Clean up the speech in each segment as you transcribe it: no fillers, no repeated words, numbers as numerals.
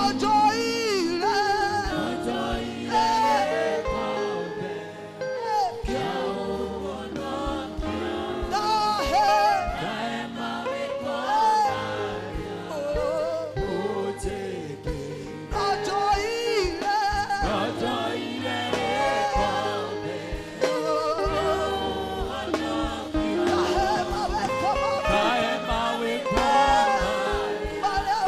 Lọ́jọ́ ire. Lọ́jọ́ ire kan bẹ̀. Kí a ó wọ̀nà kí a. Dáhẹ́. Dá ẹ máa wí kọ́ láyà. Oh. Ó jèké. Lọ́jọ́ ire. Lọ́jọ́ ire kan bẹ̀. Oh. Wọ̀nà kí a. Dáhẹ́ máa wí kọ́ máa. Dá ẹ máa wí kọ́ láyà.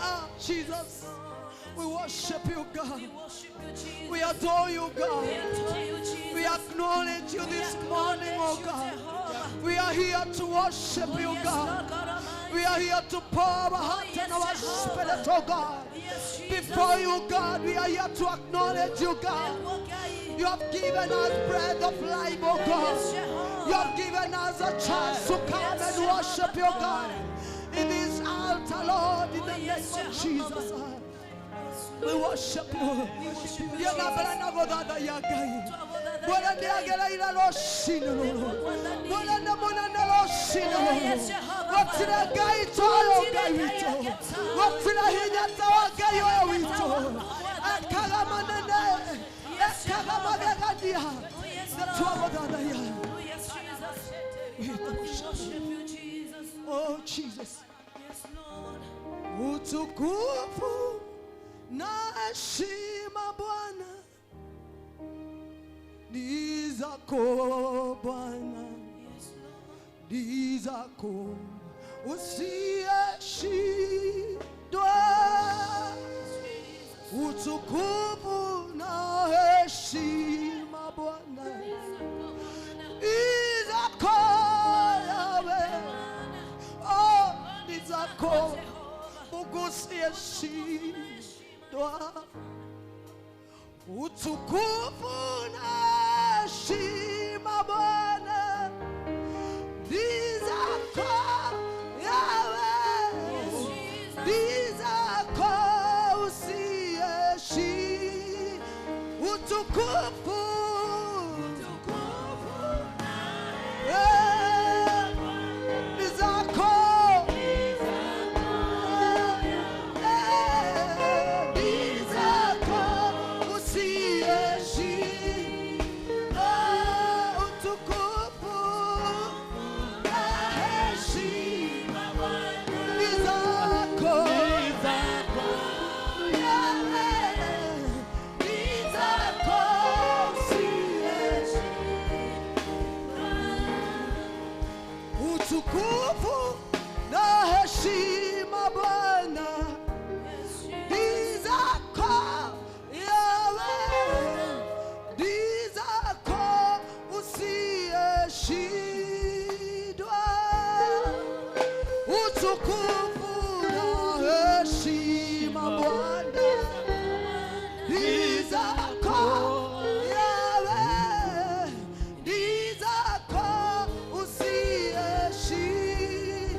Ah, Jesus, we worship you, God. We worship you, Jesus. We adore you, We God. adore you, Jesus. We acknowledge you We this morning, oh acknowledge you, God. Jehovah. We are here to worship Oh, you, yes, God. Lord God Almighty. We are here to pour our heart yes, and our Jehovah. spirit, oh God. Yes, Jesus. Before you, God, we are here to acknowledge you, God. You have given us breath of life, oh God. Yes, Jehovah. You have given us a chance to come Yes, and worship you, Jehovah God. In this altar, Lord, in Oh, the name yes, of Jehovah. Jesus. We worship you. worship you, Yena godada ya gai. Bwana ndiagela ila loshino lolo. Bwana ndamona na loshino Oh, yes, lolo. Jehovah. Watira gai toyo gai wito. Watira hinya tawa gai oyo wito. Akaga manene. Akaga magegadia. Oh, yes, Tuwa Lord. godada ya. Oh, yes, Jesus. We worship you, Jesus. Oh Jesus. Yes, Lord. Utukufu na heshima Bwana ni zako Bwana, Yes, Lord. ni zako usiyeshindwa. Jesus. Utukufu na heshima Bwana ni zako Yawe, oh ni zako Mungu usiyeshindwa. Utukufu na heshima Bwana ni zako Yawe, ni zako usiyeshindwa. Utukufu ni zako Utukufu na heshima Bwana ni zako Yawe, ni zako usiyeshindwa. Utukufu na heshima Bwana ni zako Yawe, ni zako usiyeshindwa.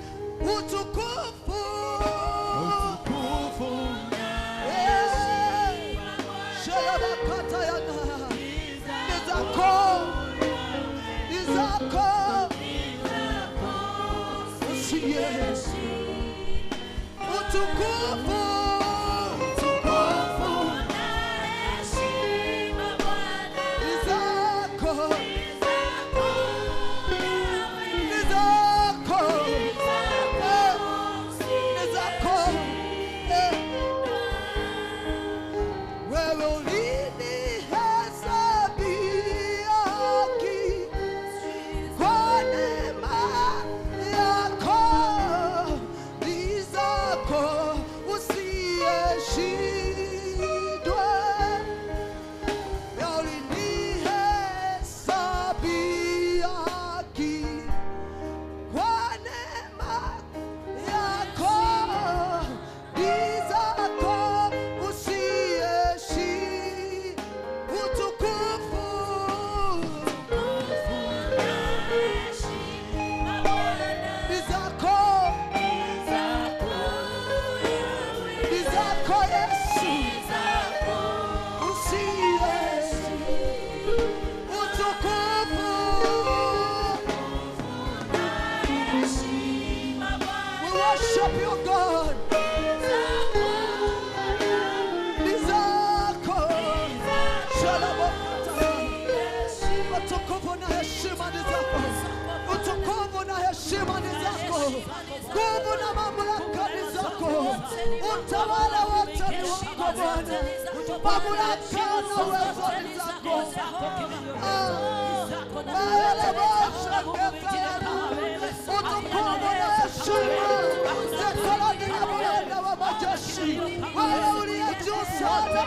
Utukufu Utukufu na Wewe ulinihesabia haki kwa neema yako, ni zako usiyeshindwa. worship you, God. Nizako. Utukufu na heshima ni zako. Utukufu na heshima ni zako. Nguvu na mamlaka ni zako. Utawala wote ni wako Bwana. Mamlaka na uwezo ni zako. Utukufu na heshima zako Bwana wa majeshi. Wewe uliye juu sana.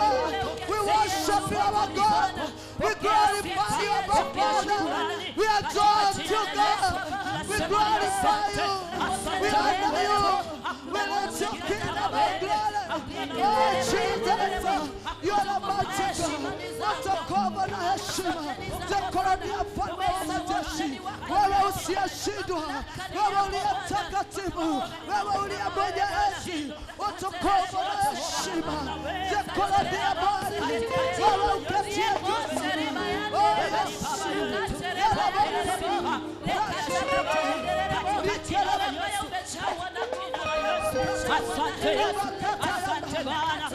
We worship you, our God. We glorify you, our Father. We exalt you, God. We glorify you. We honor you. We let your kingdom and glory. Oh, Jesus, you are the mighty God. Utukufu na heshima zako Mfalme wa majeshi. Wewe usiyeshindwa, wewe uliye mtakatifu, wewe uliye mwenye enzi. Utukufu na heshima zako Bwana. Wewe uketie juu sana. Oh, Yesu. Asante Yesu, asante Bwana.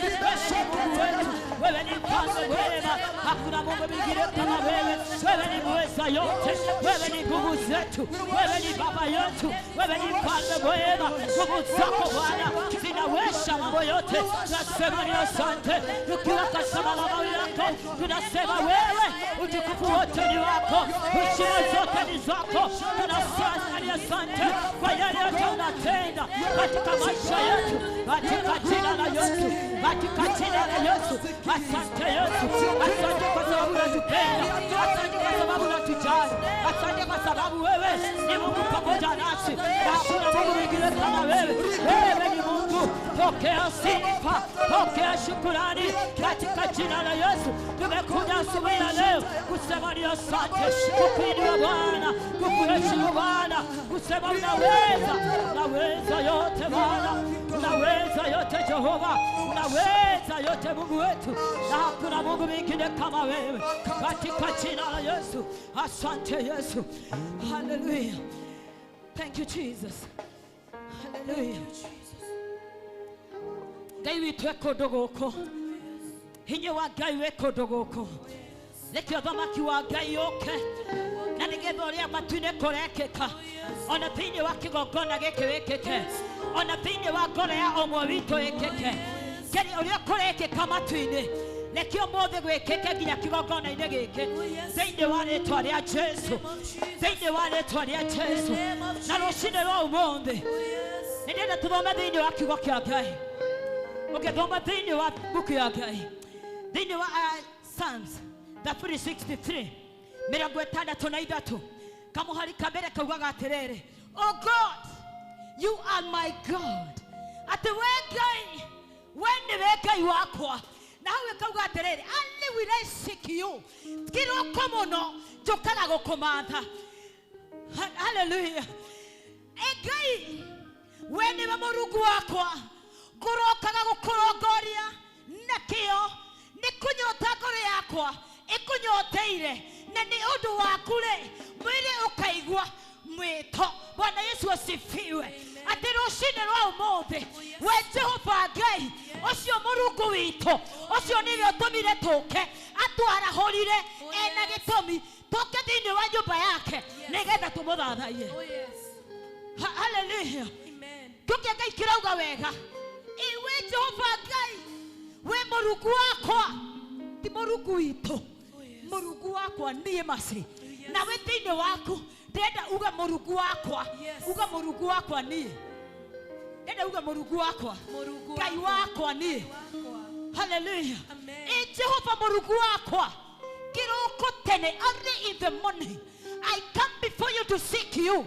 Wewe ni mfalme mwema, hakuna Mungu mwingine kama wewe. Wewe ni mweza yote, wewe ni nguvu zetu, wewe ni baba yetu, wewe ni mfalme mwema. Nguvu zako Bwana zinaweza mambo yote. Tunasema ni asante, tukiwa katika madhabahu yako tunasema wewe utukufu wote ni wako, heshima zote ni zako. Tunasema ni asante kwa yale yote unatenda katika maisha yetu, katika jina la Yesu, katika jina la Yesu. Asante Yesu, asante kwa sababu unatupenda, asante kwa sababu unatujali, asante kwa sababu wewe ni Mungu pamoja nasi. Hakuna Mungu mwingine kama wewe. Wewe ni Mungu. Pokea sifa, pokea shukrani katika jina la Yesu. Tumekuja asubuhi ya leo kusema ni asante, kukuinua Bwana, kukuheshimu Bwana, kusema unaweza, unaweza yote Bwana, unaweza yote Jehova, unaweza yote Mungu wetu, na hakuna Mungu mwingine kama wewe, katika jina la Yesu. Asante Yesu. Hallelujah. Thank you Jesus. Hallelujah. Ngai witũ e kũndũ gũkũ, hinya wa Ngai wĩ kũndũ gũkũ. Reke ũthamaki wa Ngai ũke, na nĩgetha ũrĩa matu-inĩ kũrekĩka, ona thĩinĩ wa kĩgongona gĩkĩ wĩkĩke, ona thĩinĩ wa ngoro ya ũmwe witũ ĩkĩke. Kĩrĩa ũrĩa kũrekĩka matu-inĩ, reke ũmũthĩ gwĩkĩke nginya kĩgongona-inĩ gĩkĩ, thĩinĩ wa rĩtwa rĩa Jesu, thĩinĩ wa rĩtwa rĩa Jesu. Na rũcinĩ rwa ũmũthĩ nĩndĩrenda tũthome thĩinĩ wa kiugo kĩa Ngai. Ukithoma thĩinĩ wa buku ya Ngai, thĩinĩ wa Psalms 63 63 kamuhari ka mbere kaugaga atĩrĩrĩ, Oh God, you are my God. Atĩ we Ngai, we nĩwe Ngai wakwa. Na hau ĩkauga atĩrĩrĩ, only will I seek you. Kĩroko mũno njũkaga gũkũmatha. Hallelujah. E Ngai, we nĩwe Mũrungu wakwa, ngũrokaga gũkũrongoria na kĩo, nĩ kũnyota ngoro yakwa ĩkũnyoteire, na nĩ ũndũ waku rĩ mwĩrĩ ũkaigua mwĩto. Bwana Yesu asifiwe. Atĩ rũcinĩ rwa ũmũthĩ, we Jehova Ngai ũcio Mũrungu witũ, ũcio nĩwe ũtũmire tũke, atwarahũrire ena gĩtũmi tũke thĩinĩ wa nyũmba yake nĩgetha tũmũthathaiye. Hallelujah. Kĩu Ngai kĩrauga wega, iwe Jehova Ngai, we Mũrungu wakwa, ti Mũrungu witũ, Mũrungu wakwa niĩ Mercy. Nawe thĩinĩ waku ndĩrenda uga Mũrungu wakwa, uga Mũrungu wakwa niĩ, ndĩrenda uga Mũrungu wakwa, Ngai wakwa niĩ. Hallelujah. E Jehova Mũrungu wakwa, kĩroko tene, early in the morning I come before you to seek you.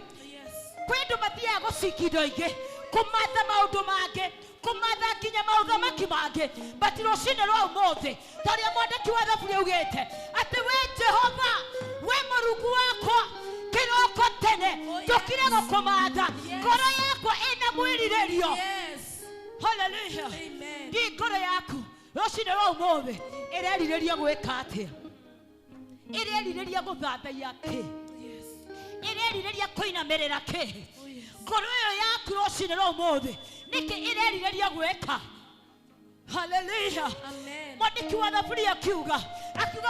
Kwĩ andũ mathiaga gũciki indo ingĩ, kũmatha maũndũ mangĩ, kũmatha nginya maũthamaki mangĩ, but rũcinĩ rwa ũmũthĩ ta ũrĩa mwandĩki wa thaburi augĩte atĩ we Jehova, we Mũrungu wakwa, kĩroko tene njũkire gũkũmatha, ngoro yakwa ĩna mwĩrirĩrio. Hallelujah. Ndi ngoro yaku rũcinĩ rwa ũmũthĩ ĩrerirĩria gwĩka atĩa? Ĩrerirĩria gũthathaiya kĩ? Ĩrerirĩria kũinamĩrĩra kĩ? Ngoro ĩyo yaku rũcinĩ rũcinĩ rwa ũmũthĩ nĩkĩ ĩrerirĩria gwĩka. Haleluya. Mwandĩki wa Thaburi akiuga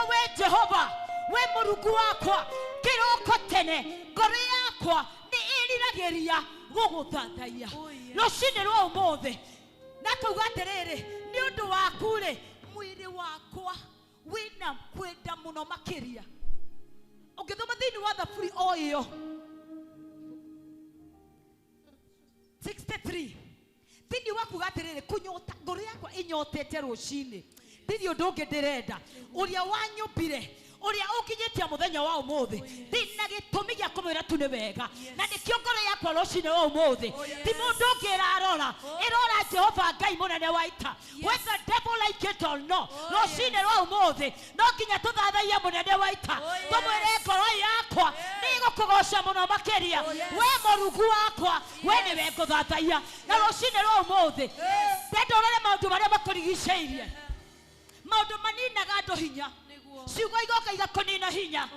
we Jehova, we Mũrungu wakwa, kĩroko tene ngoro yakwa nĩ ĩriragĩria gũgũthathaiya. Rũcinĩ rwa ũmũthĩ na kauga atĩrĩrĩ, nĩ ũndũ waku rĩ, mwĩrĩ wakwa wĩna kwenda mũno makĩria. Ũngĩthoma thĩinĩ wa Thaburi o ĩyo 63 thĩinĩ wa kuga atĩrĩrĩ, kũnyota ngoro yakwa ĩnyotete rũcinĩ, ndirĩ ũndũ ũngĩ ndĩrenda, ũrĩa wanyũmbire, ũrĩa ũkinyĩtie mũthenya wa ũmũthĩ, ndĩna gĩtũmi gĩa kũmwĩra tu nĩ wega, na nĩkĩo ngoro yakwa rũcinĩ rwa ũmũthĩ ti mũndũ ũngĩ ĩrarora, ĩrora Jehova Ngai mũnene wa ita. Whether devil like it or not, rũcinĩ rwa ũmũthĩ no nginya tũthathaiye mũnene wa ita, tũmwĩre ngoro yakwa nĩĩgũkũgoca mũno makĩria, we Mũrungu wakwa, we nĩwe ngũthathaiya. Na rũcinĩ rwa ũmũthĩ ndenda ũrore maũndũ marĩa makũrigicĩirie, maũndũ maninaga andũ hinya, ciugo igoka igakũnina hinya,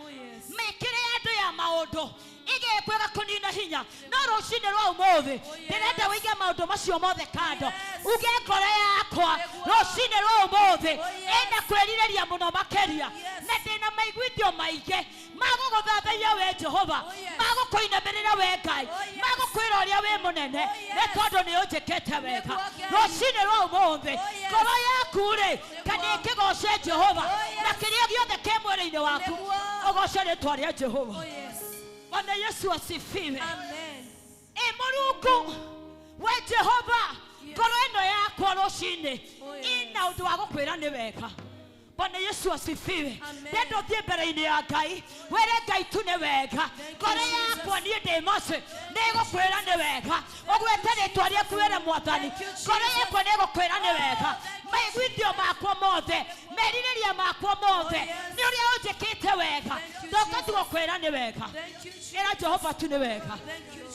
mĩkĩre ya andũ ya maũndũ ĩgekwo ĩgakũnina hinya. No rũcinĩ rwa ũmũthĩ ndĩrenda wĩige maũndũ macio mothe kando, uge ngoro yakwa rũcinĩ rwa ũmũthĩ ĩna kwĩrirĩria mũno makĩria, na ndĩna maiguithio maingĩ ma gũgũthathaiya we Jehova, ma gũkũinamĩrĩra we Ngai, ma gũkwĩra ũrĩa wĩ mũnene, nĩ tondũ nĩ ũnjĩkĩte wega. Rũcinĩ rwa ũmũthĩ ngoro yaku rĩ, kana ĩkĩgoce Jehova, na kĩrĩa gĩothe kĩ mwĩrĩ-inĩ waku ũgoce rĩtwa rĩa Jehova. Bwana Yesu asifiwe. Amen. E Mũrungu, we Jehova, ngoro ĩno yakwa rũcinĩ ĩna ũndũ wa gũkwĩra nĩ wega. Bwana Yesu asifiwe. Ndenda ũthiĩ mbere-inĩ ya Ngai, wĩre Ngai tu nĩ wega. Ngoro yakwa niĩ ndĩ Mose nĩĩgũkwĩra nĩ wega, ũgwete rĩtwa rĩaku wĩre Mwathani, ngoro yakwa nĩĩgũkwĩra nĩ wega. Maiguithio makwa mothe, merirĩria makwa mothe, nĩ ũrĩa ũnjĩkĩte wega, ndoka tu gũkwĩra nĩ wega. Ĩra Jehova tu nĩ wega,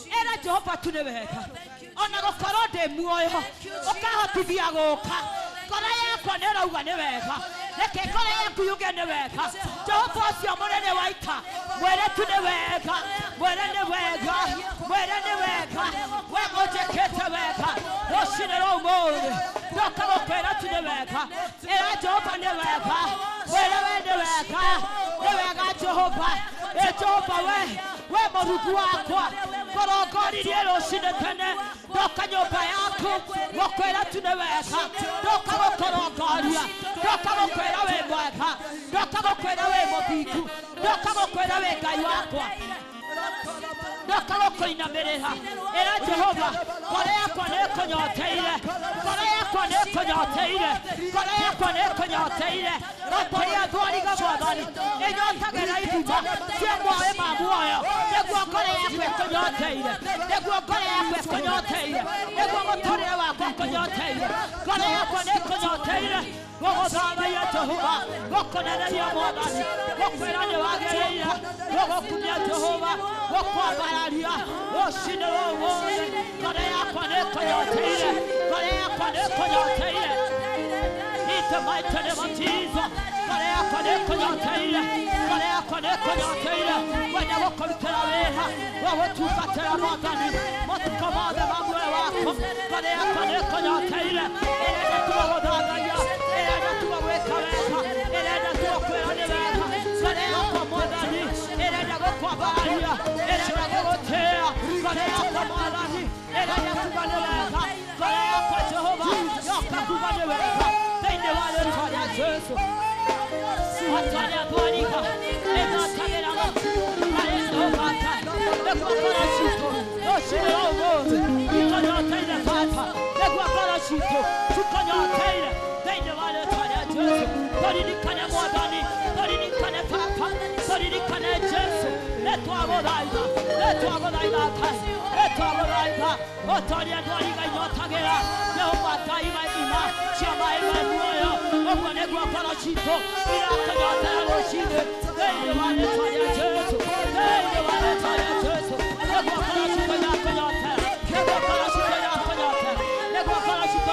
ĩra Jehova tu nĩ wega. Ona gũkorwo ndĩ muoyo ũkahotithia gũka, ngoro yakwa nĩ ĩrauga nĩ wega. Reke ngoro yaku yuge nĩ wega. Jehova ũcio mũnene wa ita, mwĩre tu nĩ wega, mwĩre nĩ wega, mwĩre nĩ wega, we ũnjĩkĩte wega rũcinĩ rwa ũmũthĩ, ndoka gũkwĩra tu nĩ wega. Ĩra Jehova nĩ wega, mwĩre we nĩ wega, nĩ wega Jehova. Ĩ Jehova we Mũrungu wakwa, ngorongoririe rũcinĩ tene, ndoka nyũmba yaku gũkwĩra tu nĩ wega, ndoka gũkũrongoria, ndoka gũkwĩra wĩ mwega, ndoka gũkwĩra wĩ mũthingu, ndoka gũkwĩra wĩ Ngai wakwa, ndoka gũkũinamĩrĩra. Ĩra Jehova, ngoro yakwa nĩĩkũnyoteire, ngoro yakwa nĩĩkũnyoteire, ngoro yakwa nĩĩkũnyoteire. Rotũria thwariga Mwathani ĩnyotagĩra ithima cia maĩ ma muoyo, nĩguo ngoro yakwa ĩkũnyoteire, nĩguo ngoro yakwa ĩkũnyoteire, nĩguo mũtũrĩre wakwa ũkũnyoteire. Ngoro yakwa nĩĩkũnyoteire gũgũthathaiya Jehova, gũkũneneria Mwathani, gũkwĩra nĩ wagĩrĩire, gũgũkumia Jehova, gũkwambararia rũcinĩ rwa ũmũthĩ. Ngoro yakwa nĩĩkũnyoteire, ngoro yakwa nĩĩkũnyoteire. In the mighty name of Jesus, ngoro yakwa nĩĩkũnyoteire, ngoro yakwa nĩĩkũnyoteire. Wenda gũkũrutĩra wĩra wa gũtungatĩra Mwathani matukũ mothe ma muoyo wakwa, ngoro yakwa nĩĩkũnyoteire. Ĩrenda tu gũgũthathaiya, ĩrenda tu gũgwĩka wega, ĩrenda tu gũkwĩra nĩ wega. Ngoro yakwa Mwathani ĩrenda gũkwambararia, ĩrenda gũgũtĩĩa. Ngoro yakwa Mwathani ĩrenda kuga nĩ wega. Ngoro yakwa Jehova yoka kuga nĩ wega. Thĩinĩ wa rĩtwa rĩa Jesũ. Atwaria thwariga ĩnyotagĩra harĩ Jehova Ngai, nĩguo ngoro citũ rũcinĩ rwa ũmũthĩ ikũnyoteire Baba, nĩguo ngoro citũ cikũnyoteire thĩinĩ wa rĩtwa rĩa Jesũ. Tũririkane Mwathani, tũririkane Baba, tũririkane Jesũ. Nĩtwagũthaitha, nĩtwagũthaitha Ngai, nĩtwagũthaitha. Ũtoria thwariga inyotagĩra Jehova Ngai maithima cia maĩ ma muoyo, ũguo nĩguo ngoro citũ irakũnyotera rũcinĩ thĩinĩ wa rĩtwa rĩa Jesũ, thĩinĩ wa rĩtwa rĩa Jesũ. Nĩguo ngoro citũ irakũnyotera, nĩguo ngoro citũ irakũnyotera, nĩguo ngoro citũ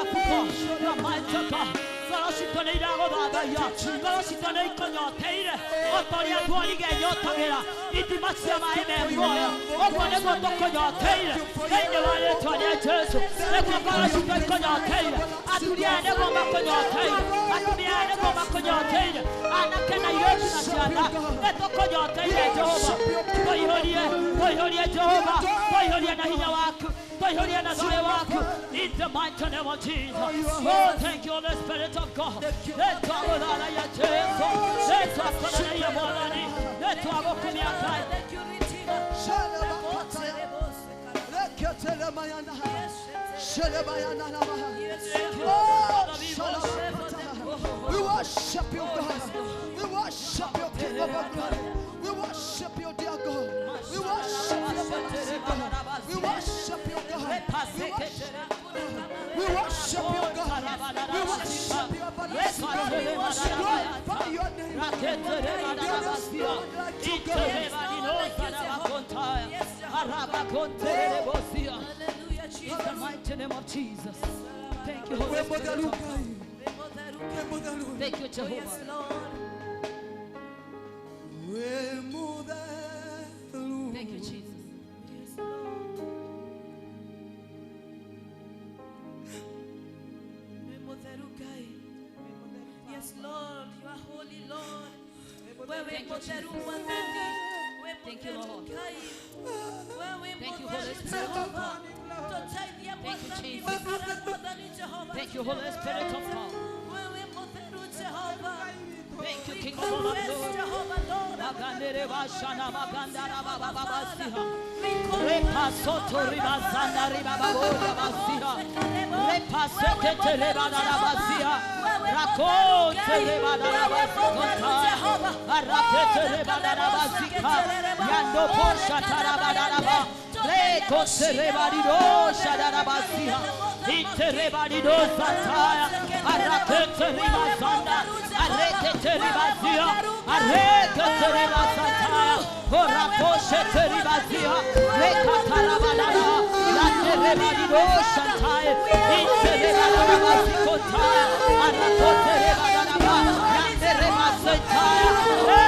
mĩtharabũko. You are mighty God. Ngoro citũ nĩ iragũthathaiya, ngoro citũ nĩ ikũnyoteire o ta ũrĩa thwariga ĩnyotagĩra ithima cia maĩ me muoyo, ũguo nĩguo tũkũnyoteire thĩinĩ wa rĩtwa rĩa Jesũ. Nĩguo ngoro citũ ikũnyoteire, athuri aya nĩguo makũnyoteire, atumia aya nĩguo makũnyoteire, anake na airĩtu na ciana nĩ tũkũnyoteire Jehova. Tũihũrie, tũihũrie Jehova, tũihũrie na hinya waku, tũihũrie na thayũ waku, in the mighty name of Jesus. Oh, thank you, Holy Spirit of God. Nĩtwagũthathaiya Jesũ, nĩtwakũneneria Mwathani, nĩtwagũkumia Ngai. Thank you, Redeemer. We worship you, God. We worship you, King of all glory. We worship you, dear God. We worship you, everlasting God. We worship you, God. We worship you, God. We worship you, everlasting God. Glorify your name. There is no one like you, God. Hallelujah, In Jesus. the mighty name of Jesus. Thank you, Holy Spirit of God. Thank you, Oh, yes, Jehovah. Lord. Thank you, Jesus. Yes, Lord. Yes, Lord, you are holy, Lord. Wewe Thank you, mutheru Jesus. Mwathani. We Thank you, mutheru Lord. Ngai. Wewe Thank you, mutheru Holy Spirit. Jehova. Tũteithie Thank you, Mwathani, Jesus. wĩkare Mwathani Jehova. Thank you, Holy Spirit of God. Wewe mutheru Jehova. Thank you, We King of all confess, glory. Jehovah, Lord. Magandere bashana magandara baba baba siha. We confess, Repasoto ribazanda ribababora basiha. Repasekete rebadara basiha. Rakote rebadara basikota. Arakete rebadara basika. Yando posha tarabadara ba. Rekote rebadido shadara basiha. Ite rebadido sataya. Arakete ribazanda. Arekete ribazia. Arekete ribazataya. Horakoshe ribazia. Rekatarabadara. Yanderebadido shantai. Ite rebadarabasikotaya. Arakote rebadalaba. Yanderebasetaya.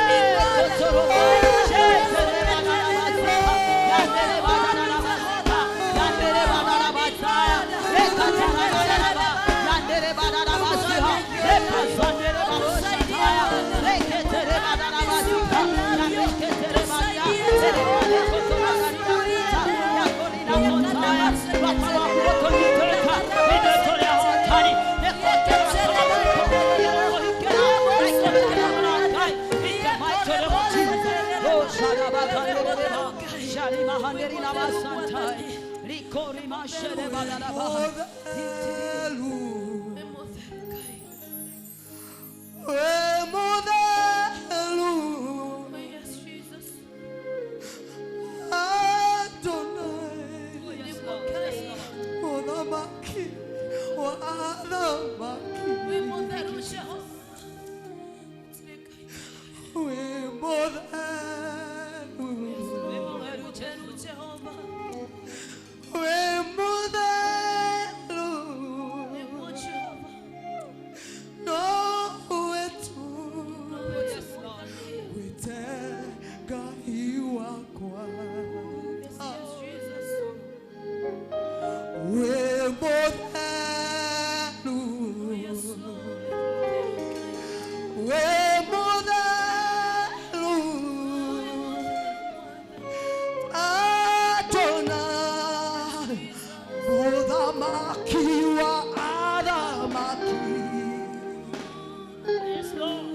Rekotorobo. Shete rebadalabasika. Yanderebadalabasika. Yanderebadalabasaya. Rekatarabadalaba. Yanderebadalabasiha. Rekazanderebadoshataya. Reketerebadalabasika. Yareketerebadia. Yes, Jesus. We mutheru Jehova. Mutheru Jehova. We Jehova. Yes, yes, Jesus. Yes, Lord.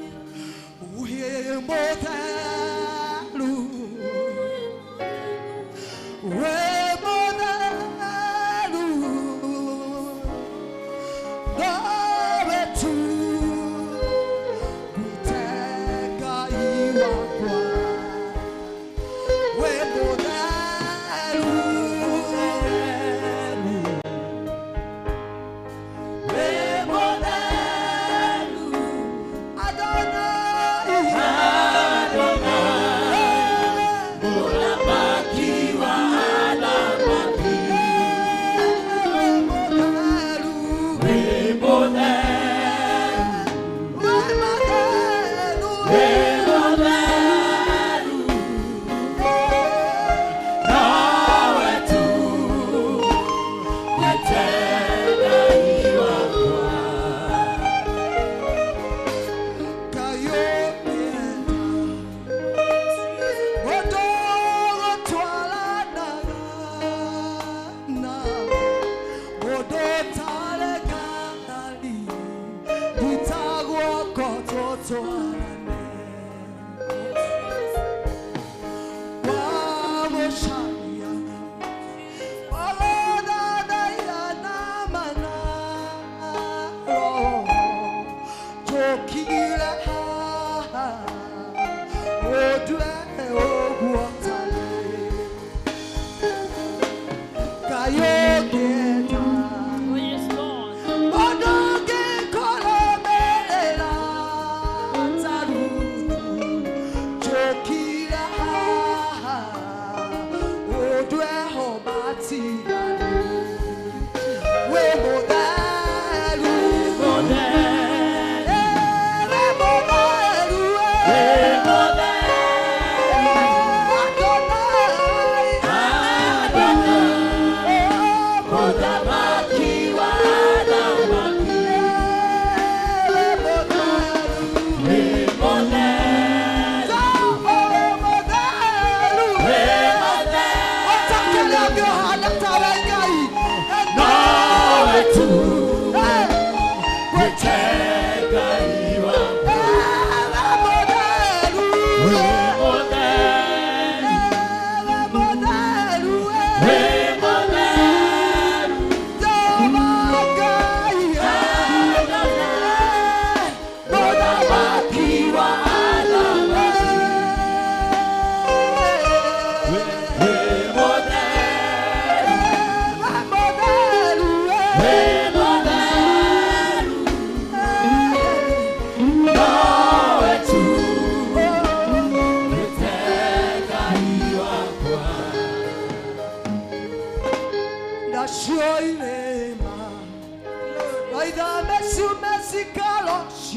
Yes, Lord. Adonai. Oh,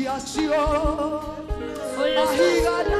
yes, Lord. Oh, yes,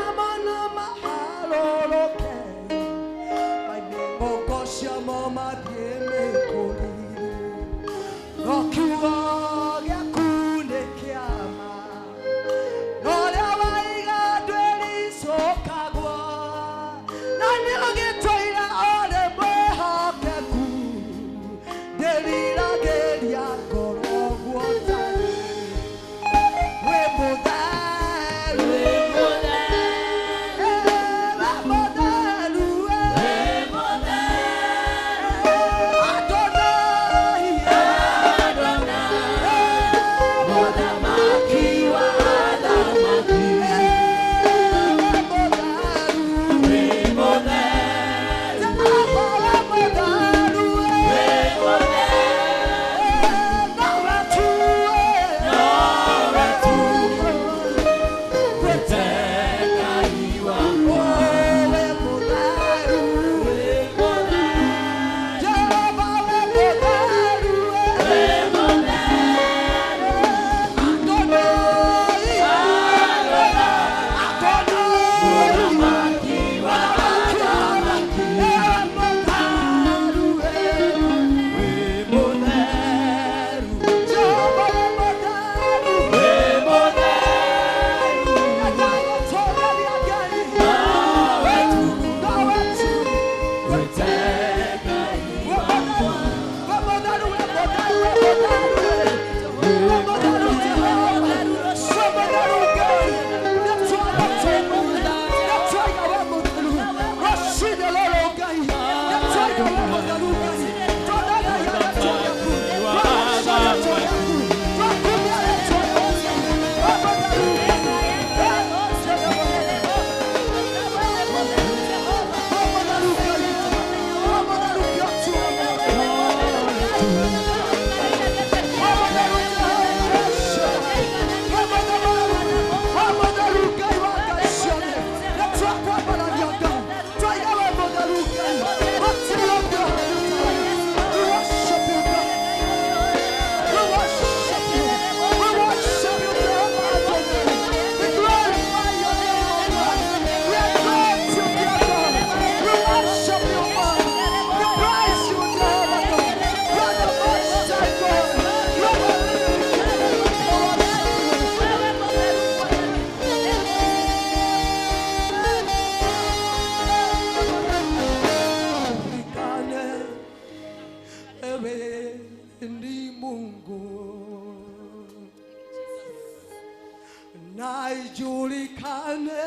Na ijulikane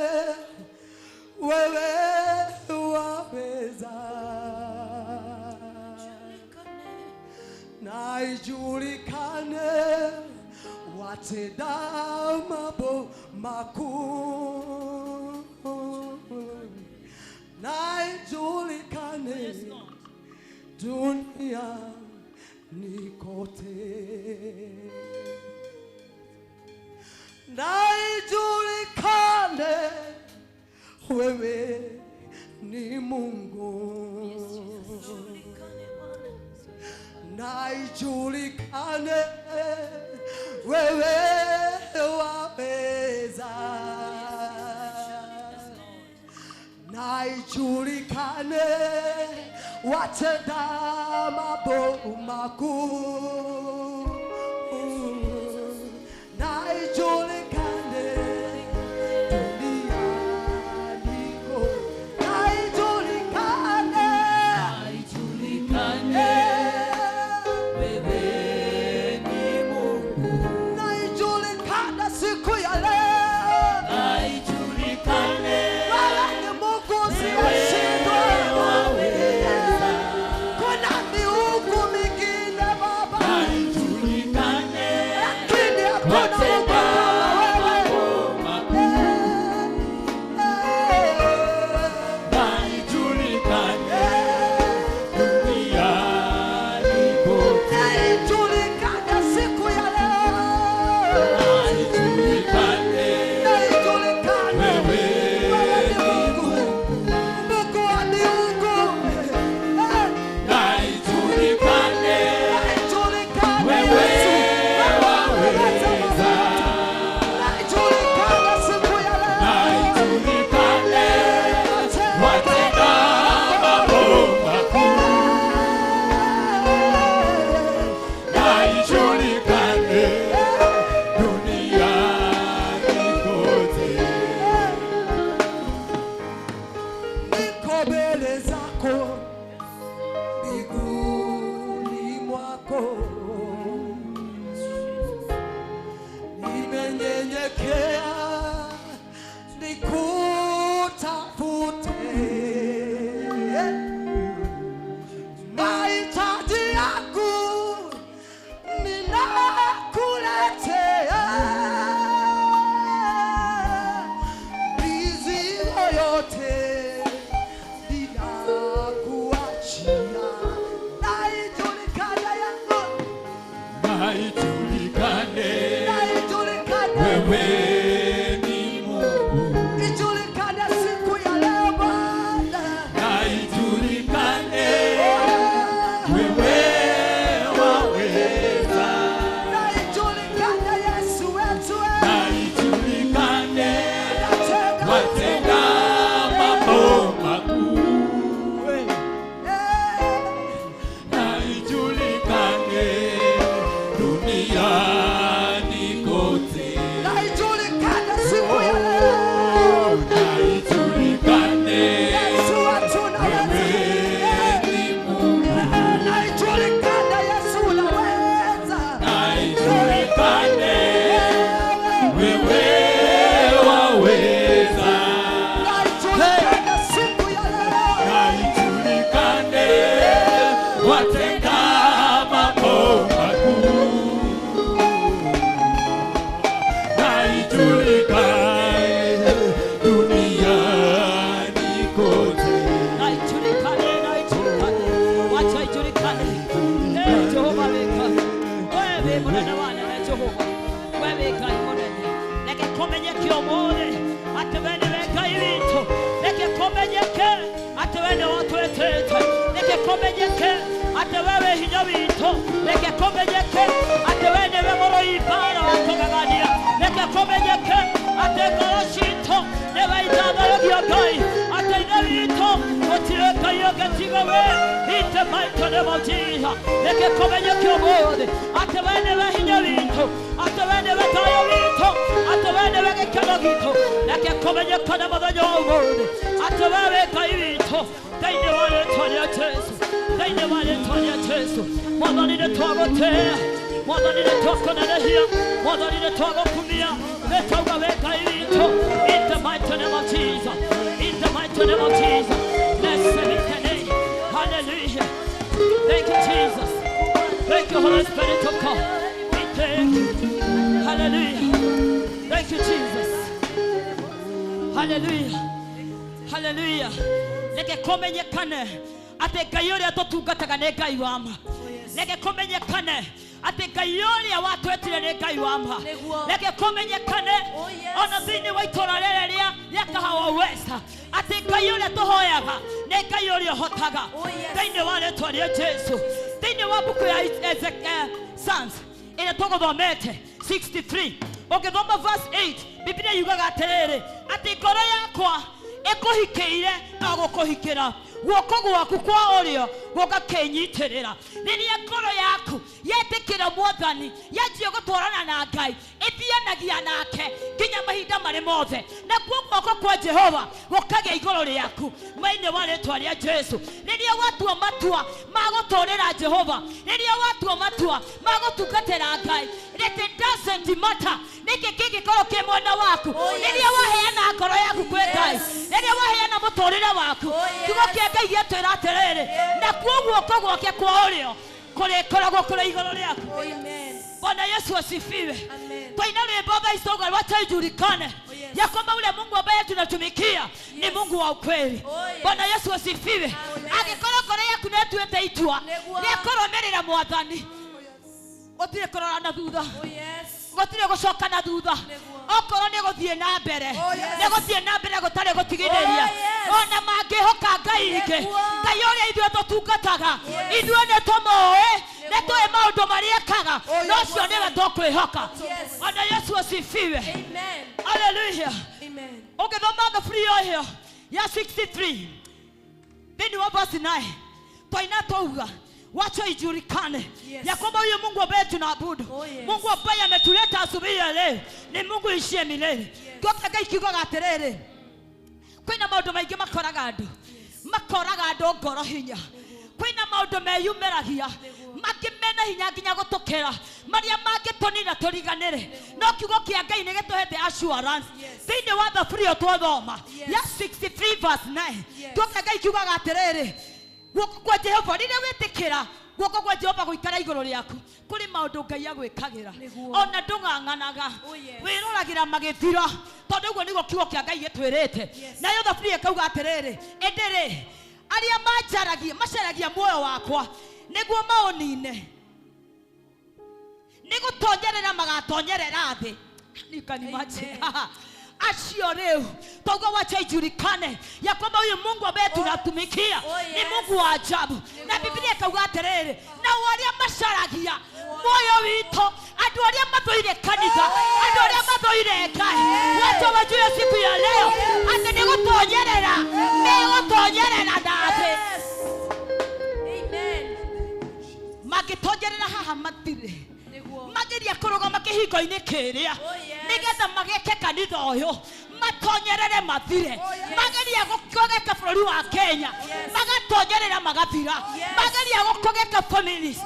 wewe waweza. Na ijulikane watenda mambo makuu. Na ijulikane duniani kote. Na ijulikane wewe ni Mungu. Na ijulikane wewe waweza. Na ijulikane watenda mambo makuu. Na ijulikane duniani kote. Na ijulikane, Na ijulikane wewe ni Mungu. Na ijulikane siku ya leo. Na ijulikane Wewe ni Mungu usiyeshindwa. waweza. Kuna miungu mingine Baba, Na ijulikane lakini hakuna Mungu watenda kama wewe. mambo makuu. Na ijulikane duniani kote. Na ijulikane siku ya leo. Na ijulikane Na ijulikane wewe wewe ni ni Mungu, Mungu wa miungu. Na ijulikane Na ijulikane wewe Yesu, wewe waweza. Na ijulikane siku ya Na leo. ijulikane watenda mambo makuu. Na ijulikane duniani kote. Niko mbele zako miguuni mwako, nimenyenyekea nikutafute. Mahitaji yangu ninakuletea, mizigo yote ninakuachia. Na ijulikane yangu, Na ijulikane na ijulikane, wewe ni Mungu. ijulikane siku ya leo Bwana. Na ijulikane wewe waweza. Na ijulikane Yesu wetu, Na ijulikane anatenda watenda mambo makuu. Na ijulikane duniani kote. Na ijulikane siku ya leo. Na ijulikane Yesu wetu unaweza. wewe ni Mungu. Na ijulikane Yesu unaweza. Na ijulikane wewe waweza. Na ijulikane siku ya leo. Na ijulikane watenda mambo makuu. Na ijulikane duniani kote. Na ijulikane, na ijulikane. Wacha ijulikane. Eh, Jehova weka. Wewe munene wa anene Jehova. Wewe Ngai munene. Reke kũmenyeke ũmũthĩ atĩ we nĩwe Ngai witũ. Reke kũmenyeke atĩ we nĩwe ũtwĩtĩte. Reke kũmenyeke atĩ we wĩ hinya witũ. Reke kũmenyeke atĩ we nĩwe mũrũi mbara wa kũgegania. Reke kũmenyeke atĩ ngoro citũ nĩwe ithathayagia Ngai. Atĩ Ithe witũ gũtirĩ Ngai ũngĩ tiga we. In the mighty name of Jesus. Reke kũmenyeke ũmũthĩ atĩ we nĩwe hinya witũ. Atĩ we nĩwe thayũ witũ. Atĩ we nĩwe gĩkeno gitũ. Reke kũmenyekane mũthenya wa ũmũthĩ atĩ we wĩ Ngai witũ. Thĩinĩ wa rĩtwa rĩa Jesũ. Thĩinĩ wa rĩtwa rĩa Jesũ. Mwathani nĩtwagũtĩĩa. Mwathani nĩ twakũnenehia. Mwathani nĩ twagũkumia. Nĩ twauga wĩ Ngai witũ. In the mighty name of Jesus. In the mighty name of Jesus. Blessed be the name. Hallelujah. Thank you, Jesus. Thank you, Holy Spirit of God. We thank you. Hallelujah. Thank you, Jesus. Hallelujah. Hallelujah. Reke kũmenyekane atĩ Ngai ũrĩa tũtungataga nĩ Ngai wa ma. Reke kũmenyekane atĩ Ngai ũrĩa watwĩtire nĩ Ngai wa ma. Reke kũmenyekane ona thĩinĩ wa itũũra rĩrĩ rĩa Kahawa West atĩ Ngai ũrĩa tũhoyaga nĩ Ngai ũrĩa ũhotaga. Thĩinĩ wa rĩtwa rĩa Jesu. Thĩinĩ wa mbuku ya Psalms ĩrĩa tũgũthomete 63 ũngĩthoma verse 8 Biblia yugaga atĩrĩrĩ atĩ ngoro yakwa ĩkũhikĩire na gũkũhikĩra guoko gwaku kwa ũrĩo gũgakĩnyitĩrĩra. Rĩrĩa ngoro yaku yetĩkĩra Mwathani yanjia gũtwarana na Ngai ĩthianagia nake nginya mahinda marĩ mothe, nakuo guoko kwa Jehova gũkagĩa igũrũ rĩaku thĩinĩ wa rĩtwa rĩa Jesu. Rĩrĩa watua matua ma gũtũũrĩra Jehova, rĩrĩa watua matua ma gũtungatĩra Ngai, it doesn't matter nĩkĩ kĩngĩkorwo kĩ mwena waku. Rĩrĩa waheana ngoro yaku kwĩ Ngai, rĩrĩa waheana mũtũũrĩre waku, kiugo kĩa Ngai gĩatwĩra atĩrĩrĩ nakuo guoko gwake kwa ũrĩo kũrĩkoragwo kũrĩ igũrũ rĩaku. Bwana Yesu asifiwe. Twaina rwĩmbo thaa ici twauga wacha ijulikane ya kwamba ule Mungu ambaye tunatumikia ni Mungu wa ukweli. Bwana Yesu asifiwe. Angĩkorwo ngoro yaku nĩ ĩtuĩte itua rĩa kũrũmĩrĩra Mwathani, gũtirĩ kũrora na thutha, gũtirĩ gũcoka na thutha, okorwo nĩ gũthiĩ na mbere, nĩ gũthiĩ na mbere gũtarĩ gũtigithĩria. Ona mangĩhoka Ngai ingĩ, Ngai ũrĩa ithuĩ tũtungataga, ithuĩ nĩ tũmũĩ, nĩ tũĩ maũndũ marĩa ekaga, no ũcio nĩwe tũkwĩhoka. Bwana Yesu asifiwe. Hallelujah. Ũngĩthoma thaburi ĩyo ya 63 thĩinĩ wa verse 9 twaina twauga wacha ijulikane ya kwamba huyu Mungu ambaye tunaabudu, Mungu ambaye ametuleta asubuhi ya leo ni Mungu ishie milele. Kiugo Ngai kiugaga atĩrĩrĩ kwĩna maũndũ maingĩ makoraga andũ, makoraga andũ ngoro hinya, kwĩna maũndũ meyumĩragia mangĩ mena hinya nginya gũtũkĩra marĩa mangĩtũnina tũriganĩre, no kiugo kĩa Ngai nĩ gĩtũhete assurance. Thĩinĩ wa thaburi ĩyo twathoma ya 63 verse 9 kiugo kĩa Ngai kiugaga atĩrĩrĩ guoko kwa Jehova rĩrĩa wĩtĩkĩra guoko kwa Jehova gũikara igũrũ rĩaku kũrĩ maũndũ Ngai agwĩkagĩra ona ndũng'ang'anaga, wĩroragĩra magĩthira, tondũ ũguo nĩguo kiugo kĩa Ngai gĩtwĩrĩte. Nayo thaburi ĩkauga atĩrĩrĩ ĩndĩ rĩ arĩa manjaragia macaragia muoyo wakwa nĩguo maũnine nĩ gũtonyerera magatonyerera thĩ. You can imagine. Acio rĩu twauga wacha ijulikane ya kwamba huyu Mungu ambaye tunatumikia ni Mungu wa ajabu. Na Biblia ikauga atĩrĩrĩ nao arĩa macaragia muoyo witũ, andũ arĩa mathũire kanitha, andũ arĩa mathũire Ngai, wacha wajue siku ya leo atĩ nĩ gũtonyerera, nĩ gũtonyerera na thĩ. Mangĩtonyerera haha mathire, mageria kũrũgama kĩhingo-inĩ kĩrĩa nĩgetha magĩke kanitha ũyũ matonyerere mathire, mageria gũkũgeka bũrũri wa Kenya magatonyerera magathira, mageria gũkũgeka families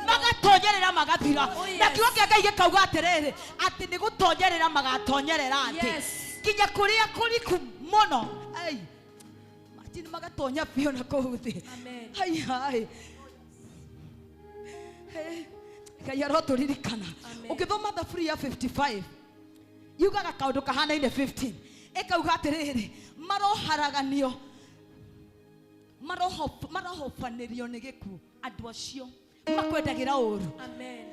magatonyerera magathira. Na kiugo kĩa Ngai gĩkauga atĩrĩrĩ atĩ nĩ gũtonyerera magatonyerera thĩ nginya kũrĩa kũriku mũno. Ai, imagine magatonya biũ na kũu thĩ. Ai hai, Ngai arotũririkana. Ũngĩthoma thaburi ya 55 yugaga kaũndũ kahanaine 15 ĩkauga atĩrĩrĩ maroharaganio marohobanĩrio nĩ gĩkuũ andũ acio makwendagĩra ũũru,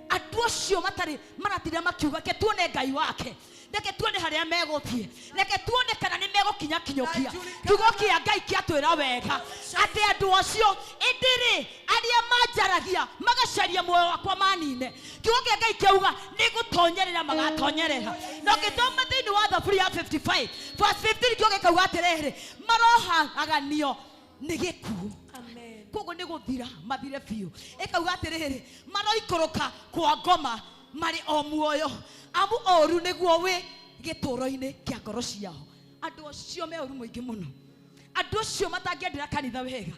andũ acio matarĩ maratinda makiuga reke tuone Ngai wake, reke tuone harĩa megũthiĩ, reke tuone kana nĩ megũkinya kinyũkia. Kiugo kĩa Ngai kĩatwĩra wega atĩ andũ acio ĩndĩ rĩ arĩa manjaragia magacaria muoyo wakwa manine, kiugo kĩa Ngai kĩauga nĩ gũtonyerera magatonyerera. Na ũngĩthoma thĩinĩ wa thaburi ya 55 verse 15 kiugo gĩkauga atĩrĩrĩ maroharaganio nĩ gĩkuũ, koguo nĩ gũthira mathire biũ. Ĩkauga atĩrĩrĩ maroikũrũka kwa ngoma marĩ o muoyo, amu ũũru nĩguo wĩ gĩtũũro-inĩ kĩa ngoro ciao. Andũ acio me ũũru mũingĩ mũno, andũ acio matangĩendera kanitha wega,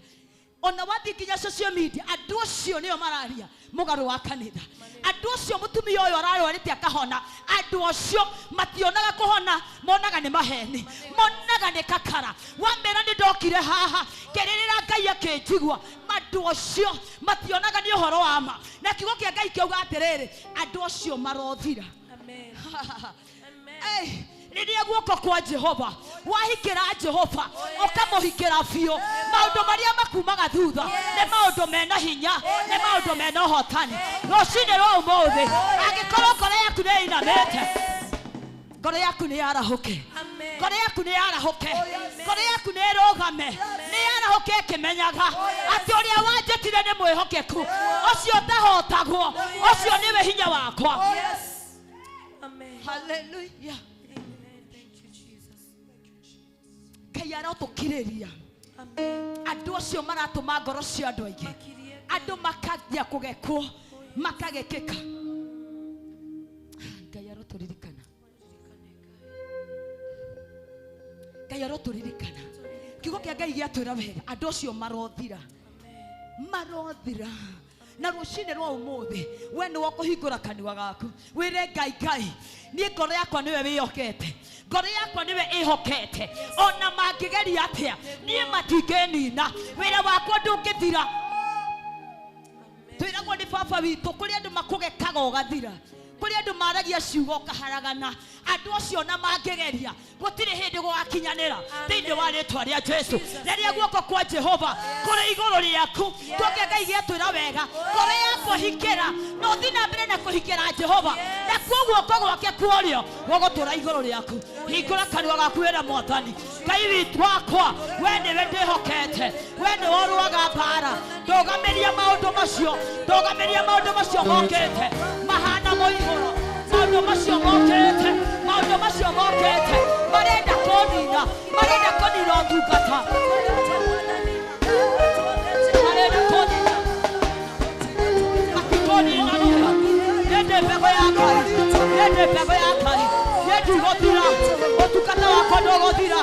Ona wathiĩ nginya social media andũ acio nĩo mararia mũgarũ wa kanitha. Andũ acio mũtumia ũyũ ararwarĩte akahona, andũ acio mationaga kũhona, monaga nĩ maheni, monaga nĩ kakara. Wamera nĩ ndokire haha ngĩrĩrĩra Ngai akĩnjigua, andũ acio mationaga nĩ ũhoro wa ma. Na kiugo kĩa Ngai kĩauga atĩrĩrĩ, andũ acio marothira. Amen. Hey, rĩrĩa guoko kwa Jehova wahikĩra Jehova ũkamũhikĩra biũ, maũndũ marĩa makumaga thutha nĩ maũndũ mena hinya, nĩ maũndũ mena ũhotani. Rũcinĩ rwa ũmũthĩ angĩkorwo ngoro yaku nĩ ĩinamĩte, ngoro yaku nĩ yarahũke, ngoro yaku nĩ yarahũke, ngoro yaku nĩ ĩrũgame, nĩ yarahũke ĩkĩmenyaga atĩ ũrĩa wanjĩtire nĩ mwĩhokeku, ũcio ũtahotagwo, ũcio nĩwe hinya wakwa. Hallelujah. Ngai arotũkirĩria andũ acio maratũma ngoro cia andũ aingĩ, andũ makagia kũgekwo makagekĩka. Ngai arotũririkana, Ngai arotũririkana. Kiugo kĩa Ngai gĩatwĩra wega, andũ acio marothira, marothira. Na rũcinĩ rwa ũmũthĩ we nĩwe ũkũhingũra kanua gaku wĩre Ngai, Ngai niĩ ngoro yakwa nĩwe wĩhokete, ngoro yakwa nĩwe ĩhokete, ona mangĩgeria atĩa niĩ matingĩnina, wĩra wakwa ndũngĩthira. Twĩragwo nĩ baba witũ kũrĩ andũ makũgekaga ũgathira, kũrĩ andũ maragia ciugo ũkaharagana, andũ acio na mangĩgeria gũtirĩ hĩndĩ gũgakinyanĩra thĩinĩ wa rĩtwa rĩa Jesu. Rĩrĩa guoko kwa Jehova kũrĩ igũrũ rĩaku, tuoke Ngai gĩatwĩra wega, ngoro yakwa hikĩra na ũthiĩ na mbere na kũhikĩra Jehova, nakuo guoko gwake kwa ũrĩo gũgũtũra igũrũ rĩaku. Hingũra kanua gaku wĩre Mwathani, Ngai witũ wakwa, we nĩwe ndĩhokete, we nĩwe ũrũaga mbara, ndũgamĩria maũndũ macio, ndũgamĩria maũndũ macio mokĩte mahana mũihũro, maũndũ macio mokĩte, maũndũ macio mokĩte marenda kũnina, marenda kũnina ũtungata, marenda kũnina, matikũnina nĩka. Niĩ mbegũ ya Ngai, niĩ mbegũ ya Ngai, niĩ ndigũthira, ũtungata wakwa ndũgũthira,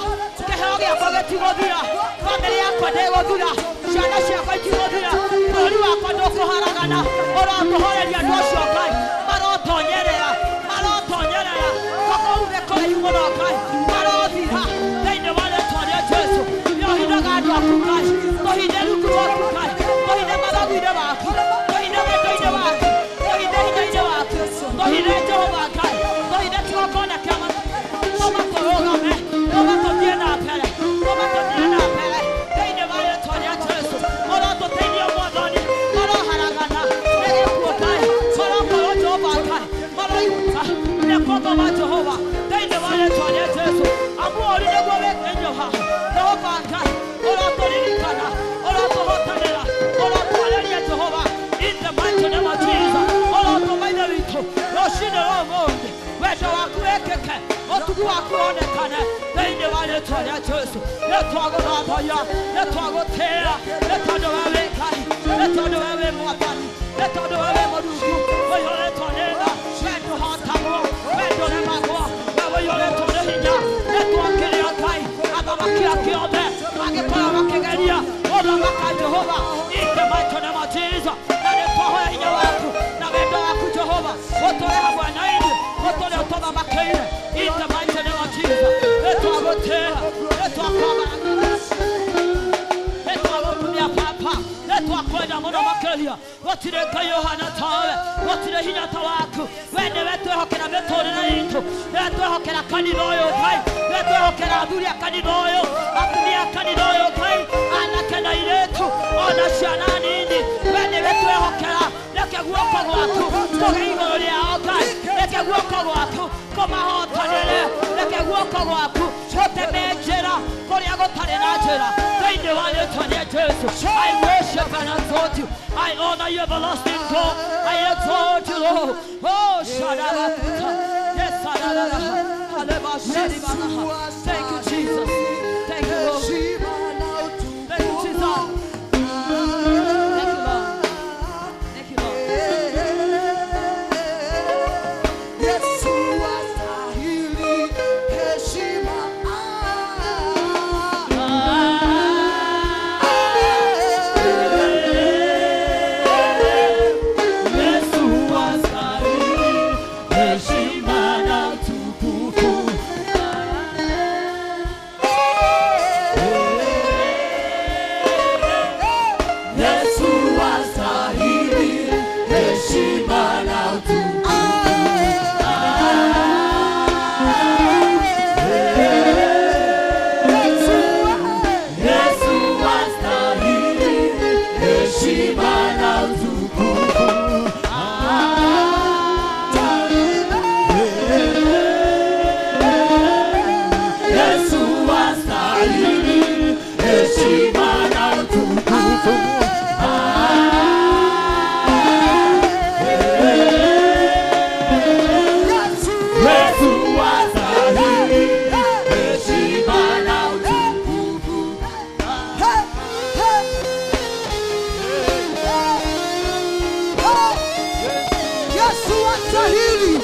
kĩheo gĩakwa gĩtigũthira, bamĩrĩ yakwa ndĩgũthira, ciana ciakwa itigũthira, bũrũri wakwa ndũkũharagana. Ũrotũhoreria andũ acio Ngai, marotonyerera, marotonyerera, koko uge kũraihu mũno Ngai, marothira thĩinĩ wa rĩtwa rĩa Jesu. Nĩũhithaga andũ aku Ngai, tũhithe rungu rwaku Ngai, tũhithe mathagu-inĩ maku, tũhithe wendo-inĩ waku, tũhithe hinya-inĩ waku, tũhithe Jehova Ngai, tũhithe kĩgongona kĩa tũma tũrũgame, tũma tũthiĩ na mbere, tũma tũthiĩ na mbere thĩinĩ wa rĩtwa rĩa Jesu. Ũrotũteithia Mwathani, maroharagana nĩ gĩkuũ Ngai, marokorwo Jehova Ngai, maroiruta nĩ guoko wa Jehova thĩinĩ wa rĩtwa rĩa Jesu. Amu ũũru nĩguo wĩkĩnyũha Jehova Ngai, ũrotũririkana, ũrotũhotanĩra, ũrotwarĩria Jehova in the mighty name of Jesus. Ũrotũma Ithe witũ rũcinĩ rwa ũmũthĩ wendo waku wĩkĩke, ũtugi waku wonekane thĩinĩ wa rĩtwa rĩa Jesu. Nĩtwagũthathaiya, nĩtwagũtĩĩa, nĩ tondũ we wĩ Ngai, nĩ tondũ we wĩ Mwathani, nĩ tondũ we wĩ Mũrungu ũiyũrĩtwo nĩ tha, we ndũhotagwo, we ndũremagwo, we ũiyũrĩtwo nĩ hinya. Nĩtwakĩrĩa Ngai athamaki ake othe mangĩkorwo makĩgeria ũthamaka Jehova in the mighty name of Jesus. Na nĩtwahoya hinya waku na wendo waku Jehova ũtũre hamwe na ithuĩ, ũtũre ũtũthamakĩire in the mighty name of Jesus. Nĩtwagũtĩĩa, nĩtwakwambaramĩra, nĩtwagũkumia Baba, nĩtwakwenda mũno makĩria. Gũtirĩ Ngai ũhana tawe, gũtirĩ hinya ta waku. We nĩwe twĩhokera mĩtũrĩre itũ, nĩwe twĩhokera kanitha ũyũ Ngai, nĩwe twĩhokera athuri a kanitha ũyũ, atumia a kanitha ũyũ Ngai, anake na airĩtu, ona ciana nini, we nĩwe twĩhokera. Reke guoko gwaku kũgĩe igũrũ rĩao Ngai, reke guoko gwaku kũmahotanĩre, reke guoko gwaku gũteme njĩra kũrĩa gũtarĩ na njĩra thĩinĩ wa rĩtwa rĩa Jesu. I worship and exalt you. I honor you, everlasting God. I exalt you, Lord. Oh, Shadarakuta. Yes, Shadaraha. Haleba Thank you, Jesus. Thank you, Lord. Thank you, Jesus. Thank you, Lord. Thank you, Lord. Yesu astahili heshima. wastahili heshima na utukufu. Yesu wastahili heshima na utukufu. Yesu wastahili,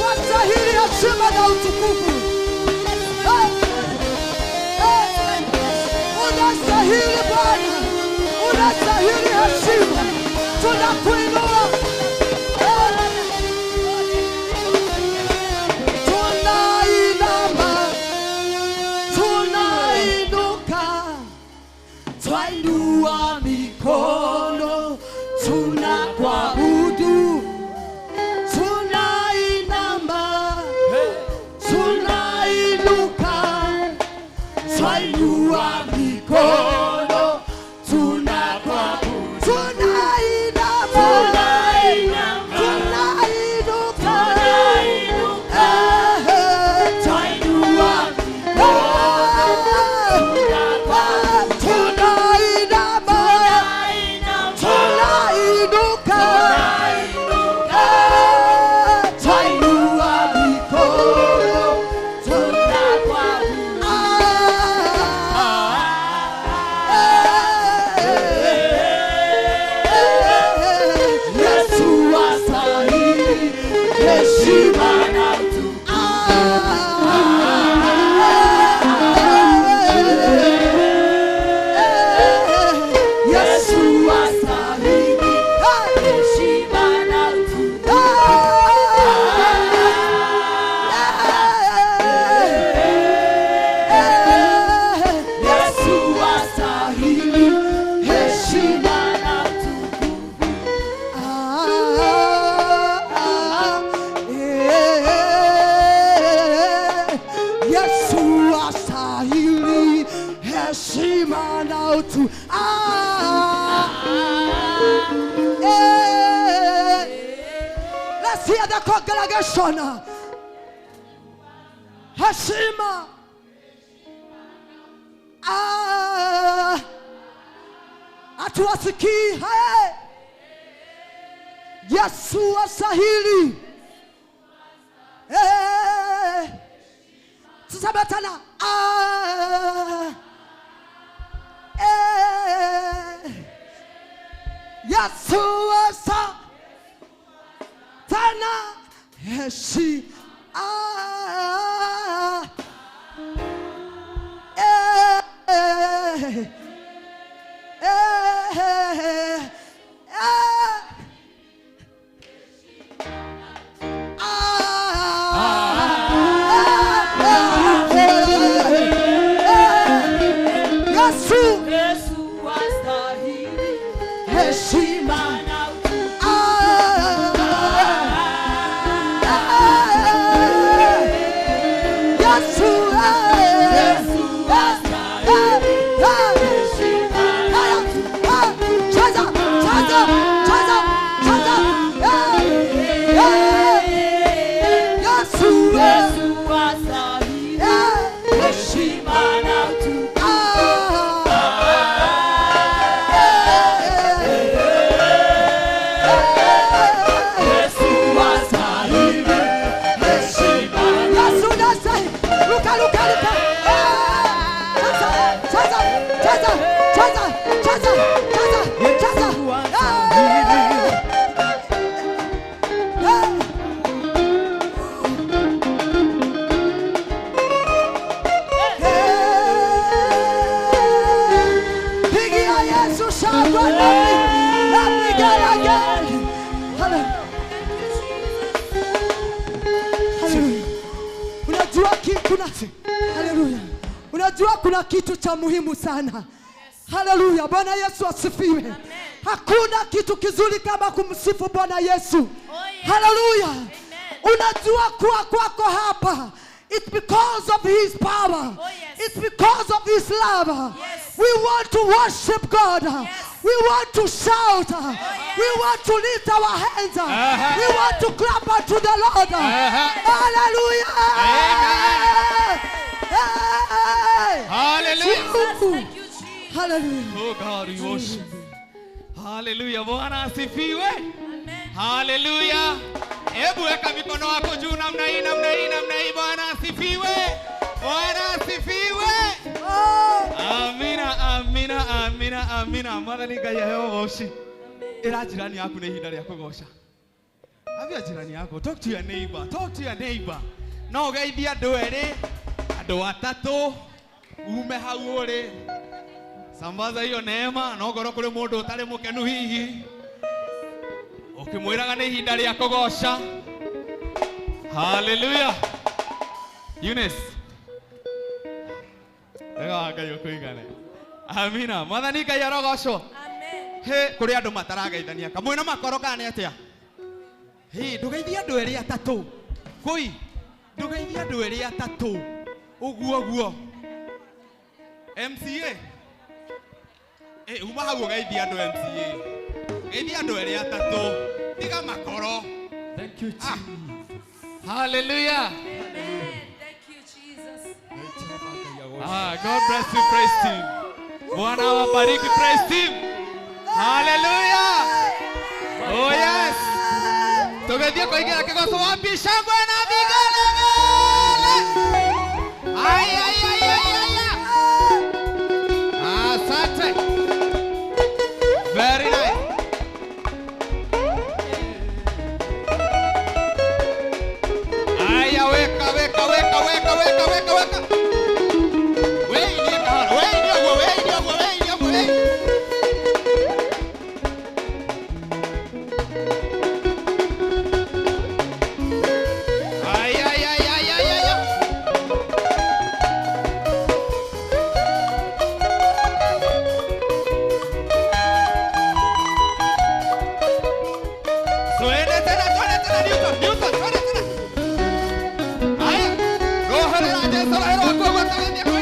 wastahili heshima na utukufu. Unastahili Bwana, unastahili heshima, tunakuinua. Tunainama, tunainuka, twainua mikono, tunakuabudu. Tunainama, tunainuka, twainua mikono, tunakuabudu. Tunainama, tunainuka, Twainua tunainama, tunainuka, twainua mikono, tunakuabudu. Yesu wastahili heshima na utukufu. Yesu wastahili heshima na utukufu. Yesu wastahili heshima na utukufu. Yesu astahili heshima na utu. Let's hear the congregation. Heshima. Hatuwasikii. Hey. Yesu astahili. Tuseme tena. Yesu astahili. Tena heshima. Yesu Yesu wastahili heshima. na utukufu. Yesu Yesu wastahili heshima na utukufu. Chaza, chaza, chaza, chaza. Yesu Yesu wastahili heshima na utukufu. Yesu wastahili heshima Yesu unastahili. Luka, luka, luka. Chaza, chaza, chaza, chaza, chaza, chaza, chaza. Pigia Yesu shangwe na vigelegele. Hallelujah. Hallelujah. Unajua kuna haleluya. Unajua kuna kitu cha muhimu sana. Haleluya. Bwana Yesu asifiwe. Hakuna kitu kizuri kama kumsifu Bwana Yesu. Haleluya. Unajua kuwa kwako hapa, it's because of his power. It's because of his love. We want to worship God. We want to shout. We want to lift our hands. We want to clap unto the Lord. Hallelujah. Amen. Hey. Hallelujah. Hallelujah. Oh God, we worship you. Hallelujah. Bwana asifiwe. Amen. Hallelujah. Hebu weka mikono wako juu namna hii, namna hii, namna hii. Bwana asifiwe. Bwana asifiwe. Amina, amina, amina, amina. Mwathani Ngai aheo ũgoci. Ĩra jirani yaku nĩ ihinda rĩa kũgoca. Ambia jirani yako, talk to your neighbor, talk to your neighbor. No ũgeithie andũ erĩ, andũ atatũ, ume hau ũrĩ. Sambaza hiyo neema, no ngorwo kũrĩ mũndũ ũtarĩ mũkenu hihi. Ũkĩmwĩraga nĩ ihinda rĩa kũgoca. Hallelujah. Eunice. Wega wa Ngai ũkũigane. Amina. Mwathani Ngai arogocwo. Amen. He, kũrĩ andũ matarageithania. Kamwĩna makoro kana nĩ atĩa? Hĩ, ndũgeithie andũ erĩ atatũ. Kũi, ndũgeithie andũ erĩ atatũ. Ũguo ũguo. MCA. Uma hau ũgeithie andũ MCA. Geithia andũ erĩ atatũ. Tiga makoro. Thank you, Jesus. Hallelujah. Amen. Thank you, Jesus. Ah, God bless you, praise team. Bwana awabariki, praise team. Hallelujah. Oh yes. Tũgĩthiĩ kũingĩra kĩgoco wapi shangwe na vigelegele. Ai, ai, ai, ai, ai, ai. Asante. Very nice. Aya, weka, weka, weka, weka, weka, weka, weka. Wei, ndiye kahora. Wei, ndiye guo, wei, ndiye guo, wei, ndiye guo, wei. Ay, ay, ay, ay, ay, ay, ay. Twende tena, twende tena, Newton, Newton, twende tena. Haya. Roho rera Jesu, roho wako watawendea kwa.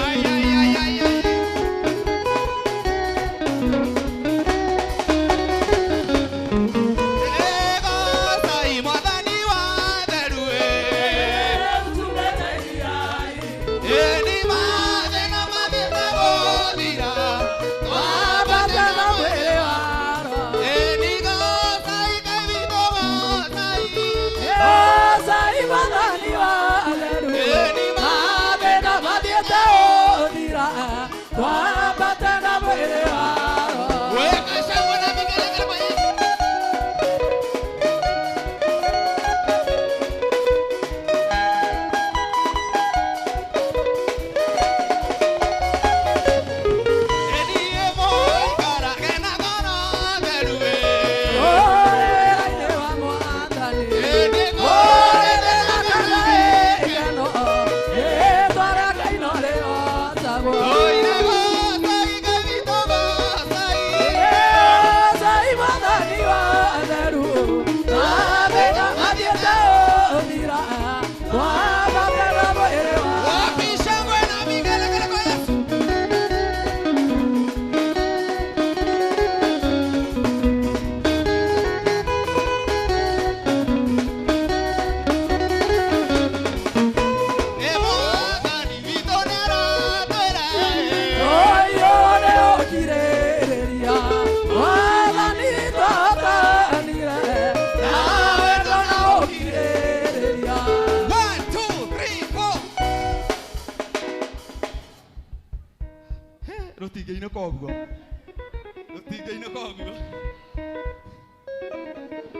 Ay, ay, ay, ay, ay. Ego sai mwathani wa theru Eni mathĩna mathiĩte gũthira, twambate na mwĩrĩ wa Eni gocai Ngai witũ gocai. Eni mathĩna Weka shangwe na vigelegele kwa Yesu. Eni mũikarage na ngoro theru Eni ngũrĩre na Oire gocai Ngai witũ gocai. Wapi shangwe na vigelegele kwa Yesu? Ĩ Mwathani witũ nĩaratwĩra, nawe One, two, three, four. He, rũtingĩinũka ũguo. Rũtingĩinũka ũguo.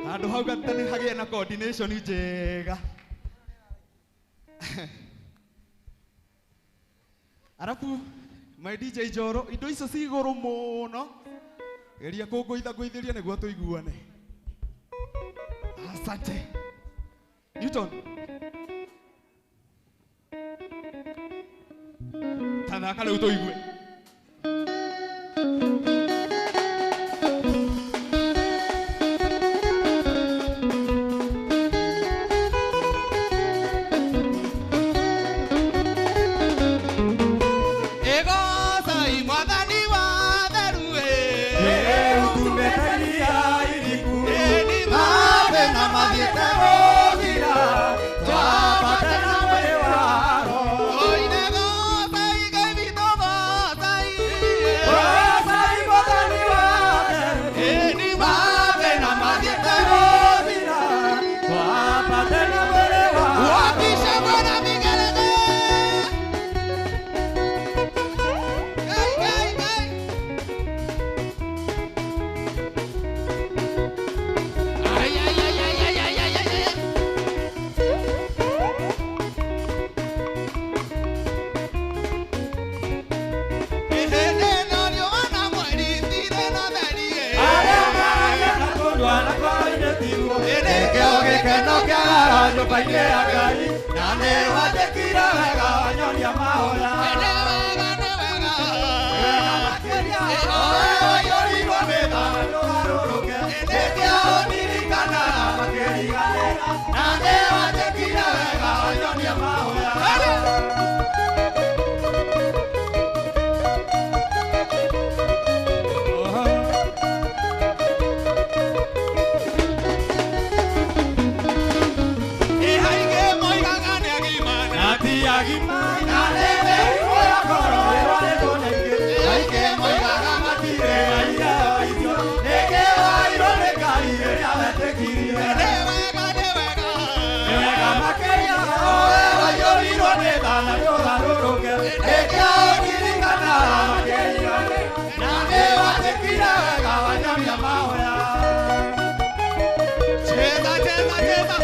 Handũ hau gata nĩ hagĩe na coordination njega. Arabu my DJ Njoro, indo icio ci igũrũ mũno. Geria kũngũitha ngũithĩrie nĩguo tũiguane. Asante. Newton. Tathaka rĩu tũigue. Ĩgocai Mwathani wa theru Ĩni mathĩna mathiĩte gũthira, twambate na mwĩrĩ wa Roho. Oine gocai Ngai witũ gocai. gĩtigwo nĩkĩo gĩkeno kĩagara nyũmba-inĩ ya Ngai na nĩwanjĩkire wega wanyonia mahoya nĩ wega makĩria owe waiyũrirwo nĩ tha na ndũgarũrũke nĩkĩo ũndirikanaga makĩriganĩra na nĩwanjĩkire wega wanyonia mahoya. Cheza, cheza, cheza.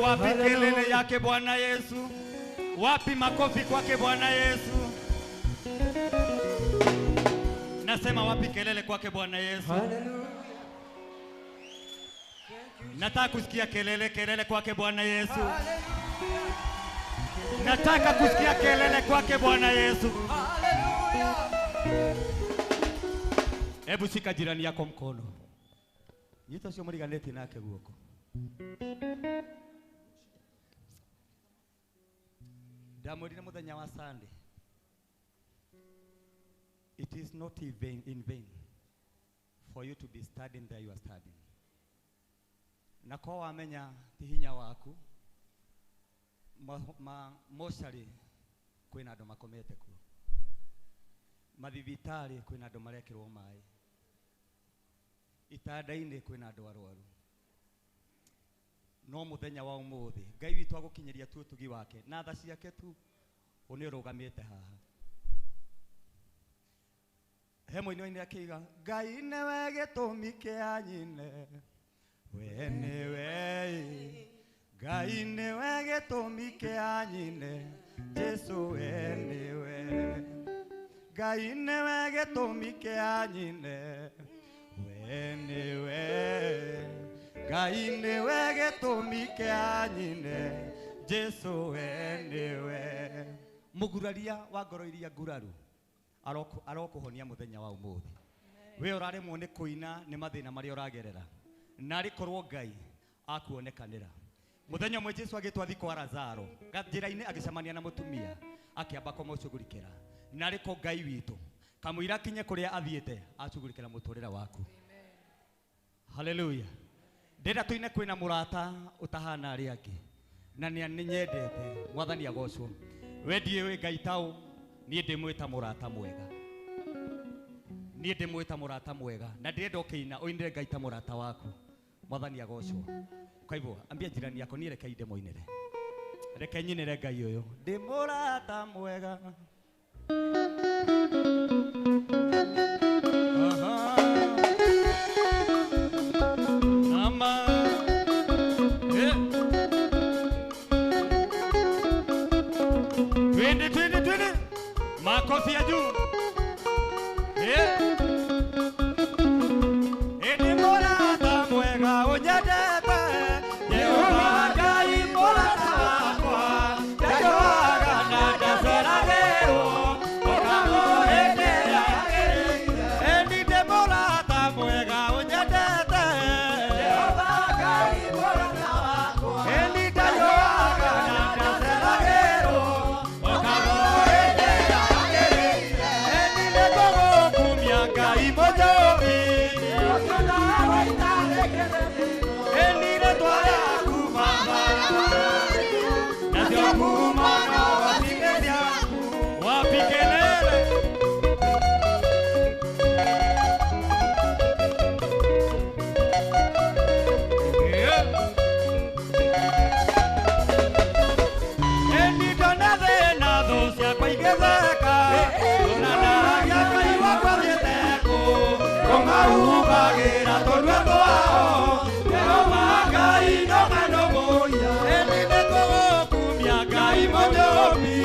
Wapi kelele yake Bwana Yesu? Wapi makofi kwake Bwana Yesu? Nasema wapi kelele kwake Bwana Yesu? Hallelujah. Nataka kusikia kelele, kelele kwake Bwana Yesu. Nataka kusikia kelele kwake Bwana Yesu. Hallelujah. Hebu shika jirani yako mkono. Nyita sio mliganeti nake guoko. Ndamwĩrire mũthenya wa Sunday. It is not even in vain for you to be studying there you are studying. Na ko wamenya ti hinya waku ma mocarĩ kwĩna andũ makomete kuo, mathibitarĩ kwĩna andũ marekĩrwo maĩ, itanda-inĩ kwĩna andũ arwaru. No mũthenya wa ũmũthĩ Ngai witũ agũkinyĩria tu ũtugi wake na tha ciake tu, nĩ ũrũgamĩte haha. He mũini wainire akĩiga Ngai nĩwe gĩtũmi kĩa nyine, we nĩwe, Ngai nĩwe gĩtũmi kĩa nyine, Jesu we nĩwe, Ngai nĩwe gĩtũmi kĩa nyine, we nĩwe, Ngai nĩwe gĩtũmi kĩa nyine, Jesu we nĩwe. Mũguraria wa ngoro iria nguraru arokũhonia mũthenya wa ũmũthĩ. We ũraremwo nĩ kũina nĩ mathĩna marĩa ũragerera, na arĩ korwo Ngai akuonekanĩra. Mũthenya ũmwe Jesu agĩtwo athiĩ kwa Lazaro, njĩra-inĩ agĩcemania na mũtumia akĩamba kũmũcugurikĩra. Na arĩ ko Ngai witũ kamũira kinye kũrĩa athiĩte acugurikĩra mũtũrĩre waku. Haleluya. Ndĩrenda tũine kwĩna mũrata ũtahana arĩa angĩ, na nĩ nyendete. Mwathani agocwo. We ndiũĩ Ngai taũ, niĩ ndĩmwĩta mũrata mwega. Niĩ ndĩmwĩta mũrata mwega, na ndĩrenda ũkĩina ũinĩre Ngai ta mũrata waku. Mwathani agocwo. Kwa hivyo ambia jirani yako, niĩ reke ndĩmũinĩre, reke nyinĩre Ngai ũyũ, ndĩ mũrata mwega. Ama twende twende twende, makofi ya juu. Ĩndĩ mũrata mwega ũnyendete, Jehova Ngai mũrata wakwa, ndanjohaga na ndaceragĩrwo, ũkamũhĩndĩ ĩrĩa yagĩrĩire. Ĩndĩ ndĩ mũrata mwega ũnyendete, Jehova Ngai mũrata wakwa, ĩndĩ ndanjohaga na ndaceragĩrwo, ũkamũhĩndĩ ĩrĩa yagĩrĩire. Ĩndĩ nĩngũgũkumia Ngai mũnjũbi, ĩndĩ rĩtwa rĩaku Baba, nacio ngumo no watige ciaku. Wapi kelele? Ĩndĩ ndona thĩna thũ ciakwa igĩtheka, ndonanagia Ngai wakwa thiĩte kũ, kũmahumbagĩra tũnua twao, Jehova Ngai ndũkanũmbũiya. Ĩndĩ nĩngũgũkumia Ngai mũnjũbi,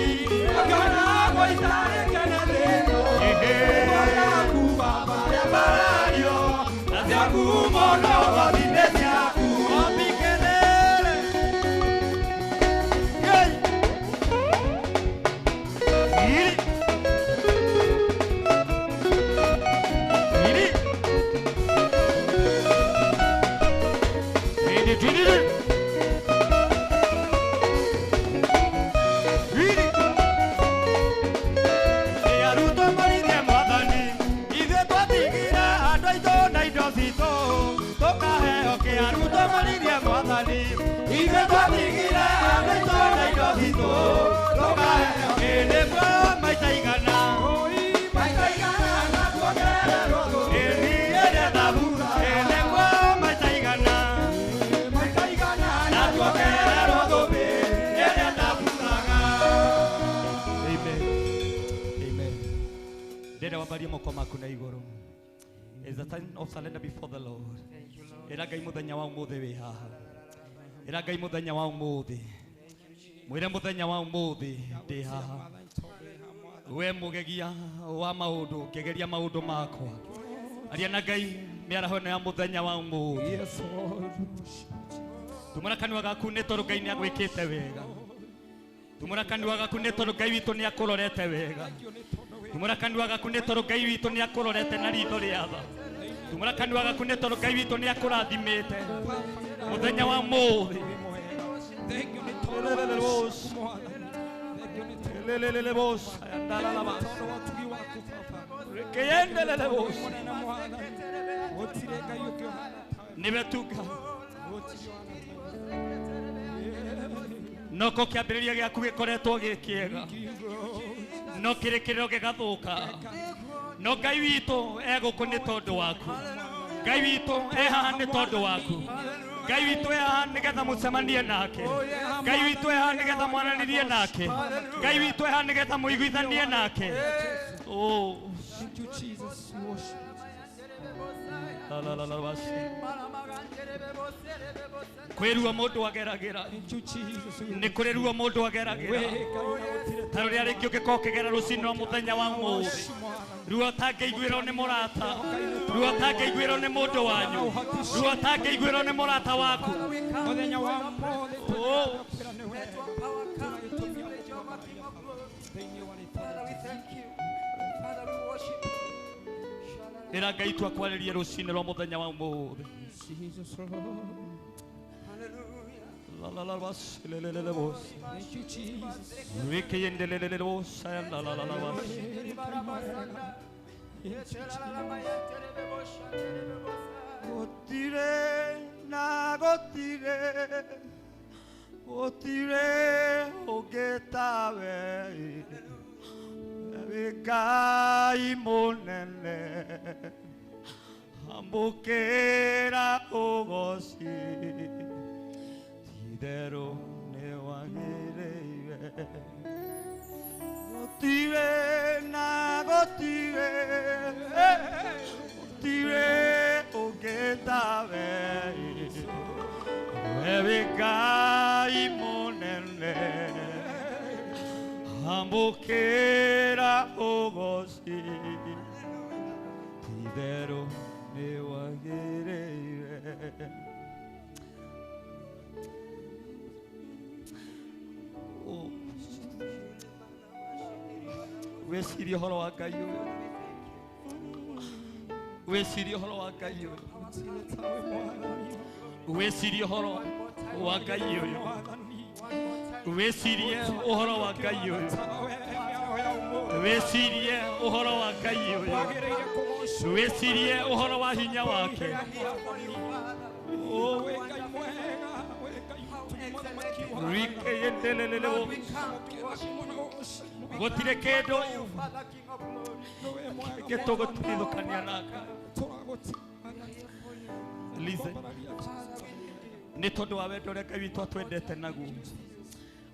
ũkĩonagwo itarĩkene thĩno, rĩtwa rĩaku Baba rĩambarario, nacio ngumo no wathine ciaku. Wapi kelele? Hey! Iri. Iri. Iri, iri, iri. Iri. Nĩ arutwo marithie Mwathani, ithuĩ twatigire andũ aitũ na indo citũ, tũkaheo kĩ. Arutwo marithie Mwathani, ithuĩ twatigire andũ aitũ na indo citũ, tũkaheo kĩ. Nĩguo maita igana, maita igana na tuongererwo thũ. Ĩni ĩrĩa thabura, nĩguo maita igana, maita igana na tuongererwo thũmbĩ ĩrĩa thaburaga. Amen. Amen. Ndĩrenda wambarie moko maku na igũrũ. It's a time of surrender before the Lord. Ĩra Ngai mũthenya wa ũmũthĩ wĩ haha. Ĩra Ngai mũthenya wa ũmũthĩ. Mwĩre mũthenya wa ũmũthĩ ndĩ haha. We mũgegia wa maũndũ, ngĩgeria maũndũ makwa. Aria na Ngai mĩaraho ĩno ya mũthenya wa ũmũthĩ. Yes, Lord. Tumũra kanua gaku nĩ tondũ Ngai nĩagwĩkĩte wega. Tumũra kanua gaku nĩ tondũ Ngai witũ nĩakũrorete wega. Tumũra kanua gaku nĩ tondũ Ngai witũ nĩakũrorete na ritho rĩa tha. Tumũra kanua gaku nĩ tondũ Ngai witũ nĩakũrathimĩte mũthenya wa ũmũthĩ. Thank you, nĩ tondũ wa Nibetuka noko kĩambĩrĩria gĩaku gĩkoretwo gĩ kĩega no kĩrĩkĩrĩro gĩgathũka no Ngai witũ egũkũ nĩ tondũ waku Ngai witũ e haha nĩ tondũ waku Ngai witũ e haha nĩgetha mũcemanie nake Ngai witũ e haha nĩgetha mwaranĩrie nake Ngai witũ e haha nĩgetha mũiguithanie nake. Oh, thank you Jesus. Kwĩrua mũndũ ageragĩra nĩ kũrĩ ruo mũndũ ageragĩra ta rũrĩa rĩngĩ ũngĩkorwo ũkĩgera rũcinĩ rwa mũthenya wa ũmũthĩ ruo ũtangĩiguĩrwo nĩ mũrata ruo ũtangĩiguĩrwo nĩ mũndũ wanyu ruo ũtangĩiguĩrwo nĩ mũrata waku. Ĩra Ngai tu akwarĩrie rũcinĩ rwa mũthenya wa ũmũthĩ. Thank you, Jesus. Gotire na gotire gotire ogetawe Ngai munene ambukera ugoci tidero newagĩrĩire gũtirĩ na gũtirĩ gũtirĩ ũngĩ tawe we wĩ Ngai mũnene ambukera ugoci tidero newagĩrĩire. Wĩcirie ũhoro wa Ngai ũyũ wĩcirie ũhoro wa Ngai ũyũ wĩcirie ũhoro wa Ngai ũyũ wĩcirie ũhoro wa Ngai ũyũ wĩcirie ũhoro wa Ngai ũyũ wĩcirie ũhoro wa hinya wake. Gũtirĩ kĩndũ gĩtũgũtigithũkania nake. Listen, nĩ tondũ wa wendo ũrĩa Ngai witũ atwendete naguo.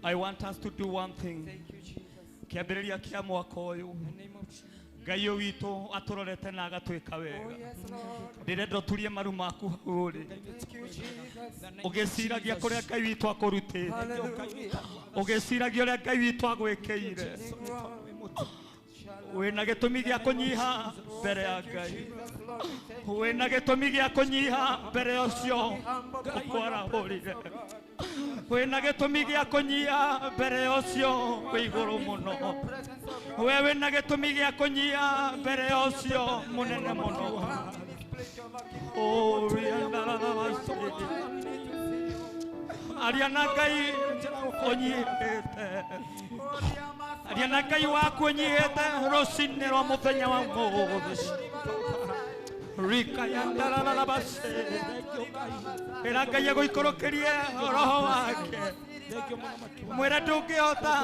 I want us to do one thing. Kĩambĩrĩria kĩa mwaka ũyũ Ngai ũyũ witũ atũrorete na agatwĩka wega. Ndĩrenda ũturie maru maku hau ũrĩ ũgĩciragia kũrĩa Ngai witũ akũrutĩte ũgĩciragia ũrĩa Ngai witũ agwĩkĩire wĩna gĩtũmi gĩa kũnyiha mbere ya Ngai wĩna gĩtũmi gĩa kũnyiha mbere ya ũcio ũkwarahũrire wĩna gĩtũmi gĩa kũnyiha mbere ya ũcio wĩ igũrũ mũno we wĩna gĩtũmi gĩa kũnyiha mbere ya ũcio mũnene mũno. Aria na Ngai ũnyihĩte aria na Ngai waku ũnyihĩte rũcinĩ rwa mũthenya wa ũmũthĩ rikayandararabase ĩra Ngai agũikũrũkĩrie roho wake mwĩre ndũngĩhota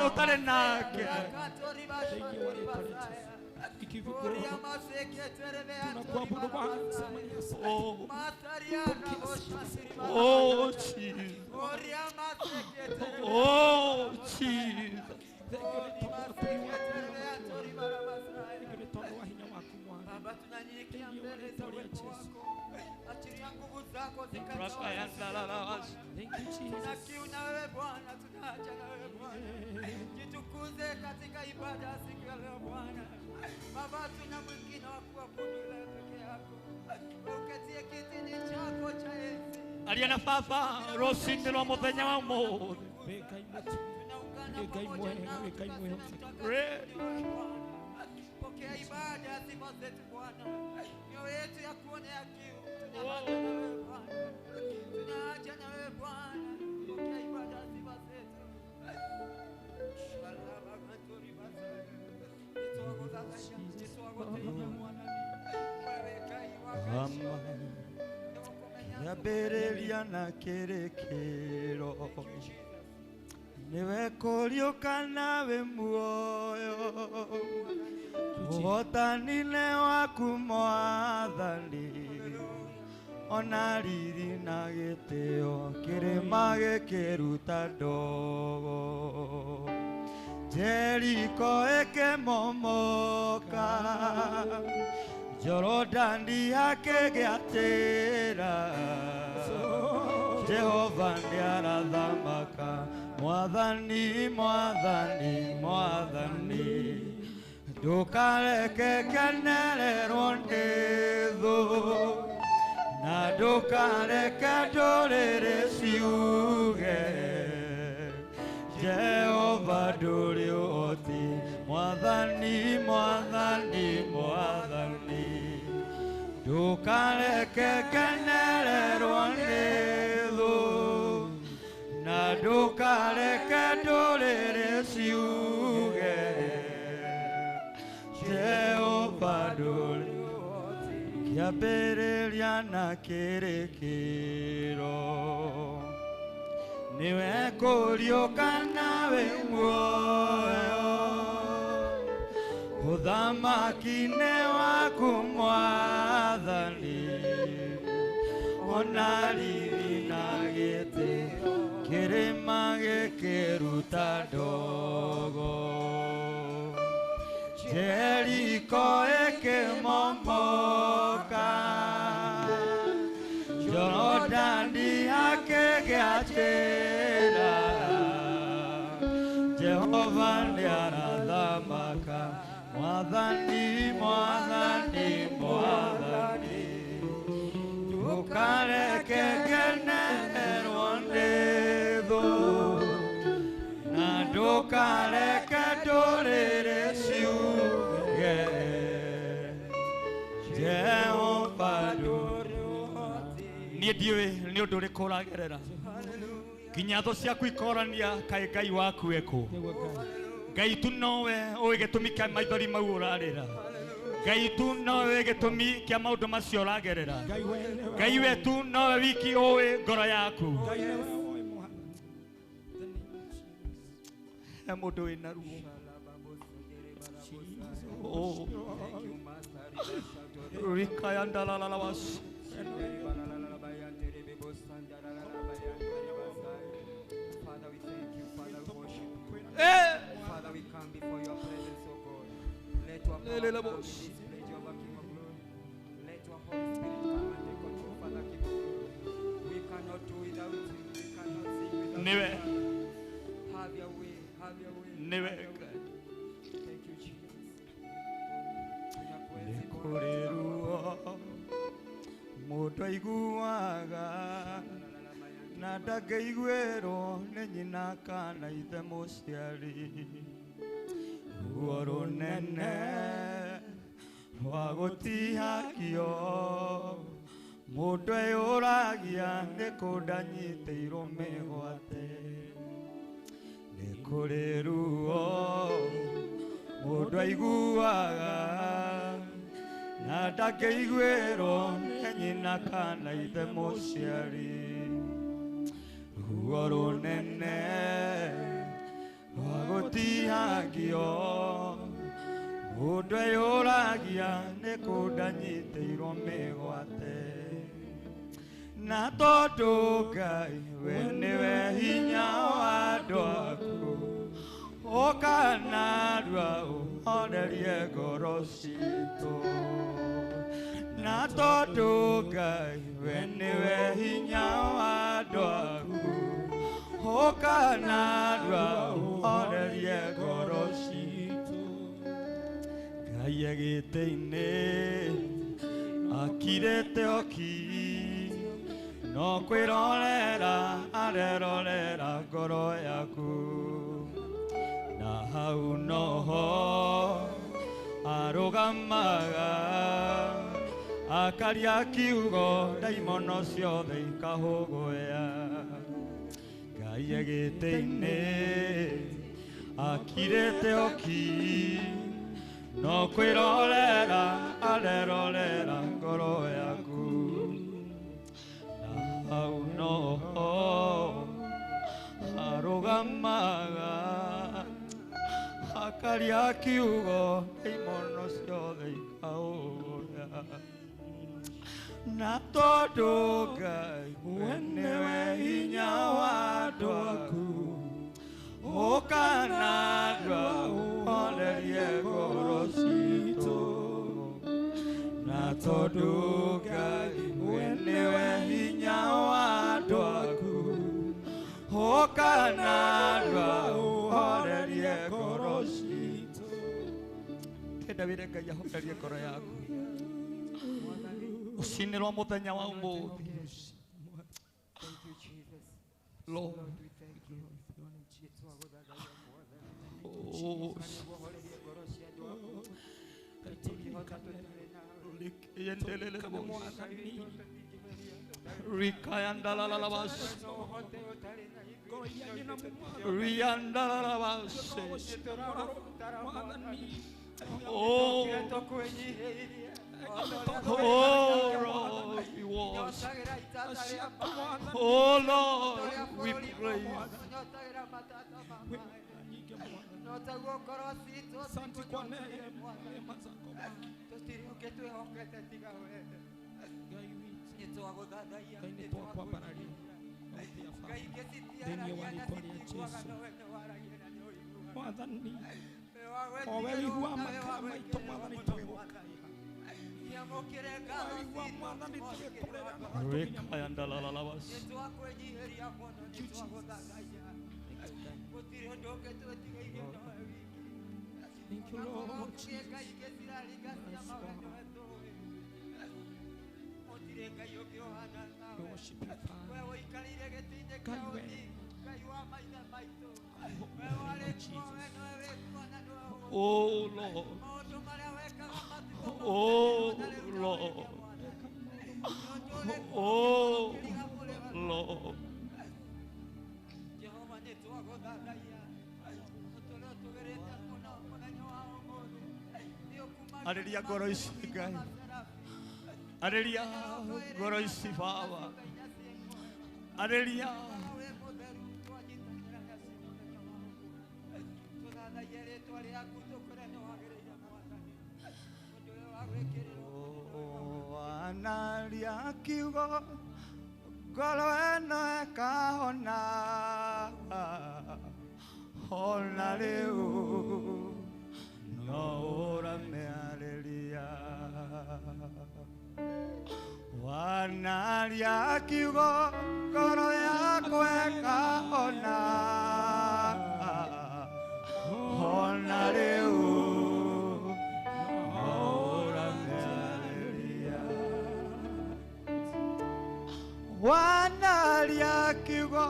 ũtarĩ nake. Oh, Jesus. Oh, Jesus. Jitukuze katika ibada siku ya leo Bwana. Baba, tuna mwingine wa kuabudu ila peke yako. Uketie kitini chako cha enzi. Aria na baba rũcinĩ rwa mũthenya wa ũmũthĩ. Pokea ibada ya sifa zetu Bwana. Mioyo yetu ya kuonea kiu. Tunahaja na wewe Bwana. Tunahaja na wewe Bwana. Pokea ibada ya sifa zetu. Kĩambĩrĩria na kĩrĩkĩro nĩwe kũriũka nawe muoyo ũhotani nĩ waku mwathani ona riri na gĩtĩo kĩrĩma gĩkĩruta ndogo Jeriko ĩkĩmomoka Jorodani akĩgĩatĩra Jehova nĩarathamaka Mwathani Mwathani Mwathani ndũkareke ngenererwo nĩ thũ na ndũkareke ndũrĩrĩ ciuge Jehova ndũrĩ ũhoti Mwathani Mwathani Mwathani ndũkareke ngenererwo nĩ thũ na ndũkareke ndũrĩrĩ ciuge Jehova ndũrĩ ũhoti kĩambĩrĩria na kĩrĩkĩro nĩwe kũriũka nawe muoyo ũthamaki nĩ waku mwathani ona riri na gĩtĩo kĩrĩma gĩkĩruta ndogo Jeriko ĩkĩmomoka Jorodani akĩgĩatĩra Jehova nĩarathamaka Mwathani Mwathani Mwathani ndũkareke ngenererwo nĩ thũ na ndũkareke ndũrĩrĩ ciuge Jehova ndũrĩ ũhoti niĩ ndiũĩ nĩ ũndũ ũrĩkũ ũragerera nginya thũ ciaku ikorania kaĩ Ngai waku ekũ Ngai tu nowe ũĩ gĩtũmi kĩa maithori mau ũrarĩra Ngai tu nowe gĩtũmi kĩa maũndũ macio ũragerera Ngai we tu nowe wiki ũĩ ngoro yaku he mũndũ wĩna ruo Oh. Rikayandalalalawas. Father, we thank you. Father, we worship you. Father, we come before your presence, O God. Let your power come in this place, Jehovah, King of glory. Let your Holy Spirit come and take control, Father, King of glory. We cannot do without you. We cannot sing without you. Have your way. Have your way. Never. Have your way. Thank you, Jesus. Kũrĩ ruo mũndũ aiguaga na ndangĩiguĩrwo nĩ nyina kana ithe mũciari ruo rũnene rwa gũtihakio mũndũ eyũragia nĩ kũ ndanyitĩirwo mĩgwate nĩ kũrĩ ruo mũndũ aiguaga na ndangĩiguĩrwo nĩ nyina kana ithe mũciari ruo rũnene rwa gũtihangio mũndũ eyũragia nĩ kũ ndanyitĩirwo mĩgwate na tondũ Ngai we nĩwe hinya wa andũ aku ũka narua ũhorerie ngoro citũ na tondũ Ngai we nĩwe hinya wa andũ aku ũka narua ũhorerie ngoro citũ Ngai egĩtĩ-inĩ akirĩte oki no kwĩrorera arerorera ngoro yaku na hau noho arũgamaga akaria kiugo ndaimono ciothe ikahũgũya Ngai egĩtĩ-inĩ akirĩte oki no kwĩrorera arerorera ngoro yaku na Wanaria kiugo ndaimono ciothe ikaũra. Na tondũ Ngai we nĩwe hinya wa andũ aku, ũka na andũ ũhorerie ngoro citũ. Na tondũ Ngai we nĩwe hinya wa andũ aku, ũka na andũ ũhorerie ngoro citũ. Ndĩrenda wĩre Ngai ahorerie ngoro yaku rũcinĩ rwa mũthenya wa ũmũthĩ. Lord, oh, Oh, oh, Lord, we worship. Oh, Lord, we praise. Thank you, Lord Jesus. We worship you, Father. God, Jesus. Oh Lord. Oh Lord. Oh Lord. Areria ngoro ici Ngai. Areria ngoro ici Baba. Areria. Wanaria kiugo ngoro ĩno ĩkahona ona rĩu no ũramĩarĩria. Wanaria kiugo ngoro yakwa ĩkahona ona rĩu no ũramĩarĩria. Wanaria kiugo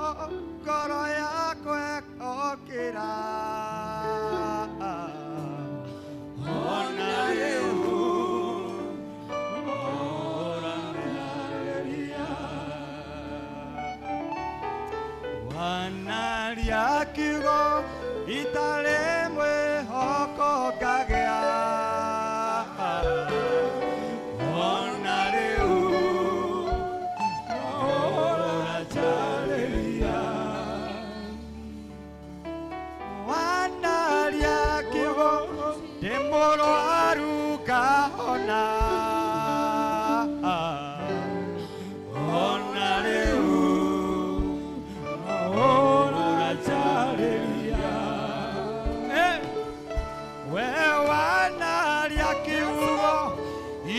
ngoro yakwa ĩkokĩra ona rĩu ũramĩarĩria. Wanaria kiugo itarĩ mwĩhoko ngagĩa ona rĩu ũranjarĩria. Wanaria kiugo ndĩ mũrwaru ngahona ona rĩu ũranjarĩria. We wanaria kiugo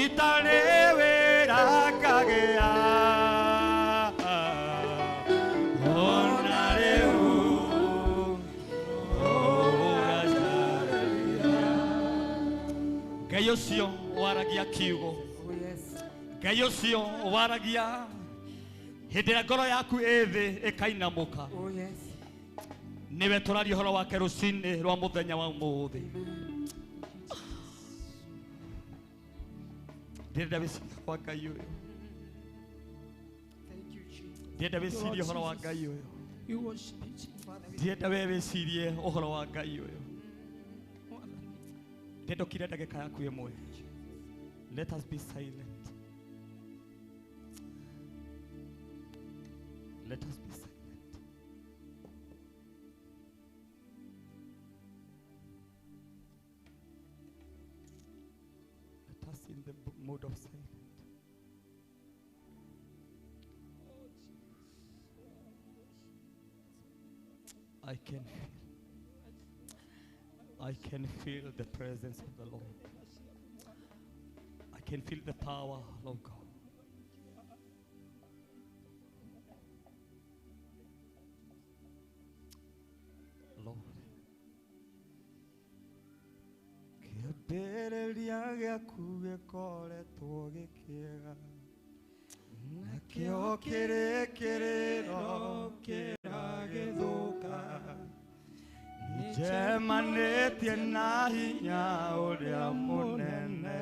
itarĩ wĩra ngagĩa ona rĩu ũranjarĩria. Ngai ũcio waragia kiugo, Ngai ũcio waragia hĩndĩ ĩrĩa ngoro yaku ĩ thĩ ĩkainamũka, nĩwe tũraria ũhoro wake rũcinĩ rwa mũthenya wa ũmũthĩ. Ndĩrenda wĩcirie kwa Ngai ũyũ. Ndĩrenda wĩcirie ũhoro wa Ngai ũyũ. Ndĩrenda we wĩcirie ũhoro wa Ngai ũyũ. Ndĩrenda ũkire ndagĩka yaku ĩmwe. Let us be silent. Let us be silent. mood of silence. I can feel the presence of the Lord. I can feel the power of God. Lord. Kĩambĩrĩria gĩaku gĩkoretwo gĩkĩega, nakĩo kĩrĩkĩrĩro kĩragĩthũka. Nĩnjemanĩtie na hinya ũrĩa mũnene,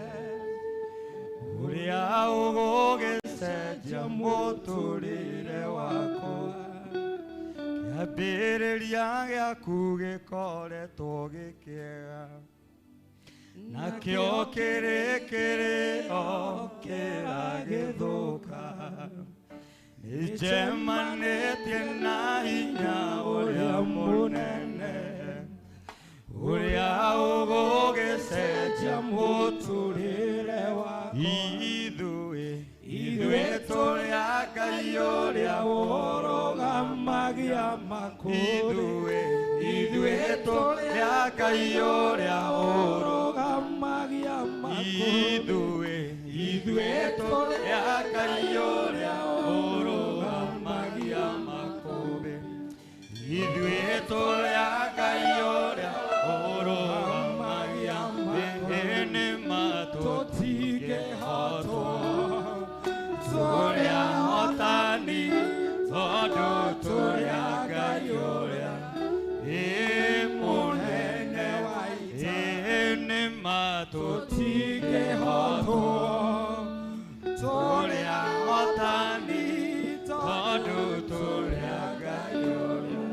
ũrĩa ũgũgĩcenjia mũtũrĩre wakwa. Kĩambĩrĩria gĩaku gĩkoretwo gĩkĩega, nakĩo kĩrĩkĩrĩro kĩragĩthũka. Nĩnjemanĩtie na hinya ũrĩa mũnene, ũrĩa ũgũgĩcenjia mũtũrĩre wakwa. Ithuĩ tũrĩ a Ngai ũrĩa ũrũgamagia makũmbĩ. Ithuĩ tũrĩ a Ngai ũrĩa ũrũgamagia makũmbĩ. Ithuĩ tũrĩ a Ngai ũrĩa ũrũgamagia makũmbĩ. Ithuĩ tũrĩ a Ngai ũrĩa ũrũgamagia makũmbĩ. Nĩ ma tũtingĩhotwo, tũrĩ ahotani, tondũ tũrĩ a Ngai ũrĩa mũnene wa ita. Nĩ ma tũtingĩhotwo, tũrĩ ahotani, tondũ tũrĩ a Ngai ũrĩa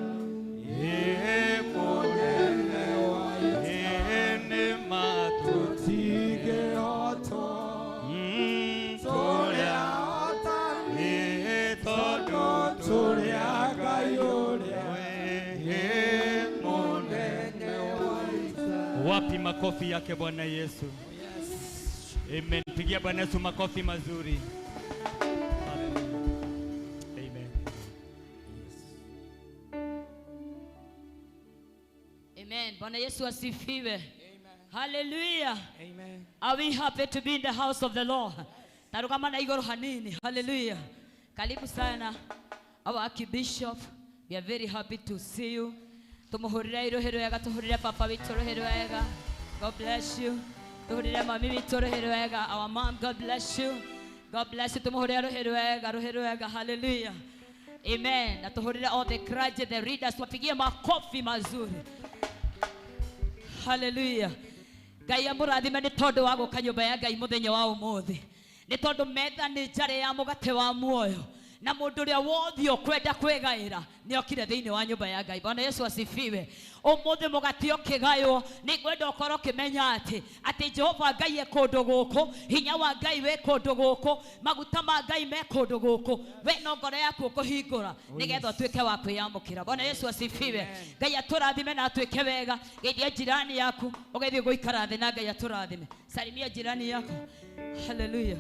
mũnene wa ita. Nĩ ma tũtingĩhotwo, tũrĩ ahotani, tondũ tũrĩ a Ngai ũrĩa mũnene wa ita. Wapi makofi yake Bwana Yesu? Amen. Pigia Bwana Yesu makofi mazuri. Amen. Amen. Bwana Yesu asifiwe. Amen. Hallelujah. Amen. Are we happy to be in the house of the Lord? Tarugama na igoro hanini. Hallelujah. Karibu sana our Archbishop. We are very happy to see you. Tumuhurira irohero wega, tuhurire papa witu rohero wega. God bless you. Tuhurire mami witu rohero wega. Our mom, God bless you. God bless you. Tumuhurire rohero wega, rohero wega. Hallelujah. Amen. Na tuhurire all the clergy, the readers, wapigie makofi mazuri. Hallelujah. Ngai amũrathime nĩ tondũ wa gũka nyũmba ya Ngai mũthenya wa ũmũthĩ. Nĩ tondũ metha nĩ njare ya mũgate wa muoyo. Na mũndũ ũrĩa wothe ũkwenda kwĩgaĩra nĩ okire thĩinĩ wa nyũmba ya Ngai. Bwana Yesu asifiwe. Ũmũthĩ mũgate ũkĩgaywo, nĩ ngwenda ũkorwo ũkĩmenya atĩ Jehova Ngai e kũndũ gũkũ, hinya wa Ngai wĩ kũndũ gũkũ, maguta ma Ngai me kũndũ gũkũ. We no ngoro yaku ũkũhingũra nĩgetha ũtuĩke wa kwĩyamũkĩra. Bwana Yesu asifiwe. Ngai atũrathime na atuĩke wega. Geithia jirani yaku, ũgeithie gũikara thĩ na Ngai atũrathime. Salimia jirani yako. Hallelujah.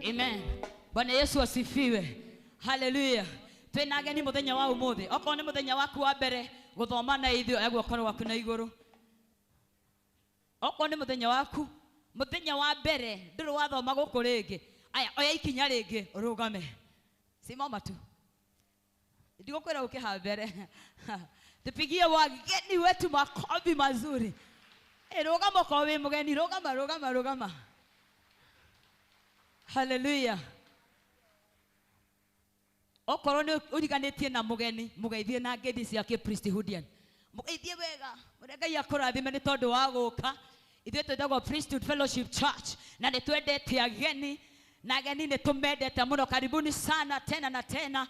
Amen. Bwana Yesu asifiwe. Hallelujah. Twina ageni muthenya wa umuthi. Okorwo ni muthenya waku wa mbere guthoma na ithuĩ, eguo waku na iguru. Okorwo ni muthenya waku, muthenya wa mbere ndũrĩ wathoma gũkũ rĩngĩ. Aya, oya ikinya rĩngĩ ũrũgame. Simama tu. Ndigũkwĩra ũke haha mbere. Tupigie wageni wetu makofi mazuri. Rũgama okorwo wĩ mũgeni, rũgama, rũgama, rũgama. Hallelujah. Okorwo nĩ ũriganĩtie na mũgeni, mũgeithie na ngeithi cia kĩ-priesthoodian. Mũgeithie wega, ũrĩa Ngai akũrathime nĩ tondũ wa gũka. Ithuĩ twĩtagwo Priesthood Fellowship Church na nĩ twendete ageni, na ageni nĩ tũmendete mũno. Karibuni sana tena na tena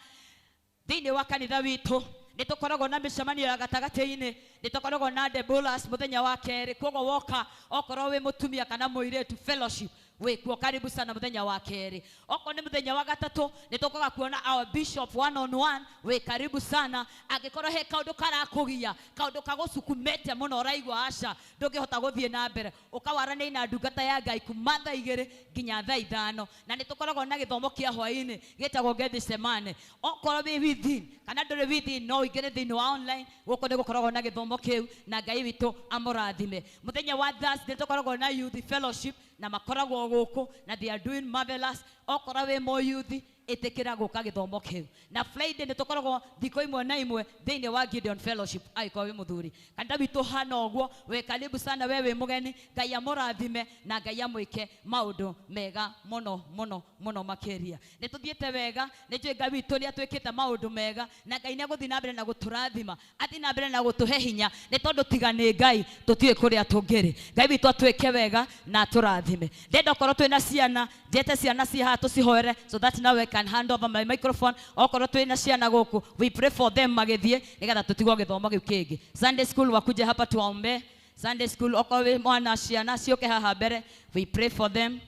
thĩinĩ wa kanitha witũ. Nĩ tũkoragwo na mĩcemanio ya gatagatĩ-inĩ, nĩ tũkoragwo na Debolas mũthenya wa kerĩ. Koguo woka, okorwo wĩ mũtumia kana mũirĩtu, fellowship Wikuo karibu sana muthenya wa keri. Oko ni muthenya wa gatatu nitukoga kuona our bishop one on one. We karibu sana. Angikorwo he kaundu karakugia, kaundu kagusukumete muno uraigua aca ndungihota guthie na mbere, ukawarania na ndungata ya Ngai kuma thaa igiri nginya thaa ithano. Na nitukoragwo na githomo kia hwaini gitagwo Gethsemane. Okorwo wi within kana nduri within no uingire thiini wa online guku ni gukoragwo na githomo kiu na Ngai witu amurathime. Muthenya wa Thursday tukoragwo na youth fellowship na makoragwo guku na they are doing marvelous. Okorwo wi mo youth itikira guka githomo kiu. Na Friday ni tukoragwo thikũ imwe na imwe thiini wa Gideon Fellowship aikorwo wi muthuri kanitha witũ hana ũguo. We karibu sana we wi mugeni. Ngai amũrathime na Ngai amwĩke maũndũ mega mũno mũno mũno makĩria. Nĩ tũthiĩte wega, nĩ njũĩ Ngai witũ nĩ atwĩkĩte maũndũ mega na Ngai nĩ egũthiĩ na mbere na gũtũrathima, athiĩ na mbere na gũtũhe hinya, nĩ tondũ tiga nĩ Ngai tũtiũĩ kũrĩa tũngĩrĩ. Ngai witũ atwĩke wega na atũrathime. Ndĩrenda okorwo twĩna ciana, njĩte ciana ciĩ haha tũcihoere so that now we can hand over my microphone. Okorwo twĩna ciana gũkũ, we pray for them magĩthiĩ nĩgetha tũtigwo gĩthomo gĩu kĩngĩ. Sunday school wakuje hapa tuwaombe. Sunday school okorwo wĩ mwana ciana ciũke haha mbere, we pray for them.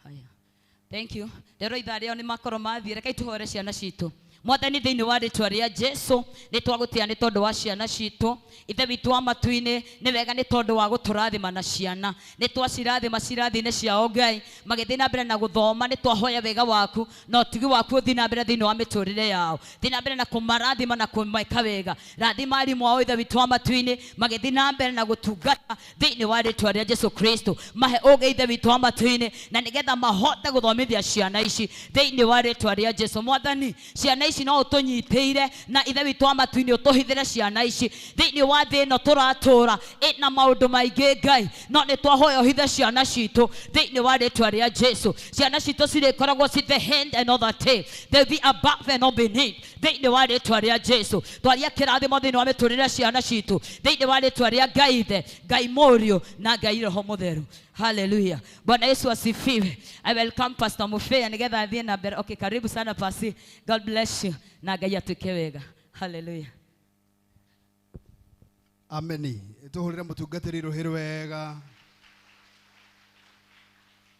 Haya. Thank you. Ndero ithaa rĩao nĩ makorwo mathiĩ, rekei tũhoere ciana citũ. Mwathani thĩinĩ wa rĩtwa rĩa Jesu nĩ twagũtĩa nĩ tondũ wa ciana citũ. Ithe witũ wa matu-inĩ nĩ wega nĩ tondũ wa gũtũrathima na ciana. Nĩ twacirathima cirathi-inĩ ciao Ngai, magĩthiĩ na mbere na gũthoma. Nĩ twahoya wega waku na ũtugi waku ũthiĩ na mbere thĩinĩ wa mĩtũrĩre yao. Thiĩ na mbere na kũmarathima na kũmeka wega. Rathima arimũ ao Ithe witũ wa matu-inĩ magĩthiĩ na mbere na gũtungata thĩinĩ wa rĩtwa rĩa Jesu Kristo. Mahe ũũgĩ Ithe witũ wa matu-inĩ na nĩgetha mahote gũthomithia ciana ici thĩinĩ wa rĩtwa rĩa Jesu. Mwathani, ciana ici no ũtũnyitĩire na Ithe witũ wa matu-inĩ ũtũhithĩre ciana ici thĩinĩ wa thĩ ĩno tũratũra ĩna maũndũ maingĩ Ngai, no nĩ twahoya ũhithe ciana citũ thĩinĩ wa rĩtwa rĩa Jesu. Ciana citũ cirĩkoragwo ci the hand and not the tail, they'll be above and not beneath thĩinĩ wa rĩtwa rĩa Jesu. Twaria kĩrathimo thĩinĩ wa mĩtũrĩre ciana citũ thĩinĩ wa rĩtwa rĩa Ngai Ithe, Ngai Mũriũ na Ngai Roho Mũtheru. Hallelujah. Bwana Yesu asifiwe. I welcome Pastor Mufea nĩgetha athiĩ na mbere. Okay, karibu sana pasi. God bless you. Na Ngai atuĩke wega. Hallelujah. Ameni. Tuhurire mutungatĩri rũhĩ rwega.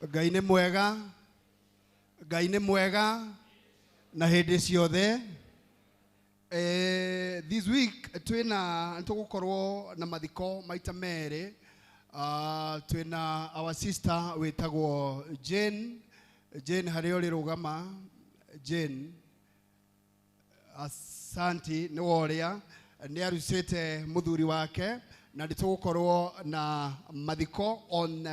Ngai nĩ mwega. Ngai nĩ mwega na hĩndĩ ciothe. This week twĩna tũgũkorwo na mathiko maita merĩ. Twĩna our sister wĩtagwo Jane. Jane harĩa ũrĩ rũgama. Jane, asanti nĩ worĩa nĩ arucĩte mũthuri wake na nĩ tũgũkorwo na mathiko on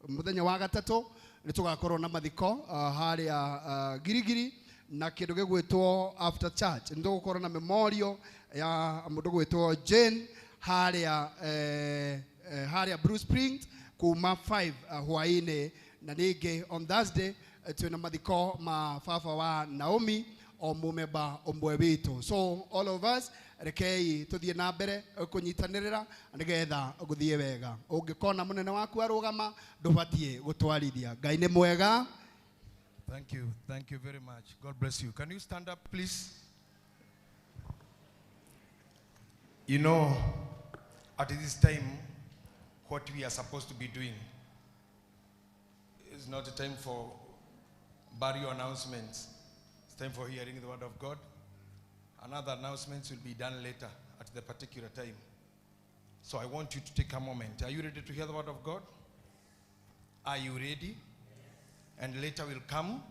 mũthenya wa gatatũ. Nĩ tũgakorwo na mathiko harĩa Girigiri na kĩndũ gĩgwĩtwo after church. Nĩ tũgũkorwo na memorial ya mũndũ gwĩtwo Jane harĩa harĩa Blue Springs kuma 5 hwaĩ-inĩ. Na ningĩ on Thursday twĩna mathiko ma baba wa Naomi o mũmemba ũmwe witũ. So all of us rekei tuthiĩ na mbere kũnyitanĩrĩra nĩgetha gũthiĩ wega. Ũngĩkona mũnene waku arũgama ndũbatiĩ gũtwarithia. Ngai nĩ mwega. Thank you. Thank you very much. God bless you. Can you stand up, please? You know, at this time, what we are supposed to be doing is not a time for burial announcements. It's time for hearing the word of God. Another announcement will be done later at the particular time. So I want you to take a moment. Are you ready to hear the word of God? Are you ready? And later we'll come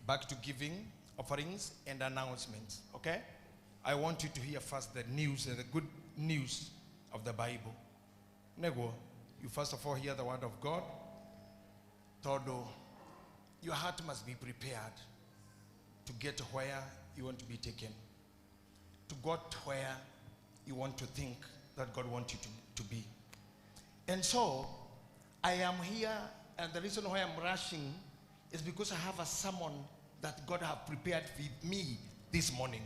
back to giving offerings and announcements, okay? I want you to hear first the news and the good news of the Bible. Nego, you first of all hear the word of God. Todo, your heart must be prepared to get where you want to be taken, to get where you want to think that God wants you to be. And so, I am here, and the reason why I'm rushing is because I have a sermon that God have prepared with me this morning.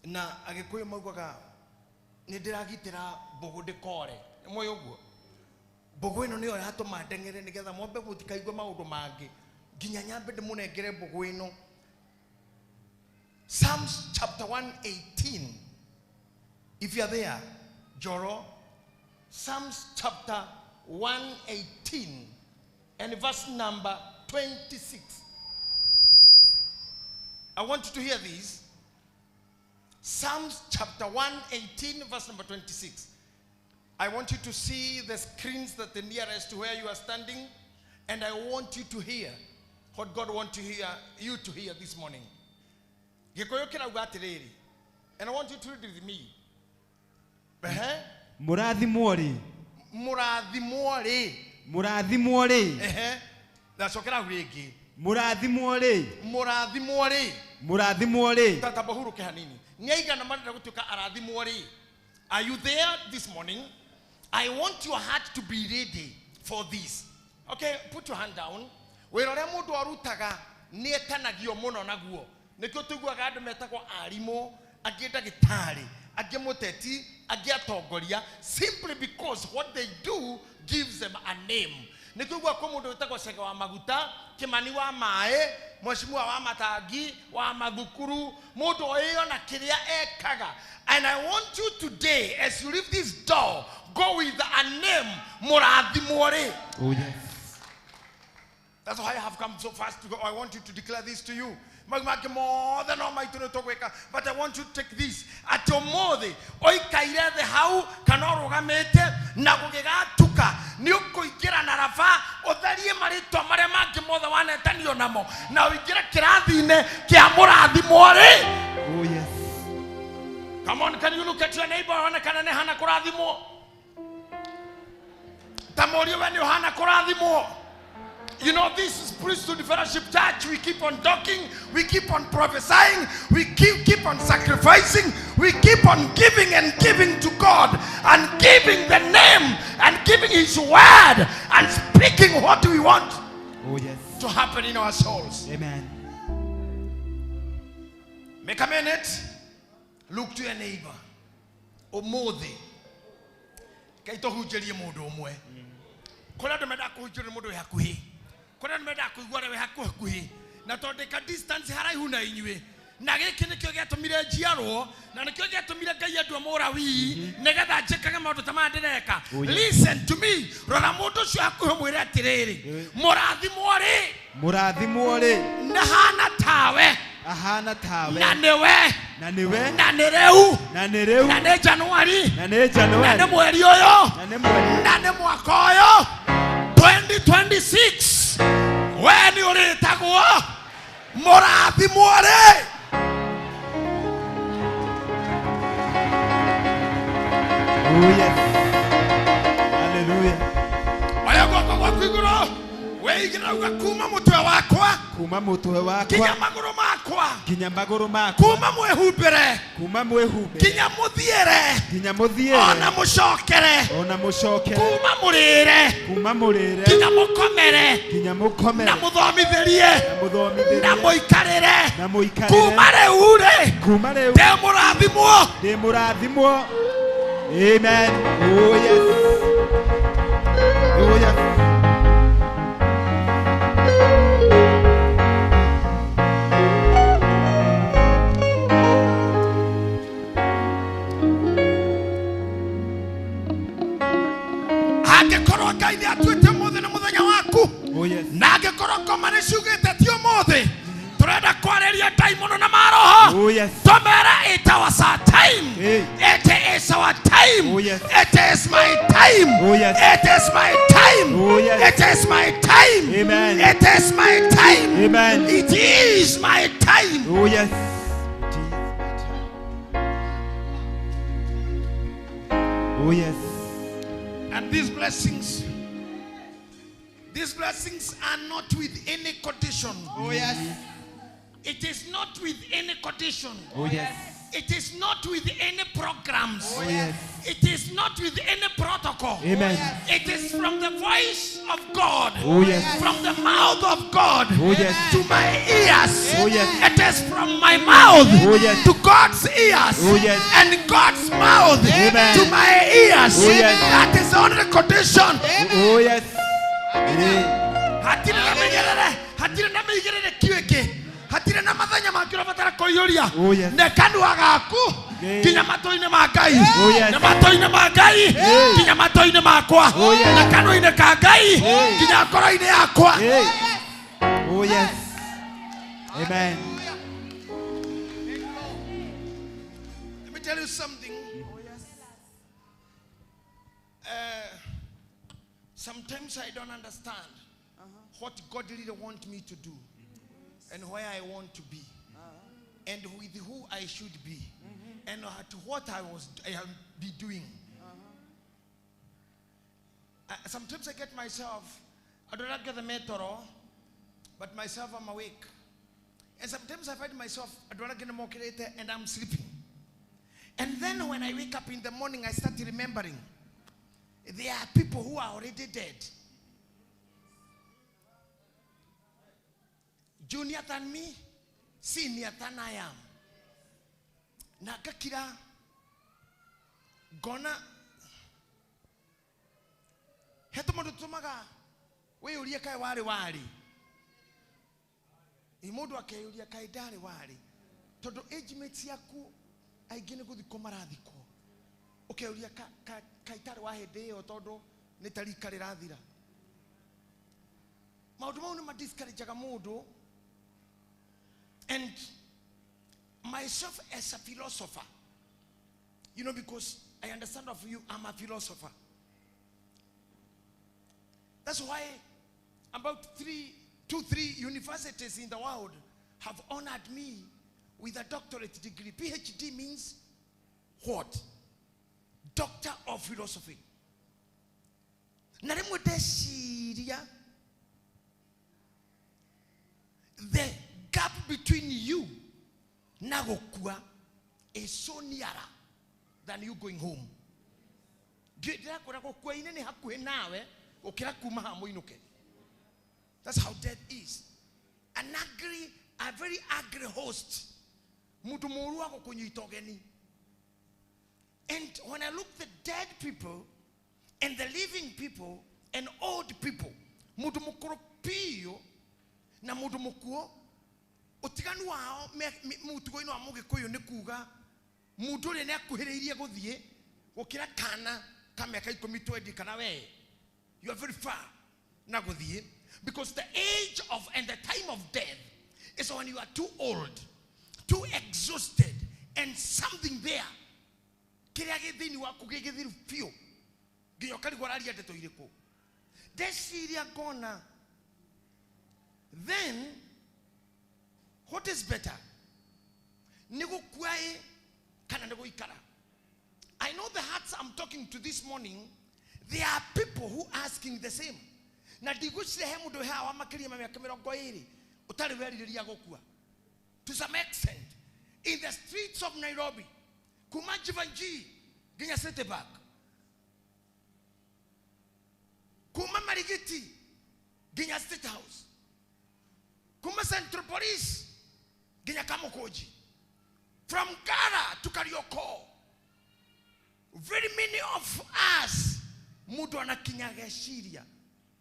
Na agikuyu maugaga ni ndiragitira mbugu ndikore. Ni moĩ ũguo? Mbugu ĩno nĩyo yatũma ndeng'ere nĩgetha mwambe mũtikaigua maũndũ mangĩ. Nginya nyambe ndĩmũnengere mbũgũ ĩno. Psalms chapter 118. If you are there, Joro, Psalms chapter 118 and verse number 26. I want you to hear this. Psalms chapter 118, verse number 26. I want you to see the screens that the nearest to where you are standing, and I want you to hear what God wants to hear you to hear this morning. Gĩkũyũ kĩrauga atĩrĩrĩ, and I want you to read with me. Ehe. Mũrathimwo rĩ. Mũrathimwo rĩ. Mũrathimwo rĩ. Ehe. Ndacokera hau rĩngĩ. Mũrathimwo rĩ. Mũrathimwo rĩ. Mũrathimwo rĩ. Tata bahurũke hanini. Nĩ aigana marenda gũtuĩka arathimwo rĩ? Are you there this morning? I want your heart to be ready for this. Okay, put your hand down. Wĩra ũrĩa mũndũ arutaga nĩ etanagio mũno naguo. Nĩkĩo tũiguaga andũ metagwo arimũ, angĩ ndagĩtarĩ, angĩ mũteti, angĩ atongoria, simply because what they do gives them a name. Nĩkĩo ũiguaga kwĩ mũndũ wĩtagwo Chege wa maguta, Kĩmani wa maĩ, Mheshimiwa wa matangi, wa mathukuru, mũndũ ũyũ na kĩrĩa ekaga. And I want you today, as you leave this door, go with a name, Mũrathimwo rĩ. Oh yes. That's why I have come so fast to go. I want you to declare this to you. But I want you to take this. Atĩ ũmũthĩ ũikaire thĩ hau kana ũrũgamĩte na gũgĩgatuka nĩ ũkũingĩra na raba ũtharie marĩtwa marĩa mangĩ mothe wanetanio namo na ũingĩre kĩrathi-inĩ kĩa mũrathimwo rĩ. Oh yes. Come on, can you look at your neighbor one kana nĩ hana kũrathimwo? Ta mũriũ we nĩ ũhana kũrathimwo. You know, this is Priesthood Fellowship Church. We keep on talking, we keep on prophesying, we keep on sacrificing, we keep on giving and giving to God and giving the name and giving His word and speaking what we want Oh yes. to happen in our souls. Amen. Make a minute. Look to your neighbor. Ũmũthĩ Ngai tũhunjĩrie mũndũ ũmwe. Kũrĩa andũ mendaga kũhunjĩrio nĩ mũndũ wĩ hakuhĩ. Kũrĩa andũ mendaga kũigua ũrĩa wĩ hakuhĩ. Na tondũ ndĩ ka distance haraihu na inyuĩ. Na gĩkĩ nĩkĩo gĩatũmire njiarwo, na nĩkĩo gĩatũmire Ngai andue Mũlawii, nĩgetha njĩkage maũndũ ta maya ndĩreka. Oh, yes. Listen to me. Rora mũndũ ũcio hakuhĩ ũmwĩre atĩrĩrĩ, mũrathimwo rĩ, Mũrathimwo rĩ. nĩ hana tawe, Ahana tawe. na nĩwe, Na nĩwe. na nĩ rĩu, Na nĩ rĩu. na nĩ Januari, Na nĩ na nĩ Januari. mweri ũyũ, Na nĩ mweri. na nĩ mwaka ũyũ 2026 we nĩ ũrĩtagwo mũrathimwo rĩ. Oh yes. Hallelujah. Oya guoko gwaku igũrũ wĩigĩrĩra uga kuma mũtwe wakwa Kuma mũtwe wakwa nginya magũrũ makwa, nginya magũrũ makwa, kuma mwĩhumbĩre kuma mwĩhumbĩre nginya mũthiĩre nginya mũthiĩre ona mũcokere, ona mũcokere, kuma mũrĩre kuma mũrĩre nginya mũkomere nginya mũkomere na mũthomithĩrie na mũthomithĩrie na mũikarĩre, na mũikarĩre, kuma rĩu rĩ kuma rĩu ndĩ mũrathimwo. ndĩ mũrathimwo. Amen. Oh yes. Oh yes. Angĩkorwo Ngai nĩ atuĩte ũmũthĩ nĩ mũthenya waku, Oh yes. na angĩkorwo ngoma nĩ ciugĩte ti ũmũthĩ, tũrenda kwarĩria ndaimono na maroho. Oh yes. Tomera, it was our time. Hey. It is our time. Oh, yes. It is my time. Oh, yes. It is my time. Oh, yes. It is my time. Amen. It is my time. Amen. It is my time. Oh yes. It is my time. Oh yes. And these blessings are not with any condition. Oh yes. It is not with any condition. Oh yes. It is not with any programs. Oh yes. It is not with any protocol. Amen. It is from the voice of God. Oh yes. From the mouth of God. Oh yes. To my ears. Oh yes. It is from my mouth. Oh yes. To God's ears. Oh yes. And God's mouth. Amen. To my ears. Oh yes. That is the only condition. Oh yes. Hatirĩ na mĩnyerere, Hatirĩ na mĩigĩrĩrĩki ĩngĩ. Hatirĩ na mathenya mangĩ ũrabatara kũiyũria. Nĩ kanua gaku nginya matũ-inĩ ma Ngai. Na matũ-inĩ ma Ngai nginya matũ-inĩ makwa. Na kanua-inĩ ka Ngai nginya ngoro-inĩ yakwa. Oh yes. Amen. Let me tell you something. Sometimes I don't understand what God really wants me to do and where I want to be and with who I should be and at what I be doing. Sometimes I get myself, I do not get the metro, but myself I'm awake. And sometimes I find myself, I do not get more created and I'm sleeping. And then when I wake up in the morning, I start remembering there are people who are already dead. Junior than me, senior than I am. Na gakira gona heto mundu tumaga wiyurie kai wari wari. I mundu akeyuria kai ndari wari. Tondu age mates yaku aingi ni guthikwo marathikwo. Ukeyuria ka itari wa hindi iyo tondu ni ta rika rirathira. Maundu mau ni ma discourageaga mundu. And myself as a philosopher, you know, because I understand of you, I'm a philosopher. That's why about two, three universities in the world have honored me with a doctorate degree. PhD means what? Doctor of Philosophy. The gap between you na gukua is so nearer than you going home. That's how death is. An angry, a very angry host. And when I look the dead people and the living people and old people, mundu mukuru piũ na mundu mukuo, utiganu wao mutugo-inĩ wa Mũgĩkũyũ nĩ kuga mundu ũrĩa nĩ akuhĩrĩirie gũthiĩ gũkĩra kana ka mĩaka ikũmi twendi kana we. You are very far na gũthiĩ, because the age of and the time of death is when you are too old, too exhausted, and something there kĩrĩa gĩ thĩinĩ waku gĩgĩthiru biũ nginya ũkarigwo ũraria ndeto irĩkũ. Ndeciria ngona then what is better? Nĩ gũkua ĩ kana nĩ gũikara? I know the hearts I'm talking to this morning, there are people who are asking the same. Na ndigwĩciria he mũndũ haha wa makĩria ma mĩaka mĩrongo ĩrĩ ũtarĩ werirĩria gũkua. To some extent, in the streets of Nairobi, kuma Jivanji nginya City Park, kuma Marigiti nginya State House, kuma Central Police nginya Kamukunji, from Ngara to Kariokor, very many of us mundu anakinya geciria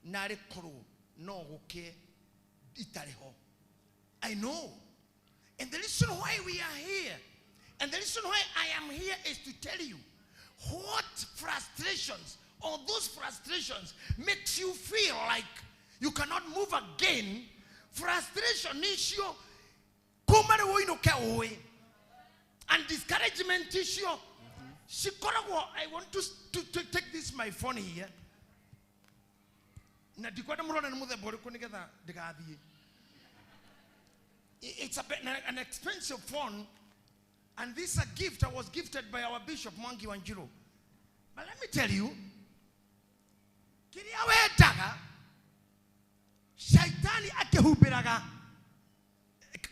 na korwo no guke itarĩ ho. I know. And the reason why we are here, and the reason why I am here, is to tell you what frustrations or those frustrations makes you feel like you cannot move again. Frustration issue, and discouragement issue. I want to take this my phone here. It's an expensive phone, and this is a gift I was gifted by our bishop Mwangi Wanjiru. But let me tell you, kiria wendaga shaitani akihubiraga.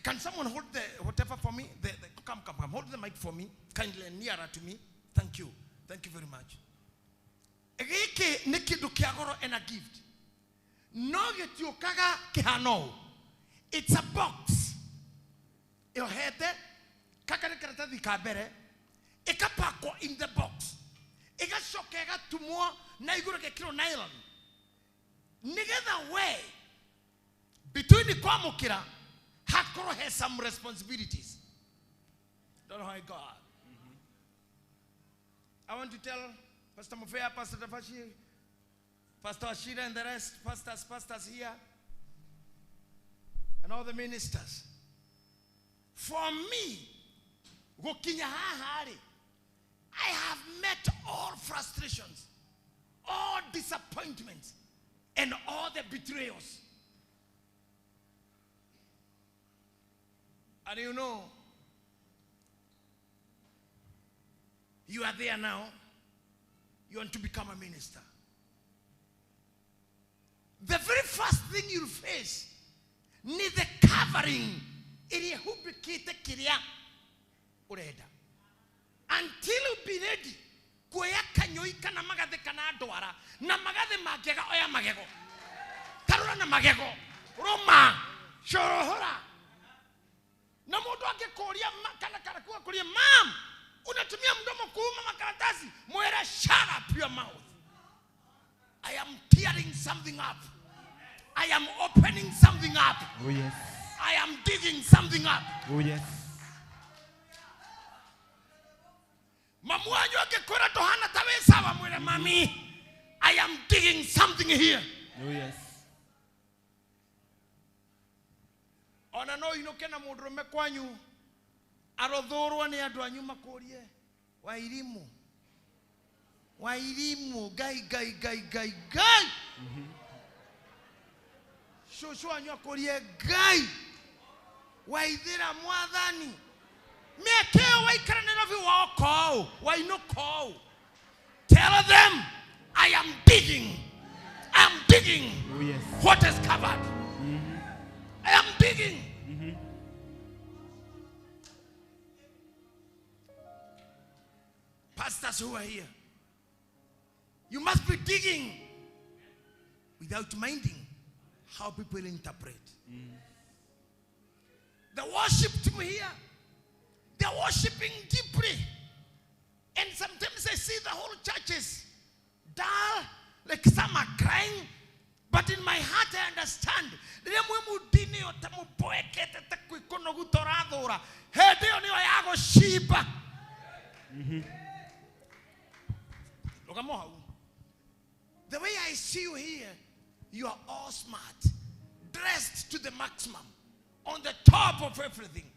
Can someone hold the whatever for me? Come, hold the mic for me, kindly nearer to me. Thank you. Thank you very much. Giki ni kindu kia goro and a gift. No gitiukaga kihano. It's a box. Yohete kakare karatathi ka mbere ikapakwo in the box. Igacoka igatumwo na iguru gekirwo nylon. Nigetha we Between kwamukira hakorwo has some responsibilities. Don't know how God. I want to tell Pastor Mufea, Pastor Tafashi, Pastor Ashira and the rest, pastors here, and all the ministers. For me, gukinya haha rĩ, I have met all frustrations, all disappointments, and all the betrayals. And you know, you are there now. You want to become a minister. The very first thing you'll face ni the covering iria hubikite kiria urenda. Until you be ready kuoya kanyoi kana magathe kana ndwara na magathe mangĩaga oya magego tarura na magego ruma corohora na mundu angĩkũria kana kana kuria mam unatumia mdomo kuuma makaratasi mwere shut up your mouth. I am tearing something up. I am opening something up. Oh yes. I am digging something up. Oh yes. Mamu wanyu angĩkwĩra ndũhana ta wĩ sawa mwĩre mami I am digging something here. Oh yes. Ona no inũke na mũndũrũme kwanyu arothũrwo nĩ andũ anyu makũrie Wairimu Wairimu ngai ngai ngai ngai ngai cũcũ wanyu akũrie ngai waithĩra mwathani mĩaka ĩyo waikara Nairobi woka ũũ wainũka ũũ. Tell them I am digging. I am digging. Oh yes. What is covered. I am digging. Pastors who are here, you must be digging without minding how people interpret. The worship team here, they're worshiping deeply. And sometimes I see the whole churches dull, like some are crying. But in my heart I understand. Rĩrĩa mwĩ mũndini ĩyo ta mũboekete ta kwĩkũnogu torathũra hĩndĩ ĩyo nĩyo ya gũcimba. Rũgama hau. The way I see you here, you are all smart, dressed to the maximum, on the top of everything.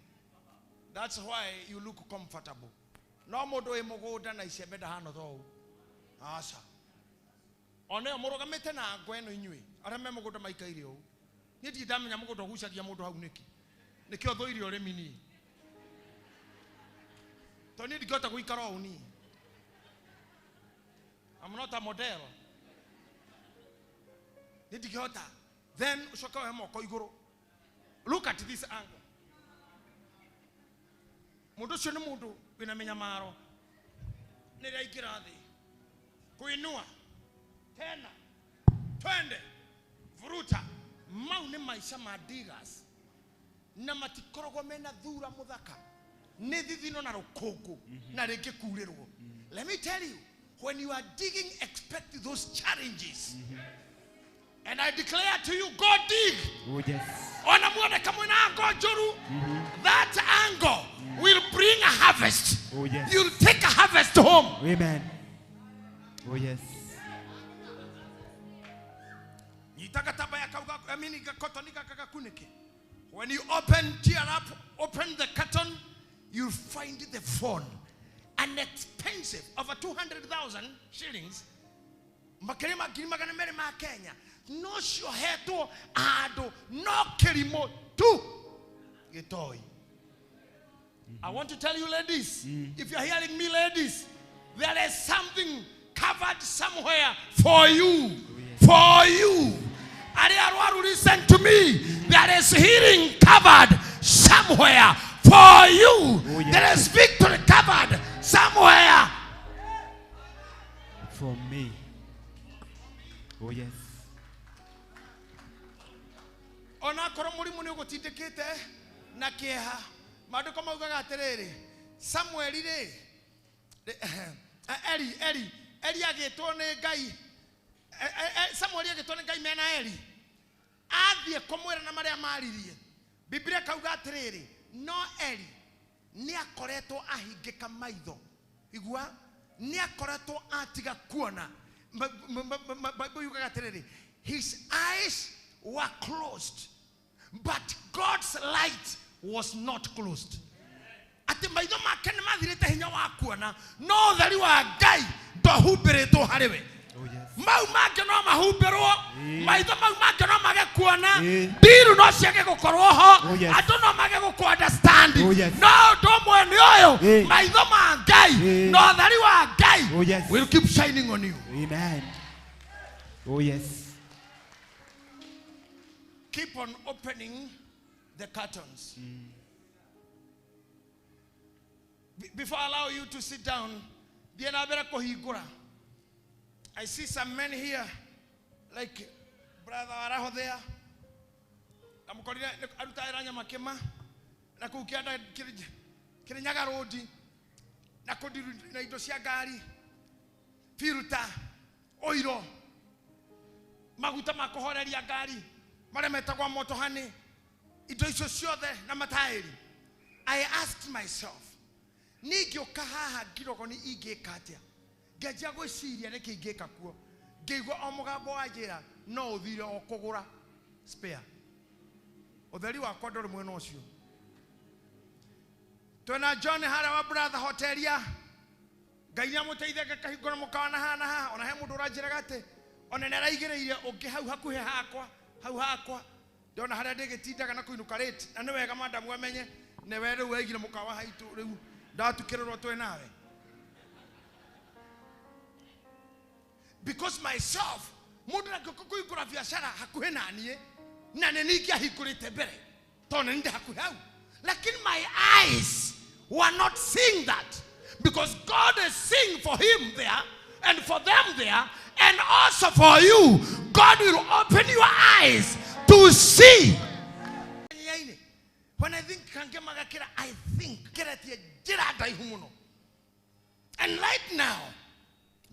That's why you look comfortable. No mũndũ wĩ mũgũnda na icembe ndahana ta ũũ. Aca. Ona ĩyo mũrũgamĩte na ngo ĩno inyuĩ arĩa me mũgũnda maikaire ũũ. Niĩ ndirĩ ndamenya mũgũnda ũgucagia mũndũ hau nĩkĩ. Nĩkĩo thũire ũrĩmi niĩ. Tondũ niĩ ndingĩhota gũikara ũũ niĩ. I'm not a model. Niĩ ndingĩhota. Then ũcoke woe moko igũrũ. Look at this angle. Mũndũ ũcio nĩ mũndũ wĩna mĩnyamaro. Nĩrĩa aingĩra thĩ. Kuinua. Tena. Twende. Vuruta. Mau nĩ maica ma diggers. Na matikoragwo mena thura mũthaka. Nĩ thithino na rũkũngũ. Na rĩngĩ kurĩrwo. Let me tell you, when you are digging, expect those challenges. And I declare to you, go dig. Oh yes. Ona muone kama ina angle njũru. That angle will bring a harvest. Oh yes. You'll take a harvest home. Amen. Oh yes. Nyita gatambaya kau gaku, I mean gakotoni gaka gakunĩke. When you open, tear up, open the carton, you'll find the phone. An expensive, over 200,000 shillings. Makĩria ma ngiri magana merĩ ma Kenya. No ciohetwo handũ no kĩrimũ tu gĩtoi. I want to tell you ladies, if you're hearing me ladies, there is something covered somewhere for you. For you. Arĩa arwaru, listen to me. There is healing covered somewhere for you. Oh, yes. There is victory covered somewhere. For me. Oh yes. Ona akorwo mũrimũ nĩ ũgũtindĩkĩte na kĩeha, maandĩko maugaga atĩrĩrĩ, Samueli rĩ, Eli agĩtwo nĩ Ngai, Samueli agĩtwo nĩ Ngai mena Eli. Athiĩ kũmwĩra na marĩa maririe. Biblia kauga atĩrĩrĩ, no Eli nĩ akoretwo ahingĩka maitho. Igua, nĩ akoretwo atiga kuona. Bible yugaga atĩrĩrĩ, his eyes were closed, but God's light was not closed. Atĩ maitho make nĩ mathirĩte hinya wa kuona, no ũtheri wa Ngai ndwahumbĩrĩtwo harĩ we. Mau mangĩ no mahumbĩrwo, maitho mau mangĩ no mage kuona, ndiru no ciage gũkorwo ho, andũ no mage gũkũ understand. No ũndũ ũmwe nĩ ũyũ, maitho ma Ngai na ũtheri wa Ngai will keep shining on you. Amen. Oh yes. Keep on opening the curtains. Before I allow you to sit down, I see some men here, like Brother Araho there. Firuta, oiro, maguta makohoreria ngari, marĩa metagwo motohani, indo icio ciothe na mataĩri. I asked myself, ningĩũka haha ngirogoni ingĩka atĩa? Ngĩanjia gwĩciria nĩkĩ ingĩka kuo. Ngĩigua o mũgambo wa njĩra no ũthire o kũgũra spare. Ũtheri wakwa ndũrĩ mwena ũcio. Twĩna John harĩa wa brother hoteria. Ngai nĩamũteithia ngakahingũra mũkawa na haha na haha. Ona he mũndũ ũranjĩraga atĩ ona nĩaraigĩrĩire ũngĩ hau hakuhĩ hakwa, hau hakwa. Ndona harĩa ndĩgĩtindaga na kũinũka late. Na nĩ wega madamu amenye nĩwe rĩu waigire mũkawa haitũ rĩu ndatukĩrĩrwo twĩ nawe. Because myself, mũndũ angĩũka kũhingũra biacara hakuhĩ na niĩ, na nĩ niĩ ingĩahingũrĩte mbere, tondũ nĩ ndĩ hakuhĩ hau. Lakini my eyes were not seeing that, because God is seeing for him there and for them there, and also for you. God will open your eyes to see. When I think I think. And right now,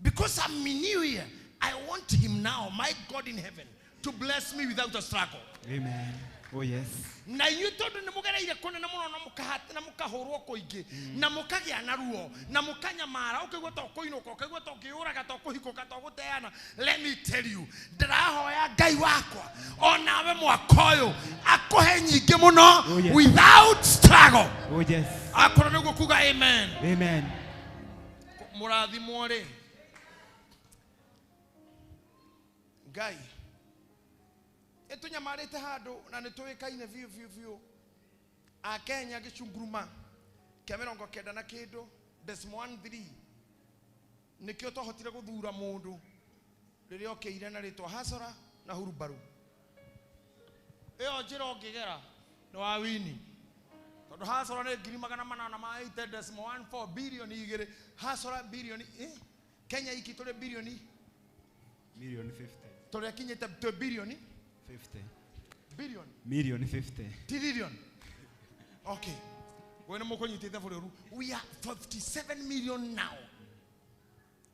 because I'm new here, I want him now, my God in heaven, to bless me without a struggle. Amen. Oh yes. Na inyuĩ tondũ nĩ mũgereire kũnene mũno na mũkahata na mũkahũrwo kũingĩ na mũkagĩa na ruo na mũkanyamara ũkaigua ta ũkũinũka ũkaigua ta ũkĩyũraga ta ũkũhikũka ta ũgũteana. Let me tell you, ndĩrahoya Ngai wakwa onawe mwaka ũyũ akũhe nyingĩ mũno without struggle. Oh yes. Akorwo nĩguo kuga amen. Amen. Mũrathimwo rĩ Ngai ĩtũnyamarĩte handũ na nĩ tũĩkaine biũ biũ biũ. Akenya gĩcunguruma kĩa 90 na kĩndũ 0.13 nĩkĩo twahotire gũthura mũndũ rĩrĩa okĩire na rĩtwa Hasora na Hurubaru. Ĩyo njĩra ũngĩgera nĩ wa wini, tondũ Hasora nĩ 880.14 bilioni 2. Hasora bilioni Kenya iki tũrĩ bilioni milioni 50 tũrĩ akinyĩte twĩ bilioni 50 billion million 50 trillion. Okay, we are 57 million now,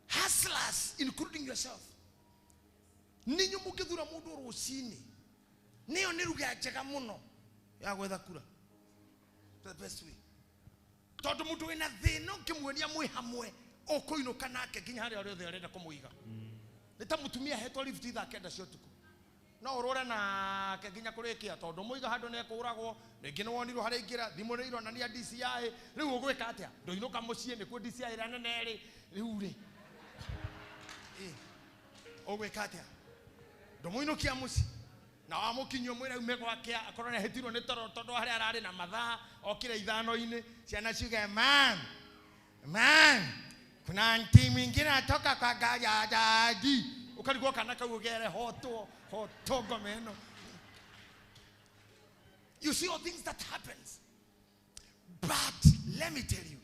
hustlers including yourself. Ninyu mukithura mundu rucini niyo ni ruga njega muno ya gwetha kura, the best way, tondu mundu wina thina ungimuonia mwi hamwe ukuinuka nake nginya haria riothe arenda kumuiga. Ni ta mutumia hetwo lift thaa 9 cia utuku no urure nake nginya kurikia tondu muiga handu ne kuragwo ringi ni wonirwo haria ingira thimu ni ironania DCI. Riu ugwika atia? Nduinuka mucii nikuo DCI ira nene ri riu ri ugwika atia? Ndumuinukia mucii na wamukinyio mwira ume gwake akorwo ni ahitirwo ni toro tondu haria arari na mathaa okire ithano-ini ciana ciuge mam mam kuna anti mwingine atoka kwa gari ya dadi, ukarigwo kana kau ugere hotwo hotwo ngoma ĩno. You see all things that happens. But let me tell you,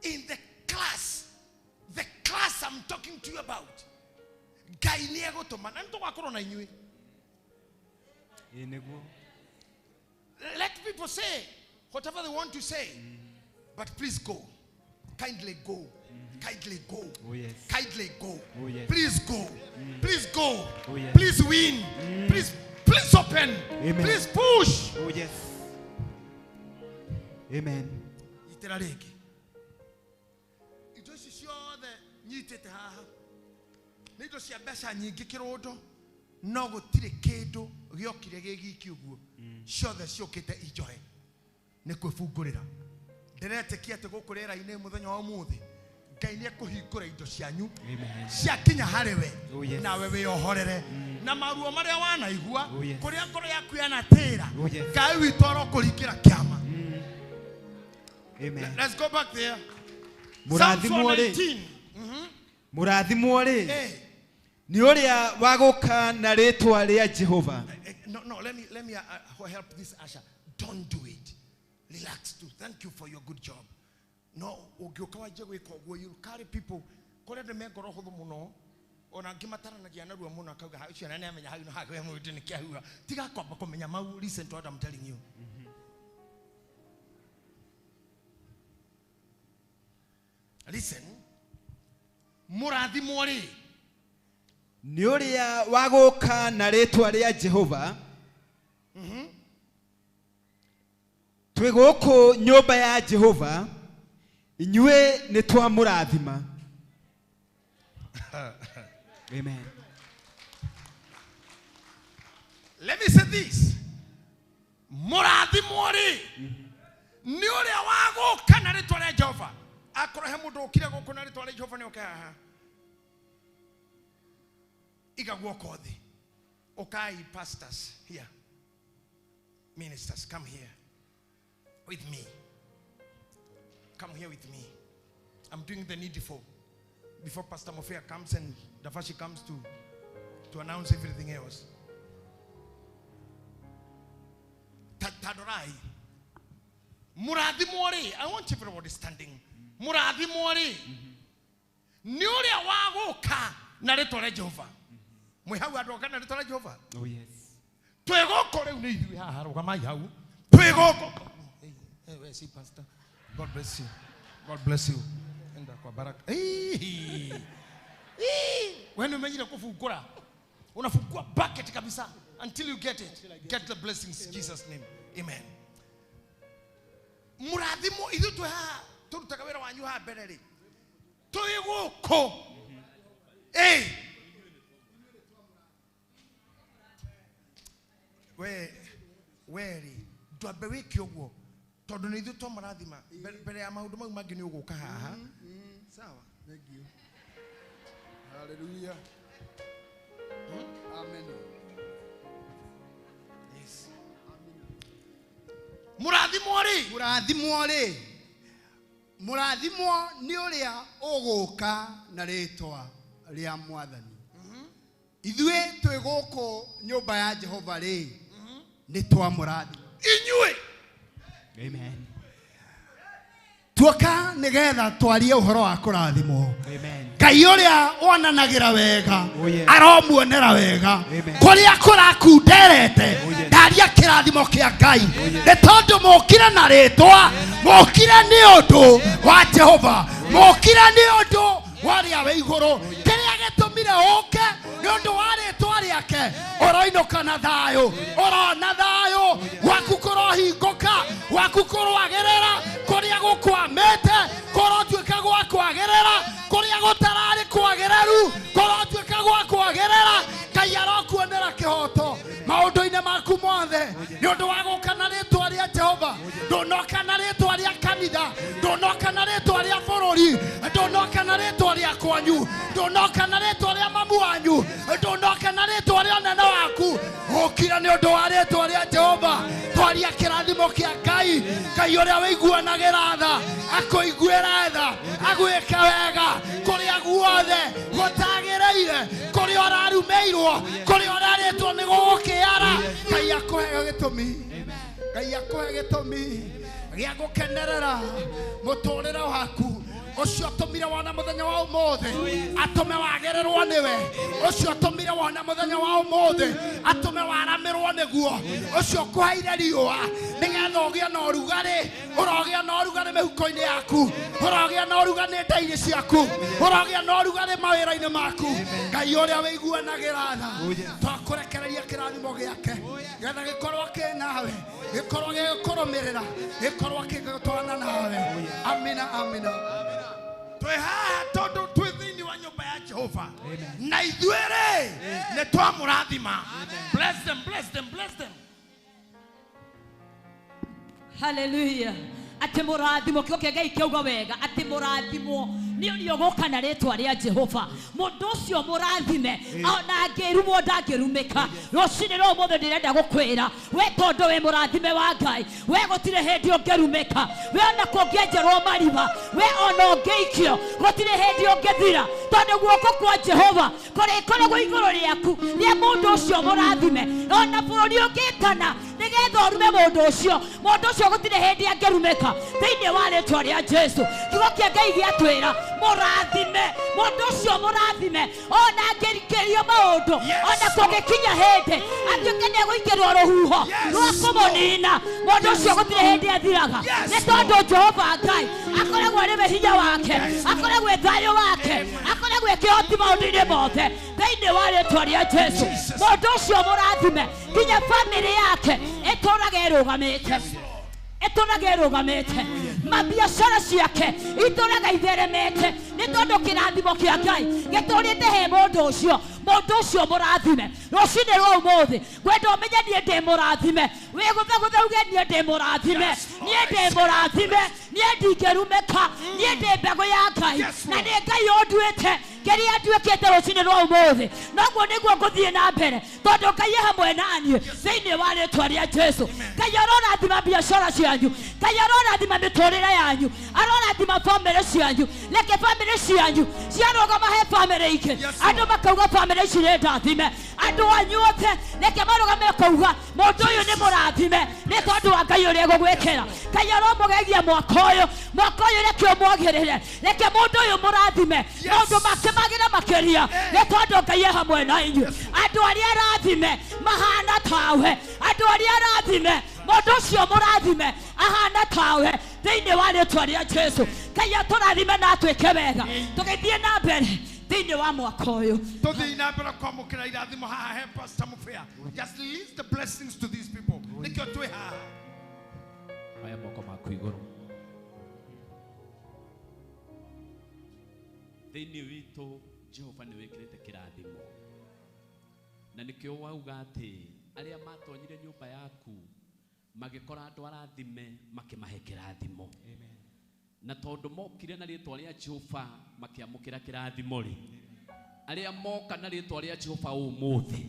in the class I'm talking to you about, Ngai nĩ egũtũma na nĩtũgakorwo na inyuĩ. Let people say whatever they want to say, but please go. Kindly go. Kindly go. Oh, yes. Kindly go. Oh, yes. Please go. Please go. Oh, yes. Please win. Please Please open. Amen. Please push. Oh yes. Amen. Itera rĩngĩ. Indo ici ciothe nyitĩte haha nĩ indo cia mbeca nyingĩ kĩrũndo, no gũtirĩ kĩndũ gĩokire gĩ giki ũguo. Ciothe ciũkĩte injohe nĩ kwĩbungũrĩra. Ndĩretĩkia atĩ gũkũ rĩera-inĩ mũthenya wa ũmũthĩ Ngai nĩ ekũhingũra indo cianyu ciakinya harĩ we, Oh, yes. nawe wĩohorere na maruo marĩa wanaigua, Oh, yes. kũrĩa ngoro yaku yanatĩra, Oh, yes. Ngai witũ arokũringĩra kĩama. Amen. Let's go back there. Mũrathimwo rĩ. 119. Mũrathimwo rĩ. Hey. Nĩ ũrĩa wagũka na rĩtwa rĩa Jehova. No, no, let me help this usher. Don't do it. Relax too. Thank you for your good job. No, ũngĩũka wanjie gwĩka ũguo, you'll carry people. Kũrĩa andũ me ngoro hũthũ mũno, ona angĩ mataranagia narua mũno, akauga, "Ha, ũcio nĩ amenya hau no hagwe mũndũ nĩ kĩahua." Tiga kwamba kũmenya mau, listen to what I'm telling you. Listen. Mũrathimwo rĩ. Nĩ ũrĩa wagũka na rĩtwa rĩa Jehova. Twĩ gũkũ nyũmba ya Jehova, inyuĩ nĩ twamũrathima. Amen. Let me say this. Mũrathimwo rĩ, nĩ ũrĩa wagũka na rĩtwa rĩa Jehova. Akorwo he mũndũ ũkire gũkũ na rĩtwa rĩa Jehova nĩ oke haha. Iga guoko thĩ. Ũkai pastors here. Ministers, come here with me. Come here with me. I'm doing the needful before Pastor Mofia comes and Dafashi comes to announce everything else. Tadorai. Mũrathimwo rĩ. I want everybody standing. Mũrathimwo rĩ. Nĩ ũrĩa wagũka na rĩtwa rĩa Jehova. Mwĩ hau andũ oka na rĩtwa rĩa Jehova? Oh yes. Twĩ gũkũ rĩu nĩ ithuĩ haha, rũgamai hau. Twĩ gũkũ. Hey, hey, hey, see, Pastor. God bless you. God bless you. Enda kwa baraka. Hey. Hey. Wewe umenyira kufungura. Unafungua bucket kabisa until you get it. Get the blessings in Jesus name. Amen. Mũrathimwo ithuĩ twĩ haha tũrutaga wĩra wanyu haha mbere rĩ. Twĩ gũkũ. Hey. We rĩ, ndwambe wĩke ũguo tondũ nĩ ithuĩ twamũrathima mbere ya maũndũ mau mangĩ nĩ ũgũka haha. Sawa. Thank you. Hallelujah. Amen. Yes. Mũrathimwo rĩ. Mũrathimwo rĩ. Mũrathimwo nĩ ũrĩa ũgũka na rĩtwa rĩa Mwathani. Ithuĩ twĩ gũkũ nyũmba ya Jehova rĩ, nĩ twamũrathima. Inyuĩ. Amen. Tuoka nĩgetha twarie ũhoro wa kũrathimwo. Amen. Ngai ũrĩa wonanagĩra wega, Oh, yes. aromuonera wega. Amen. Kũrĩa kũrakunderete, Oh, yes. ndaria kĩrathimo kĩa Ngai. Nĩ tondũ mũkire na rĩtwa, mũkire nĩ ũndũ wa Jehova, mũkire nĩ ũndũ wa ũrĩa wĩ igũrũ. Kĩrĩa gĩtũmire ũke nĩ ũndũ wa rĩtwa rĩake, ũroinũka na thayũ, ũrona thayũ, gwaku kũrohingũka, gwaku kũroagĩrĩra, kũrĩa gũkwamĩte kũrotuĩka gwa kwagĩrĩra, kũrĩa gũtararĩ kwagĩrĩru kũrotuĩka gwa kwagĩrĩra. Ngai arokuonera kĩhoto maũndũ-inĩ maku mothe nĩ ũndũ wa gũka na rĩtwa rĩa Jehova. Ndũnoka na rĩtwa rĩa kanitha, ndũnoka na rĩtwa rĩa bũrũri, ndũnoka na rĩtwa rĩa kwanyu, ndũnoka na rĩtwa rĩa mamu wanyu, ndũnoka na rĩtwa rĩa nene waku. Ũkira nĩ ũndũ wa rĩtwa rĩa Jehova. Twaria kĩrathimo kĩa Ngai. Ngai ũrĩa wĩiguanagĩra tha akũiguĩra tha, agwĩke wega kũrĩa guothe gũtagĩrĩire, kũrĩa ũrarumĩirwo, kũrĩa ũrarĩtwo nĩ gũgũkĩara. Ngai akũhe gĩtũmi. Ngai akũhe gĩtũmi gĩa gũkenerera mũtũrĩre waku. Ũcio ũtũmire wona mũthenya wa ũmũthĩ, atũme wagĩrĩrwo nĩwe. Ũcio ũtũmire wona mũthenya wa ũmũthĩ, atũme waramĩrwo nĩguo. Ũcio ũkũheire riũa nĩgetha ũgĩe na ũrugarĩ, ũrogĩa na ũrugarĩ mĩhuko-inĩ yaku, ũrogĩa na ũrugarĩ nda-inĩ ciaku, ũrogĩa na ũrugarĩ mawĩra-inĩ maku. Ngai ũrĩa wĩiguanagĩra tha, twakũrekereirie Arekereria kĩrathimo gĩake getha gĩkorwo kĩ nawe, gĩkorwo gĩgĩkũrũmĩrĩra, gĩkorwo kĩgĩtwarana nawe. Amina, amina. Twĩ haha tondũ twĩ thĩinĩ wa nyũmba ya Jehova na ithuĩ rĩ nĩ twamũrathima. Bless them, bless them, bless them. Hallelujah. Atĩ mũrathimo kĩo kĩa Ngai kĩauga wega atĩ mũrathimwo nĩ ũrĩa ũgũka na rĩtwa rĩa Jehova. Mũndũ ũcio mũrathime ona angĩrumwo ndangĩrumĩka. Rũcinĩ rwa ũmũthĩ ndĩrenda gũkwĩra we tondũ wĩ mũrathime wa Ngai, we gũtirĩ hĩndĩ ũngĩrumĩka, we ona kũngĩenjerwo marima, we ona ũngĩikio gũtirĩ hĩndĩ ũngĩthira, tondũ guoko kwa Jehova kũrĩkoragwo igũrũ rĩaku rĩa mũndũ ũcio mũrathime. Ona bũrũri ũngĩtana nĩgetha ũrume mũndũ ũcio, mũndũ ũcio gũtirĩ hĩndĩ angĩrumĩka thĩinĩ wa rĩtwa rĩa Jesu. Kiugo kĩa Ngai gĩatwĩra mũrathime mũndũ ũcio, mũrathime ona angĩrikĩrio maũndũ, ona kũngĩkinya hĩndĩ atuĩke nĩegũikĩrwo rũhuho rwa kũmũnina, mũndũ ũcio gũtirĩ hĩndĩ athiraga, nĩ tondũ Jehova Ngai akoragwo arĩ we hinya wake, akoragwo e thayũ wake, akoragwo e kĩhoti maũndũ-inĩ mothe thĩinĩ wa rĩtwa rĩa Jesu. Mũndũ ũcio mũrathime nginya bamĩrĩ yake ĩtũraga ĩrũgamĩte, ĩtũraga ĩrũgamĩte, mabiacara ciake itũraga itheremete, nĩ tondũ kĩrathimo kĩa Ngai gĩtũrĩte he mũndũ ũcio. Mũndũ ũcio mũrathime rũcinĩ rwa ũmũthĩ ngwenda ũmenye niĩ ndĩ mũrathime, wĩgũthagũtha uge niĩ ndĩ mũrathime, niĩ ndĩ mũrathime, niĩ ndingĩrumĩka, niĩ ndĩ mbegũ ya Ngai na nĩ Ngai ũnduĩte kĩrĩa nduĩkĩte rũcinĩ rwa ũmũthĩ, noguo nĩguo ngũthiĩ na mbere tondũ Ngai e hamwe na niĩ thĩinĩ wa rĩtwa rĩa Jesu. Ngai arorathima biacara cianyu, Ngai arorathima mĩtũrĩre yanyu, arorathima bamĩrĩ cianyu. Reke bamĩrĩ cianyu ciarũgama he bamĩrĩ ingĩ, andũ makauga bamĩrĩ ici nĩ ndathime, andũ anyu othe reke marũgame kauga mũndũ ũyũ nĩ mũrathime nĩ tondũ wa Ngai ũrĩa egũgwĩkĩra. Ngai aromũgegia mwaka ũyũ, mwaka ũyũ reke ũmwagĩrĩre, reke mũndũ ũyũ mũrathime maũndũ make magĩre makĩria nĩ tondũ Ngai e hamwe na inyuĩ. Andũ arĩa arathime mahana tawe, andũ arĩa arathime mũndũ ũcio mũrathime ahana tawe thĩinĩ wa rĩtwa rĩa Jesu. Ngai atũrathime na atwĩke wega tũgĩthiĩ na mbere thĩinĩ wa mwaka ũyũ. Tũthiĩ na mbere kwamũkĩra irathimo haha he Pastor Mufea. Just release the blessings to these people. Nĩkĩo twĩ haha. Oya moko maku igũrũ. Thĩinĩ witũ Jehova nĩ wĩkĩrĩte kĩrathimo, na nĩkĩo wauga atĩ arĩa matonyire nyũmba yaku magĩkora andũ arathime makĩmahe kĩrathimo. Na tondũ mokire na rĩtwa rĩa Jehova makĩamũkĩra kĩrathimo rĩ, arĩa moka na rĩtwa rĩa Jehova ũmũthĩ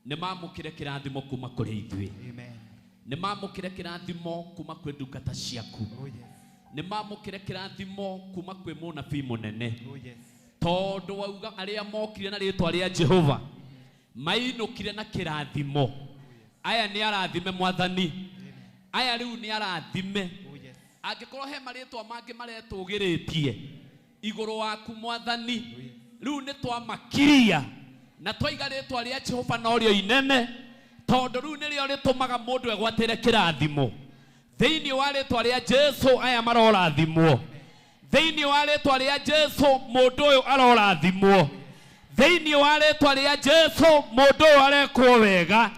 nĩ mamũkĩre kĩrathimo kuma kũrĩ ithuĩ, nĩ mamũkĩre kĩrathimo kuma kwĩ ndungata ciaku, nĩ mamũkĩre kĩrathimo kuma kwĩ mũnabii mũnene, tondũ wauga arĩa mokire na rĩtwa rĩa Jehova mainũkire na kĩrathimo. Aya nĩ arathime Mwathani, aya rĩu nĩ arathime. Angĩkorwo he marĩtwa mangĩ maretũgĩrĩtie igũrũ waku Mwathani, rĩu nĩ twamakiria na twaiga rĩtwa rĩa Jehova norĩo inene, tondũ rĩu nĩrĩo rĩtũmaga mũndũ egwatĩre kĩrathimo. Thĩinĩ wa rĩtwa rĩa Jesu aya marorathimwo, thĩinĩ wa rĩtwa rĩa Jesu mũndũ ũyũ arorathimwo, thĩinĩ wa rĩtwa rĩa Jesu mũndũ ũyũ arekwo wega,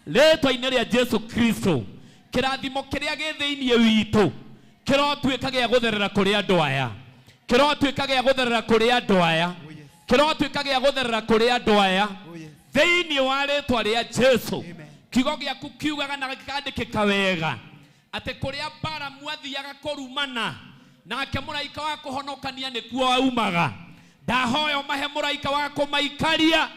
rĩtwa-inĩ rĩa Jesu Kristo. Kĩrathimo kĩrĩa gĩ thĩinĩ witũ kĩrotuĩka gĩa gũtherera kũrĩ andũ aya, kĩrotuĩka gĩa gũtherera kũrĩ andũ aya, kĩrotuĩka gĩa gũtherera kũrĩ andũ aya thĩinĩ wa rĩtwa rĩa Jesu. Kiugo gĩaku kiugaga na gĩkandĩkĩka wega atĩ kũrĩa Balamu athiaga kũrumana nake mũraika wa kũhonokania nĩkuo aumaga. Ndahoya ũmahe mũraika wa kũmaikaria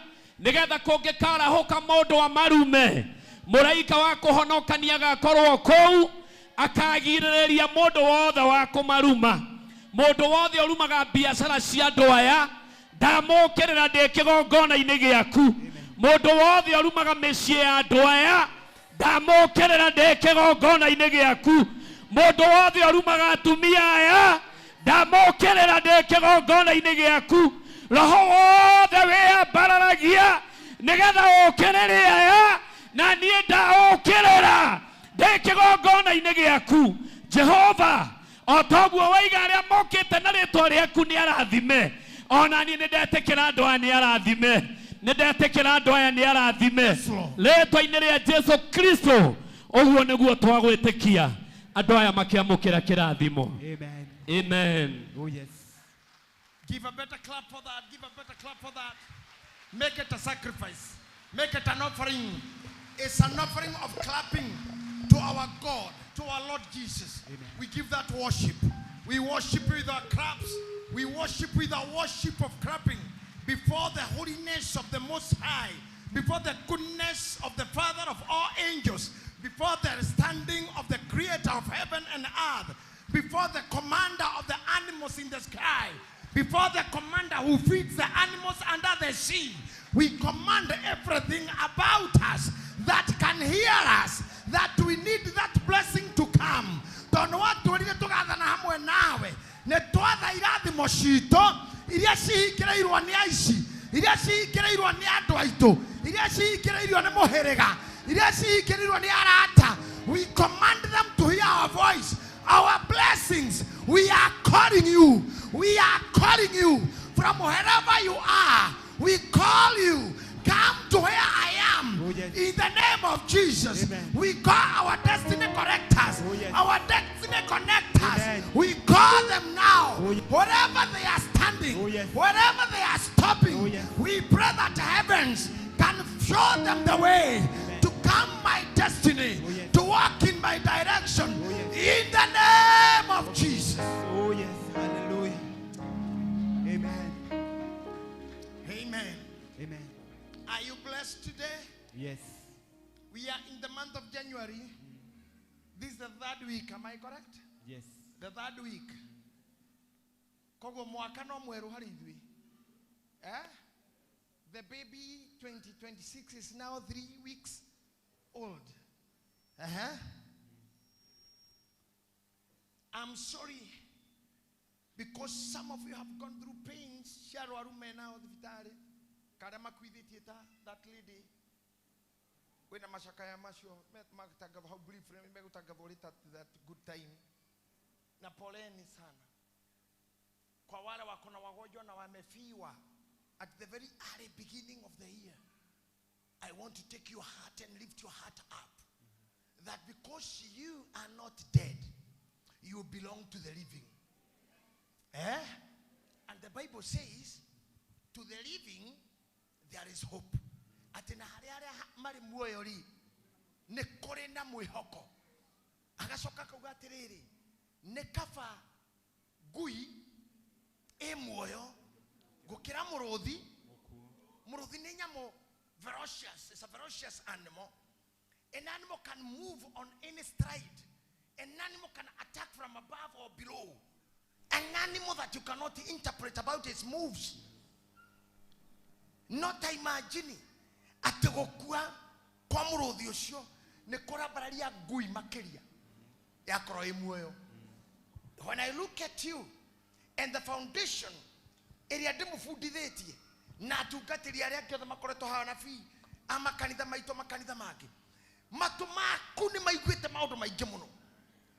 nĩgetha kũngĩkarahũka mũndũ amarume, mũraika wa kũhonokania agakorwo kũu akagirĩrĩria mũndũ wothe wa kũmaruma. Mũndũ wothe ũrumaga biacara cia andũ aya ndamũkĩrĩra ndĩ kĩgongona-inĩ gĩaku. Mũndũ wothe ũrumaga mĩciĩ ya andũ aya ndamũkĩrĩra ndĩ kĩgongona-inĩ gĩaku. Mũndũ wothe ũrumaga atumia aya ndamũkĩrĩra ndĩ kĩgongona-inĩ gĩaku. Roho wothe wĩambararagia nĩgetha ũkĩrĩre aya na niĩ ndaũkĩrĩra ndĩ kĩgongona-inĩ gĩaku. Jehova, o toguo waiga arĩa mokĩte na rĩtwa rĩaku nĩ arathime, ona niĩ nĩ ndetĩkĩra andũ aya nĩ arathime. Nĩ ndetĩkĩra andũ aya nĩ arathime rĩtwa-inĩ rĩa Jesu Kristo. Ũguo nĩguo twagwĩtĩkia andũ aya makĩamũkĩra kĩrathimo. Amen. Amen. Oh yes. Give a better clap for that. Give a better clap for that. Make it a sacrifice. Make it an offering. It's an offering of clapping to our God, to our Lord Jesus. Amen. We give that worship. We worship with our claps. We worship with our worship of clapping before the holiness of the Most High, before the goodness of the Father of all angels, before the standing of the Creator of heaven and earth, before the commander of the animals in the sky, before the commander who feeds the animals under the sea. We command everything about us that can hear us, that we need that blessing to come. Tondũ watwĩrire tũgathana hamwe nawe, nĩ twatha irathimo citũ iria cihingĩrĩirwo nĩ aici, iria cihingĩrĩirwo nĩ andũ aitũ, iria cihingĩrĩirio nĩ mũhĩrĩga, iria cihingĩrĩirwo nĩ arata. We command them to hear our voice, our blessings. We are calling you. We are calling you from wherever you are. We call you. Come to where I am. Oh, yes. In the name of Jesus. Amen. We call our destiny correctors, Oh, yes. our destiny connectors. Amen. We call them now. Oh, yes. Wherever they are standing, Oh, yes. wherever they are stopping, Oh, yes. we pray that heavens can show them the way to come my destiny, Oh, yes. to walk in my direction. Oh, yes. In the name of Jesus. Oh yes. Hallelujah. Amen. Amen. Amen. Are you blessed today? Yes. We are in the month of January. This is the third week, am I correct? Yes. The third week. Koguo mwaka no mwerũ harĩ ithuĩ. Eh? The baby 2026 is now 3 weeks old. Uh-huh. I'm sorry because some of you have gone through pains. Cia arwaru mena o thibitarĩ karĩa makuithĩtie ta that lady wĩna macakaya macio matangathwo hau briefly megũtangathwo later at that good time. Na poleni sana kwa wale wako na wagonjwa na wamefiwa at the very early beginning of the year. I want to take your heart and lift your heart up, that because you are not dead, you belong to the living. Eh? And the Bible says, to the living there is hope. Atĩ na harĩ arĩa marĩ muoyo rĩ, nĩ kũrĩ na mwĩhoko. Agacoka akauga atĩrĩrĩ, nĩ kaba ngui ĩ muoyo gũkĩra mũrũthi. Mũrũthi nĩ nyamũ ferocious. It's a ferocious animal. An animal can move on any stride. An animal can attack from above or below. An animal that you cannot interpret about its moves. Not imagine atĩ gũkua kwa mũrũthi ũcio nĩ kũrambararia ngui makĩria yakorwo ĩ muoyo. When I look at you and the foundation ĩrĩa ndĩmũbundithĩtie na atungatĩri arĩa angĩ othe makoretwo haha anabii a makanitha maitũ, makanitha mangĩ, matũ maku nĩ maiguĩte maũndũ maingĩ mũno.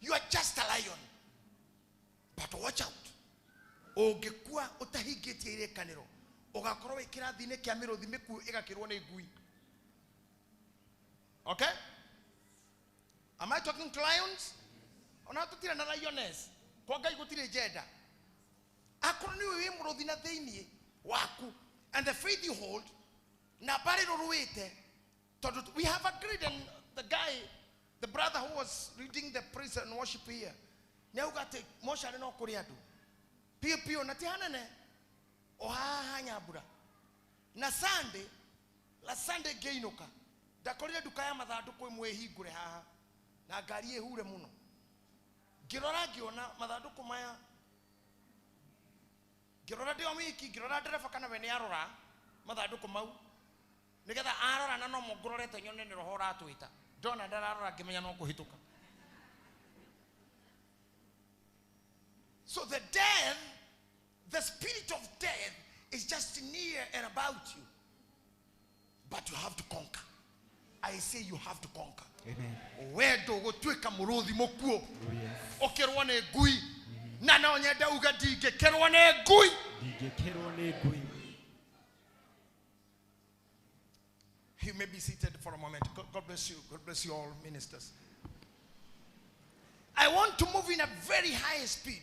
You are just a lion, but watch out. Ũngĩkua ũtahingĩtie irĩkanĩro, ũgakorwo wĩ kĩrathi-inĩ kĩa mĩrũthi mĩkuũ ĩgakĩrwo nĩ ngui. Okay? Am I talking to lions? Ona tũtirĩ na lioness. Kwa Ngai gũtirĩ njenda. Akorwo nĩwe wĩ mũrũthi na thĩiniĩ waku, and the faith you hold, na mbarĩ rũrũĩte, tondũ we have agreed, and the guy, the brother who was reading the praise and worship here, nĩ auga atĩ mocarĩ no kũrĩ andũ piũ piũ na ti hanene, o haha Nyambura. Na Sunday, la Sunday ngĩinũka, ndakorire nduka ya mathandũkũ ĩmwe ĩhingũre haha na ngari ĩhure mũno. Ngĩrora ngĩona mathandũkũ maya, ngĩrora ndĩ o wiki, ngĩrora ndereba kana we nĩ arora mathandũkũ mau, nĩgetha arora na no mũngũrorete nyone nĩ roho ũratwĩta. Ndona ndararora ngĩmenya no kũhĩtũka. So the death, the spirit of death is just near and about you. But you have to conquer. I say you have to conquer. Amen. We ndũgũtuĩka mũrũthi mũkuũ. Oh yes. Ũkĩrwo nĩ ngui. Na no nyende uge ndingĩkĩrwo nĩ ngui. Ndingĩkĩrwo nĩ ngui. You may be seated for a moment. God bless you. God bless you all, ministers. I want to move in a very high speed.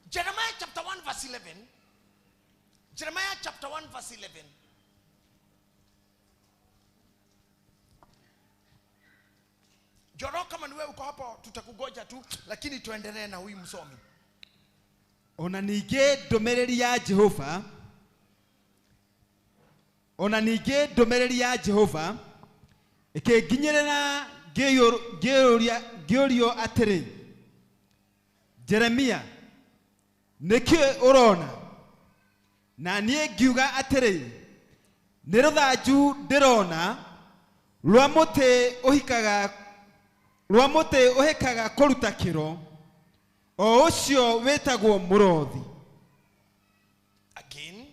Jeremiah chapter 1 verse 11. Jeremiah chapter 1 verse 11. Joro, kama ni wewe uko hapa tutakugoja tu, lakini tuendelee na huyu msomi. Ona ningĩ ndũmĩrĩri ya Jehova, ona ningĩ ndũmĩrĩri ya Jehova ĩkĩnginyĩrĩra ngĩũrio atĩrĩ, Jeremia, nĩkĩ ũrona? Na niĩ ngiuga atĩrĩ, nĩ rũthanju ndĩrona rwa mũtĩ ũhikaga, rwa mũtĩ ũhĩkaga kũruta kĩro, o ũcio wĩtagwo mũrothi. Again.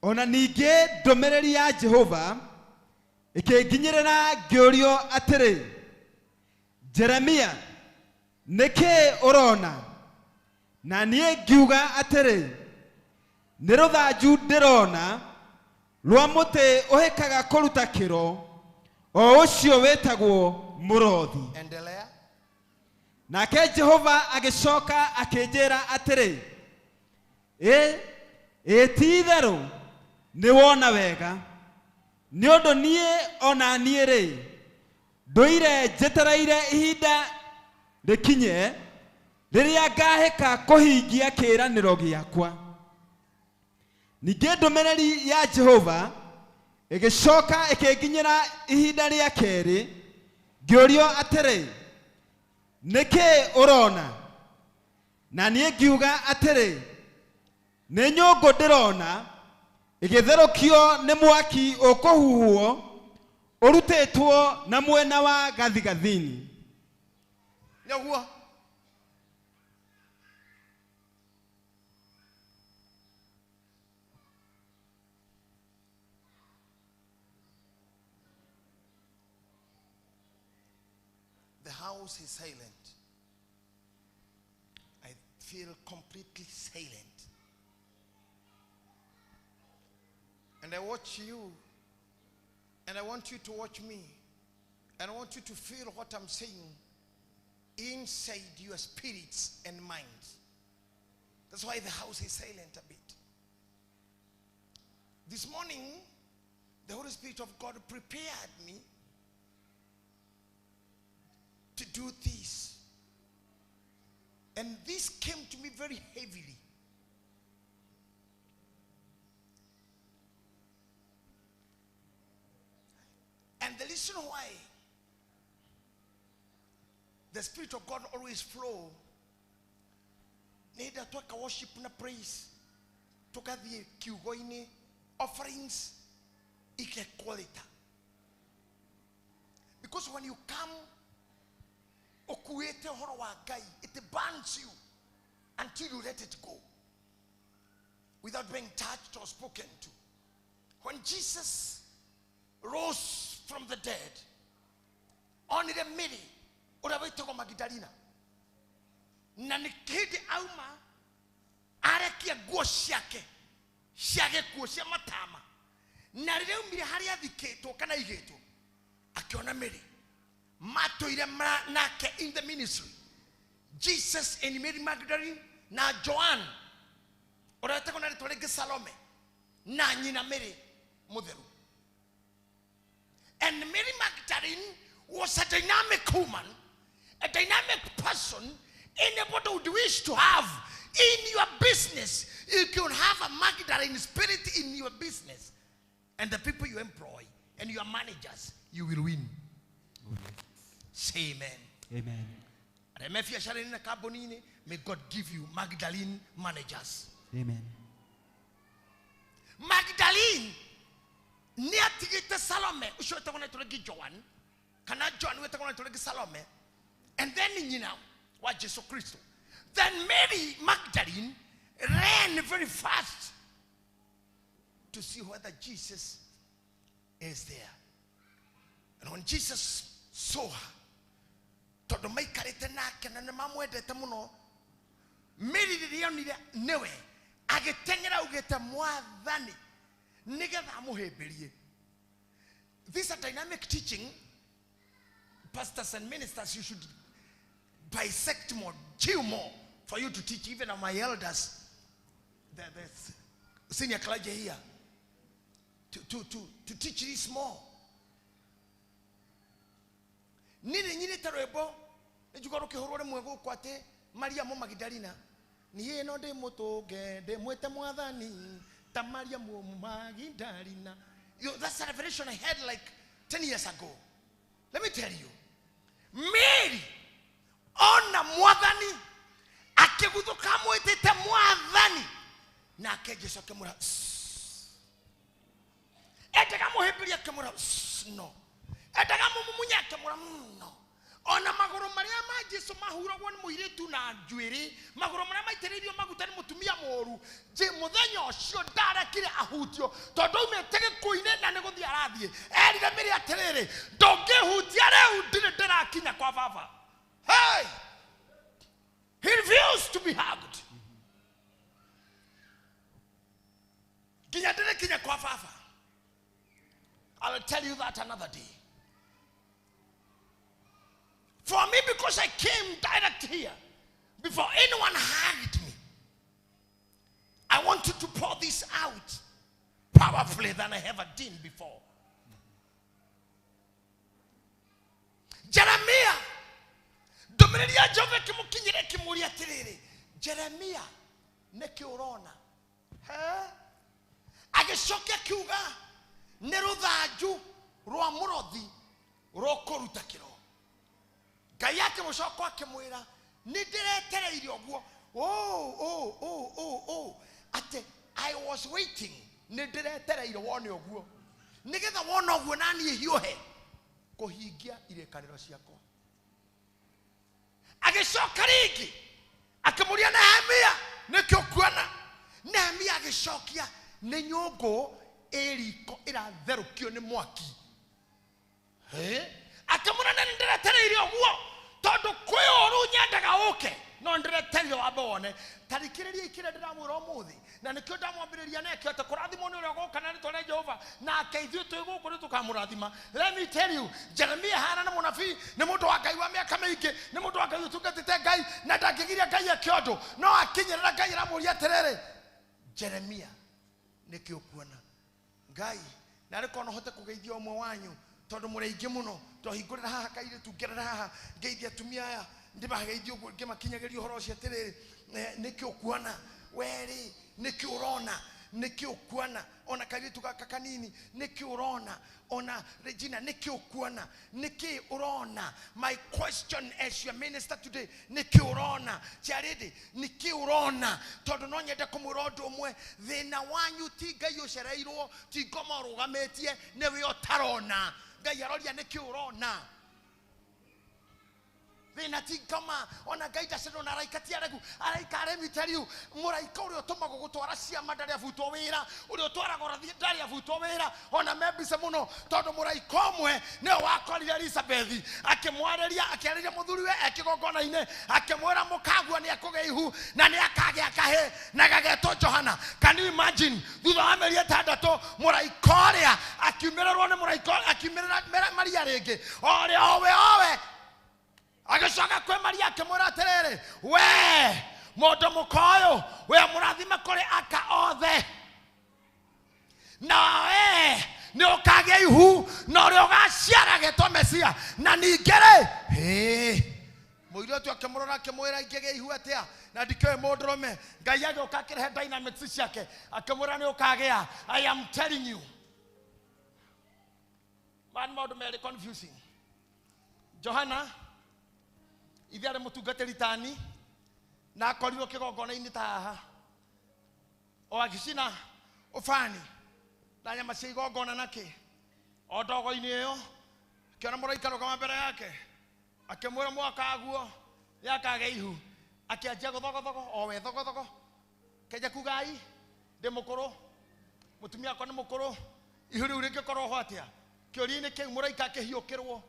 Ona ningĩ ndũmĩrĩri ya Jehova ĩkĩnginyĩrĩra ngĩũrio atĩrĩ, Jeremia, nĩkĩ ũrona? Na niĩ ngiuga atĩrĩ, nĩ rũthanju ndĩrona rwa mũtĩ ũhĩkaga kũruta kĩro, o ũcio wĩtagwo mũrothi. Endelea. Nake Jehova agĩcoka akĩnjĩra atĩrĩ, ĩ ti itherũ nĩ wona wega, nĩ ũndũ niĩ ona niĩ rĩ ndũire njetereire ihinda rĩkinye rĩrĩa ngahĩka kũhingia kĩĩranĩro gĩakwa. Ningĩ ndũmĩrĩri ya Jehova ĩgĩcoka ĩkĩnginyĩra ihinda rĩa kerĩ, ngĩũrio atĩrĩ, nĩkĩ ũrona? Na niĩ ngiuga atĩrĩ, nĩ nyũngũ ndĩrona ĩgĩtherũkio nĩ mwaki ũkũhuhwo ũrutĩtwo na mwena wa gathigathini. Nĩguo. The house is silent. I feel completely silent. And I watch you, and I want you to watch me, and I want you to feel what I'm saying inside your spirits and minds. That's why the house is silent a bit. This morning, the Holy Spirit of God prepared me to do this. And this came to me very heavily. And the reason why the Spirit of God always flow, neither twaka worship na praise, tukathie kiugo-inĩ, offerings ikequalita. Because when you come ukuete horo wa Ngai, it burns you until you let it go without being touched or spoken to. When Jesus rose from the dead, onire Mary ũrĩa wĩtagwo Magdalena, na nĩ hĩndĩ auma arekia nguo ciake cia gĩkuũ cia matama, na rĩrĩa aumire harĩa athikĩtwo kana aigĩtwo, akĩona Mary matũire nake in the ministry, Jesus and Mary Magdalene na Joan ũrĩa wĩtagwo na rĩtwa rĩngĩ Salome na nyina Mary mũtheru. And Mary Magdalene was a dynamic woman, a dynamic person anybody would wish to have in your business. You can have a Magdalene spirit in your business, and the people you employ and your managers, you will win. Say amen. Amen. May God give you Magdalene managers. Amen. Magdalene nĩ atigĩte Salome ũcio wĩtagwo na rĩtwa rĩngĩ Joan, kana Joan wĩtagwo na rĩtwa rĩngĩ Salome, and then nyina wa Jesu Kristo. Then Mary Magdalene ran very fast to see whether Jesus is there. And when Jesus saw her, tondũ maikarĩte nake na nĩmamwendete mũno, Mary rĩrĩa onire nĩwe agĩteng'era augĩte, Mwathani, Nĩgetha amũhĩmbĩrie. These are dynamic teaching. Pastors and ministers, you should bisect more, chew more for you to teach. Even my elders, the senior clergy here, to teach this more. Nini nyinite rwĩmbo nĩnjigua rũkĩhũrwo rĩmwe gũkũ atĩ Mariamu Magdalena niĩ no ndĩmũtũnge ndĩmwĩte mwathani ta Mariamu Magdalena. That's a revelation I had like 10 years ago. Let me tell you, Mary ona mwathani akĩguthũka amwĩtĩte mwathani nake Jesu akĩmwĩra endaga mũhĩmbĩrie akĩmwĩra no, endaga mũmumunye akĩmwĩra no. Ona magũrũ marĩa ma Jesu mahuragwo nĩ mũirĩtu na njuĩrĩ, magũrũ marĩa maitĩrĩirio maguta nĩ mũtumia mũũru, mũthenya ũcio ndarekire ahutio tondũ aumĩte gĩkuũ-inĩ na nĩ gũthiĩ arathiĩ. Erire Mary atĩrĩrĩ, ndũngĩhutia rĩu, ndirĩ ndĩrakinya kwa baba. Hey! He refused to be hugged. Nginya ndĩrĩkinya kwa baba. I'll tell you that another day. For me, because I came direct here, before anyone hugged me, I wanted to pour this out powerfully than I ever did before. Jeremiah, ndũmĩrĩri ya Jehova ĩkĩmũkinyĩra ĩkĩmũũria atĩrĩrĩ, Jeremiah, nĩkĩ ũrona? Agĩcokia akiuga, nĩ rũthanju rwa mũrothi rũkũruta kĩro. Ngai akĩmũcoka akĩmwĩra, nĩ ndĩretereire ũguo. Oh, atĩ I was waiting, nĩ ndĩretereire wone ũguo, nĩgetha wona ũguo na niĩ hiũhe kũhingia irĩkanĩro ciakwa. Agĩcoka rĩngĩ akĩmũria Nehemia, nĩkĩ ũkuona? Nehemia agĩcokia, nĩ nyũngũ ĩ riko ĩratherũkio nĩ mwaki. Akĩmwĩra nĩ ndĩretereire ũguo tondũ kwĩ ũũru nyendaga ũke, no ndĩretereire wambe wone. Ta thikĩrĩria kĩrĩa ndĩramwĩra ũmũthĩ, na nĩkĩo ndamwambĩrĩria nekĩo atĩ kũrathimwo nĩ ũrĩa ũgoka na rĩtwa rĩa Jehova, nake ithuĩ twĩ gũkũ nĩ tũkamũrathima. Let me tell you, Jeremiah hana nĩ mũnabii, nĩ mũndũ wa Ngai wa mĩaka mĩingĩ, nĩ mũndũ wa Ngai ũtungatĩte Ngai na ndangĩgiria Ngai eke ũndũ, no akinyĩrĩra Ngai aramũria atĩrĩrĩ, Jeremiah, nĩkĩ ũkuona? Ngai, narĩ korwo no hote kũgeithia ũmwe wanyu tondũ mũrĩ aingĩ mũno, twahingũrĩra haha kairĩtu, ngerera haha ngeithia atumia aya, ndĩmageithie ũguo ngĩmakinyagĩria ũhoro ũcio atĩrĩrĩ, nĩkĩ ũkuona? Werĩ, nĩkĩ ũrona? Nĩkĩ ũkuona? Ona kairĩtu gaka kanini, nĩkĩ ũrona? Ona Regina, nĩkĩ ũkuona? Nĩkĩ ũrona? My question as your minister today, nĩkĩ ũrona? Charity, nĩkĩ ũrona? Tondũ no nyende kũmwĩra ũndũ ũmwe, thĩna wanyu ti Ngai ũcereirwo, ti ngoma ũrũgamĩtie, nĩwe ũtarona. Ngai aroria nĩkĩ ũrona? Thĩna ti ngoma, ona Ngai ndacererwo na araika ti aregu. Araika, let me tell you, mũraika ũrĩa ũtũmagwo gũtwara ciama ndarĩ abutwo wĩra, ũrĩa ũtwaraga ũrathi ndarĩ abutwo wĩra, ona me mbica mũno, tondũ mũraika ũmwe nĩwe wakorire Elizabeth akĩmwarĩria, akĩarĩria mũthuriwe e kĩgongona-inĩ, akĩmwĩra mũkagua nĩ ekũgĩa ihu na nĩ akagĩa kahĩ na gagetwo Johana. Can you imagine? Thutha wa mĩeri ĩtandatũ mũraika ũrĩa akiumĩrĩrwo nĩ mũraika, akiumĩrĩra Maria rĩngĩ, ũrĩa owe owe agĩcoka kwĩ Maria akĩmwĩra atĩrĩrĩ, we mũndũ mũka ũyũ, we mũrathime kũrĩ aka othe, na we nĩ ũkagĩa ihu na ũrĩa ũgaciara getwo Mesia. Na ningĩ rĩ, mũirĩtu akĩmũrora akĩmwĩra, ingĩgĩa ihu atĩa na ndikĩũĩ mũndũrũme? Ngai agĩũka akĩrehe dynamics ciake akĩmwĩra nĩ ũkagĩa. I am telling you, man, maũndũ merĩ confusing. Johana ithe arĩ mũtungatĩri tani na akorirwo kĩgongona-inĩ ta haha o agĩcina ũbani na nyama cia igongona na kĩ, o ndogo-inĩ ĩyo akĩona mũraika arũgama mbere yake akĩmwĩra mwakaguo nĩakagĩa ihu. Akĩanjia gũthogothogo, o we thogothogo, kĩanjia kuga ai, ndĩ mũkũrũ, mũtumia wakwa nĩ mũkũrũ, ihu rĩu rĩngĩkorwo ho atĩa? Kĩũria-inĩ kĩu mũraika akĩhiũkĩrwo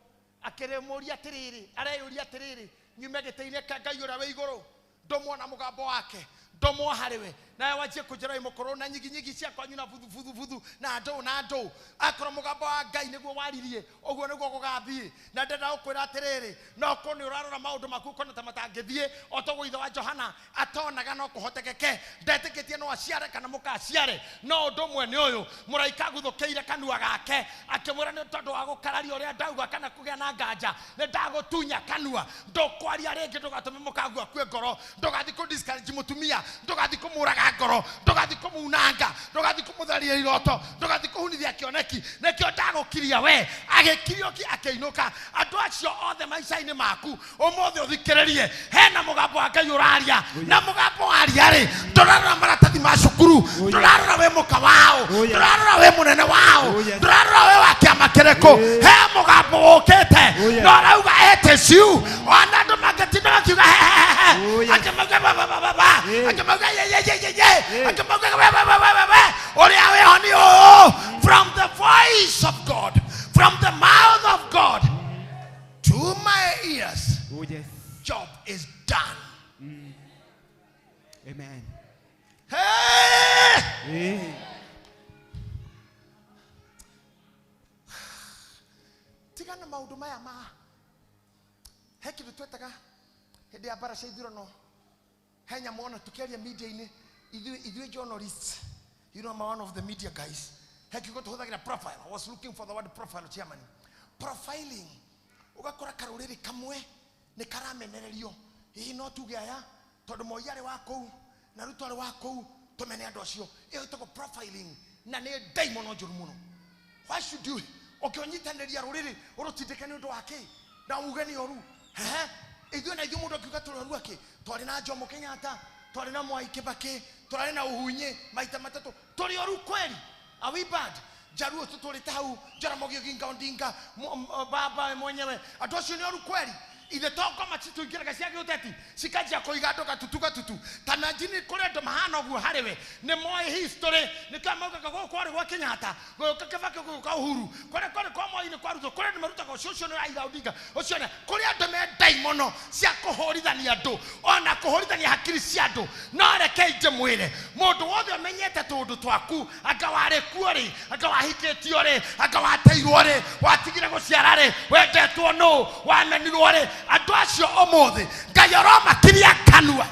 akĩmũria atĩrĩrĩ, areyũria atĩrĩrĩ, nyume gĩtĩ-inĩ kĩa Ngai ũrĩa wĩ igũrũ, ndũmuona mũgambo wake, Ndomo harĩ we nawe wanjie kũnjĩra mũkũrũ na nyigi nyigi cia kwanyu na buthu buthu buthu na ndũ na ndũ akorwo mũgambo wa Ngai nĩguo waririe ũguo nĩguo gũgathiĩ na ndenda gũkwĩra atĩrĩrĩ no korwo nĩ ũrarora maũndũ maku ũkona ta matangĩthiĩ o toguo ithe wa Johana atonaga no kũhotekeke ndetĩkĩtie no aciare kana mũkaciare no ũndũ ũmwe nĩ ũyũ mũraika aguthũkĩire kanua gake akĩmwĩra nĩ tondũ wa gũkararia ũrĩa ndauga kana kũgĩa na nganja nĩ ndagũtunya kanua ndũkwaria rĩngĩ ndũgatũme mũkagu akue ngoro ndũgathiĩ kũ discourage mũtumia ndũgathiĩ kũmũraga ngoro ndũgathiĩ kũmunanga ndũgathiĩ kũmũtharia iroto ndũgathiĩ kũhunithia kĩoneki nĩkĩo ndagũkiria we agĩkirio ki akĩinũka andũ acio othe maica-inĩ maku ũmũthĩ ũthikĩrĩrie hena mũgambo wa Ngai ũraria na mũgambo waria rĩ ndũrarora maratathi ma cukuru ndũrarora wĩ mũka wao ndũrarora wĩ mũnene wao ndũrarora wĩ wa kĩama kĩrĩkũ he mũgambo ũkĩte na ũrauga it is you ona andũ mangĩtinda makiuga hehehe angĩ mauga ba ba ba ba angĩ mauga ye ye ye ye ye angĩ mauga we we we we we ũrĩa wĩho nĩ ũũ from the voice of God, from the mouth of God to my ears. Oh, yes. Job is done. Amen. Hey! Hey. Tigana maũndũ maya ma he kĩndũ twetaga hĩndĩ ya mbara cia ithurano he nyamũ ona tũkĩaria media-inĩ ithuĩ journalists, you know, I'm one of the media guys. He kiugo tũhũthagĩra profile. I was looking for the word profile, chairman. Profiling ũgakora karũrĩrĩ kamwe nĩ karamenererio hihi no tuge aya tondũ Moi arĩ wa kũu na Ruto arĩ wa kũu tũmene andũ acio ĩyo ĩtagwo profiling na nĩ ndaimono njũru mũno. Why should you ũkĩonyitanĩria rũrĩrĩ ũrũtindĩke nĩ ũndũ wa kĩ na uge nĩ ũru hehe ithuĩ na ithuĩ mũndũ akiuga tũrĩ ũru akĩ twarĩ na Jomo Kenyatta twarĩ na Mwai Kibaki twarĩ na Uhunye maita matatũ tũrĩ ũru kweli? Are we bad? Jaruo tũtũrĩte hau Jaramogi Oginga Odinga baba mwenyewe andũ acio nĩ ũru kweli? Ithe to ngoma citũingĩraga cia gĩũteti cikanjia kũiga andũ gatutu gatutu ta njini kũrĩ andũ mahana ũguo harĩ we nĩ moĩ history nĩkĩo maugaga gũkũ kwarĩ gwa Kenyatta gũgĩũka Kibaki gũgĩũka Uhuru kũrĩa kwarĩ kwa Moi nĩ kwa Ruto kũrĩa andũ marutaga ũcio ũcio nĩ Raila Odinga ũcio nĩ kũrĩ andũ me ndaimono cia kũhũrithania andũ ona kũhũrithania hakiri cia andũ no rekei ndĩmwĩre mũndũ wothe ũmenyete tũũndũ twaku anga warĩ kuo rĩ anga wahikĩtio rĩ anga wateirwo rĩ watigire gũciara rĩ wendetwo nũ wamenirwo rĩ andũ acio ũmũthĩ Ngai aromakiria kanua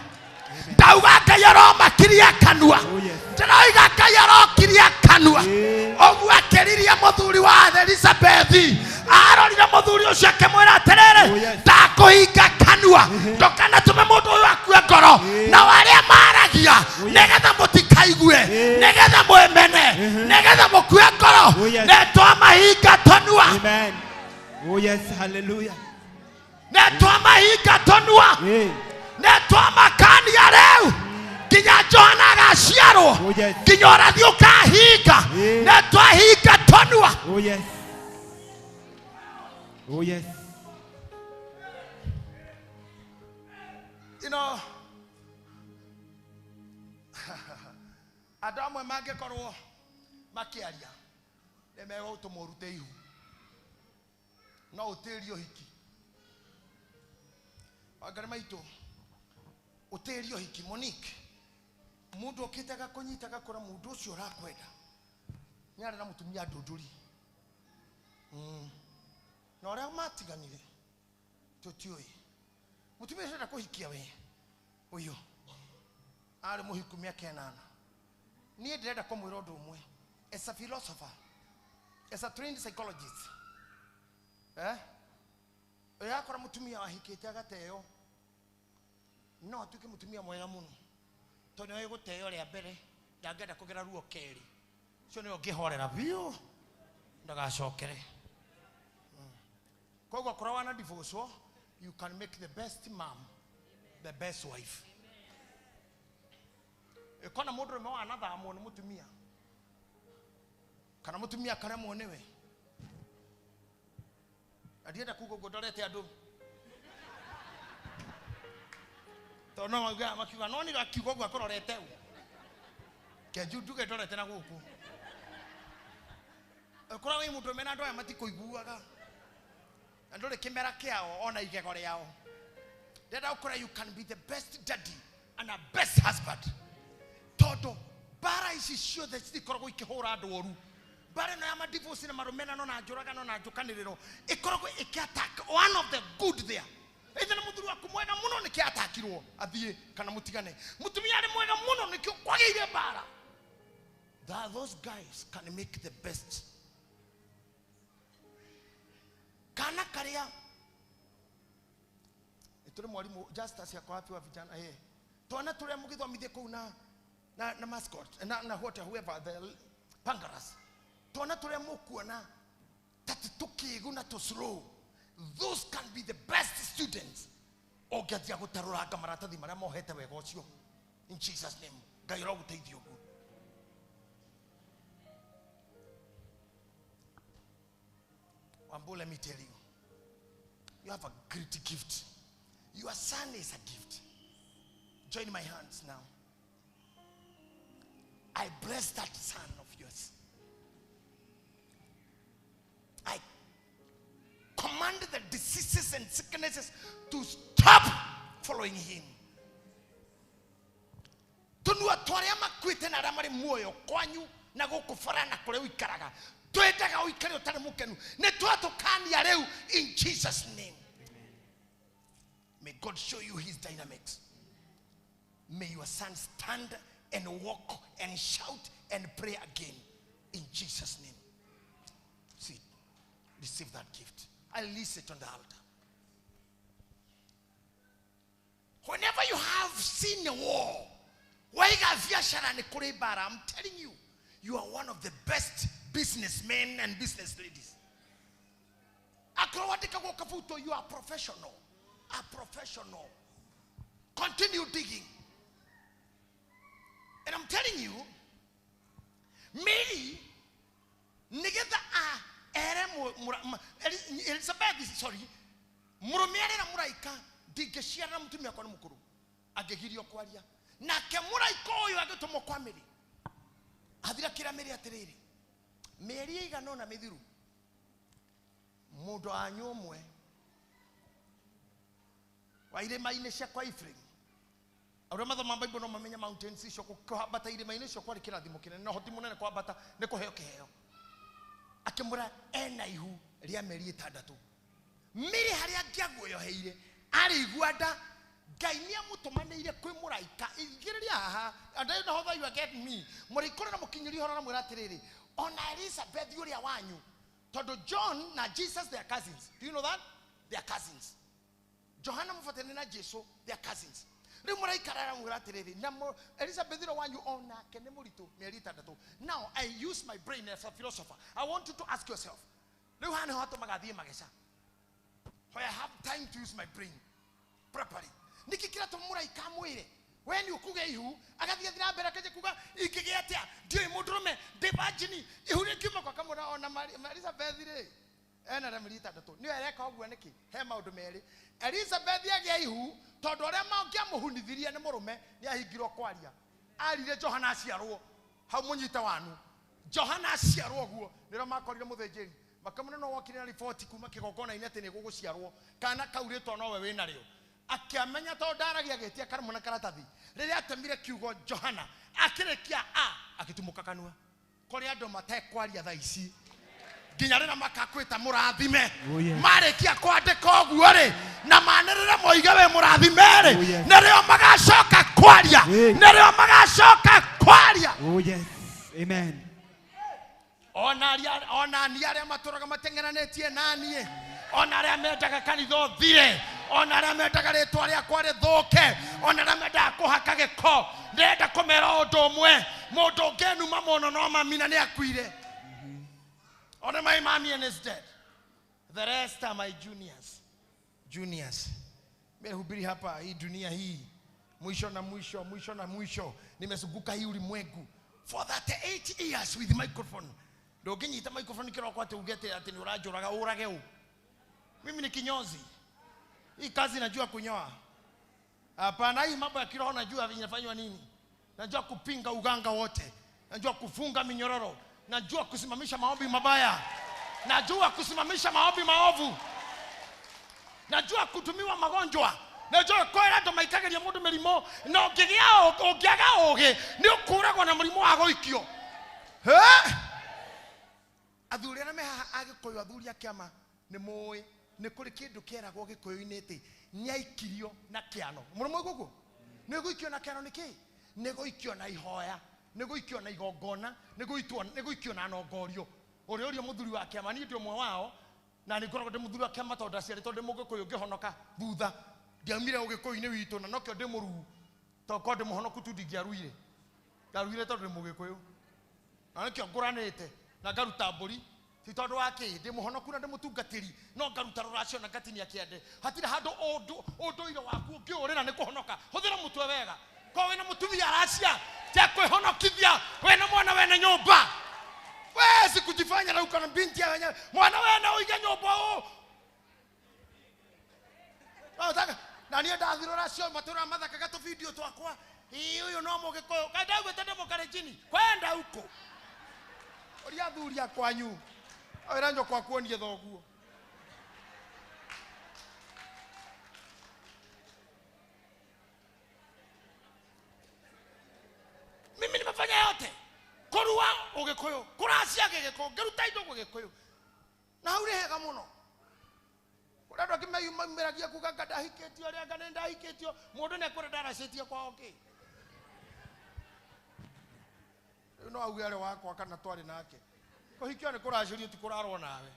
ndauga Ngai aromakiria kanua ndĩroiga Ngai arokiria kanua ũguo akĩririe mũthuri wa Elizabeth arorire mũthuri ũcio akĩmwĩra atĩrĩrĩ ndakũhinga kanua ndũkanatũme mũndũ ũyũ akue ngoro nao arĩa maragia nĩgetha mũtikaigue nĩgetha mwĩmene nĩgetha mũkue ngoro nĩtwamahinga tũnua. Amen. Oh yes, hallelujah. Nĩtwamahinga tũnua nĩtwamakania rĩu nginya Johana agaciarwo nginya ũrathi ũkahinga nĩtwahinga tũnua. Oh yes. Oh yes. You know, andũ amwe mangĩkorwo makĩaria nĩ megũtũma ũrute ihu no ũtĩrie ũhiki Wangari maitũ ũtĩrie ũhiki Monique mũndũ okĩte agakũnyita agakora mũndũ ũcio ũrakwenda nĩ arĩ na mũtumia ndũndũri na ũrĩa matiganire tũtiũĩ mũtumia ũcio enda kũhikia we ũyũ arĩ mũhiku mĩaka ĩnana niĩ ndĩrenda kũmwĩra ũndũ ũmwe as a philosopher, as a trained psychologist, yakora mũtumia wahikĩte agateo no atuĩke mũtumia mwega mũno tondũ nĩoĩ gũteo rĩa mbere ndangĩenda kũgera ruo kerĩ ũcio nĩwe ũngĩhorera biũ ndagacokere. Koguo akorwo wana divorce you can make the best mom the best wife. Ĩkona mũndũ ũmwe wanathamwo nĩ mũtumia kana mũtumia akaremwo nĩwe ndienda kuga ũguo ndorete andũ tondũ no maugaga makiuga no nĩ akiuga ũguo akũrorete ũ kenju nduge ndorete na gũkũ ũkora wĩ mũndũ mena andũ aya matikũiguaga na ndũrĩ kĩmera kĩao ona igego rĩao ndĩrenda gũkora you can be the best daddy and a best husband. Tondu mbara ici ciothe citikoragwo ikihũra andũ ũru. Mbara ĩno ya madivorce na marumenano na njũragano na njũkanĩrĩro ĩkoragwo ĩkĩ-attack one of the good there. Either na mũthuri waku mwega mũno nĩkĩo atakirwo athiĩ kana mũtigane. Mũtumia arĩ mwega mũno nĩkĩo kwagĩire mbara. That those guys can make the best. Kana karia turi mwalimu Justus yako wapi wa vijana twana turia mugithomithie kuu na mascot na what whoever the pangaras twana turia mukuona tati tukigu na to slow. Those can be the best students. Ogathia gutaruranga maratathi maria mohete wega ucio. In Jesus name, Ngai aroguteithia uguo. Wambo, let me tell you, you have a great gift. Your son is a gift. Join my hands now. I bless that son of yours. I command the diseases and sicknesses to stop following him. Tunua twaria makuite na aria mari muoyo kwanyu na guku bara na kuria uikaraga. Twendaga uikare utari mukenu. Ni twatukania riu in Jesus name. May God show you his dynamics. May your son stand and walk and shout and pray again in Jesus name. See, receive that gift. I release it on the altar. Whenever you have seen a war, I'm telling you, you are one of the best businessmen and business ladies. You are professional. A professional. Continue digging. And I'm telling you, Mary, Elizabeth, sorry, murume na muraika ndingĩciara mũtumia wakwa nĩ mũkũrũ angĩgirio kwaria nake mũraika ũyũ agĩtũmwo kwa Mary athira kĩra Mary atĩrĩrĩ mĩeri ĩigana ũna mĩthiru mũndũ wanyu ũmwe wa irĩma-inĩ cia kwa Ephraim arĩa mathoma Bible no mamenya mountains icio kũhambata irĩma-inĩ icio kwarĩ kĩrathimo kĩnene na ũhoti mũnene kwambata nĩ kũheo kĩheo akĩmwĩra ena ihu rĩa mĩeri ĩtandatũ Mary harĩa angĩaguoyoheire arĩigua nda Ngai nĩamũtũmanĩire kwĩ mũraika igĩrĩria haha and I know how you are getting me mũraika ũrĩa mũkinyĩria ũhoro aramwĩra atĩrĩrĩ ona Elizabeth ũrĩa wanyu tondũ John na Jesus they are cousins. Do you know that? They are cousins. Johana mũbatane na Jesu they are cousins. Rĩu mũraika aramwĩra atĩrĩrĩ na Elizabeth ũrĩa wanyu onake nĩ mũritũ mĩeri ĩtandatũ. Now I use my brain as a philosopher. I want you to ask yourself rĩu haha nĩho hatũmaga thiĩ mageca. I have time to use my brain properly. Niki kira tumuraika mwire we ni ukuge ihu agathie thira mbere akaje kuga ingĩgĩa atia ndiũĩ mũndũrũme ndĩ virgin ihu rĩkiuma kwa kamũra ona Elizabeth rĩ ena na mĩeri ĩtandatũ nĩwe areka ũguo nĩkĩ he maũndũ merĩ Elizabeth agĩa ihu tondũ arĩa mangĩamũhunithirie nĩ mũrũme nĩ ahingirwo kwaria arire Johana aciarwo hau mũnyite wanu Johana aciarwo ũguo nĩrĩo makorire mũthĩnjĩri makamũna no wokire na riboti kuma kĩgongona-inĩ atĩ nĩ gũgũciarwo kana kau rĩtwa nowe wĩnarĩo akĩamenya tondũ ndaragia agĩtia karamu na karatathi rĩrĩa atemire kiugo Johana akĩrĩkia a agĩtumũka kanua kũrĩ andũ matekwaria thaa ici nginya rĩrĩa makakwĩta mũrathime marĩkia kwandĩka ũguo rĩ na manĩrĩre moige wĩ mũrathime rĩ nĩrĩo magacoka kwaria nĩrĩo magacoka kwaria. Oh yes, amen. Ona ni arĩa matũraga mateng'eranĩtie na niĩ ona arĩa mendaga kanitha ũthire ona arĩa mendaga rĩtwa rĩakwa rĩthũke ona arĩa mendaga kũhaka gĩko ndĩrenda kũmera ũndũ ũmwe mũndũ ũngĩnuma mũno no mamina nĩ akuire. Ona my mommy and is dead. The rest are my juniors. Juniors. Nimehubiri hapa hii dunia hii mwisho na mwisho mwisho na mwisho nimezunguka hii ulimwengu for 38 years with microphone. Ndũngĩnyita microphone kĩroko atĩ ugete atĩ nĩ ũranjũraga ũrage ũ. Mimi ni kinyozi. Hii kazi najua kunyoa. Hapana, hii mambo ya kiroho najua inafanywa nini. Najua kupinga uganga wote. Najua kufunga minyororo. Najua kusimamisha maombi mabaya. Najua kusimamisha maombi maovu. Najua kutumiwa magonjwa. Na njũĩ kwĩra andũ maikageria mũndũ mĩrimũ na ũngĩgĩa ũngĩaga ũgĩ nĩ ũkũragwo na mũrimũ wa gũikio. Athuri arĩa me haha Agĩkũyũ, athuri a kĩama nĩ mũĩ nĩ kũrĩ kĩndũ kĩeragwo Gĩkũyũ-inĩ atĩ nĩaikirio na kĩano. Mũrĩ mũĩ guguo? Nĩ gũikio na kĩano nĩ kĩĩ? Nĩ gũikio na ihoya, nĩ gũikio na igongona, nĩ gũikio na nongorio. Ũrĩa ũria mũthuri wa kĩama, niĩ ndĩ ũmwe wao, na nĩ ngoragwo ndĩ mũthuri wa kĩama tondũ ndaciarĩtwo ndĩ Mũgĩkũyũ ngĩhonoka thutha. Ndiaumire Ũgĩkũyũ-inĩ witũ na nokĩo ndĩ mũruu, tondũ korwo ndĩ mũhonoku tu ndingĩaruire. Ndaruire tondũ ndĩ Mũgĩkũyũ. Na nĩkĩo ngũranĩte na ngaruta mbũri, ti tondũ wa kĩĩ, ndĩ mũhonoku na ndĩ mũtungatĩri, no ngaruta rũracio na ngatinia kĩande. Hatirĩ handũ ũndũire waku ũngĩũrĩra nĩ kũhonoka. Hũthĩra mũtwe wega. Korwo wĩna mũtumia aracia, tia kwĩhonokithia, wĩna mwana wene nyũmba. Wewe sikujifanya na uko na binti ya wenyewe. Mwana wene uige nyũmba ũũ. Nataka na niĩ ndathire rũracio matũra mathakaga tũbindio twakwa. Ĩĩ ũyũ no Mũgĩkũyũ. Kaĩ ndaiguĩte ndĩ Mũkalenjini. Kwenda huko. Ũria athuri a kwanyu. Wĩra nyũkwa akuonie thoguo. Mimi nimefanya yote. Kũrua Ũgĩkũyũ, kũracia Gĩgĩkũyũ, ngĩruta indo Gĩgĩkũyũ. Na hau nĩ hega mũno. Kũrĩ andũ angĩ meyumĩragia kuga anga ndahikĩtio, arĩa anga nĩ ndahikĩtio. Mũndũ nĩ ekwĩra ndaracĩtie kwao kĩ. Rĩu no auge arĩ wakwa kana twarĩ nake. Kũhikio nĩ kũracĩrio ti kũrarwo nawe.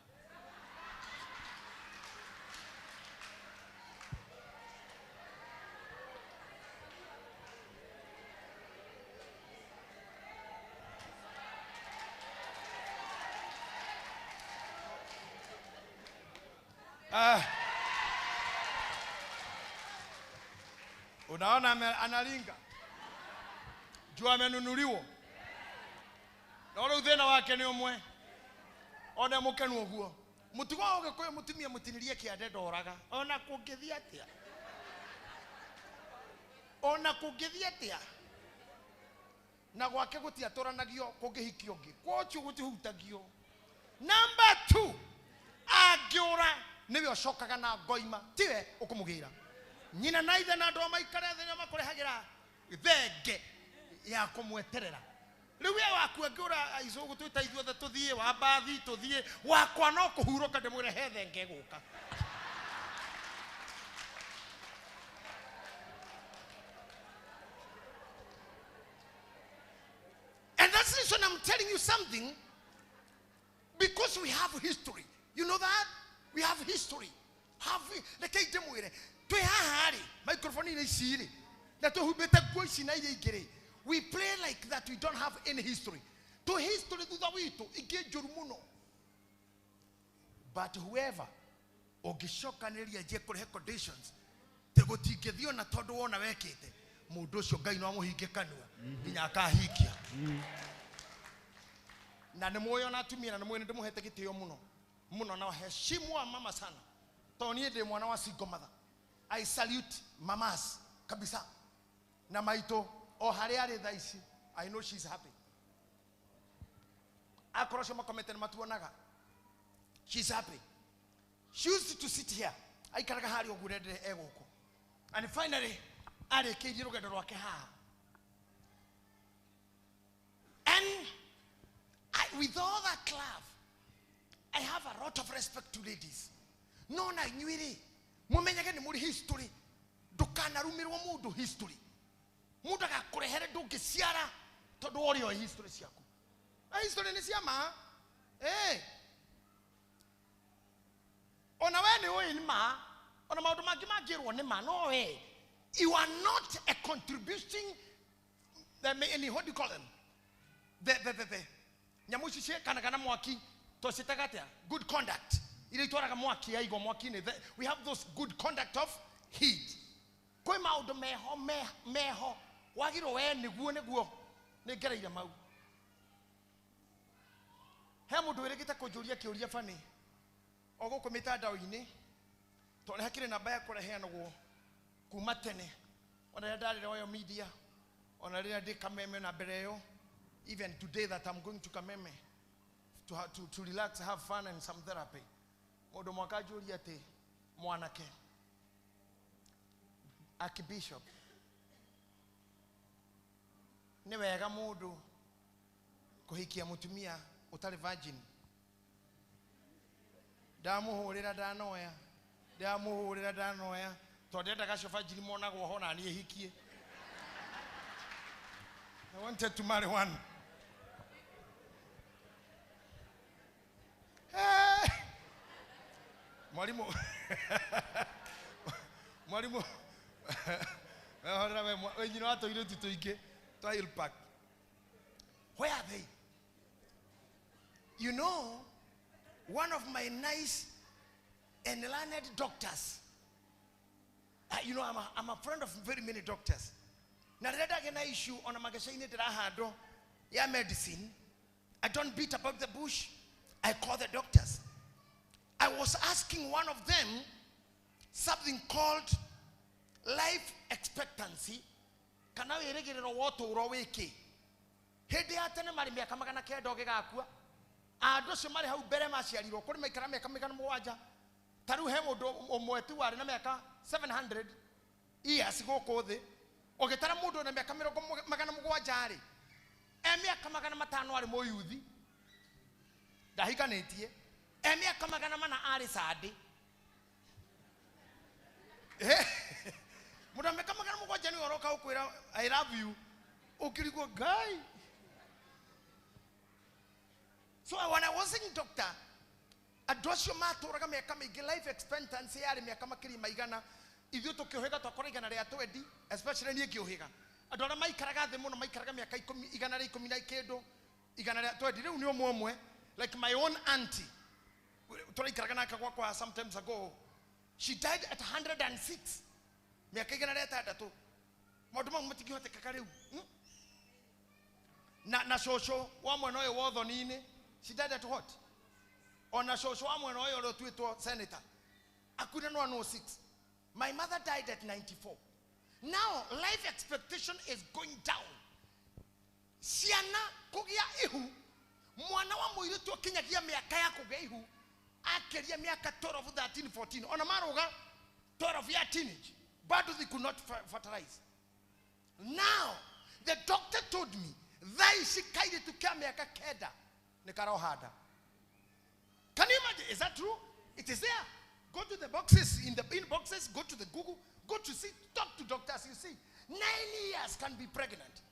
Unaona analinga juu amenunuliwa. Na rĩu thĩna wake nĩ ũmwe, one mũkenu ũguo. Mũtugo wa Ũgĩkũyũ mũtumia mũtinĩrie kĩande ndoraga ona kũngĩthiĩ atĩa, ona kũngĩthiĩ atĩa. Na gwake gũtiatũranagio kũngĩhikio ũngĩ, kwochu gũtihutagio. Number 2, angĩũra nĩwe ũcokaga na ngoima, tiwe ũkũmũgĩra. Nyina na ithe na andũ a maikare thĩ nĩo makũrehagĩra thenge ya kũmweterera. Rĩu we waku angĩũra aicũ gũtwĩta ithuothe tũthiĩ wa mbathi tũthiĩ, wakwa no kũhurũka ndĩmwĩre he thenge ĩgũka. And that's the reason I'm telling you something, because we have history. You know that? We have history. Reke ndĩmwĩre twĩ haha rĩ, microphone-inĩ ici rĩ, na tũhumbĩte nguo ici na iria ingĩ rĩ, we play like that, we don't have any history. To history thutha witũ ingĩ njũru mũno. But whoever ũngĩcokanĩrĩria nje kũrehe conditions te gũtingĩthiĩ ona tondũ wona wekĩte, mũndũ ũcio Ngai no amũhinge kanua nginya akahingia. Na nĩ mũĩ ona atumia na nĩ mũĩ nĩ ndĩmũhete gĩtĩo mũno mũno na heshimu wa mama sana, tondũ niĩ ndĩ mwana wa single mother. I salute mamas kabisa. Na maitũ o harĩa arĩ thaa ici, I know she's happy. Akorwo acio makomete nĩ matuonaga. She's happy. She used to sit here. Aikaraga harĩa ũguo rĩrĩa e gũkũ. And finally arĩkĩirie rũgendo rwake haha. And with all that love, I have a lot of respect to ladies. No na inyuĩ rĩ, mũmenyage nĩ mũrĩ history. Ndũkanarumirwo mũndũ history. Mũndũ agakũrehere ndũngĩciara tondũ ũrĩ oĩ history ciaku. Na history nĩ cia ma. Ona we nĩ ũĩ nĩ ma, ona maũndũ mangĩ mangĩrwo nĩ ma, no we you are not a contributing the what do you call them? The nyamũ ici ciekanaga na mwaki twacitaga atĩa? Good conduct. Iria itwaraga mwaki yaigwo mwaki-inĩ. We have those good conduct of heat. Kwĩ maũndũ meho meho wagirwo we nĩguo nĩguo nĩ ngereire mau. He mũndũ wĩrĩgĩte kũnjũria kĩũria bani o gũkũ mĩtandao-inĩ, tondũ hakĩrĩ namba yakwa ĩrĩa ĩheanagwo kuma tene, ona rĩrĩa ndarĩ Royal Media, ona rĩrĩa ndĩ Kameme na mbere ĩyo, even today that I'm going to Kameme to relax, have fun and some therapy. Mũndũ mwaka anjũria atĩ mwanake Archbishop nĩ wega mũndũ kũhikia mũtumia ũtarĩ virgin. Ndamũhũrĩra ndanoya, ndamũhũrĩra ndanoya, tondũ ndendaga acio virgin monagwo ho na niĩ hikie. I wanted to marry one. Hey! Mwalimu mwalimu we nyina wa tũirĩtu tũingĩ twa Hill Park. Where are they? You know, one of my nice and learned doctors, you know, I'm a friend of very many doctors. Na rĩrĩa ndagĩa na issue ona mageca-inĩ ndĩrahandwo ya medicine, I don't beat about the bush. I call the doctors. I was asking one of them something called life expectancy. Kana wĩrĩgĩrĩro wa ũtũũro wĩkĩ? Hĩndĩ ya tene marĩ mĩaka 900 ũgĩgakua. Andũ acio marĩ hau mbere maciarirwo kũrĩ maikara mĩaka 700. Ta rĩu he mũndũ ũmwe tu warĩ na mĩaka 700 years gũkũ thĩ. Ũgĩtara mũndũ na mĩaka 700 rĩ, e mĩaka 500 arĩ mũyuthi, ndahikanĩtie, e mĩaka 400 arĩ candĩ. Mũndũ wa mĩaka 700 nĩwe ũroka gũkwĩra I love you, ũkĩrigwo Ngai. So when I was in doctor, andũ acio matũraga mĩaka mĩingĩ, life expectancy yarĩ mĩaka makĩria ma 100. Ithuĩ tũkĩũhĩga twakora 120, especially niĩ ngĩũhĩga. Andũ arĩa maikaraga thĩ mũno maikaraga mĩaka 110 na kĩndũ, 120. Rĩu nĩ ũmwe ũmwe, like my own auntie tũraikaraga nake gwakwa sometimes ago, she died at 106, mĩaka 106. Maũndũ mau matingĩhotekeka rĩu. Na cũcũ wa mwena ũyũ wa ũthoni-inĩ, she died at what? Ona cũcũ wa mwena ũyũ ũrĩa ũtuĩtwo senator akuire no 106. My mother died at 94. Now, life expectation is going down. Ciana kũgĩa ihu, mwana wa mũirĩtu akinyagia mĩaka ya kũgĩa ihu, akĩria mĩaka 12, 13, 14. Ona maruga 12 ya teenage, bado they could not fertilize. Now, the doctor told me, thaa ici kairĩtu kĩa mĩaka 9 nĩ karohanda. Can you imagine? Is that true? It is there. Go to the boxes, in the inboxes, go to the Google, go to see, talk to doctors, you see. 9 years can be pregnant.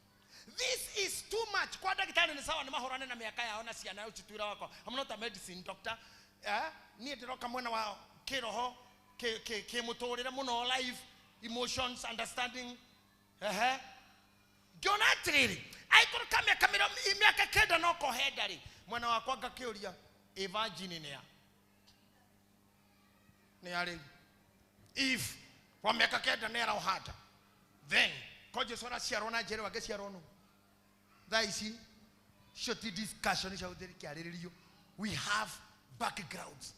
This is too much. Kwa daktari ni sawa ni mahorane na miaka yao na ciana uchitwira wako. I'm not a medicine doctor. Niĩ ndĩroka mwena wa kĩroho, kĩmũtũrĩre mũno, life, emotions, understanding. Ngĩona atĩrĩrĩ, angĩkorwo ka mĩaka 9 no kohe nda rĩ, mwena wakwa ngakĩũria, ĩ virgin nĩ ya? Nĩ ya rĩu. If wa mĩaka 9 nĩ arohanda, then ko Jesu araciarwo na njĩra angĩciarwo nũ? Thaa ici cio ti discussion cia gũthĩrĩ kĩarĩrĩrio. We have backgrounds.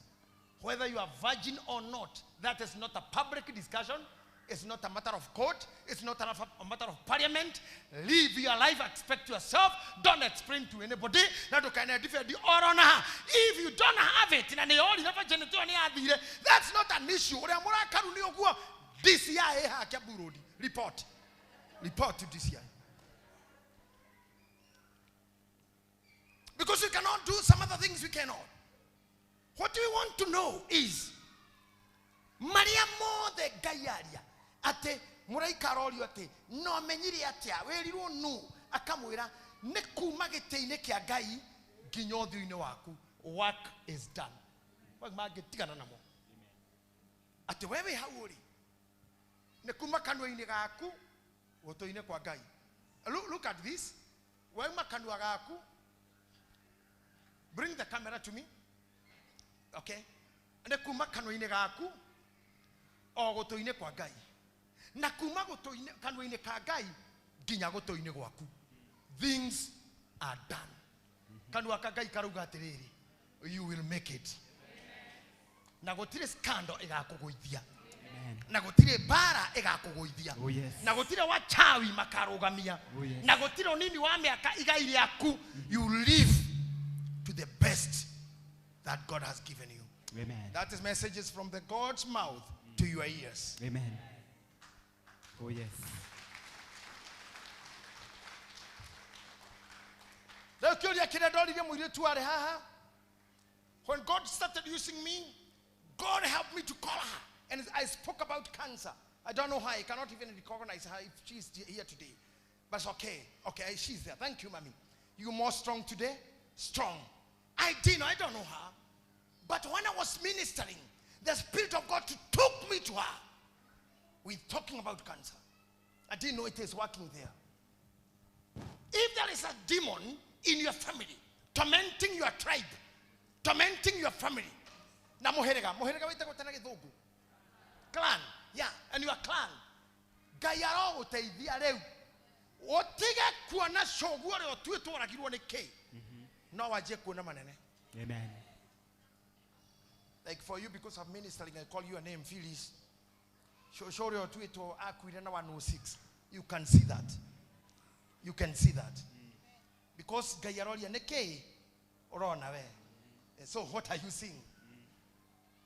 Whether you are virgin or not, that is not a public discussion. It's not a matter of court. It's not a matter of parliament. Live your life, expect yourself. Don't explain to anybody. If you don't have it, that's not an issue. DCI report. Report to DCI. Because we cannot do some other things we cannot. What we want to know is, Maria mothe Ngai aria ate mũraika arorio atĩ no menyire atĩa wĩrirwo nũ akamwĩra nĩ kuma gĩtĩ-inĩ kĩa Ngai nginya ũthiũ-inĩ waku. Work is done. Mangĩtigana namo atĩ we wĩ hau ũrĩ nĩ kuma kanua-inĩ gaku gũtũ-inĩ kwa Ngai. Look at this. Wauma kanua gaku. Bring the camera to me. Okay. Nĩ kuma kanua-inĩ gaku o gũtũ-inĩ kwa Ngai. Na kuma gũtũ-inĩ kanua-inĩ ka Ngai nginya gũtũ-inĩ gwaku. Things are done. Kanua ka Ngai karauga atĩrĩrĩ, you will make it. Na gũtirĩ scandal ĩgakũgũithia. Na gũtirĩ mbara ĩgakũgũithia. Na gũtirĩ wachawi makarũgamia. Na gũtirĩ ũnini wa mĩaka igai rĩaku. You live to the best that God has given you. Amen. That is messages from the God's mouth to your ears. Amen. Oh yes. When God started using me, God helped me to call her. And I spoke about cancer. I don't know her. I cannot even recognize her if she's here today. But it's okay. Okay, she's there. Thank you, mommy. You more strong today? Strong. I didn't. I don't know her. But when I was ministering, the Spirit of God took me to her with talking about cancer. I didn't know it is working there. If there is a demon in your family, tormenting your tribe, tormenting your family, na muherega, muherega witagwo tena githungu. Clan, yeah, and your clan. Ngai arogũteithia rĩu. Ũtige kuona coguo ũrĩa ũtuĩtwo ũragirwo nĩ kĩ. No wanjie kuona manene. Amen. Like for you, because I'm ministering, I call you a name, Phyllis. Shorio tuito akuire na 106. You can see that. You can see that. Because Ngai aroria nĩ kĩ ũrona we. So what are you seeing?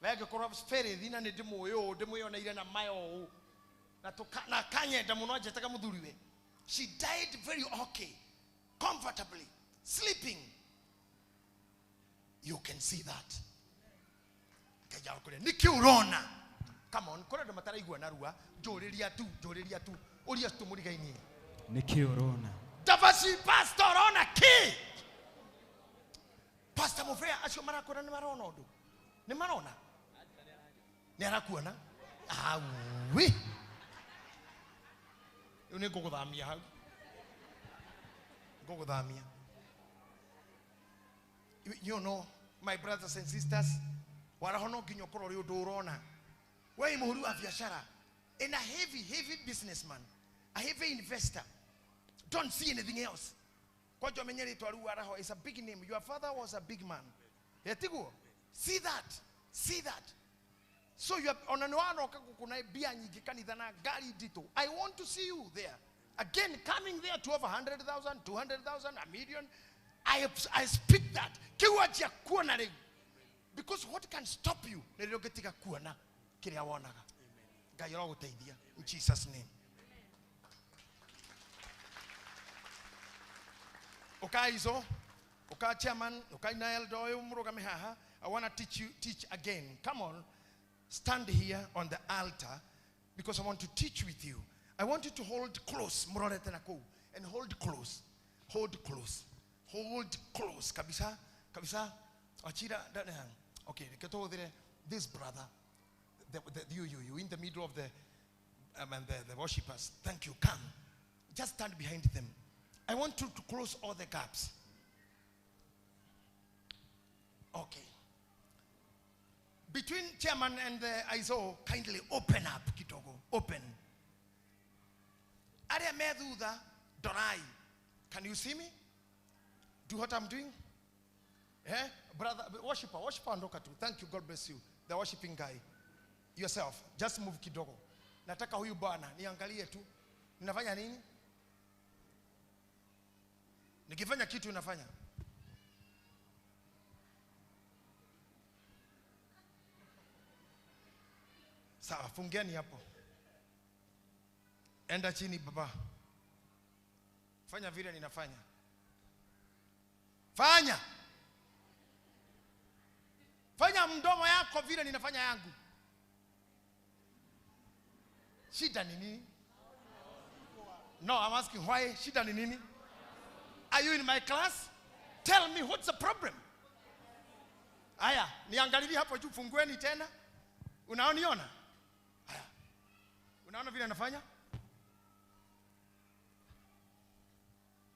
Wege korwo Faith na nĩ ndĩmũĩ ũũ ndĩmwĩoneire na maya ũũ. Na kanyenda mũno anjĩtaga mũthuriwe. She died very okay, comfortably, sleeping. You can see that. Niki urona. Come on, kora ndo mataraigua narua, njũrĩria tu, ũria tu mũrigaini. Niki urona. Tafasi pastor ona ki. Pastor Mufrea acio marakora nĩ marona ũndũ. Nĩ marona? Nĩ arakuona? Awi. Rĩu nĩ ngũgũthamia hau. Ngũgũthamia. You know, my brothers and sisters, waraho no nginya ũkorwo ũrĩ ũndũ ũrona. We mũhũri wa biacara, and a heavy, heavy businessman, a heavy investor. Don't see anything else. Kwanja ũmenye rĩtwa rĩu waraho is a big name. Your father was a big man. Etiguo? See that. See that. So you are on an kuna bia nyingi kanitha na gari nditũ. I want to see you there. Again, coming there to over 100,000, 200,000, a million. I speak that. Kiwajia kuona rĩu. Because what can stop you? Nĩ rĩrĩa ũngĩtiga kuona kĩrĩa wonaga. Ngai arogũteithia. In Jesus' name. Okay, so, okay, chairman, okay, Nael Doyo, mũrũgame haha. I want to teach you, teach again. Come on, stand here on the altar because I want to teach with you. I want you to hold close, mũrorete na kũu, and hold close, hold close, hold close. Kabisa, kabisa. Achira, okay, this brother, you in the middle of the and the worshippers. Thank you. Come, just stand behind them. I want you to close all the gaps. Okay. Between chairman and the ISO, kindly open up, kidogo. Open. Aria medudha dorai. Can you see me? Do what I'm doing? Eh? Brother, worshiper, worshiper ondoka tu. Thank you, God bless you. The worshiping guy. Yourself, just move kidogo. Nataka huyu bwana, niangalie tu. Ninafanya nini? Nikifanya kitu unafanya. Sawa, fungieni hapo. Enda chini baba. Fanya vile ninafanya. Fanya. Fanya mdomo yako vile ninafanya yangu. Shida ni nini? No, I'm asking why. Shida ni nini? Are you in my class? Tell me what's the problem. Aya, niangalilie hapo juu, fungueni tena. Unaoniona? Aya. Unaona vile nafanya?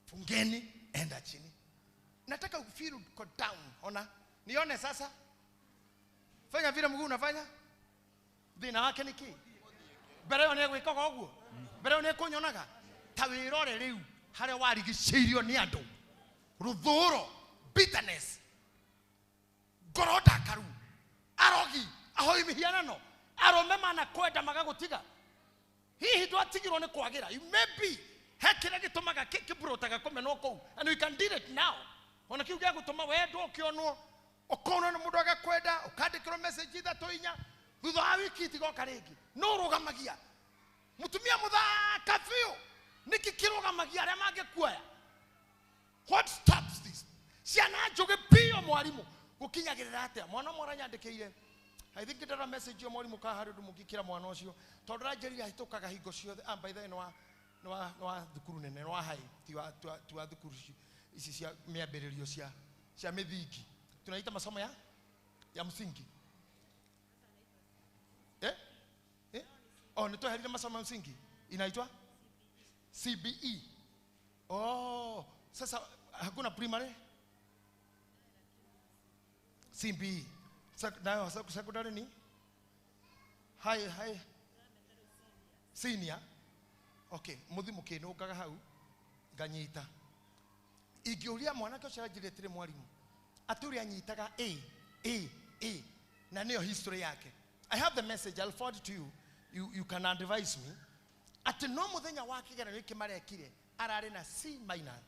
Fungeni, enda chini. Nataka ufeel uko down. Ona? Nione sasa. Fanya vile mguu unafanya. Thina wake ni ki? Mbere yo nĩ gwĩkaga ũguo. Mbere yo nĩ kũnyonaga. Ta wĩrore rĩu harĩa warigicĩirio nĩ andũ. Rũthũro, bitterness, ngoro ndakaru, arogi, ahoi mĩhianano, arũme mana kwenda magagũtiga. Hihi ndwatigirwo nĩ kwagĩra. You may be he kĩrĩa gĩtũmaga kĩburotaga kũmenwo kũu, and we can deal it now. Ona kĩu gĩa gũtũma wendwo ũkĩonwo, ũkonwo nĩ mũndũ agakwenda, ũkandĩkĩrwo message ithatũ inya, thutha wa wiki itigoka rĩngĩ. No ũrũgamagia. Mutumia muthaka biũ. Nĩkĩ kĩrũgamagia arĩa mangĩkuoya? What stops this? Ciana njũgĩ biũ mwarimũ gũkinyagĩrĩra atĩa? Mwana ũmwe aranyandĩkĩire, I think ndĩra message yo mwarimũ kana harĩ ũndũ mũngĩkĩra mwana ũcio, tondũ aranjĩrire ahĩtũkaga hingo ciothe. By the way, nĩ wa thukuru nene, nĩ wa high, ti wa thukuru ici cia mĩambĩrĩrio cia mĩthingi. Tunaita masomo ya msingi. Oh, nĩtweherire masomo ya msingi. Inaitwa CBE. Oh, sasa hakuna primary? CBE. Nayo secondary ni high senior. Okay, muthi mukinukaga hau nganyita. Ingĩũria mwanake ũcio aranjĩrĩtire mwarimu atĩ ũrĩa anyitaga A A A na nĩyo history yake. I have the message, I'll forward it to you. You can advise me. Atĩ no mũthenya wa kĩgeranio gĩkĩ marekire ararĩ na C minor.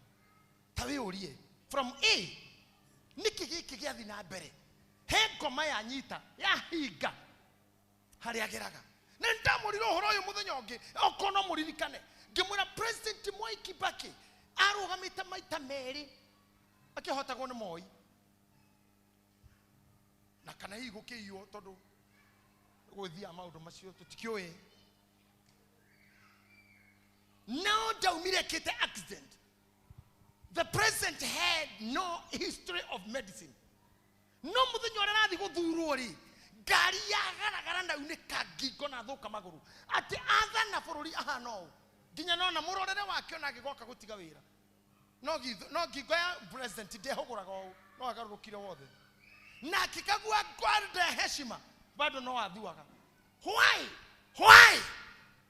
Ta wĩũrie from A nĩkĩ gĩkĩ gĩathiĩ na mbere? He ngoma yanyita yahinga harĩa ageraga. Na ndamũrire ũhoro ũyũ mũthenya ũngĩ, okorwo no mũririkane, ngĩmwĩra President Mwai Kibaki arũgamĩte maita merĩ akĩhotagwo nĩ Moi, na kana hihi gũkĩiywo tondũ gũgĩthiaga maũndũ macio tũtikĩũĩ. No ndaumire kĩte accident. The president had no history of medicine. No mũthenya ũrĩa arathiĩ gũthurwo rĩ, ngari yagaragara na unĩka ngingo na thũka magũrũ, atĩ athana bũrũri ahana ũũ, nginya nona mũrorere wake ona agĩgoka gũtiga wĩra. No ngingo ya president ndehũgũraga ũũ, no agarũrũkire wothe. Na akĩkagua gwarda ya heshima, bado no athuaga. Why? Why?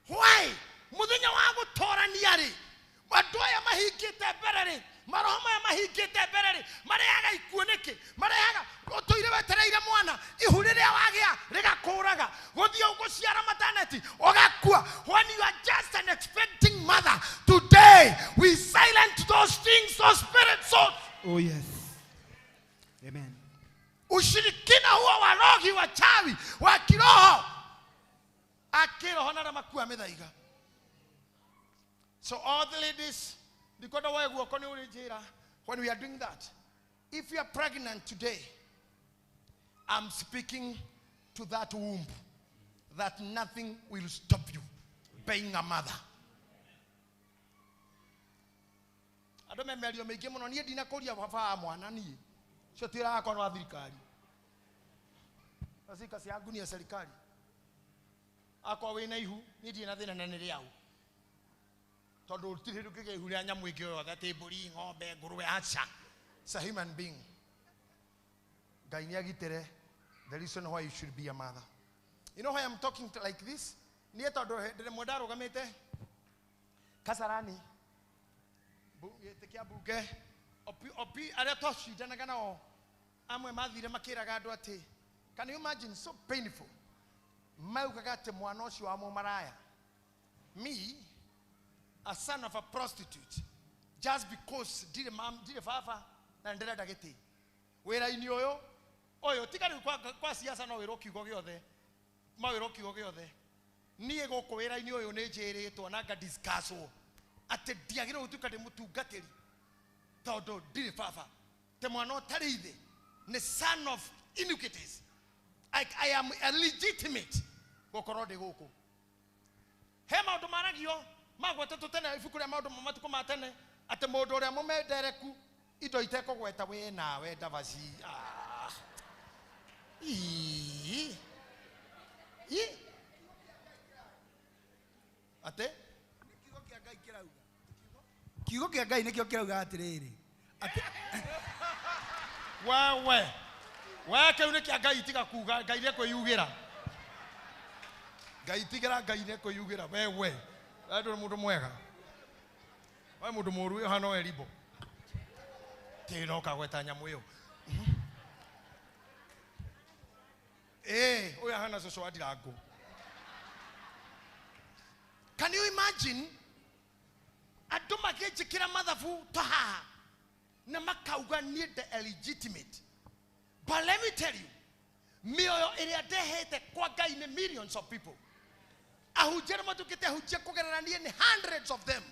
Why? Mũthenya wa gũtorania rĩ, andũ aya mahingĩte mbere rĩ, maroho maya mahingĩte mbere rĩ, marehaga ikuũ nĩkĩ? Marehaga ũtũire wetereire mwana, ihu rĩrĩa wagĩa rĩgakũraga, gũthiĩ gũciara maternity ũgakua. When you are just an expecting mother, today we silence those things, those spirit souls. Oh yes. Amen. Ushirikina huo warogi, wachawi wa kiroho, akiroho na makua mĩthaiga. So all the ladies, when we are doing that, if you are pregnant today, I'm speaking to that womb that nothing will stop you being a mother. Andũ me mĩario mĩingĩ mũno, niĩ ndinakũria baba wa mwana niĩ. Cio ti wĩra wakwa nĩ wa thirikari. Acika cia ngunia serikali. Akorwo wĩna ihu, niĩ ndirĩ na thĩna na nĩ rĩau. Tondũ gũtirĩ hĩndĩ ũngĩgĩa ihu rĩa nyamũ ĩngĩ o yothe, atĩ mbũri, ng'ombe, ngũrwe, aca. It's a human being. Ngai nĩ agitĩre the reason why you should be a mother. You know why I'm talking like this? Niĩ tondũ hĩndĩ ĩmwe ndarũgamĩte Kasarani, gĩtĩ kĩa mbunge, opi arĩa twacindanaga nao, amwe mathire makĩraga andũ atĩ, can you imagine, so painful. Maugaga atĩ mwana ũcio wa mũmaraya, me, a son of a prostitute, just because ndirĩ mam, ndirĩ baba na ndĩrenda gĩtĩ wĩra-inĩ ũyũ ũyũ, tiga rĩu kwa siasa no wĩrwo kiugo gĩothe, mawĩrwo kiugo gĩothe. Niĩ gũkũ wĩra-inĩ ũyũ nĩ njĩrĩtwo na nga discusswo atĩ ndiagĩrĩirwo gũtuĩka ndĩ mũtungatĩri tondũ ndirĩ baba, te mwana ũtarĩ ithe, nĩ son of iniquities. I am illegitimate gũkorwo ndĩ gũkũ. He maũndũ maragio magwetetwo tene ibuku rĩa maũndũ ma matukũ ma tene, atĩ mũndũ ũrĩa mũmendereku indo itekũgweta wĩ nawe ndavaci. Ii. Ii. Atĩ? Kiugo kĩa Ngai kĩrauga. Kiugo kĩa Ngai nĩkĩo kĩrauga atĩrĩrĩ. Atĩ wewe. We kĩu nĩ kĩa Ngai, tiga kuga, Ngai nĩekwĩyugĩra. Ngai tigĩra, Ngai nĩekwĩyugĩra. Wewe. We ndũrĩ mũndũ mwega. We mũndũ mũũru ũyũ hana Elibo. Tĩ no kagweta nyamũ ĩyo. Ũyũ ahana cũcũ wa Ndirango. Can you imagine? Andũ makĩnjĩkĩra mathabu ta haha na makauga niĩ ndĩ illegitimate. But let me tell you, mĩoyo ĩrĩa ndehete kwa Ngai nĩ millions of people. Ahunjia arĩa matuĩkĩte ahunjia kũgerera niĩ nĩ hundreds of them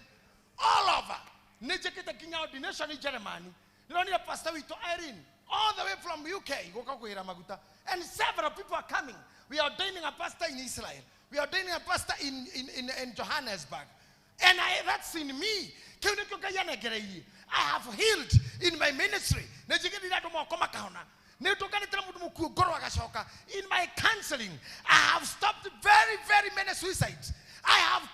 all over. Nĩ njĩkĩte nginya ordination in Germany. Nĩronire pastor witũ Irene all the way from UK gũka kwĩra maguta, and several people are coming. We are ordaining a pastor in Israel. We are ordaining a pastor in Johannesburg. And that's in me. Kĩu nĩkĩo Ngai anengereirie. I have healed in my ministry. Nĩ njigĩrĩire andũ moko makahona. Nĩ ndũnganĩte na mũndũ mũkuũ ngoro agacoka. In my counseling, I have stopped very, very many suicides. I have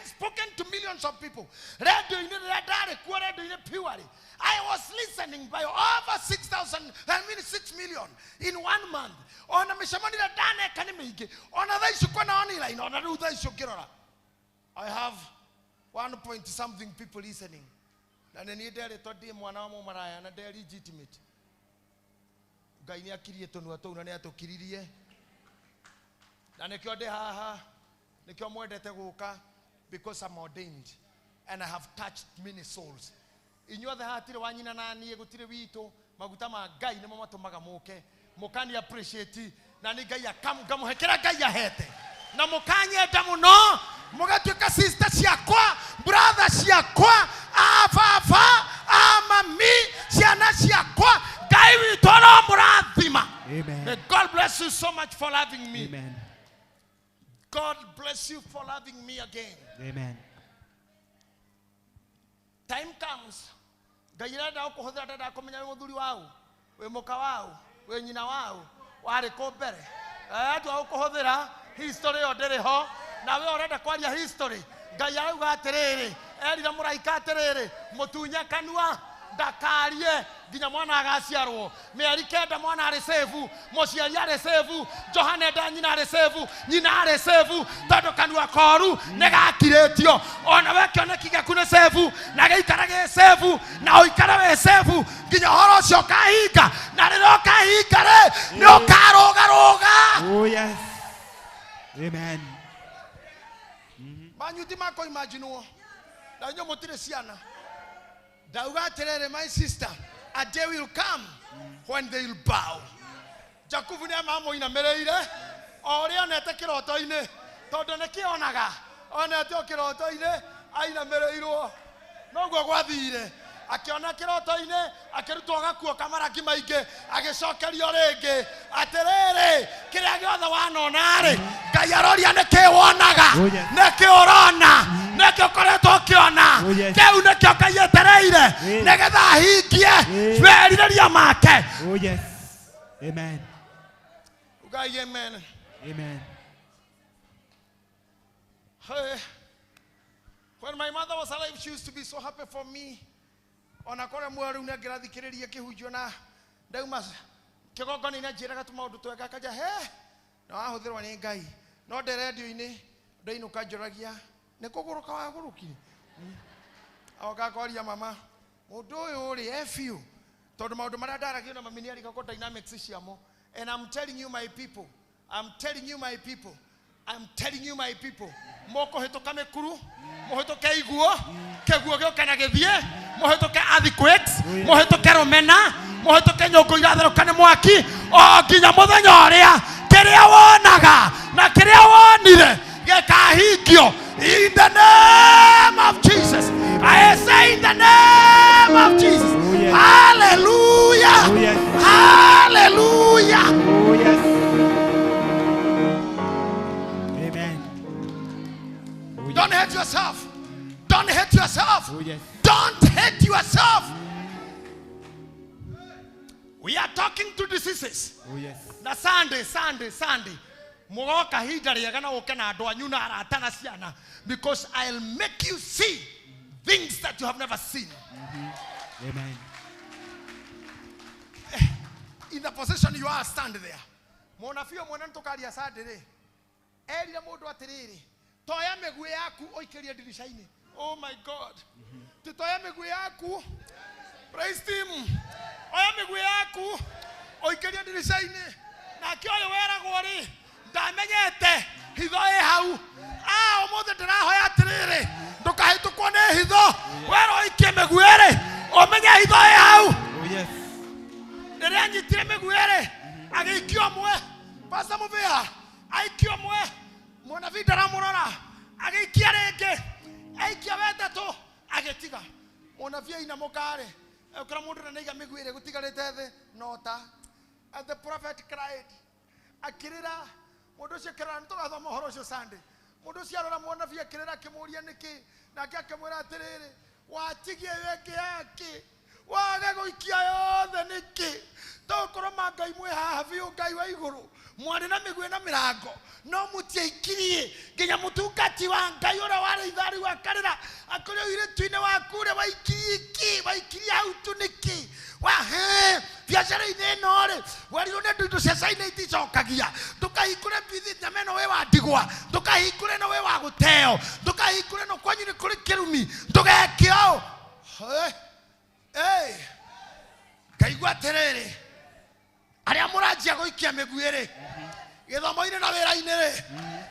spoken to millions of people. Radio-inĩ rĩrĩa ndarĩ kuo, radio-inĩ purely. I was listening by over 6,000, I mean 6 million in 1 month. Ona mĩcemanio ĩrĩa ndaneka nĩ mĩingĩ. Ona thaa ici kwĩna online, ona rĩu thaa ici ũngĩrora. I have 1 point something people listening. Na nĩ niĩ nderĩtwo ndĩ mwana wa mũmaraya na ndĩ legitimate. Ngai nĩ akirie tũnua tũu na nĩ atũkiririe. Na nĩkĩo ndĩ haha, nĩkĩo mwendete gũka, because I'm ordained and I have touched many souls. Inyuothe hatirĩ wa nyina na niĩ, gũtirĩ witũ, maguta ma Ngai nĩmo matũmaga mũke. Mũkani appreciate, na nĩ Ngai ngamũhe kĩrĩa Ngai ahete. Na mũkanyenda mũno, mũgatuĩka sister ciakwa, brother ciakwa, a baba, a mami, ciana ciakwa. Ngai witũ aromũrathima. Amen. May God bless you so much for loving me. Amen. God bless you for loving me again. Amen. Time comes. Ngai arenda gũkũhũthĩra, ndendaga kũmenya wĩ mũthuri waũ, wĩ mũka waũ, wĩ nyina waũ, warĩ kũ mbere. Atua gũkũhũthĩra, history ĩyo ndĩrĩ ho, na we ũrenda kwaria history. Ngai arauga atĩrĩrĩ, erire mũraika atĩrĩrĩ, mũtunye kanua ndakarie nginya mwana agaciarwo. Mĩeri 9 mwana arĩ safe, mũciari arĩ safe, Johana enda nyina arĩ safe, nyina arĩ safe, tondũ kanua koru nĩ gakirĩtio. Ona we kĩoneki gĩaku nĩ safe, na gĩikara gĩ safe, na ũikare wĩ safe nginya ũhoro ũcio ũkahinga. Na rĩrĩa ũkahinga rĩ, nĩ ũkarũgarũga. Oh yes. Amen. Manyuti mako imaginwo. Na inyuĩ mũtirĩ ciana. Ndauga atĩrĩrĩ, my sister, a day will come when they will bow. Jakubu nĩ amamũinamĩrĩire o ũrĩa onete kĩroto-inĩ, tondũ nĩkĩ onaga? Onete o kĩroto-inĩ ainamĩrĩirwo. Noguo gwathire. Akĩona kĩroto-inĩ, akĩrutwo gakuo kamarangi maingĩ, agĩcokerio rĩngĩ. Atĩrĩrĩ, kĩrĩa gĩothe wanona-rĩ, Ngai aroria nĩkĩ wonaga, Oh, yes. nĩkĩ ũrona, nĩkĩ ũkoretwo ũkĩona. Oh, yes. Kĩu nĩkĩo Ngai etereire, Yes. nĩgetha ahingie Yes. merirĩria make. Oh yes. Amen. Ugai amen. Amen. Hey, when my mother was alive, she used to be so happy for me. Ona kore muoyo rĩu nĩangĩrathikĩrĩria kĩhunjio na ndauma kĩgongona-inĩ anjĩraga tũmaũndũ twega, akanja, he, na wahũthĩrwo nĩ Ngai. No ndĩ redio-inĩ, ndainũka njũragia, nĩ kũgũrũka wagũrũkire? Oka akoria mama, mũndũ ũyũ rĩ, e biũ. Tondũ maũndũ marĩa ndaragio na mami nĩarigagwo dynamics ciamo. And I'm telling you my people, I'm telling you my people, I'm telling you my people, mũkũhĩtũka mĩkuru, mũhĩtũke iguo, kĩguo gĩũke na gĩthiĩ, mũhĩtũke earthquakes, mũhĩtũke rũmena, mũhĩtũke nyũngũ iratherũka nĩ mwaki, o nginya mũthenya ũrĩa kĩrĩa wonaga na kĩrĩa wonire gĩkahingio. In the name of Jesus. I say in the name of Jesus. Oh, yes. Hallelujah. Oh, yes. Hallelujah. Oh yes. Amen. Oh, yes. Don't hate yourself. Don't hate yourself. Oh, yes. Don't hate yourself. We are talking to diseases. Oh yes. Na Sunday, Sunday, Sunday. Mugoka hinda rĩega na ũke na andũ anyu na arata na ciana, because I'll make you see things that you have never seen. Amen. In the position you are, stand there. Mũnabii ũmwe na nĩtũkaria Sunday rĩ, erire mũndũ atĩrĩrĩ, toya mĩguĩ yaku ũikĩrie ndirica-inĩ. Oh my God. Titoya mĩguĩ yaku. Praise team. Oya mĩguĩ yaku ũikĩrie ndirica-inĩ. Nake ũyũ weragwo rĩ, ndamenyete hitho ĩ hau. Ũmũthĩ ndĩrahoya atĩrĩrĩ, ndũkahĩtũkwo nĩ hitho. Werwo ũikie mĩguĩ rĩ, ũmenye hitho ĩ hau. Oh yes. Rĩrĩa anyitire mĩguĩ rĩ, agĩikia ũmwe. Pastor Mũbĩa, aikia ũmwe. Mũnabii ndaramũrora agĩikia rĩngĩ aikia wetatũ agĩtiga. Mũnabii ainamũka-rĩ akora mũndũ na nĩaiga mĩguĩ ĩrĩa gũtigarĩte thĩ nota. And the prophet cried akĩrĩra. Mũndũ ũcio akĩrora, nĩtũgathoma ũhoro ũcio Sunday. Mũndũ ũcio arora mũnabii akĩrĩra akĩmũria nĩkĩ, nake akĩmwĩra atĩrĩrĩ, watigia ĩyo ĩngĩ yakĩ, wage gũikia yothe nĩkĩ? Tokorwo ma Ngai mwĩ haha biũ, Ngai wa igũrũ, mwarĩ na mĩguĩ na mĩrango no mũtiaikirie nginya mũtungati wa Ngai ũrĩa warĩ ithari akarĩra akũrĩa ũirĩtu-inĩ waku ũrĩa waikirie kĩ, waikirie hau tu nĩkĩ? Wahe biacara-inĩ ĩno rĩ, werirwo nĩ andũ indo cia China iticokagia, ndũkahingũre bithi nyama ĩno wĩ wa ndigwa, ndũkahingũre ĩno wĩ wa gũteo, ndũkahingũre ĩno kwanyu nĩ kũrĩ kĩrumi, ndũgeke ũũ. Ngaigua atĩrĩrĩ, arĩa mũranjia gũikia mĩguĩ rĩ, gĩthomo-inĩ na wĩra-inĩ rĩ,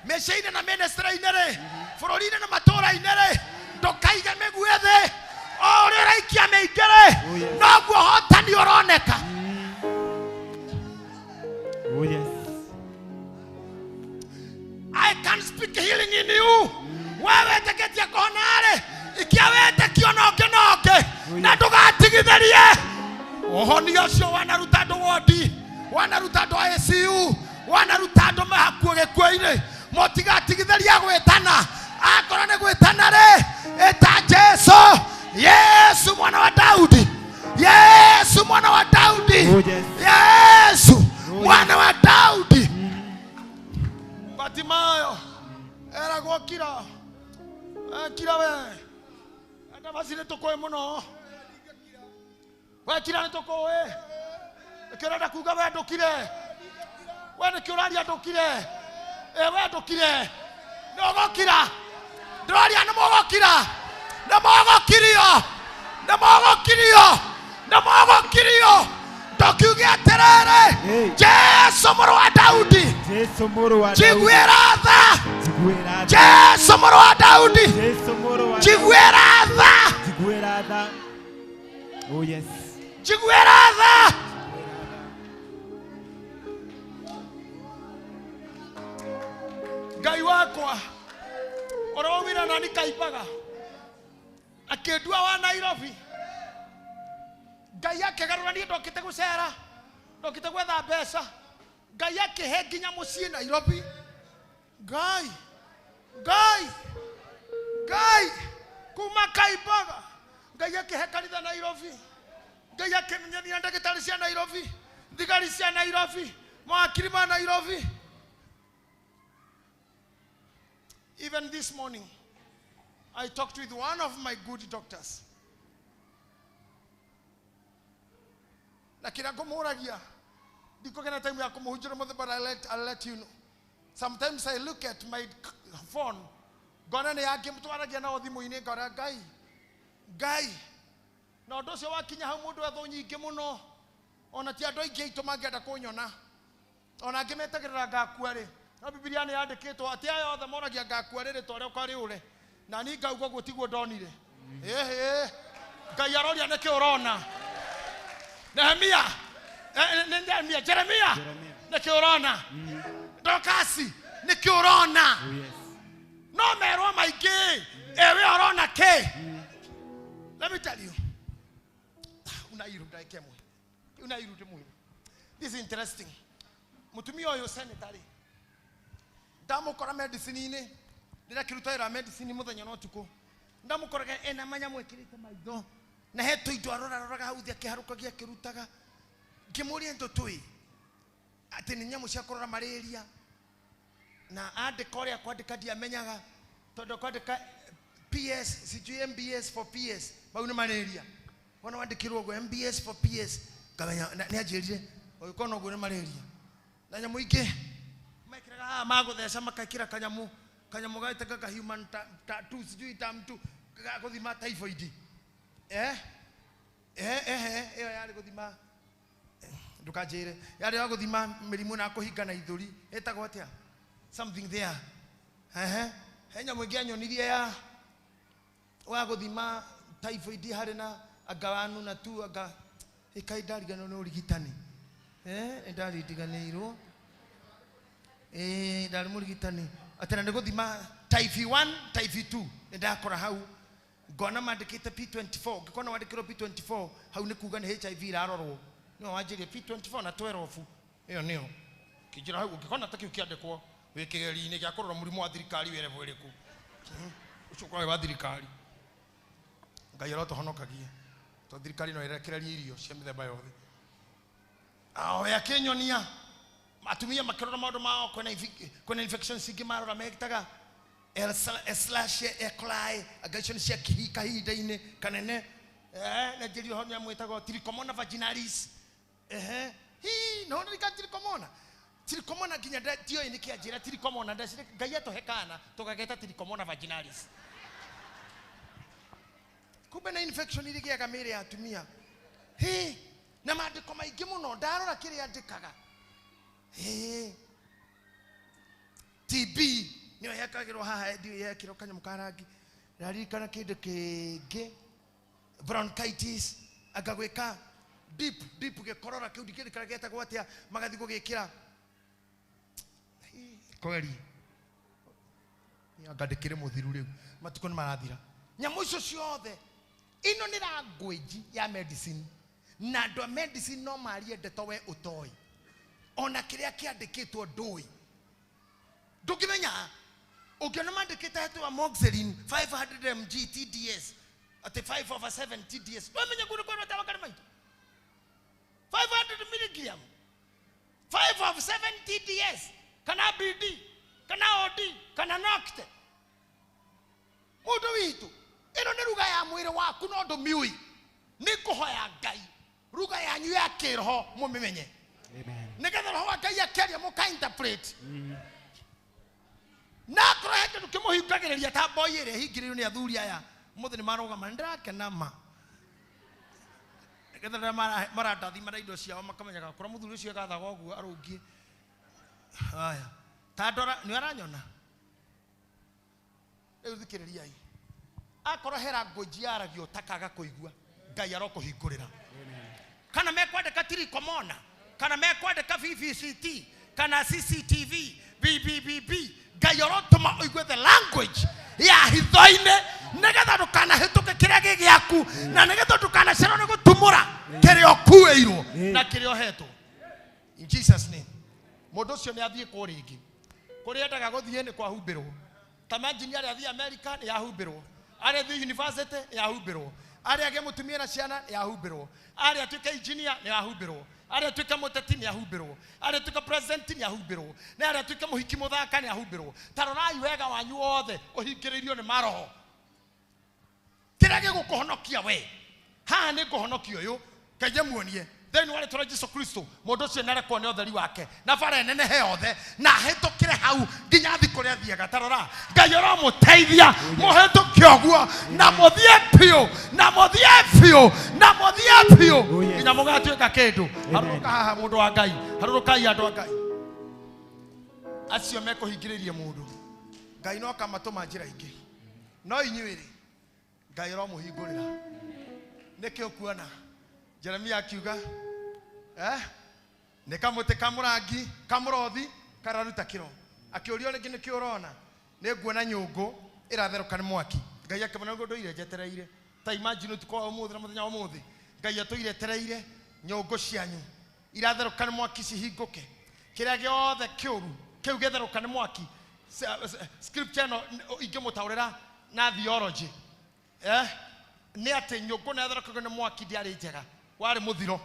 mĩciĩ-inĩ na mĩnĩstrĩ-inĩ rĩ, bũrũri-inĩ na matũũra-inĩ rĩ, ndũkaige mĩguĩ thĩ. O ũrĩa ũraikia mĩingĩ rĩ, noguo ũhotani ũroneka. Oh yes. I can speak healing in you. Wewe wetĩkĩtie kũhona rĩ, ikia wĩtĩkio na ũngĩ na ũngĩ, na ndũgatigithĩrie. Ũhonia ũcio wanaruta andũ wodi, wanaruta andũ ICU, wanaruta andũ me hakuhĩ gĩkuũ-inĩ, mũtigatigithĩrie gwĩtana. Akorwo nĩ gwĩtana rĩ, ĩta Jesu, Yesu mwana wa Daudi, Yesu mwana wa Daudi, Yesu mwana wa Daudi. Batimayo eragwo kira, kira we, andavaci nĩ tũkũĩ mũno, we kira nĩ tũkũĩ, nĩkĩo ũrenda kuga we ndũkire, we nĩkĩo ũraria ndũkire, we ndũkire, nĩ ũgũkira, ndĩraria nĩ mũgũkira, nĩ mũgũkirio, nĩ mũgũkirio, nĩ mũgũkirio. Ndũkiuge atĩrĩrĩ, Jesu mũrũ wa Daudi, Jesu mũrũ wa Daudi, njiguĩra tha, njiguĩra tha, Jesu mũrũ wa Daudi, Jesu mũrũ wa njiguĩra tha, njiguĩra tha. Oh yes. Njiguĩra tha. Ngai wakwa ũrĩa waumire nani Kaimbaga akĩndua wa Nairobi, Ngai akĩgarũra niĩ ndokĩte gũcera, ndokĩte gwetha mbeca, Ngai akĩhe nginya mũciĩ Nairobi. Ngai, Ngai, Ngai kuma Kaimbaga Ngai akĩhe kanitha Nairobi, Ngai akĩmenyithia ndagĩtarĩ cia Nairobi, thigari cia Nairobi, mawakiri ma Nairobi. Even this morning, I talked with one of my good doctors. Na kĩrĩa ngũmũragia, ndikũgĩa time ya kũmũhunjĩra ũmũthĩ, but I'll let you know. Sometimes I look at my phone, ngona nĩ yangĩ twaragia nao thimũ-inĩ, ngora Ngai, Ngai. Na ũndũ ũcio wakinya hau mũndũ ethũ nyingĩ mũno, ona ti andũ aingĩ aitũ mangĩenda kũnyona, ona angĩ metagĩrĩra ngakua rĩ, no Bibilia nĩ yandĩkĩtwo atĩ aya othe moragia ngakua rĩ, rĩtwa rĩakwa rĩũre, na niĩ ngauga ũguo tiguo ndonire. Ĩhĩ, Ngai aroria nĩkĩ ũrona. Nehemia, Nehemia, Jeremia, nĩkĩ ũrona? Dorcas, nĩkĩ ũrona? No merwo maingĩ, ewe ũrona kĩ? Let me tell you. Unairu ndagĩka ĩmwe. Unairu ndĩmwĩre. This is interesting. Mũtumia ũyũ senator rĩ, ndamũkora medicine-inĩ, ndĩrakĩruta wĩra wa medicine mũthenya na ũtukũ, ndamũkoraga ena manyamũ ekĩrĩte maitho, na he tũindo aroraroraga hau thĩ akĩharũkagia akĩrutaga. Ngĩmũria indo tũĩ atĩ nĩ nyamũ cia kũrora malaria, na andĩka ũrĩa kwandĩka ndiamenyaga, tondũ kwandĩka PS sijui MBS for PS, mau nĩ malaria. Wona wandĩkĩrwo ũguo MBS for PS, ngamenya nĩ anjĩrire ũgĩkorwo na ũguo nĩ malaria. Na nyamũ ingĩ mekĩraga haha magũtheca makekĩra kanyamũ, kanyamũ gaĩtaga ka human tattoo sijui ta mtu ga gũthima typhoid. Ĩyo yarĩ gũthima, ndũkanjĩre, yarĩ ya gũthima mĩrimũ na kũhingana ithũri, ĩtagwo atĩa? Something there. He nyamũ ĩngĩ anyonirie ya wa gũthima typhoid harĩ na anga wanu na tu anga ĩkai ndariganĩrwo nĩ ũrigitani. Nĩ ndariganĩirwo. Ndarĩ mũrigitani. Atĩ na nĩ gũthima type 1, type 2. Nĩ ndakora hau ngona mandĩkĩte P24. Ngĩkona wandĩkĩrwo P24 hau nĩ kuga nĩ HIV irarorwo. Nĩyo wanjĩrie P24 na 12 ĩyo nĩyo kĩnjĩra hau. Ũngĩkona ta kĩu kĩandĩkwo wĩ kĩgeri-inĩ gĩa kũrora mũrimũ wa thirikari wĩ level ĩrĩkũ. Ũcio ũkoragwo wĩ wa thirikari. Ngai arotũhonokagia tondũ thirikari no ĩrekererie irio cia mĩthemba yothe. Awe akĩnyonia atumia makĩrora maũndũ mao, kwĩna infections ingĩ marora metaga L slash E. coli, anga icio nĩ cia kahinda-inĩ kanene. Na njĩrio ho nĩ amwĩtagwo Trichomonas vaginalis. Ehe, hi no nĩ ka Trichomonas, Trichomonas nginya ndioĩ nĩ kĩanjĩra Trichomonas. Ndecire Ngai atũhe kana tũgageta Trichomonas vaginalis, kumbe na infection irĩgĩaga mĩĩrĩ ya atumia. Hi na maandĩko maingĩ mũno ndarora kĩrĩa andĩkaga. Hĩ, TB nĩyo yekagĩrwo haha, ndiũĩ yekĩrwo kanyamũ ka rangi. Ndaririkana kĩndũ kĩngĩ, bronchitis, anga gwĩka deep deep gĩkorora kĩu ndikĩririkana gĩetagwo atĩa, magathiĩ gũgĩkĩra. Hĩ, kweri anga ndĩkĩrĩ mũthiru rĩu, matukũ nĩ marathira. Nyamũ icio ciothe ĩno nĩ language ya medicine, na andũ a medicine no marie ndeto we ũtoĩ, ona kĩrĩa kĩandĩkĩtwo ndũĩ, ndũngĩmenya. Ũngĩona mandĩkĩte hetũ amoxicillin 500 mg TDS, atĩ 5 over 7 TDS, ndwamenya kũndũ kwĩrwo tawakari maitũ 500 milligram 5 of 7 TDS kana BD kana OD kana nocte. Mũndũ witũ, ĩno nĩ ruga ya mwĩrĩ waku no ndũmiũĩ. Nĩ ngũhoya Ngai ruga yanyu ya kĩroho mũmĩmenye, nĩgetha roho wa Ngai akĩaria mũka interpret. Na akorwo he kĩndũ kĩmũhingagĩrĩria ta mboi ĩrĩa ĩhingĩrĩirio nĩ athuri aya mũthĩ nĩ marũgama, nĩ ndĩrakena ma, nĩgetha rĩrĩa marandathima na indo ciao makamenyaga kũrĩa mũthuri ũcio gathaga ũguo arũngiĩ. Haya, ta ndora nĩ aranyona rĩu. Thikĩrĩriai, akorwo he language yaragio takaga kũigua, Ngai arokũhingũrĩra. Kana mekwandĩka Trichomonas, kana mekwandĩka VVCT kana CCTV BBBB, Ngai arotũma ũigue the language ya hitho-inĩ, nĩgetha ndũkanahĩtũke kĩrĩa gĩ gĩaku, na nĩgetha ndũkanacerwo nĩ gũtumũra kĩrĩa ũkuĩirwo na kĩrĩa ũhetwo, in Jesus name. Mũndũ ũcio nĩ athiĩ kũ rĩngĩ kũrĩa endaga gũthiĩ nĩ kwahumbĩrwo. Ta imagine, arĩa athiĩ America nĩ yahumbĩrwo, arĩa athiĩ university nĩ yahumbĩrwo, arĩa agĩe mũtumia na ciana nĩ yahumbĩrwo, arĩa atuĩke engineer nĩ yahumbĩrwo, arĩa atuĩke mũteti nĩ yahumbĩrwo, arĩa atuĩke president nĩ yahumbĩrwo, na arĩa atuĩke mũhiki mũthaka nĩ yahumbĩrwo. Ta rorai wega wanyu wothe ũhingĩrĩirio nĩ maroho. Kĩrĩa gĩgũkũhonokia we haha nĩ ngũhonokia ũyũ, Ngai amuonie thĩinĩ wa rĩtwa rĩa Jesu Kristo. Mũndũ ũcio nĩarekwo nĩ ũtheri wake na bara ĩnenehe yothe na ahĩtũkĩre hau nginya athi kũrĩa athiaga. Tarora, Ngai ũromũteithia mũhĩtũke ũguo na mũthiĩ biũ na mũthiĩ biũ na mũthiĩ biũ nginya mũgatuĩka kĩndũ. Harũrũka haha, mũndũ wa Ngai. Harũrũkai, andũ a Ngai. Acio mekũhingĩrĩria mũndũ, Ngai no akamatũma njĩra ingĩ, no inyuĩ rĩ, Ngai ũromũhingũrĩra. Nĩkĩ ũkuona Jeremia akiuga nĩ kamũtĩ kamũrangi kamũrothi kararuta kĩro? Akĩũrio rĩngĩ, nĩkĩ ũrona? Nĩ nguona nyũngũ ĩratherũka nĩ mwaki. Ngai akĩmwĩra, nĩguo ndũire njetereire. Ta imagine, ũtukũ wa ũmũthĩ na mũthenya wa ũmũthĩ, Ngai atũire etereire nyũngũ cianyu iratherũka nĩ mwaki cihingũke, kĩrĩa gĩothe kĩũru kĩu gĩtherũka nĩ mwaki. Scripture ĩno ingĩmũtaũrĩra na theology nĩ atĩ nyũngũ nĩ yatherũkagio nĩ mwaki ndĩarĩ njega, warĩ mũthiro,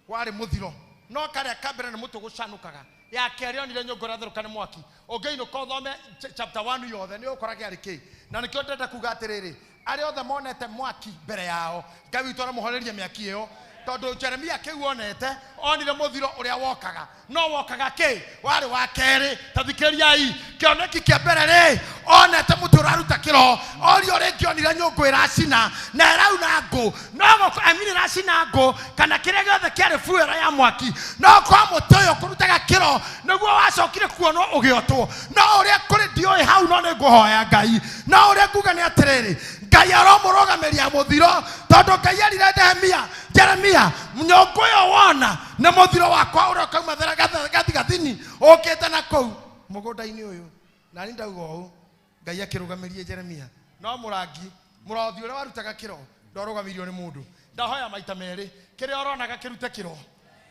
warĩ mũthiro. No karĩa ka mbere nĩ mũtĩ gũcanũkaga, ya kerĩ onire nyũngũ ĩratherũka nĩ mwaki. Ũngĩinũka ũthome chapter 1 yothe nĩ ũkora kĩarĩ kĩ. Na nĩkĩo ndĩrenda kuga atĩrĩrĩ, arĩa othe monete mwaki mbere yao, Ngai witũ aramũhoreria mĩaki ĩyo, tondũ Jeremia kĩu onete, onire mũthiro ũrĩa wokaga, no wokaga kĩ warĩ wa kerĩ. Ta thikĩrĩriai, kĩoneki kĩa mbere rĩ, onete mũtĩ ũraruta kĩro. Orio rĩngĩ onire nyũngũ ĩracina na ĩrauna ngũ, no gũko I mean ĩracina ngũ kana kĩrĩa gĩothe kĩarĩ fuero ya mwaki. No kwa mũtĩ ũyũ kũrutaga kĩro nĩguo wacokire kuonwo ũgĩotwo. No ũrĩa kũrĩ ndiũĩ hau, no nĩ ngũhoya Ngai. No ũrĩa nguga nĩ atĩrĩrĩ, Ngai aromũrũgamĩria mũthiro, tondũ Ngai erire Nehemia, Jeremia, nyũngũ ĩyo wona nĩ mũthiro wakwa ũrĩa ũkauma gathigathini ũkĩte na kũu mũgũnda-inĩ ũyũ. Na ni ndauga ũũ, Ngai akĩrũgamĩrie Jeremia. No mũrangi, mũrothi ũrĩa warutaga kĩro, ndwarũgamirio nĩ mũndũ. Ndahoya maita merĩ, kĩrĩa ũronaga kĩrute kĩro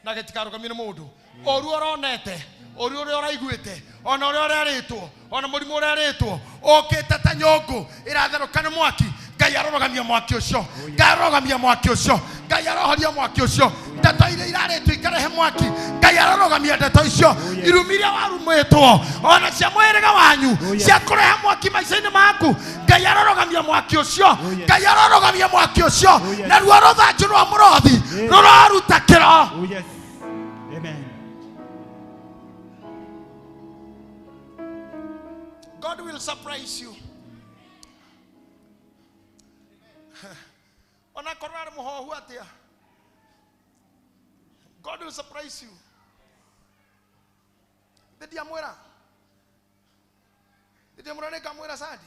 na gĩtikarũgamio nĩ mũndũ. Ũru ũronete, ũru ũrĩa ũraiguĩte, ona ũrĩa ũrerĩtwo, ona mũrimũ ũrerĩtwo, ũkĩte ta nyũngũ ĩratherũka nĩ mwaki. Ngai arorũgamia mwaki ũcio, Ngai arorũgamia mwaki ũcio, Ngai arohoria mwaki ũcio. Ndeto iria irarĩtwo ikarehe mwaki, Ngai arorũgamia ndeto icio. Irumi iria warumĩtwo ona cia mũhĩrĩga wanyu cia kũrehe mwaki maica-inĩ maku, Ngai arorũgamia mwaki ũcio, Ngai arorũgamia mwaki ũcio. Naruo rũthanju rwa mũrothi rũraruta kĩro. Oh yes. Amen. God will surprise you. Ona korwo arĩ mũhohu atĩa, God will surprise you. Ndiamwĩra, ndiamwĩra nĩ ngamwĩra Sandi,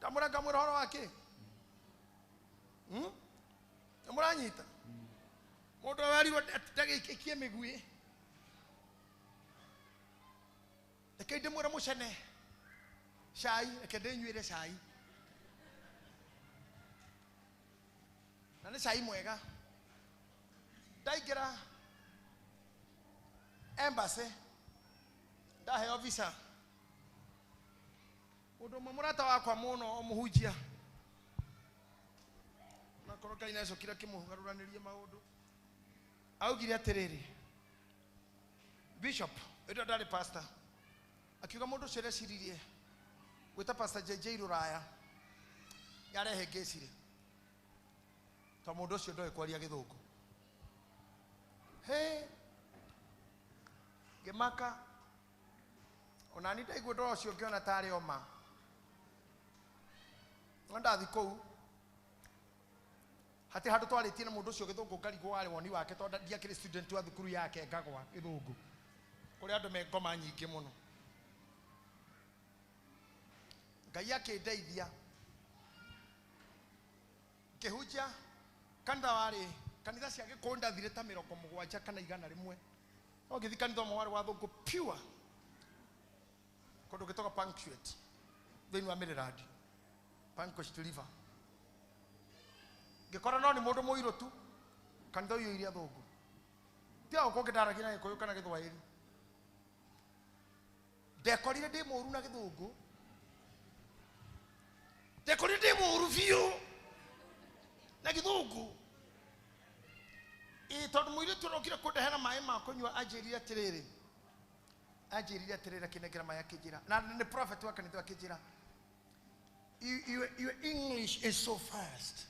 ndamwĩra ngamwĩra ũhoro wa kĩ? Nĩ mũranyita? Mũndũ ũrĩa werirwo ndagĩikie mĩguĩ, reke ndĩmwĩre mũcene cai, reke ndĩnyuĩre cai, na nĩ cai mwega. Ndaingĩra embassy, ndaheo visa. Mũndũ ũmwe mũrata wakwa mũno mũhunjia, nakorwo Ngai nĩacokire akĩmũgarũranĩria maũndũ, augire atĩrĩrĩ, bishop ĩrĩa ndarĩ pastor, akiuga mũndũ ũcio areciririe gwĩta pastor JJ Rũraya yarehĩngĩcire to mũndũ ũcio ndoĩ kwaria gĩthũngũ. He ngĩmaka ona ni ndaigua ũndũ ũcio ngĩona tarĩ oma. No ndathi kũu hatirĩ handũ twarĩtie na mũndũ ũcio gĩthũngũ, ngarigwo warĩ woni wake tondũ ndiakĩrĩ student wa thukuru yake, ngagwa gĩthũngũ kũrĩa andũ me ngoma nyingĩ mũno. Ngai akĩndeithia ngĩhunjia kanitha warĩ kanitha cia Gĩkũyũ ndathire ta 70 kana 100, no ngĩthiĩ kanitha ũmwe warĩ wa thũngũ pure kũndũ gĩtagwo Punctuate thĩinĩ wa Maryland, Panquest River. Ngĩkora no nĩ mũndũ mũirũ tu kanitha ũiyũire athũngũ, ti o kũngĩ ndaragia na Gĩkũyũ kana Gĩthwaĩri. Ndekorire ndĩ mũũru na gĩthũngũ, ndekorire ndĩ mũũru biũ na gĩthũngũ. Ĩ tondũ mũirĩtu ũrokire kũndehera maĩ ma kũnyua anjĩrire atĩrĩrĩ, anjĩrire atĩrĩrĩ, akĩnengera maĩ akĩnjĩra, na nĩ prophet wa kanitha, akĩnjĩra your English is so fast.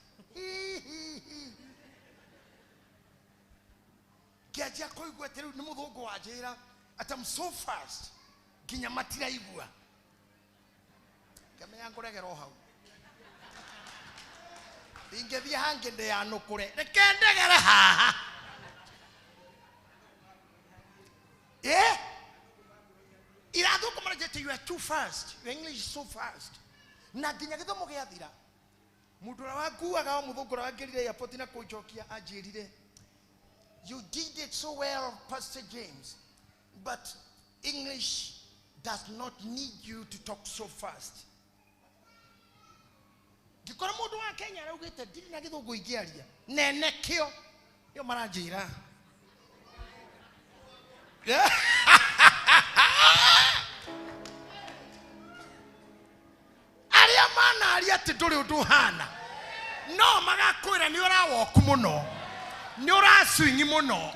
Ngĩanjia kũigua atĩ rĩu nĩ mũthũngũ wanjĩra at I'm so fast nginya matiraigua. Ngĩmenya ngũregera o hau, ingĩthiĩ hangĩ ndĩyanũkũre, reke ndegere haha. Eh? Irathũngũ maranjĩte you are too fast, your English is so fast. Na nginya gĩthomo gĩathira, mũndũ ũrĩa wanguaga o mũthũngũ ũrĩa wangĩrire airport na kũnjokia anjĩrire, you did it so well, Pastor James, but English does not need you to talk so fast. Ngĩkora mũndũ wa Kenya araugĩte ndirĩ na gĩthũngũ ingĩaria nene kĩo nĩo maranjĩra. Arĩa manaria atĩ ndũrĩ ũndũ ũhana no magakwĩra nĩ ũrawoku mũno, nĩ ũracwingi mũno,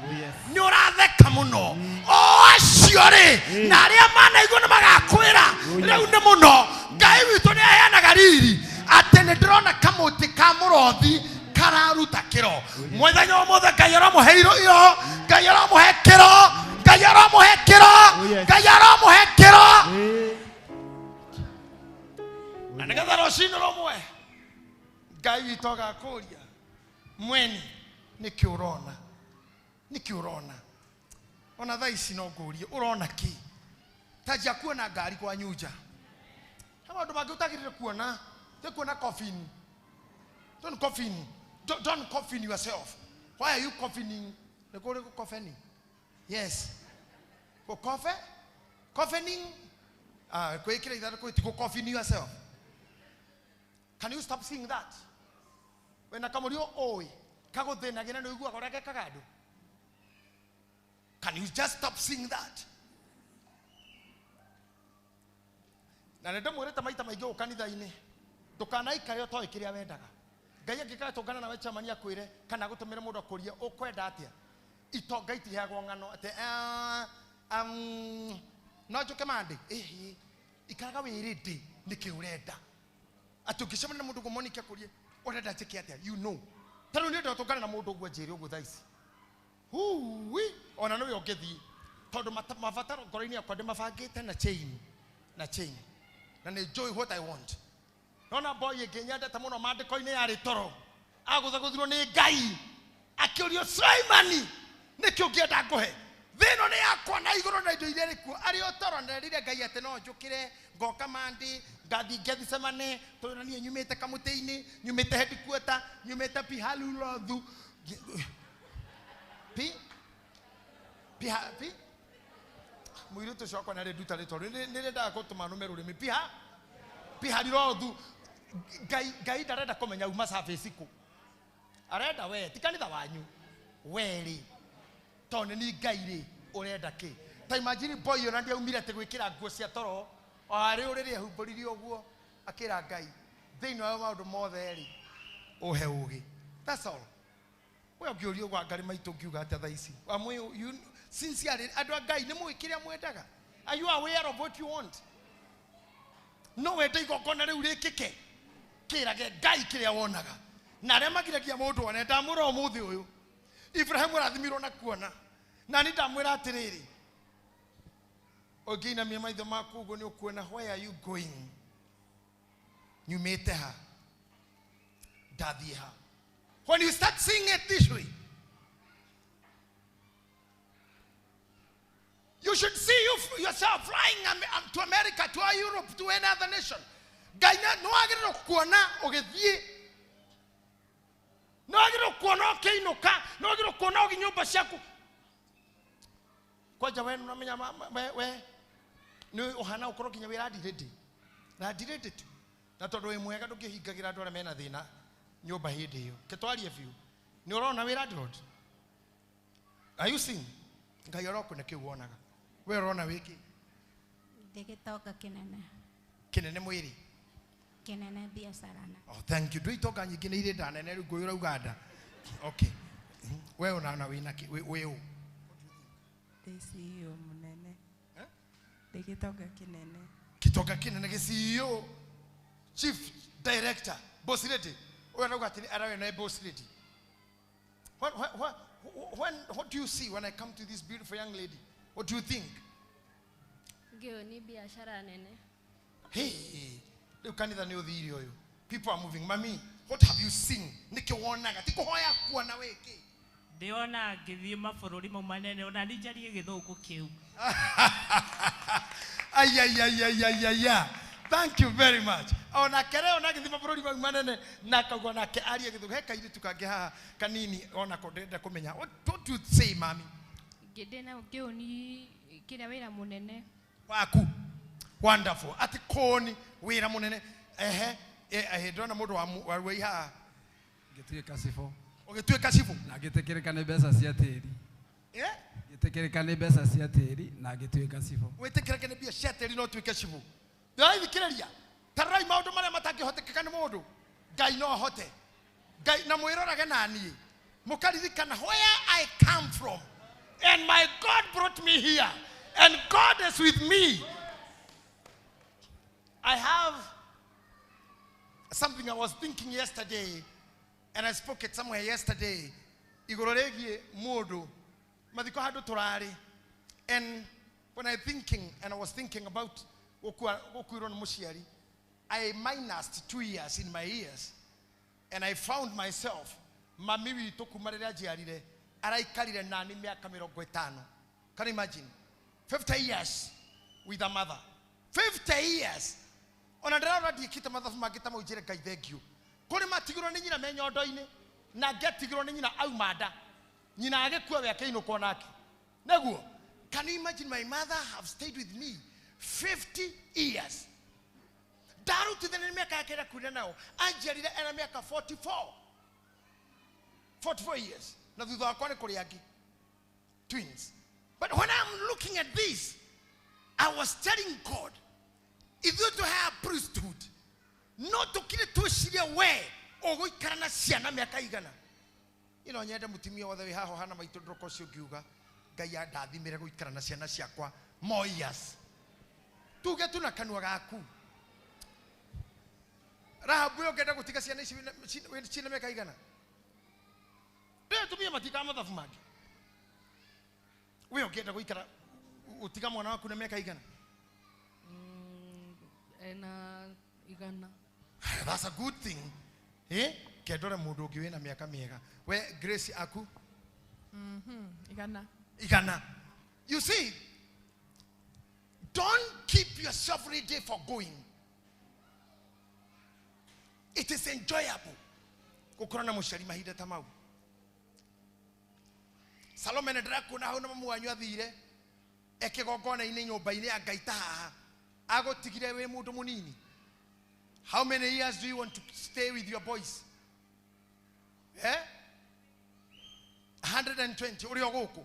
nĩ ũratheka mũno, o acio rĩ na arĩa manaigua nĩ magakwĩra rĩu nĩ mũno. Ngai witũ nĩ aheanaga riri atĩ nĩ ndĩrona kamũtĩ ka mũrothi kararuta kĩro. Mũthenya ũmũthĩ Ngai aramũhe iro, Ngai aramũhe kĩro, Ngai aramũhe kĩro, Ngai aramũhe kĩro. Na nĩgetha rũcinĩ rũmwe Ngai witũ agakũria mweni nĩkĩ ũrona, nĩkĩ ũrona. Ona thaa ici no ngũrie ũrona kĩ? Ta njia kuona ngari kwa nyunja, he maũndũ mangĩ ũtagĩrĩire kuona, ti kuona coffin. Don't coffin, don't coffin yourself. Why are you coffining? Nĩ kũrĩ gũkobeni? Yes, gũkobe, coffining. Kwĩkĩra ithandũkũ ti gũ-coffin yourself. Can you stop seeing that? Wena kamũrio ũĩ kagũthĩnagĩra nĩ ũiguaga ũrĩa gekaga andũ. Can you just stop seeing that? Na nĩ ndĩmwĩrĩte maita maingĩ gũkũ kanitha-inĩ, ndũkanaikare ũtoĩ kĩrĩa wendaga. Ngai angĩgatũngana nawe chairman akwĩre kana agũtũmĩre mũndũ akũrie ũkwenda atĩa. Itonga itiheagwo ng'ano atĩ no njũke Monday. Ĩhĩ, ikaraga wĩrĩndĩ nĩkĩ ũrenda. Atĩ ũngĩcemania na mũndũ ũguo Monica akũrie ũrenda njĩke atĩa, you know. Ta rĩu niĩ ndotũngana na mũndũ ũguo anjĩre ũguo thaa ici. Hui, ona nĩwe ũngĩthiĩ. Tondũ mabataro ngoro-inĩ yakwa ndĩmabangĩte na chain, na chain. Na nĩ njũĩ what I want. Nona boy ĩngĩ nyendete mũno maandĩko-inĩ yarĩ toro. Agũthagũthirwo nĩ Ngai. Akĩũrio Sulaimani, nĩkĩ ũngĩenda ngũhe? Thĩ ĩno nĩ yakwa na igũrũ na indo iria irĩ kuo. Arĩ o toro nderire Ngai atĩ no njũkĩre, ngoka Monday, ngathiĩ Gethsemane, tondũ na niĩ nyumĩte kamũtĩ-inĩ, nyumĩte headquarter, nyumĩte Pihalulothu. Pi? Piha, pi? Mũirĩtu ũcio wakwa nĩarĩ nduta rĩtwa rĩu, nĩrĩendaga gũtũma nũme rũrĩmĩ. Piha? Pihalilothu. Ngai, Ngai ndarenda kũmenya uma service kũ. Arenda we, ti kanitha wanyu. We rĩ, tondũ nĩ niĩ Ngai rĩ, ũrenda kĩ? Ta imagine boy ona ndiaumire atĩ gwĩkĩra nguo cia toro, o arĩ ũrĩrĩ ehumbũririe ũguo, akĩra Ngai, thĩinĩ wa maũndũ mothe rĩ, ũhe ũũgĩ. That's all. We ũngĩũrio gwa Ngai maitũ ũngiuga atĩa thaa ici? Amwe, you, sincerely, andũ a Ngai nĩ mũĩ kĩrĩa mwendaga? Are you aware of what you want? No wende igongona rĩu rĩkĩke. Kĩrage Ngai kĩrĩa wonaga. Na arĩa magiragia mũndũ one, ndamwĩra ũmũthĩ ũyũ. Ibrahimu arathimirwo na kuona. Na niĩ ndamwĩra atĩrĩrĩ, ũngĩinamia maitho maku ũguo nĩ ũkuona where are you going? Nyumĩte ha? Ndathiĩ ha? When you start seeing it this way, you should see yourself flying to America, to Europe, to any other nation. Ngai nĩ wagĩrĩirwo kuona ũgĩthiĩ. Nĩ wagĩrĩirwo kuona ũkĩinũka, nĩ wagĩrĩirwo kuona ũgĩ nyũmba ciaku. Kwanja we nĩ ũramenya we nĩ ũhana ũkorwo nginya wĩ landirĩndĩ. Landirĩndĩ tu. Na tondũ wĩ mwega ndũngĩhingagĩra andũ arĩa mena thĩna nyũmba hĩndĩ ĩyo. Ke twarie biũ. Nĩ ũrona wĩ landlord? Are you seeing? Ngai arokũne kĩu wonaga. We ũrona wĩ kĩ? Ndĩ gĩtonga kĩnene. Kĩnene mwĩrĩ? Kĩnene biacara na. Oh, thank you. Ndũĩ itonga nyingĩ nĩ irĩ nda nene rĩu ngũyũra Uganda. Okay. We ũrona wĩna kĩ? Wĩ ũ? Ndĩ CEO mũnene. Ndĩ gĩtonga kĩnene. Gĩtonga kĩnene gĩ CEO. Chief Director. Boss lady. Ũyũ arauga atĩ arauga nĩ boss lady. What do you see when I come to this beautiful young lady? What do you think? Ngĩyo nĩ biacara nene. Hey, rĩu kanitha nĩ ũthire ũyũ. People are moving. Mami, what have you seen? Nĩkĩ wonaga? Ti kũhoya kuona wĩkĩ? Ndĩrona ngĩthiĩ mabũrũri mau manene ona niĩ njarie gĩthũngũ kĩu. Ai, ai, ai, ai, ai, ai, ai. Thank you very much. Ona kere ona gĩthiĩ mabũrũri mau manene na akauga nake arie gĩthũngũ. He kairĩtu kangĩ haha kanini onako ndĩrenda kũmenya. What do you say, mami? Ngĩndĩ ngĩũni kĩrĩa wĩra mũnene. Waku. Wonderful. Ati kũni wĩra mũnene. Ehe, ehe, ndĩrona mũndũ wa Ruai haha. Ngĩtuĩka cibũ. Ũgĩtuĩka cibũ? Na ngĩtĩkĩrĩka nĩ mbeca cia tĩri. Ngĩtĩkĩrĩka nĩ mbeca cia tĩri na ngĩtuĩka cibũ. Wĩtĩkĩrĩke nĩ mbia cia tĩri na ũtuĩke cibũ. Ndĩrathikĩrĩria. Ta rorai maũndũ marĩa matangĩhotekeka nĩ mũndũ. Ngai no ahote. Ngai na mwĩrorage na niĩ. Mũkaririkana where I come from. And my God brought me here. And God is with me. I have something I was thinking yesterday, and I spoke it somewhere yesterday. Igũrũ rĩgiĩ mũndũ, mathiko handũ tũrarĩ. And when I thinking, and I was thinking about gũkuĩrwo nĩ mũciari, I minused 2 years in my years, and I found myself, mami witũ kuma rĩrĩa njiarire, araikarire nani mĩaka mĩrongo ĩtano. Can you imagine? 50 years with a mother. 50 years. Ona ndĩrarora ndiĩkĩte mathabu mangĩ ta mau njĩre Ngai thank you. Kũrĩ matigirwo nĩ nyina me nyondo-inĩ, na ngĩatigirwo nĩ nyina auma nda. Nyina agĩkua we akĩinũkwo nake. Nĩguo, can you imagine my mother have stayed with me 50 years. Ndarutithania nĩ mĩaka yake ĩrĩa nao anjiarire ena mĩaka 44. 44 years. Na thutha wakwa nĩ kũrĩ angĩ twins. But when I'm looking at this, I was telling God, ithuĩ tũhea priesthood no tũkire twĩcirie we ũgũikara na ciana mĩaka igana. Ino nyende mũtumia wothe wĩ haha hana maitũ ndũroka ũcio ngiuga Ngai andathimĩre gũikara na ciana ciakwa more years. Tuge tu na kanua gaku. Rahabu ũyũ ũngĩenda gũtiga ciana ici cina mĩaka igana. Rĩu atumia matikaga mathabu mangĩ. We ũngĩenda gũikara ũtiga mwana waku na mĩaka igana? Ena igana. That's a good thing. Eh? Kendore mũndũ ũngĩ wĩna mĩaka mĩega. We Grace aku? Igana. Igana. You see, don't keep yourself ready for going. It is enjoyable. Gũkorwo na mũciari mahinda ta mau. Salome nĩ ndĩrakuona hau na mamu wanyu athire ekĩgongona-inĩ nyũmba-inĩ ya Ngai ta haha agũtigire wĩ mũndũ mũnini. How many years do you want to stay with your boys? Eh? 120. Ũrĩ o gũkũ.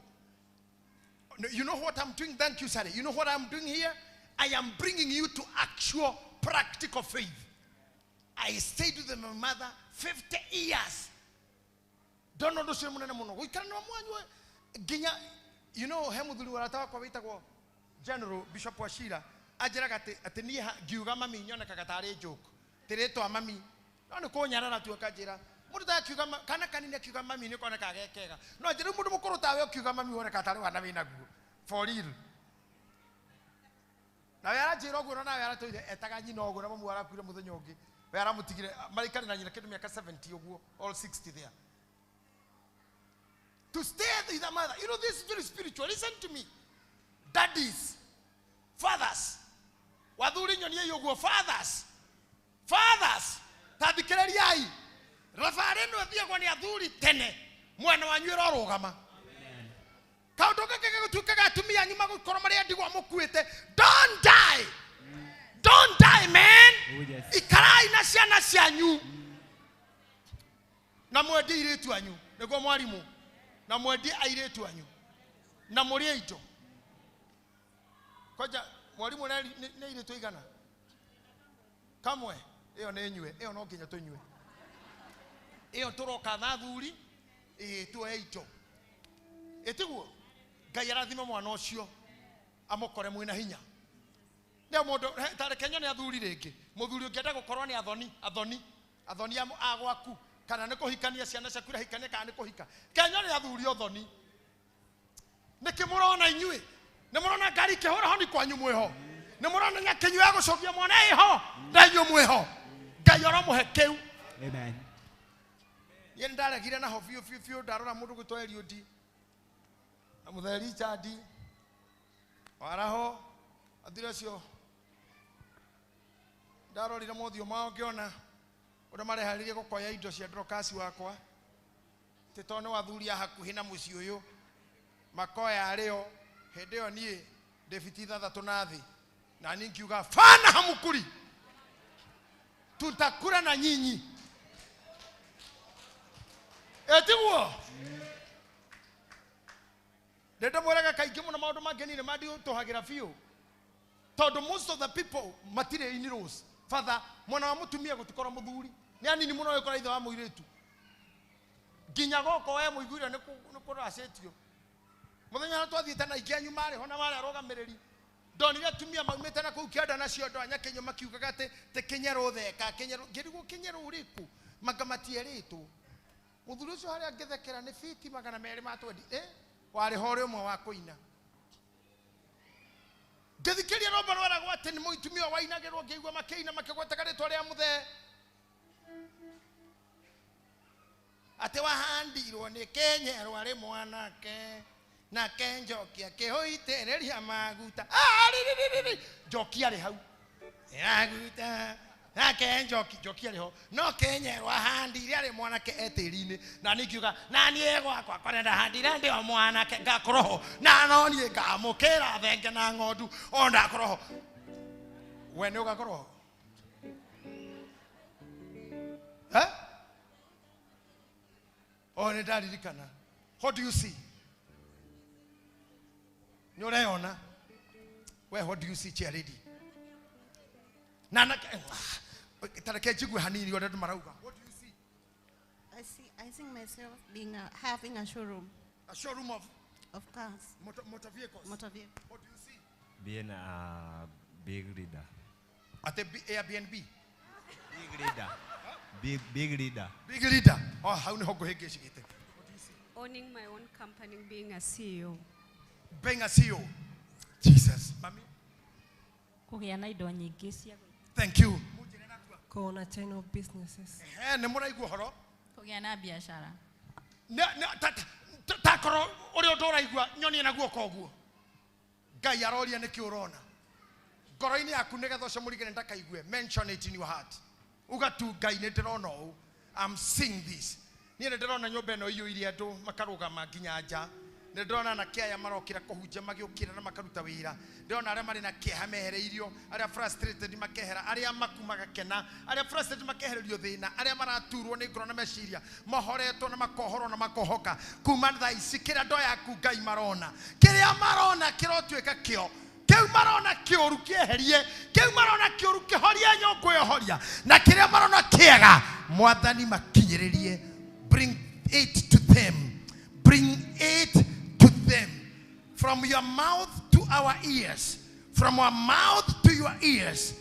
You know what I'm doing? Thank you, Sally. You know what I'm doing here? I am bringing you to actual practical faith. I stayed with my mother 50 years. Don't know ũndũ mũnene mũno. Gũikara na mamu wanyu nginya, you know, he mũthuri wa arata wakwa wĩtagwo General Bishop Wachira anjĩraga atĩ niĩ ngiuga mami nyonekaga tarĩ joke. Atĩ rĩtwa mami no nĩ kũnyarara tu akanjĩra mũndũ ta akiuga kana kanini akiuga mami nĩ konekaga ge kega. No njĩra mũndũ mũkũrũ tawe ũkiuga mami wonekaga tarĩ wana wĩnaguo. For real. Nawe aranjĩra ũguo na nawe aratũire etaga nyina ũguo na mamu arakuire mũthenya ũngĩ. We aramutigire marikari na nyina kĩndũ mĩaka 70 ũguo, all 60 there. To stay with the mother. You know, this is very spiritual. Listen to me. Daddies, fathers. Wathuri nyonie ũguo, fathers. Fathers. Ta thikĩrĩriai. Thabarĩ ĩno ĩthiagwo nĩ athuri tene. Mwana wanyu ĩrorũgama. Kaũndũ gaka gagũtuĩkaga atumia anyu magũkorwo marĩ a ndigwa mũkuĩte. Don't die. Don't die, man. Oh, yes. Ikarai na ciana cianyu. Na mwendie airĩtu anyu. Nĩguo mwarimũ. Na mwendie airĩtu anyu. Na mũrĩe indo. Kwanja mwarimũ nĩ airĩtu aigana? Kamwe. Ĩyo nĩ nyue. Ĩyo no nginya tũnyue. Ĩyo tũroka na athuri, ĩĩ tuoe indo. Ĩtiguo? Ngai arathime mwana ũcio amũkore mwĩna hinya. Nĩ mũndũ tareke nyone athuri rĩngĩ. Mũthuri ũngĩenda gũkorwo nĩ athoni, athoni, athoni a gwaku kana nĩ kũhikania ciana ciaku irahikania kana nĩ kũhika. Kenya nĩ athuri ũthoni. Nĩkĩ mũrona inyuĩ? Nĩ mũrona ngari ikĩhũra honi kwanyu mwĩho? Nĩ mũrona nyakinyu ya gũcũgia mwana ĩho na inyuĩ mwĩho? Ngai oromũhe kĩu. Amen. Niĩ nĩndaregire naho biũ biũ biũ ndarora mũndũ gwĩtwo Eliud na mũthee Richard waraho athuri acio ndarorire mothiũ mao ngĩona ũrĩa mareharĩrie gũkoya indo cia Dorcas wakwa tĩ tondũ nĩ athuri a hakuhĩ na mũciĩ ũyũ makoya arĩo hĩndĩ ĩyo niĩ ndĩ fiti ithathatũ na thĩ na niĩ ngiuga bana hamukuri tutakura na nyinyi. Etiguo ndĩndamwĩraga kaingĩ mũno maũndũ mangĩ niĩ nĩmandiũtũhagĩra biũ tondũ most of the people matirĩ in rows. Father, mwana wa mũtumia gũtikorwo mũthuri nĩ anini mũno ũgĩkora ithe wa mũirĩtu nginya goko we mũiguire nĩ kũracĩtio mũthenya ũrĩa twathiĩte na aingĩ anyu marĩ ho na marĩ arũgamĩrĩri ndonire atumia maumĩte na kũu kĩanda nacio andũ a Nyakenyũ makiugaga atĩ tĩ Kĩnyerũ theka Kĩnyerũ ngĩrigwo Kĩnyerũ ũrĩkũ manga matierĩtwo mũthuri ũcio harĩa ngĩthekera nĩ fiti 220 warĩ ho ũrĩ ũmwe wa kũina ngĩthikĩria rwĩmbo rweragwo atĩ nĩ mũtumia wainagĩrwo ngĩigua makĩina makĩgwetaga rĩtwa rĩa mũthee atĩ wahandirwo nĩ Kĩnyerũ arĩ mwanake nake njoki akĩhũitĩrĩria maguta. Njoki arĩ hau maguta Nake Njoki, Njoki arĩ ho. No Kenyerũ ahandire arĩ mwanake e tĩri-inĩ. Na niĩ ngiuga, na niĩ gwakwa kũrĩa ndahandire ndĩ o mwanake ngakorwo ho. Na no niĩ ngamũkĩra thenge na ng'ondu o ndakorwo ho. We nĩ ũgakorwo ho? Eh? Oh, nĩ ndaririkana. What do you see? Nĩ ũreyona? We, what do you see, chair lady? Na na tareke njigue hanini ũrĩa andũ marauga. What do you see? I see myself being having a showroom. A showroom of? Of cars. Motor vehicles. Motor vehicles. What do you see? Being a big leader. At the Airbnb? Big leader. Huh? Big leader. Big leader. Oh, how ni hogo hege shigite. What do you see? Owning my own company, being a CEO. Being a CEO. Jesus. Mami? Kũgĩa na indo nyingĩ cia. Thank you. Kuona chain of businesses. Nĩ mũraigua ũhoro? Kũgĩa na biacara. Takorwo ũrĩa ũndũ ũraigua nyonie na guoko ũguo. Ngai aroria nĩkĩ ũrona. Ngoro-inĩ yaku nĩgetha ũcio mũrigani ndakaigue. Mention it in your heart. Uga tu Ngai nĩ ndĩrona ũũ. I'm seeing this. Niĩ nĩ ndĩrona nyũmba ĩno iyũire andũ makarũgama nginya nja. Nĩ ndĩrona anake aya marokĩra kũhunjia magĩũkĩra na makaruta wĩra. Ndĩrona arĩa marĩ na kĩeha mehereirio, arĩa frustrated makehera, arĩa maku magakena, arĩa frustrated makehererio thĩna, arĩa maraturwo nĩ ngoro na meciria, mohoretwo na makohorwo na makohoka. Kuma thaa ici kĩrĩa andũ aya aku Ngai marona, kĩrĩa marona kĩrotuĩka kĩo. Kĩu marona kĩũru kĩeherie, kĩu marona kĩũru kĩhorie nyũngũ ĩyo horia, na kĩrĩa marona kĩega Mwathani makinyĩrĩrie. Bring it to them. Bring it to them. From your mouth to our ears. From our mouth to your ears.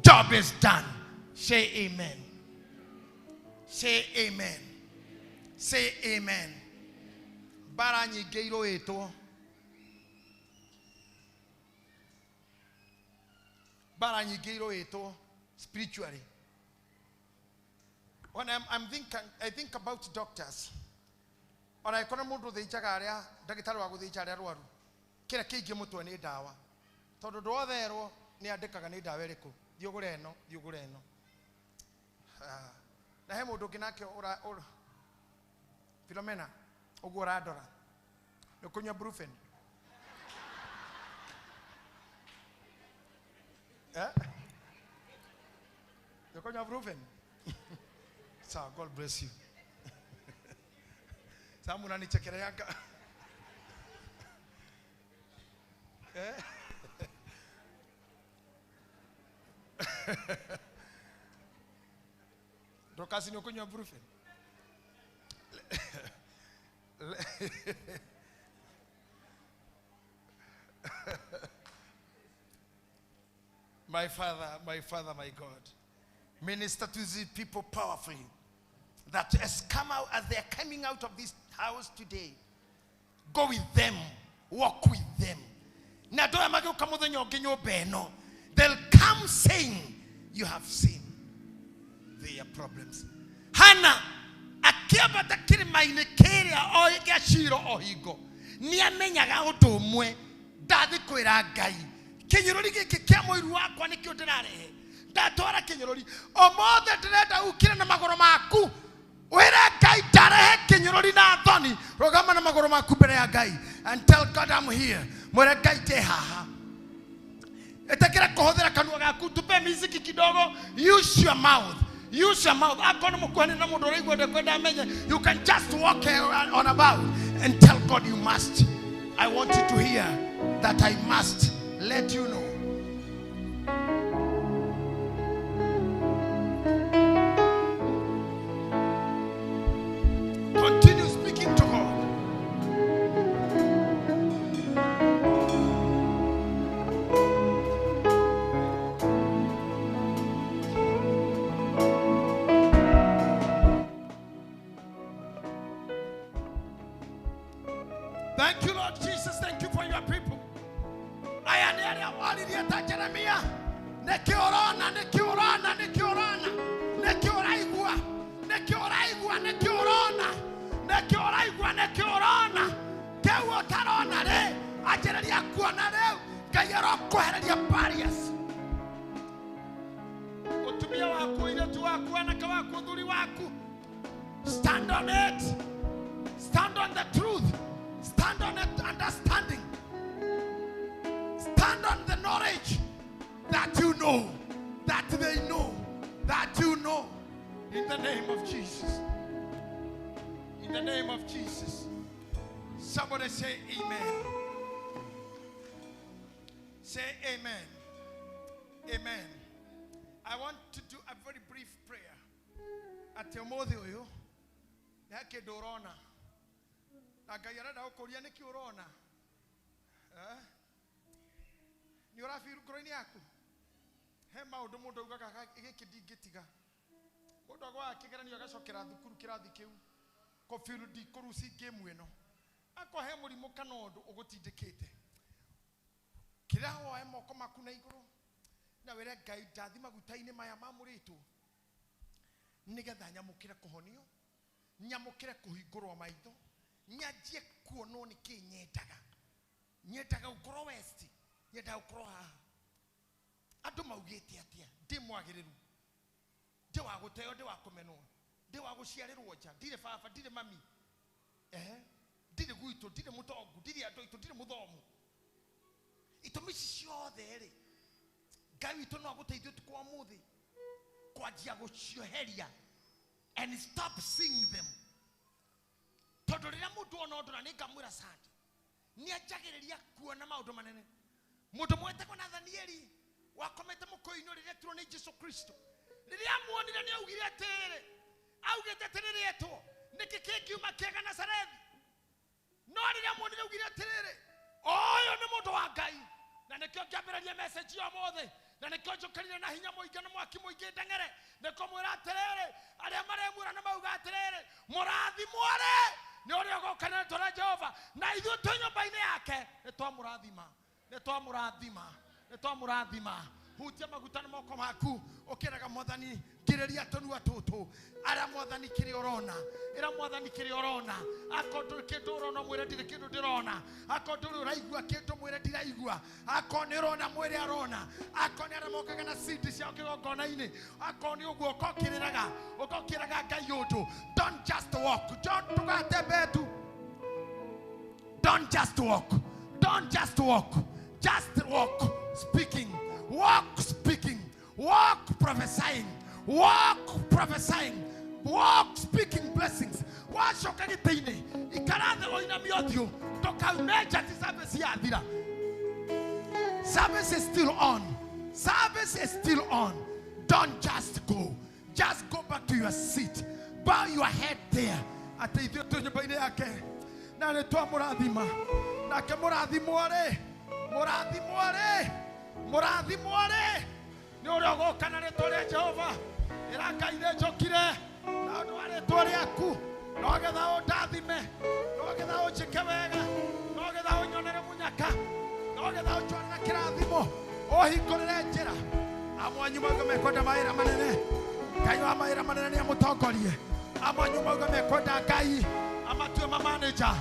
Job is done. Say amen. Say amen. Say amen. Bara nyingĩ irũĩtwo. Bara nyingĩ irũĩtwo spiritually. When I think about doctors. Ona ĩkorwo mũndũ ũthĩnjaga arĩa ndagĩtarĩ wa gũthĩnja arĩa arwaru, kĩrĩa kĩingĩ mũtwe nĩ ndawa, tondũ ũndũ wothe erwo nĩ andĩkaga nĩ ndawa ĩrĩkũ, thiĩ ũgũre ĩno, thiĩ ũgũre ĩno. Na he mũndũ ũngĩ nake Philomena, ũguo ũrandora, nĩ ũkũnyua Brufen? Eh? Nĩ ũkũnyua Brufen? Sawa, God bless you. Sasa mnanichekeleaga. Eh? Dokasi ni ukunywa Brufen. My Father, my Father, my God, minister to these people powerfully that has come out as they are coming out of this house today. Go with them, walk with them. They'll come saying, you have seen their problems. Hannah, akĩambata kĩrĩma-inĩ kĩrĩa o gĩa Shilo o hingo, nĩamenyaga ũndũ ũmwe, ndathiĩ kwĩra Ngai, kĩnyũrũri gĩkĩ kĩa mũiru wakwa nĩkĩo ndĩrarehe, ndatwara kĩnyũrũri, ũmũthĩ ndĩrenda ũkĩre na magũrũ maku, wĩre Ngai ndarehe kĩnyũrũri na thoni, rũgama na magũrũ maku mbere ya Ngai, and tell God I'm here, mwĩre Ngai ndĩ haha. Ĩtĩkĩra kũhũthĩra kanua gaku, tupe miziki kidogo, use your mouth. Use your mouth. You can just walk on about and tell God you must. I want you to hear that I must let you know. Continue speaking to God. Thank you, Lord Jesus. Thank you for your people. Aya ni aria waririe ta Jeremia. Nĩkĩ ũrona, nĩkĩ ũrona, nĩkĩ ũrona, nĩkĩ ũraigua, nĩkĩ ũraigua, nĩkĩ ũrona, nĩkĩ ũraigua, nĩkĩ ũrona. Kĩu ũtarona rĩ, anjĩrĩria kuona rĩu. Ngai arokwehereria barriers. Mũtumia waku waku, airĩtu waku, anake waku, athuri waku. Stand on it. Stand on the truth. Stand on it, understanding. Stand on the knowledge that you know, that they know, that you know. In the name of Jesus. In the name of Jesus. Somebody say amen. Say amen. Amen. I want to do a very brief prayer. Atĩ ũmũthĩ ũyũ nĩ he kĩndũ ũrona na Ngai arenda gũkũria nĩkĩ ũrona. Eh? Nĩ ũrabiru ngoro-inĩ yaku he maũndũ mũndũ augaga gĩkĩ ndingĩtiga. Mũndũ agwaga kĩgeranio agacokera thukuru kĩrathi kĩu kũbiru ndikũruci ngĩmu ĩno akwa he mũrimũ kana ũndũ ũgũtindĩkĩte kĩrĩa woe moko maku na igũrũ na wĩre Ngai ndathi maguta-inĩ maya mamũrĩtwo nĩgetha nyamũkĩre kũhonio, nyamũkĩre kũhingũrwo maitho, nyanjie kuonwo nĩkĩ nyendaga. Nyendaga gũkorwo west, nyendaga gũkorwo haha. Andũ maugĩte atĩa? Ndĩ mwagĩrĩru, ndĩ wa gũteo, ndĩ wa kũmenwo, ndĩ wa gũciarĩrwo nja, ndirĩ baba, ndirĩ mami, ndirĩ gwitũ, ndirĩ mũtongu, ndirĩ andũ aitũ, ndirĩ mũthomu. Itũmi ici ciothe rĩ, Ngai witũ no agũteithie ũtukũ wa ũmũthĩ kwanjia gũcioheria and stop seeing them. Tondũ rĩrĩa mũndũ ona ũndũ na nĩngamwĩra Sunday, nĩanjagĩrĩria kuona maũndũ manene. Mũndũ mwetagwo Nathanieli wakomete mũkũyũ-inĩ rĩrĩa etirwo nĩ Jesu Kristo, rĩrĩa amuonire nĩ augire atĩrĩrĩ, augĩte atĩrĩrĩ etwo nĩkĩ kĩngiuma kĩega Nazarethi? No rĩrĩa amuonire augire atĩrĩrĩ, ũyũ nĩ mũndũ wa Ngai. Na nĩkĩo ngĩambĩrĩria message ya ũmũthĩ, na nĩkĩo njũkĩrire na hinya mũingĩ na mwaki mũingĩ ndeng'ere, nĩkĩo mwĩra atĩrĩrĩ, arĩa maremwĩra nĩ mauga atĩrĩrĩ, mũrathimwo-rĩ nĩ ũrĩa ũgoka na rĩĩtwa rĩa Jehova, na ithuĩ twĩ nyũmba-inĩ yake nĩ twamũrathima, nĩ twamũrathima, nĩ twamũrathima. Hutia maguta na moko maku ũkĩraga Mwathani ngirĩria tũnua tũtũ, ara Mwathani kĩrĩa ũrona, ĩra Mwathani kĩrĩa ũrona. Akorwo ndũrĩ kĩndũ ũrona mwĩre ndirĩ kĩndũ ndĩrona, akorwo ndũrĩ ũraigua kĩndũ mwĩre ndiraigua, akorwo nĩ ũrona mwĩre arona, akorwo nĩ arĩa mokaga na seed ciao kĩgongona-inĩ, akorwo nĩ ũguo ũkokĩrĩraga, ũkokĩraga Ngai ũndũ. Don't just walk, don't ndũgatembee tu. Don't just walk, don't just walk, just walk speaking. Walk speaking, walk prophesying, walk prophesying, walk speaking blessings. Wacoka gĩtĩ-inĩ, ikara thĩ ũinamie ũthiũ, ndũkaume nja ti service yathira. Service is still on. Service is still on. Don't just go. Just go back to your seat. Bow your head there. Atĩ ithuĩ twĩ nyũmba-inĩ yake na nĩ twamũrathima, nake mũrathimwo-rĩ, mũrathimwo-rĩ, mũrathimwo-rĩ nĩ ũrĩa ũgoka na rĩĩtwa rĩa Jehova. Ĩra Ngai nĩ njũkire na ũndũ wa rĩĩtwa rĩaku, no getha ũndathime, no getha ũnjĩke wega, no getha ũnyonere mũnyaka, no getha ũnjorere kĩrathimo, ũhingũrĩre njĩra. Amwe anyu mauga mekwenda mawĩra manene, Ngai wa mawĩra manene nĩ amũtongorie. Amwe anyu mauga mekwenda Ngai amatue mamanager,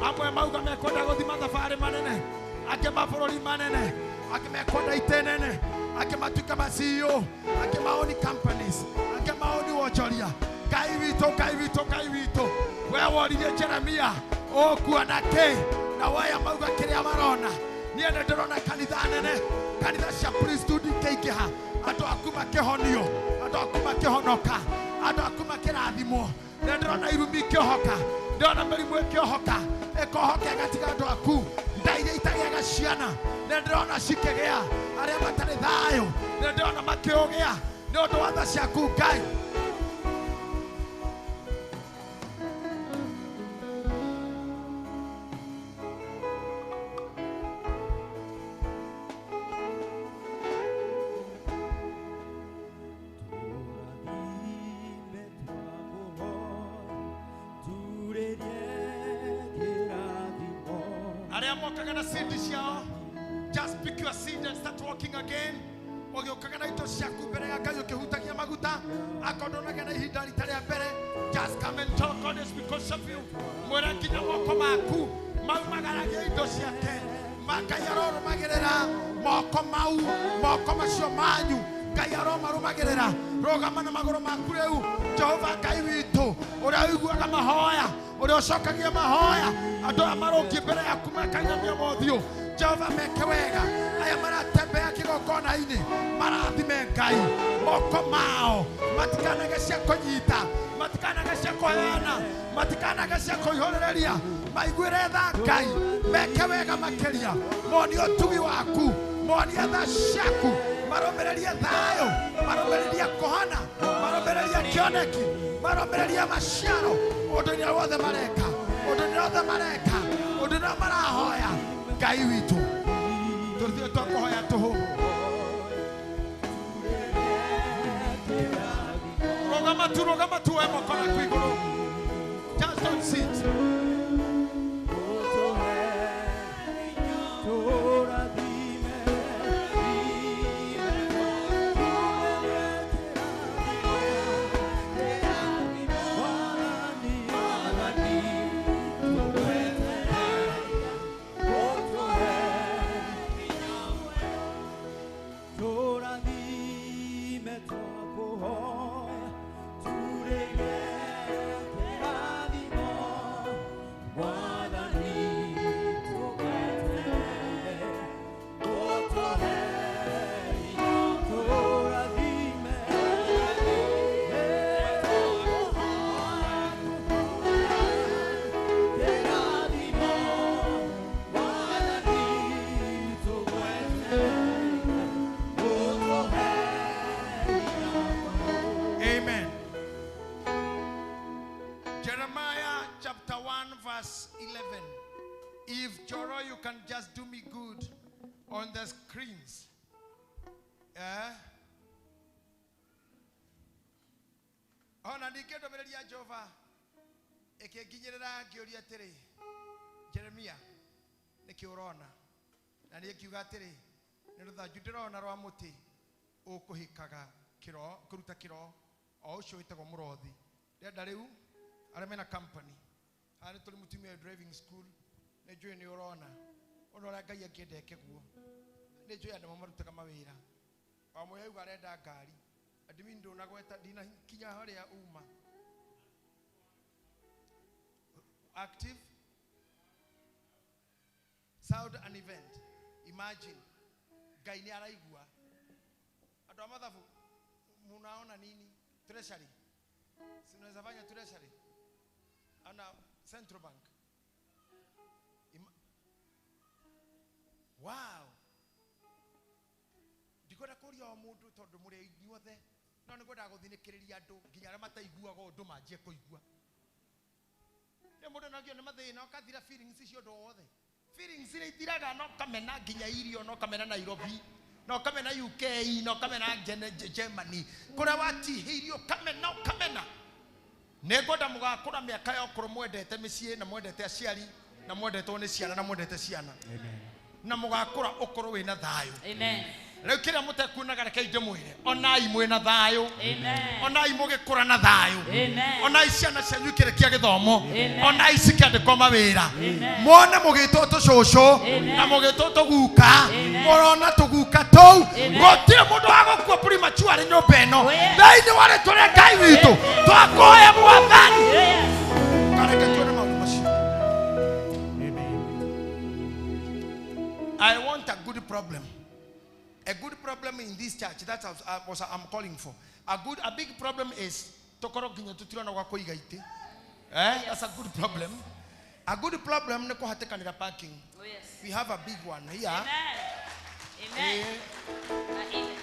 amwe mauga mekwenda gũthiĩ mathabarĩ manene, angĩ mabũrũri manene, angĩ mekwenda itĩ nene, angĩ matuĩke ma CEO, angĩ maoni companies, angĩ maoni wonjoria. Ngai witũ, Ngai witũ, Ngai witũ, we woririe Jeremia ũkuona kĩ? Na waya mauga kĩrĩa marona. Niĩ nĩ ndĩrona kanitha nene, kanitha cia priesthood ikĩingĩha, andũ aku makĩhonio, andũ aku makĩhonoka, andũ aku makĩrathimwo. Nĩ ndĩrona irumi ikĩohoka, ndĩrona mĩrimũ ĩkĩohoka, ĩkohoka ĩgatiga andũ aku. Nda iria itagĩaga ciana nĩ ndĩrona cikĩgĩa, arĩa matarĩ thayũ nĩ ndĩrona makĩũgĩa nĩ ũndũ wa tha ciaku Ngai. Arĩa mokaga na seed ciao, just pick your seed and start walking again. Ũgĩũkaga na indo ciaku mbere ya Ngai ũkĩhutagia maguta, akorwo ndũnagĩa na ihinda rita rĩa mbere, just come and talk. God is because of you. Mwĩre nginya moko maku maumagaragia indo ciake. Ngai arorũmagĩrĩra moko mau, moko macio manyu, Ngai aromarũmagĩrĩra. Rũgama na magũrũ maku rĩu. Jehova Ngai witũ, ũrĩa ũiguaga mahoya, ũrĩa ũcokagia mahoya, andũ aya marũngiĩ mbere yaku makainamia mothiũ. Jehova meke wega. Aya maratembea kĩgongona-inĩ, marathime Ngai. Moko mao matikanage cia kũnyita, matikanage cia kũheana, matikanage cia kũihũrĩrĩria. Maiguĩre tha Ngai, meke wega makĩria. Monie ũtugi waku, monie tha ciaku, marũmĩrĩrie thayũ, marũmĩrĩrie kũhona, marũmĩrĩrie kĩoneki, marũmĩrĩrie maciaro ũndũ-inĩ wothe mareka, ũndũ-inĩ wothe mareka, ũndũ-inĩ ũrĩa marahoya. Ngai witũ, tũthiĩ twakũhoya tũhũ. Rũgama tu we moko maku igũrũ. Just don't sit. Amen. Jeremiah chapter 1 verse 11. If Joro, you can just do me good on the screens. Ona ningĩ ndũmĩrĩri ya Jehova ĩkĩnginyĩrĩra ngĩũria atĩrĩ, Jeremia, nĩkĩ ũrona? Na niĩ ngiuga atĩrĩ, nĩ rũthanju ndĩrona rwa mũtĩ ũkũhĩkaga kĩro, kũruta kĩro, o ũcio wĩtagwo mũrothi. Ndĩrenda rĩu arĩa mena company, haha nĩ tũrĩ mũtumia wĩ driving school, nĩ njũĩ nĩ ũrona ũndũ ũrĩa Ngai angĩenda eke guo. Nĩ njũĩ andũ marutaga mawĩra. O mũndũ auga arenda ngari, admin ndũnagweta, ndinakinya harĩa uma. Active sound an event. Imagine Ngai nĩ araigua. Andũ a mathabu munaona nini? Treasury. Si unaweza fanya treasury. Ana Central Bank. Wow. Ndikwenda kũria o mũndũ tondũ mũrĩ inyuothe, no nĩngwendaga gũthinĩkĩrĩria andũ nginya arĩa mataiguaga ũndũ manjie kũigua. Nĩ mũndũ nagio nĩ mathĩna ũkathira feelings icio ũndũ wothe. Feelings iria ithiraga no kamena nginya irio, no kamena Nairobi, no kamena UK, no kamena Germany. Kũrĩa watihĩirio kamena kamena. Nĩngwenda mũgakũra mĩaka ya ũkũrũ mwendete mĩciĩ na mwendete aciari na mwendetwo nĩ ciana na mwendete ciana. Na mũgakũra ũkũrũ wĩna thayũ. Amen. Rĩu kĩrĩa mũtekuonaga rekei ndĩmwĩre, onai mwĩna thayũ. Amen. Onai mũgĩkũra na thayũ. Amen. Onai ciana cianyu ikĩrĩkia gĩthomo. Amen. Onai cikĩandĩkwo mawĩra. Amen. Muone mũgĩtwo tũcũcũ Amen. na mũgĩtwo tũguka. Amen. Mũrona tũguka tũu. Amen. Gũtirĩ mũndũ wa gũkua premature nyũmba ĩno. Oh, yes. Thĩinĩ wa rĩtwa rĩa Ngai witũ twakũhoya Mwathani. Yes. Kareke tuone maũndũ macio. I want a good problem. A good problem in this church, that's what I'm calling for. A big problem is tokoro nginya tutirona gwa kũiga itĩ. That's a good problem. A good problem nĩ kũhatĩkanĩra parking. Oh, yes. We have a big one here. Amen. Amen. Amen.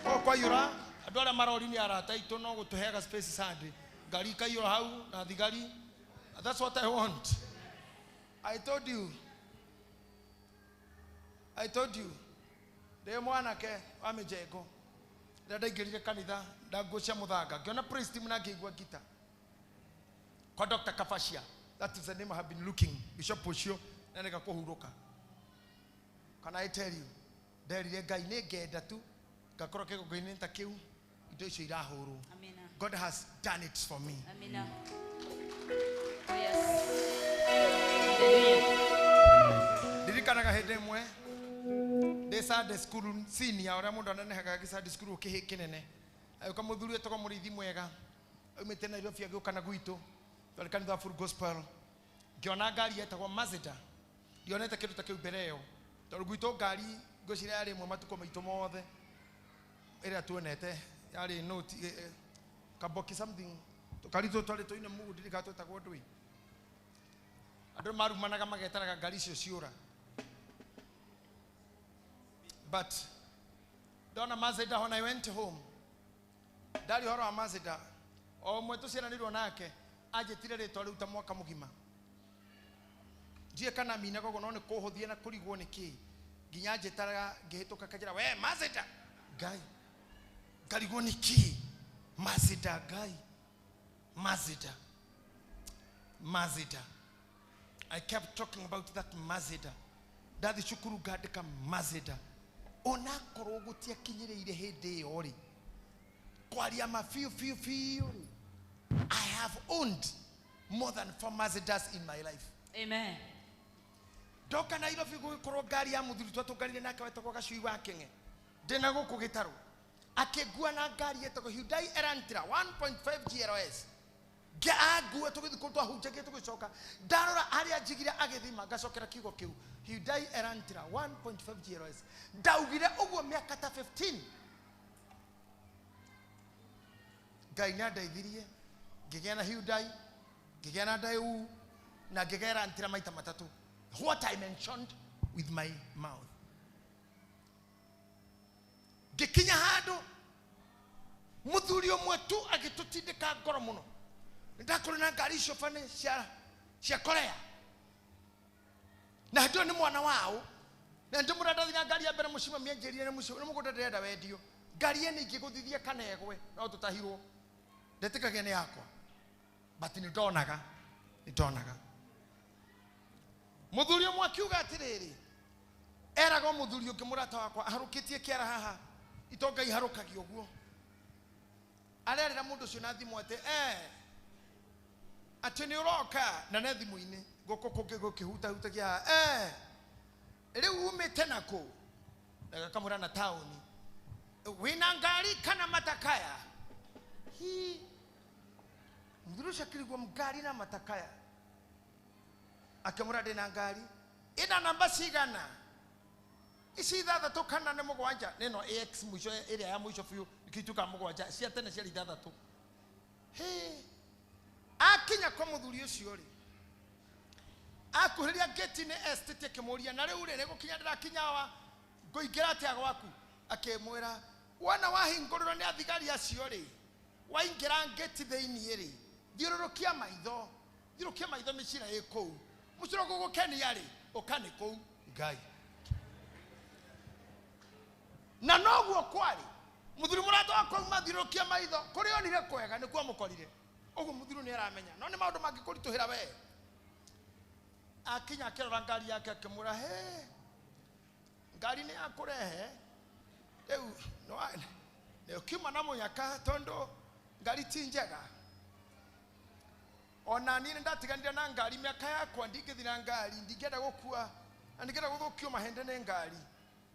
Oh, kwaiyũra andũ arĩa marori nĩ arata aitũ no gũtũheaga space Sunday. Ngari ikaiyũra hau na thigari. That's what I want. I told you. I told you. Ndĩ mwanake wa mĩjengo rĩrĩa ndaingĩrire kanitha ndanguo cia mũthanga ngĩona praise team na ngĩigua ngita kwa Dr. Kafashia. That is the name I have been looking. Bishop ũcio na nĩga kũhurũka. Can I tell you, nderire Ngai nĩ ngenda tu ngakorwo kĩgongona-inĩ ta kĩu indo icio irahũrwo. Amina. God has done it for me. Amina. Oh, yes. Hallelujah. Ndirikanaga hĩndĩ ĩmwe ndĩ Sunday school senior ũrĩa mũndũ anenehaga gĩ Sunday school kĩhĩ kĩnene Agĩũka mũthuri wetagwo mũrĩithi mwega aumĩte Nairobi agĩũka na gwitũ twarĩ kanitha wa Full Gospel. Ngĩona ngari yetagwo Mazda, ndionete kĩndũ ta kĩu mbere ĩyo tondũ gwitũ ngari ngwĩciria yarĩ ĩmwe matukũ maitũ mothe ĩrĩa tuonete yarĩ note kaboki something tũkari tũtũ twarĩ tũine mungu ndirikana twetagwo ndũĩ. Andũ marumanaga magetaraga ngari icio ciũra, but ndona Mazda when I went home ndari ũhoro wa Mazda o ũmwe tũciaranĩirwo nake anjĩtire rĩtwa rĩu ta mwaka mũgima. Ndiũĩ kana minaga ũguo no nĩ kũhũthia na kũrigwo nĩ kĩĩ nginya njĩtaraga ngĩhĩtũka kanjĩra we Mazda Ngai ngarigwo nĩ kĩĩ Mazda Ngai Mazda Mazda. I kept talking about that Mazda. Ndathi cukuru ngandĩka Mazda onakorwo gũtiakinyĩrĩire hĩndĩ ĩyo rĩ kwaria ma biũ biũ biũ rĩ I have owned more than 4 Mazdas in my life. Amen. Ndoka Nairobi gũgĩkorwo ngari ya mũthuri twatũnganire nake wetagwo Gacui wa Keng'e ndĩna gũkũ gĩtarũ akĩngua na ngari yetagwo Hyundai Elantra 1.5 GLS. Angua tũgĩthiĩ kũndũ twahunjagia tũgĩcoka ndarora harĩa njigire agĩthima ngacokera kiugo kĩu Hyundai Elantra 1.5 GLS. Ndaugire ũguo mĩaka ta 15. Ngai nĩandeithirie ngĩgĩa na Hyundai, ngĩgĩa na Daewoo na ngĩgĩa Elantra maita matatũ. What I mentioned with my mouth. Ngĩkinya handũ mũthuri ũmwe tu agĩtũtindĩka ngoro mũno. Nĩndakorwo na ngari icio bane cia Korea na hĩndĩ ĩyo nĩ mwana wao na ndĩmũra ndathi na ngari ya mbere mũcima mĩanjĩrire nĩ mũgũnda ndĩrenda wendio ngari ĩno ingĩgũthithia kana ĩgwe no tũtahirwo ndetĩkagia nĩ yakwa but nĩndonaga mũthuri ũmwe akiuga atĩrĩrĩ eragwo mũthuri ũngĩ mũrata wakwa aharũkĩtie kĩara haha itonga iharũkagio ũguo arerĩra mũndũ ũcio na thimũ atĩ atĩ nĩ ũroka na ne thimũ-inĩ gũkũ kũngĩ gũkĩhutahutagia haha rĩu umĩte nakũ na gakamwĩra na taũni wĩna ngari kana matakaya hi mũthuri ũcio akĩrigwo ngari na matakaya akĩmwĩra ndĩna ngari ĩna namba cigana ici ithathatũ kana nĩ mũgwanja nĩno AX mũico ĩrĩa ya mũico biũ ĩkĩtuĩka mũgwanja cia tene ciarĩ ithathatũ. Hĩ akinya kwa mũthuri ũcio rĩ akuhĩrĩria ngĩti-inĩ estate akĩmũria na rĩu rĩ nĩgũkinya ndĩrakinya wa ngũingĩra atĩa gwaku akĩmwĩra wona wahingũrĩrwo nĩ athigari acio rĩ waingĩra ngĩti thĩiniĩ rĩ thiũrũrũkia maitho mĩcira ĩ kũu mũcira gũgũkenia rĩ ũka nĩ kũu Ngai na noguo kwarĩ mũthuri mũrata wakwa auma thiũrũrũkia maitho kũrĩa onire kwega nĩkuo amũkorire ũguo mũthuri nĩ aramenya no nĩ maũndũ mangĩkũritũhĩra we akinya akĩrora ngari yake akĩmwĩra he ngari nĩ yakũrehe rĩu nĩ ũkiuma na mũnyaka tondũ ngari ti njega ona niĩ nĩndatiganire na ngari mĩaka yakwa ndingĩthiĩ na ngari ndingĩenda gũkua na ndingĩenda gũthũkio mahĩndĩ nĩ ngari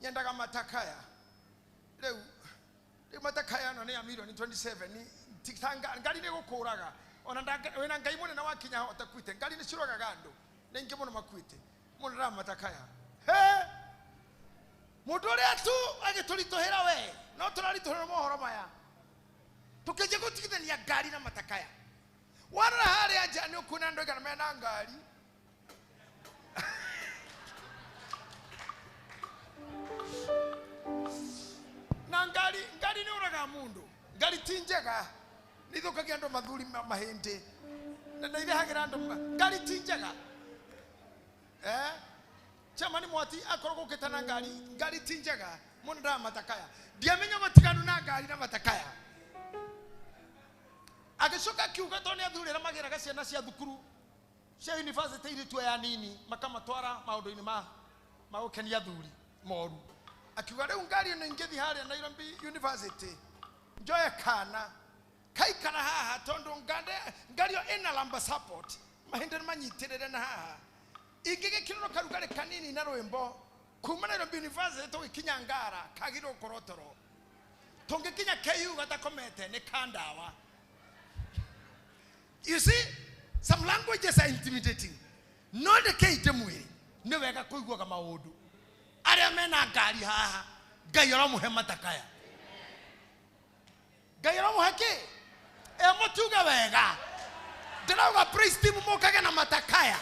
nyendaga matakaya rĩu matakaya ĩno nĩ ya mirioni 27 ngari nĩ gũkũraga ona wĩna Ngai mũnene wakinya ho ũtakuĩte ngari nĩ ciũragaga andũ nĩ aingĩ mũno makuĩte mũndũ ndara matakaya he mũndũ ũrĩa tu agĩtũritũhĩra we no tũraritũhĩrwo mohoro maya tũkĩnjia gũtigithania ngari na matakaya warora harĩa nja nĩ ũkuona andũ aigana mena ngari na ngari nĩ ũragaga mũndũ ngari ti njega nĩ ithũkagia andũ mathuri mahĩndĩ na irehagĩra andũ ngari ti njega Chairman Mwati akorwo gũkĩte na ngari ti njega mũndũ ndara matakaya ndiamenya gũtiganu na ngari na matakaya agĩcoka akiuga tondũ nĩ athuri arĩa magĩraga ciana cia thukuru cia university irĩtu aya nini makamatwara maũndũ-inĩ ma gũkenia athuri moru akiuga rĩu ngari ĩno ingĩthiĩ harĩa Nairobi University njoe kana kaikara haha tondũ ngari ĩyo ĩna lumbar support mahĩndĩ nĩ manyitĩrĩre na haha ingĩgĩkĩrĩrwo karugarĩ kanini na rwĩmbo kuma Nairobi University tũgĩkinya Ngara kagĩrĩirwo gũkorwo toro Tũngĩkinya KU gatakomete nĩ kandawa. You see, some languages are intimidating. No ndeke ndĩmwĩre nĩ wega kũiguaga maũndũ. Arĩa mena ngari haha Ngai aramũhe matakaya. Ngai aramũhe kĩ? Mũtuge wega. Ndĩrauga praise team mũkage na matakaya.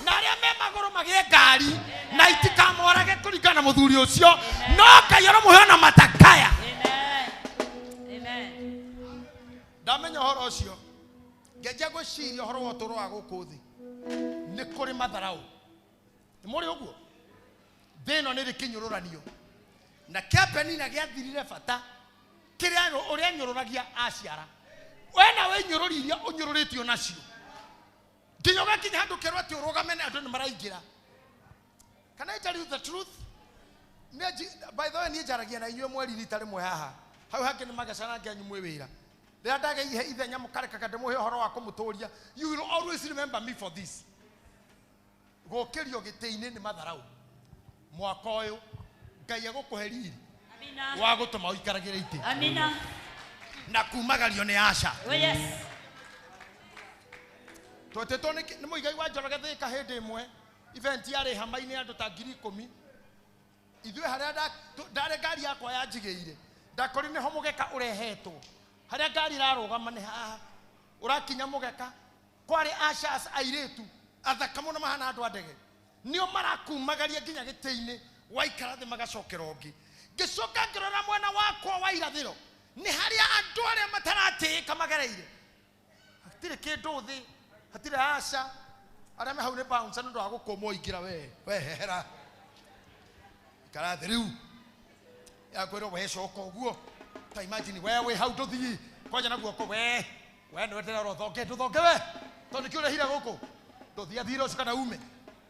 Na arĩa me magũrũ magĩe ngari na itikamorage kũringana na mũthuri ũcio no Ngai aramũhe na matakaya. Ndamenya ũhoro ũcio ngenjia gwĩciria ũhoro wa ũtũũro wa gũkũ thĩ nĩ kũrĩ matharaũ. Nĩ mũrĩ ũguo? Thĩ ĩno nĩ ĩrĩ kĩnyũrũranio na kĩa Penina gĩathirire bata kĩrĩa ũrĩa nyũrũragia aciara. We nawe nyũrũri iria ũnyũrũrĩtio nacio nginya ũgakinya handũ ũkerwo atĩ ũrũgame na andũ nĩ maraingĩra. Can I tell you the truth? By the way, niĩ njaragia na inyuĩ mweri rita rĩmwe haha. Hau hangĩ nĩ magecana ngianyu mwĩ wĩra. Rĩrĩa ndageire ithenya mũkarekaga ndĩmũhe ũhoro wa kũmũtũria. You will always remember me for this. Gũkĩrio gĩtĩ-inĩ nĩ matharaũ. Mwaka ũyũ Ngai egũkũhe riri wa gũtũma ũikaragĩre itĩ. Amina. Na kumagario nĩ aca. Oh yes. Twetĩtwo nĩ Mũigai wa Njoroge Thĩka hĩndĩ ĩmwe event yarĩ hama-inĩ andũ ta 10,000. Ithuĩ harĩa ndarĩ ngari yakwa yanjigĩire ndakori nĩho mũgeka ũrehetwo. Harĩa ngari ĩrarũgama nĩ haha. Ũrakinya mũgeka kwarĩ ashas airĩtu athaka mũno mahana andũ a ndege. Nĩo marakumagaria nginya gĩtĩ-inĩ waikara thĩ magacokera ũngĩ. Ngĩcoka ngĩrora mwena wakwa wa irathĩro nĩ harĩa andũ arĩa mataratĩĩka magereire. Hatirĩ kĩndũ thĩ, hatirĩ aca. Arĩa me hau nĩ bouncer nĩ ũndũ wa gũkũmwo ingĩra we wehera. Ikara thĩ rĩu. Yakwĩrwo we coka ũguo. Ta imagine we wĩ hau ndũthiĩ kwanja na guoko we nĩwe ndĩrerwo thonge ndũthonge we tondũ nĩkĩo ũrehire gũkũ ndũthiĩ athire ũcio kana ume.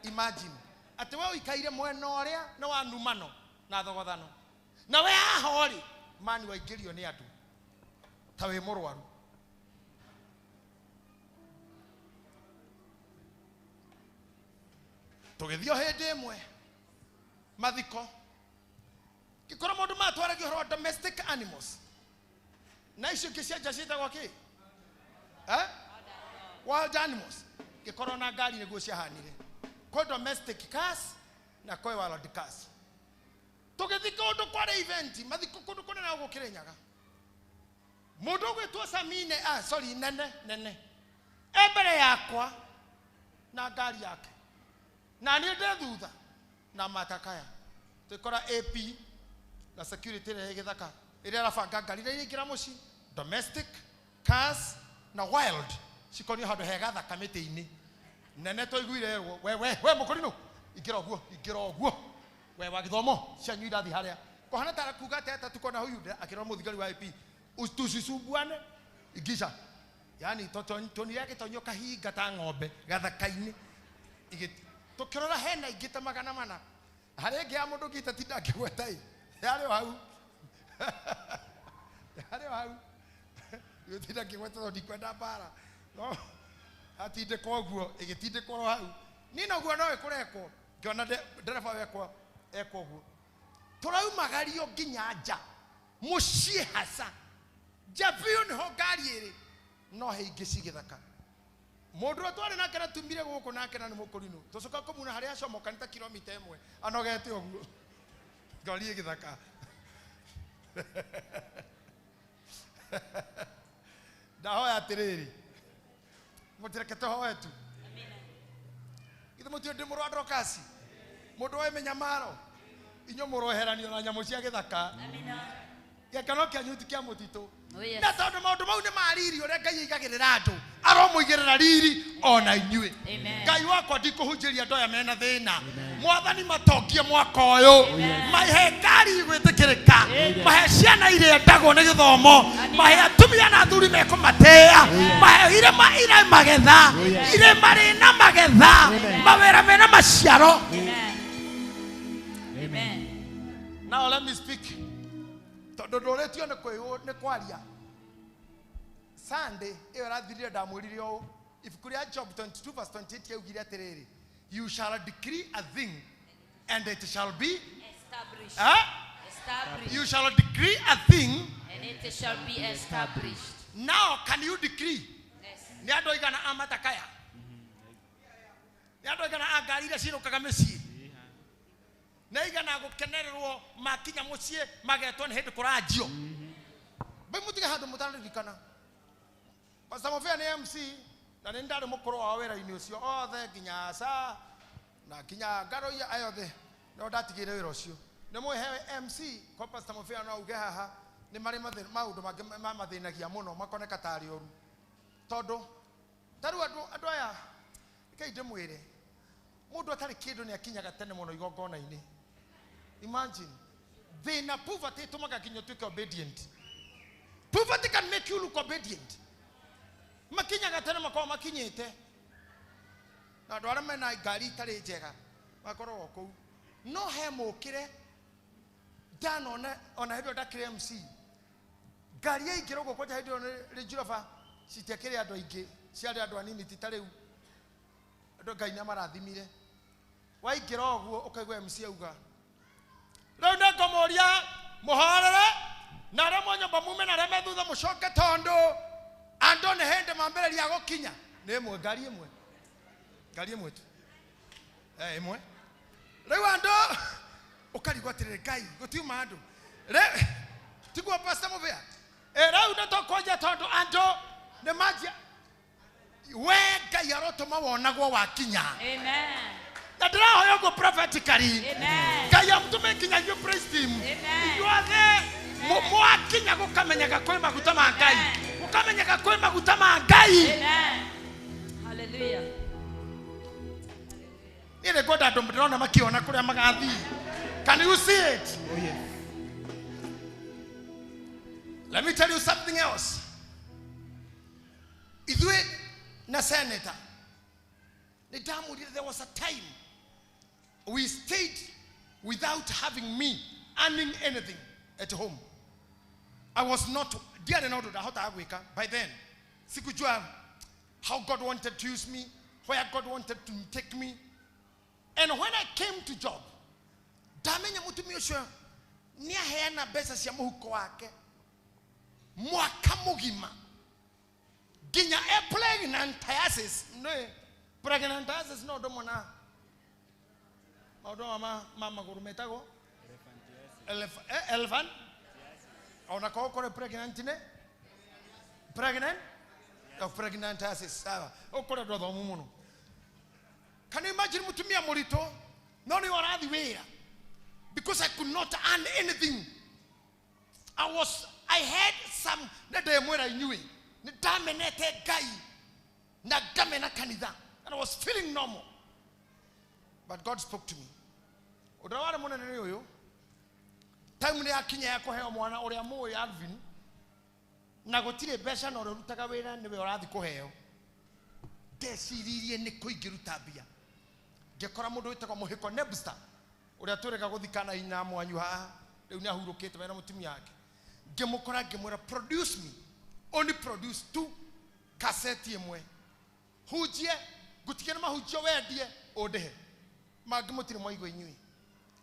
Imagine atĩ we ũikaire mwena ũrĩa nĩ wa numano na thogothano na we haha ũrĩ mani waingĩrio nĩ andũ ta wĩ mũrwaru. Tũgĩthiĩ o hĩndĩ ĩmwe mathiko ngĩkora mũndũ matwaragia ũhoro wa domestic animals na icio ingĩ cia nja ciĩtagwo kĩ? Wild animals. Ngĩkorwo na ngari nĩguo ciahanire. Kwĩ domestic cars na kwĩ wild cars. Tũgĩthiĩ kũndũ kwarĩ event mathiko kũndũ kũnene gũkũ Kĩrĩnyaga. Mũndũ ũgwĩtwo Samine, sorry, nene e mbere yakwa na ngari yake na niĩ ndĩ thutha na matakaya. Tũkora AP na security ĩrĩa ĩ gĩthaka ĩrĩa ĩrabanga ngari iria iraingĩra mũciĩ domestic cars na wild cikonio handũ hega thaka mĩtĩ-inĩ. Nene twaiguire erwo we mũkũrinũ ingĩra ũguo we wa gĩthomo cianyu irathiĩ harĩa kũhana ta kuga atĩ ata tukona huyu akĩrora mũthigari wa AP tusisumbuane ingisha. Yani tonire agĩtonyio kahinga ta ng'ombe gathaka-inĩ. Tũkĩrora hena ingĩ ta 400. Harĩa ĩngĩ ya mũndũ ũngĩ itatinda ngĩgweta ĩ yarĩ o hau. Yarĩ o hau. Gũtinda ngĩgweta tondũ ndikwenda mbara. No atindĩkwo ũguo ĩgĩtindĩkwo oro hau. Niĩ noguo no ĩkũrekwo ngĩona ndereba wekwa ekwo ũguo. Tũraumagario nginya nja mũciĩ haca. Nja biũ nĩho ngari ĩrĩ no he ingĩ ci gĩthaka. Mũndũ ũrĩa twarĩ nake na tumire gũkũ nake na nĩ mũkũrinũ. Tũcoka kũmuna harĩa acomoka nĩ ta kilomita 1 anogete ũguo. Ngari ĩ gĩthaka. Ndahoya atĩrĩrĩ mũtireke tũhoe tu. Githĩ mũtiũĩ ndĩ mũrũ wa Dorokasi? Mũndũ oĩ mĩnyamaro inyuĩ mũroheranio na nyamũ cia gĩthaka. Gĩkeno kĩanyu ti kĩa mũtitũ. Na tondũ maũndũ mau nĩ ma riri ũrĩa Ngai aigagĩrĩra andũ aromũigĩrĩra riri ona inyuĩ. Ngai wakwa ndikũhunjĩria andũ aya mena thĩna. Mwathani matongie mwaka ũyũ. Mahe ngari gwĩtĩkĩrĩka. Mahe ciana iria endagwo nĩ gĩthomo. Mahe atumia na athuri mekũmatĩĩa. Mahe irĩma irĩ magetha. Irĩma rĩna magetha. Mawĩra mena maciaro. Now let me speak. Tondũ ndũrĩtio nĩ kwaria. Sunday ĩyo ĩrathirire ndamwĩrire ũũ. Ibuku rĩa Job 22 verse 28 yaugire atĩrĩrĩ, you shall decree a thing and it shall be established. Established. You shall decree a thing, and it shall be established. Now can you decree? Yes. Nĩ andũ aigana a matakaya? Nĩ andũ aigana a ngari iria cinũkaga mĩciĩ? Nĩ aigana gũkenererwo makinya mũciĩ magetwo nĩ hĩndĩ kũranjio? Bai mũtige handũ mũtaririkana. Pastor Mofia nĩ MC na nĩ ndarĩ mũkũrũ wao wĩra-inĩ ũcio othe nginya Asa na nginya Ngaroia aya othe no ndatigire wĩra ũcio. Nĩ mũhe MC kwa Pastor Mofia no auge haha nĩ marĩ maũndũ mangĩ mamathĩnagia mũno makoneka tarĩ ũru. Tondũ ta rĩu andũ aya reke ndĩmwĩre mũndũ atarĩ kĩndũ nĩ akinyaga tene mũno igongona-inĩ. Imagine thĩna poverty ĩtũmaga nginya ũtuĩke obedient. Poverty can make you look obedient. Makinyaga tene makorwo makinyĩte na andũ arĩa mena ngari itarĩ njega makoragwo kũu. No he mũkĩre ndanona ona hĩndĩ ĩyo ndakĩrĩ MC ngari yaingĩra ũguo kwanja hĩndĩ ĩyo Range Rover citiakĩrĩ andũ aingĩ, ciarĩ andũ anini ti ta rĩu. Andũ Ngai nĩamarathimire. Waingĩra ũguo ũkaigua MC auga rĩu nĩngũmũria mũhorere na arĩa mwa nyũmba mume na arĩa me thutha mũcoke tondũ andũ nĩ hĩndĩ mambĩrĩria gũkinya. Nĩ ĩmwe ngari ĩmwe, ngari ĩmwe tu, ĩmwe. Rĩu andũ ũkarigwo atĩrĩrĩ Ngai gũtiuma andũ tiguo Pastor Muvea? Rĩu nĩ tũkwanjia tondũ andũ nĩ manjia. We Ngai arotũma wonagwo wakinya. Amen. Na ndĩrahoya ũguo prophetically. Amen. Ngai amũtũme nginya inyuĩ praise team. Amen. Inyuothe mwakinya gũkamenyaga kwĩ maguta ma Ngai. Gũkamenyaga kwĩ maguta ma Ngai. Amen. Hallelujah. Niĩ nĩ ngwenda andũ ndĩrona makĩona kũrĩa magathiĩ. Can you see it? Oh, yes. Let me tell you something else. Ithuĩ na senator nĩ ndamwĩrire there was a time we stayed without having me earning anything at home. I was not ndiarĩ na ũndũ ndahotaga gwĩka by then. Sikujua how God wanted to use me, where God wanted to take me. And when I came to job, ndamenya mũtumia ũcio nĩ aheana mbeca cia mũhuko wake mwaka mũgima nginya e pregnantiasis. Nĩ pregnantiasis no ũndũ mwana maũndũ ma magũrũ metagwo elephant. Ona korwo kũrĩ pregnant nĩ pregnant of pregnantiasis. Sawa, ũkũrĩ andũ athomu mũno. Can you imagine mũtumia mũritũ no nĩ ũrathiĩ wĩra? Because I could not earn anything. I had some nĩ ndĩmwĩra inyuĩ nĩ ndamenete Ngai na ngamena kanitha and I was feeling normal. But God spoke to me. Ũndũ ũrĩa warĩ mũnene nĩ ũyũ, time nĩ yakinya ya kũheo mwana ũrĩa mũĩ Alvin na gũtirĩ mbeca na ũrĩa ũrutaga wĩra nĩwe ũrathiĩ kũheo. Ndeciririe nĩ kũ ingĩruta mbia. Ngĩkora mũndũ wĩtagwo Mũhĩko Nebster ũrĩa twĩrĩga gũthikana hinya mwanyu haha rĩu nĩ ahurũkĩte mena mũtumia wake. Ngĩmũkora ngĩmwĩra produce me, only produce 2 kaseti ĩmwe, hunjie ngũtige na mahunjio wendie ũndĩhe mangĩ mũtirĩ mwaigua inyuĩ.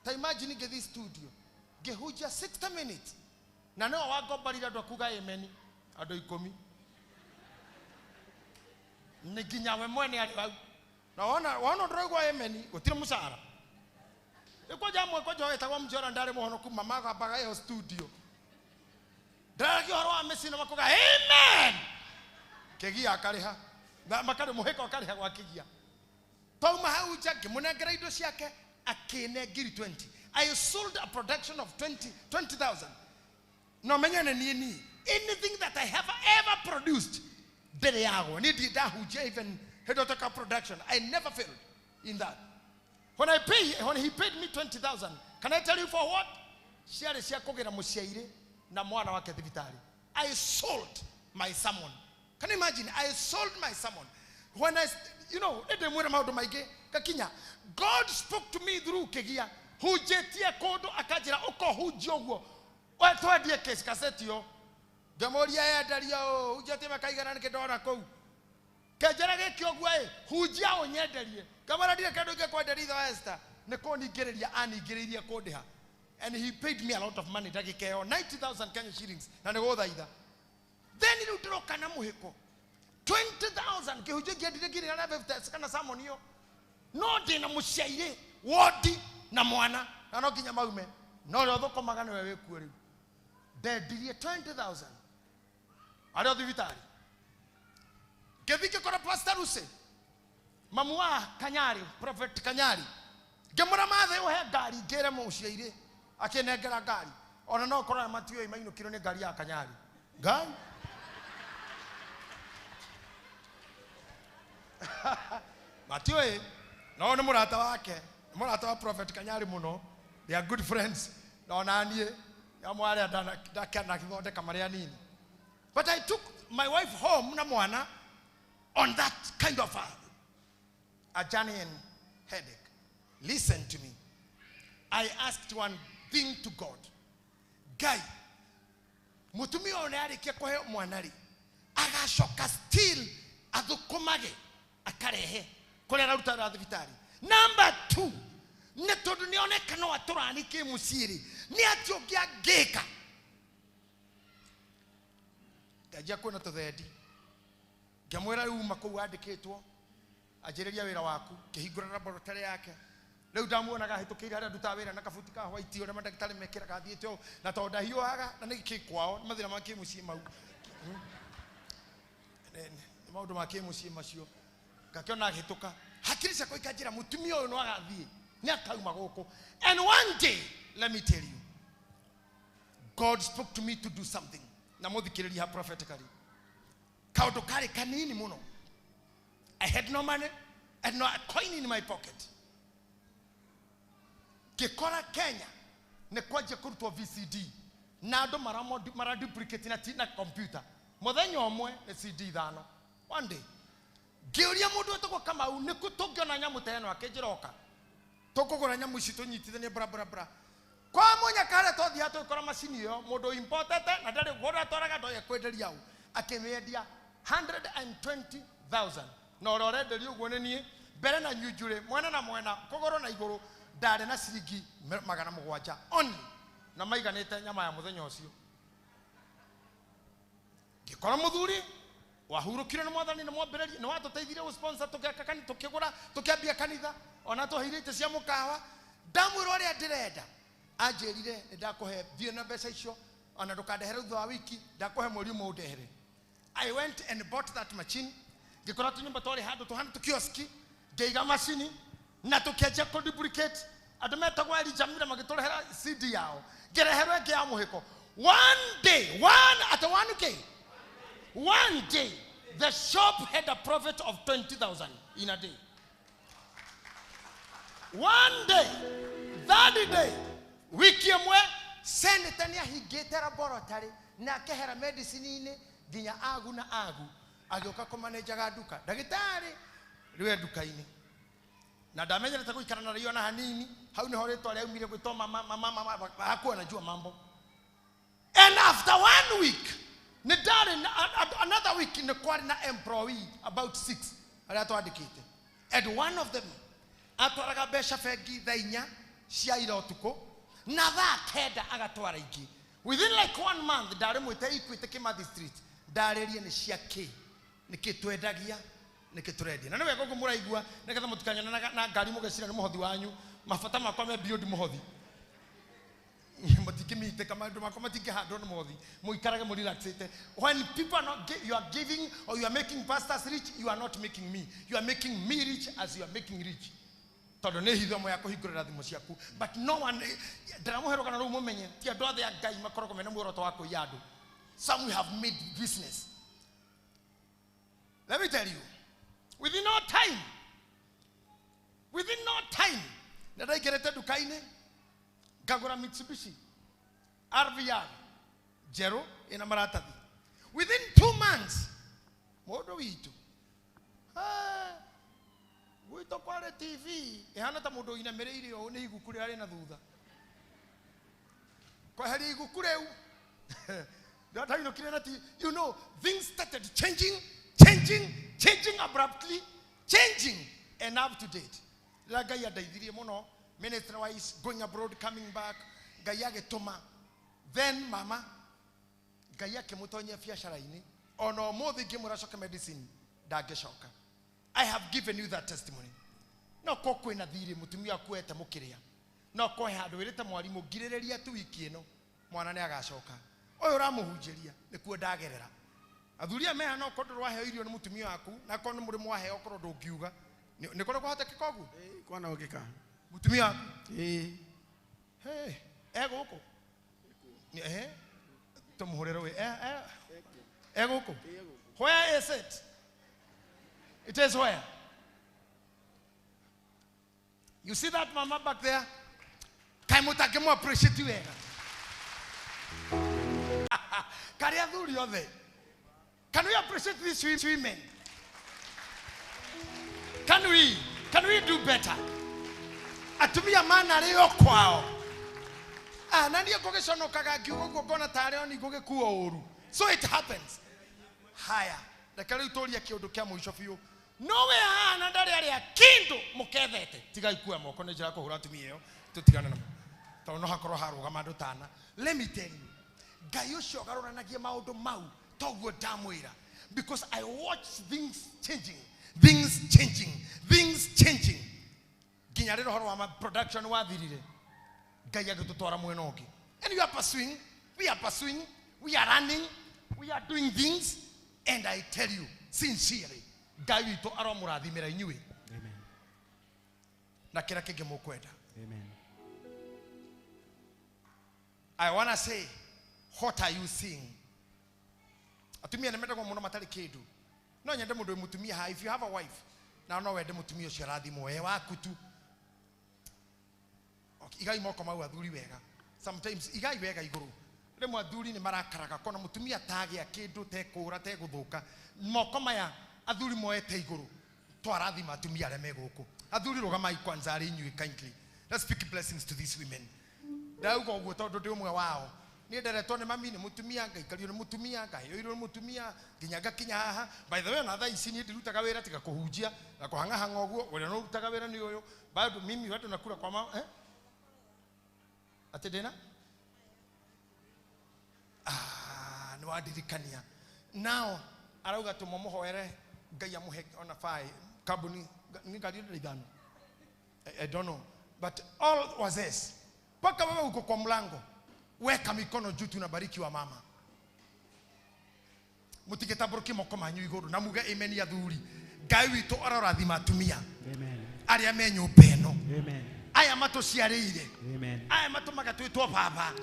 Ta imagine ngĩthiĩ studio ngĩhunjia 60 minutes na no wangombarire andũ akuga amen andũ 10 nĩ nginya we mwene arĩ hau na wona ndũraigua amen gũtirĩ mũcara. Ĩkwanja amwe kwanja wetagwo Mjora ndarĩ mũhonoku mamagambaga ĩyo studio ndĩraragia ũhoro wa mĩciĩ na makuga amen kĩgia akarĩha na makarĩ mũhĩko akarĩha gwa kĩgia. Twauma hau nja ngĩmũnengera indo ciake akĩne ngiri 20. I sold a production of 20,000. No menye nĩ niĩ anything that I have ever produced mbere yagwo niĩ ndirĩ ndahunjia even hĩndĩ ĩyo production. I never failed in that. When he paid me 20,000, can I tell you for what? Ciarĩ cia kũgĩra mũciairĩ na mwana wake thibitarĩ. I sold my sermon. Can you imagine? I sold my sermon. When I, you know, ndĩmwĩra maũndũ maingĩ gakinya. God spoke to me through kĩgia. Hunjĩtie kũndũ akanjĩra ũkohunjia ũguo. We twendie case kaseti yo. Ngĩmũria yenderio ũ, hunjĩtie makaigana nĩkĩ ndona kũu. Kĩnjĩra gĩkĩ ũguo ĩ, hunjia ũnyenderie. Ngamwĩra ndirĩ kĩndũ ingĩkwenderia ithe wa Esther. Nĩ kũningĩrĩria aningĩrĩirie kũndĩha. And he paid me a lot of money, ndagĩka ĩyo 90,000 Kenya shillings, na nĩ gũthaitha. Then rĩu ndĩroka na mũhĩko 20,000 kĩhunjio ngĩendire ngiri igana rĩa 50 kana sermon ĩyo. No ndĩna mũciairĩ wodi na mwana na no nginya maume, no ũrĩa ũthũkũmaga nĩwe wĩkuo rĩu. Ndendirie 20,000 arĩ o thibitarĩ. Ngĩthiĩ ngĩkora Pastor Lucy, mamu wa Kanyari, Prophet Kanyari, ngĩmwĩra mathe ũhe ngari ngĩre mũciairĩ, akĩnengera ngari. Ona no ũkorwo matiũĩ mainũkirwo nĩ ngari ya Kanyari. Ngai matiũĩ, no nĩ mũrata wake, nĩ mũrata wa Prophet Kanyari mũno. They are good friends. Na ona niĩ amwe arĩa ndakĩanathondeka marĩa anini. But I took my wife home na mwana on that kind of a journey and headache. Listen to me. I asked one thing to God. Ngai, mũtumia ũyũ nĩarĩkia kũheo mwana rĩ, agacoka still athũkũmage akarehe kũrĩa araruta wĩra thibitarĩ. Number 2, nĩ tondũ nĩoneka no atũrani kĩmũciĩ rĩ, nĩ atĩ ũngĩ angĩka. Ndanjia kuona tũthendi. Ngĩmwĩra rĩu uma kũu wandĩkĩtwo, anjĩrĩria wĩra waku, ngĩhingũra laboratory yake. Rĩu ndamuonaga ahĩtũkĩire harĩa ndutaga wĩra na kabuti ka white ũrĩa mandagĩtarĩ mekĩraga athiĩte ũũ, na tondũ ndahiũhaga na nĩ kĩ kwao, nĩ mathĩna ma kĩmũciĩ mau. Nĩ maũndũ ma kĩmũciĩ macio. Ngakĩona agĩhĩtũka. Hakiri ciakwa ikanjĩra mũtumia ũyũ no agathiĩ, nĩ akauma gũkũ. And one day, let me tell you, God spoke to me to do something. Na mũthikĩrĩrie ha prophetically. Kaũndũ karĩ kanini mũno. I had no money, I had no coin in my pocket. Ngĩkora Kenya nĩ kwanjia kũrutwo VCD na andũ maraduplicate na computer. Mũthenya ũmwe nĩ CD 5. One day ngĩũria mũndũ wĩtagwo Kamau nĩ kũ tũngĩona nyamũ ta ĩno, akĩnjĩra oka tũkũgũra nyamũ ici tũnyitithanie bra bra bra. Kwa mũnyaka harĩa twathiaga tũgĩkora macini ĩyo mũndũ importete na ndarĩ kũrĩa atwaraga ndoĩ ekwenderia ũ, akĩmĩendia 120,000. Na ũrĩa ũrenderio ũguo nĩ niĩ, mbere na nyunjurĩ, mwena na mwena, kũgũrũ na igũrũ, ndarĩ na ciringi 700 only, na maiganĩte nyama ya mũthenya ũcio. Ngĩkora mũthuri wahurũkire nĩ mwathani, nĩ mwambĩrĩria, nĩ watũteithirie gũ-sponsor, tũgĩaka kanitha, tũkĩgũra, tũkĩambia kanitha, ona twaheire itĩ cia mũkawa. Ndamwĩra ũrĩa ndĩrenda, anjĩrire nĩ ndakũhe, thiĩ na mbeca icio, ona ndũkandehere thutha wa wiki, ndakũhe mweri ũmwe ũndehere. I went and bought that machine. Ngĩkora tũnyũmba twarĩ handũ tũhana tũkioski, ngĩiga macini na tũkĩanjia kũ-duplicate. Andũ metagwo Elijah Mira magĩtũrehera CD yao, ngĩreherwo ĩngĩ ya mũhĩko. One day, one at 1K, one day, the shop had a profit of 20,000 in a day. One day, third day, wiki ĩmwe, senator nĩahingĩte laboratory na akehera medicine-inĩ nginya agu na agu, agĩũka kũmanenjaga nduka. Ndagĩtarĩ rĩu e nduka-inĩ. Na ndamenyerete gũikara na rĩo na hanini, hau nĩho rĩtwa rĩaumire gwĩtwo mama, mama, mama, hakuwa anajua mambo. And after 1 week, nĩ ndarĩ na, another week nĩ kwarĩ na employee about 6 arĩa twandĩkĩte. And one of them atwaraga mbeca bengi thaa inya cia ira ũtukũ, na thaa 9 agatwara ingĩ. Within like 1 month ndarĩ mwĩte Equity Kimathi Street, ndarĩrie nĩ cia kĩ, nĩ kĩ twendagia, nĩ kĩ tũrendia. Na nĩ wega ũguo mũraigua, nĩgetha mũtikanyone na ngari mũgeciria nĩ mũhothi wanyu. Mabata makwa me beyond mũhothi. Mũtingĩmĩitĩka, maũndũ makwa matingĩhandwo nĩ mũhothi. Mũikarage mũrelaxĩte. When people are not you are giving or you are making pastors rich, you are not making me. You are making me rich as you are making rich. Tondũ nĩ hitho ĩmwe ya kũhingũrĩra thimũ ciaku. But no one, ndĩramũhe rũgano rũu mũmenye, ti andũ othe a Ngai makoragwo mena muoroto wa kũiya andũ. Some have made business. Let me tell you, within no time, nĩ ndaingĩrĩte nduka-inĩ, ngagũra Mitsubishi RVR njerũ ĩna maratathi. Within 2 months, mũndũ witũ, gwitũ kwarĩ TV ĩhana ta mũndũ ũinamĩrĩire ũũ nĩ iguku rĩrĩa rĩna thutha. Kweheria iguku rĩu, ndatainũkire na TV. You know, things started changing, changing, changing abruptly, changing and up to date. Rĩrĩa Ngai andeithirie mũno, ministry wise, going abroad, coming back, Ngai agĩtũma. Then mama Ngai akĩmũtonyia biacara-inĩ, ona ũmũthĩ ingĩmwĩra acoke medicine ndangĩcoka. I have given you that testimony. No ko kwĩna thirĩ mũtumia waku ete mũkĩrĩa, no ko he handũ wĩrĩte mwarimũ ngirĩrĩria tu wiki ĩno mwana nĩ agacoka. Ũyũ ũramũhunjĩria nĩkuo ndagerera. Athuri aya meha no ko ndũrwaheo irio nĩ mũtumia waku, na korwo nĩ mũrĩ mwaheo korwo ndũngiuga. Nĩ kũrĩ kwahotekeka ũguo? Ĩĩ, kwanahoteka. Mũtumia waku? Ĩĩ. Hey, e gũkũ? Nĩ, ehe, tũmũhũrĩre wĩ, e gũkũ? Where is it? It is where? You see that mama back there? Kaĩ mũtangĩmũ appreciate wega? Karĩ athuri othe. Can we appreciate these women? Can we? Can we do better? Atumia manarĩo kwao. Ah, na niĩ ngũgĩconokaga ngiuga ũguo ngona tarĩ o niĩ ngũgĩkuo ũru. So it happens. Haya, reke rĩu tũrie kĩũndũ kĩa mũico biũ. No we haha na ndarĩ arĩa kĩndũ mũkethete. Tigai kuoya moko nĩ njĩra ya kũhũra atumia ĩyo, tũtigane namo. Tondũ no hakorwo harũgama andũ tana. Let me tell you, Ngai ũcio ũgarũranagia maũndũ mau toguo ndamwĩra. Because I watch things changing, things changing, things changing. Nginya rĩrĩa ũhoro wa production wathirire, Ngai agĩtũtwara mwena ũngĩ. And we are pursuing, we are pursuing, we are running, we are doing things. And I tell you, sincerely, Ngai witũ aromũrathimĩra inyuĩ. Amen. Na kĩrĩa kĩngĩ mũkwenda. Amen. I want to say, what are you seeing? Atumia nĩ mendagwo mũno matarĩ kĩndũ. No nyende mũndũ wĩ mũtumia haha, if you have a wife, na no wende mũtumia ũcio arathimwo, e waku tu. Okay, igai moko mau athuri wega. Sometimes igai wega igũrũ. Rĩmwe athuri nĩ marakaraga kona mũtumia tagĩa kĩndũ tekũra tegũthũka. Moko maya athuri moete igũrũ. Twarathima atumia arĩa me gũkũ. Athuri rũgamai kwanza arĩ inyuĩ kindly. Let's speak blessings to these women. Ndauga ũguo tondũ ndĩ ũmwe wao. Niĩ nderetwo nĩ mami nĩ mũtumia, ngaikario nĩ mũtumia, ngaheo irio nĩ mũtumia, nginya ngakinya haha. By the way, ona thaa ici niĩ ndirutaga wĩra tiga kũhunjia na kũhang'ahang'a ũguo, ũrĩa ũrutaga wĩra nĩ ũyũ. Bado mimi bado nakula kwa mama, eh? Atĩ ndĩna? Ah, nĩ wandirikania. Nao arauga tũmũmũhoere Ngai amũhe ona baĩ kambuni nĩ ngari ĩrĩa ithano. I don't know. But all was this. Mpaka wewe uko kwa mlango, weka mikono juu, tunabariki wa mama. Mutigĩtambũrũkie moko manyu igũrũ na muge amen athuri. Ngai witũ arorathima atumia. Amen. Arĩa me nyũmba ĩno. Amen. Aya matũciarĩire. Amen. Aya matũmaga twĩtwo baba.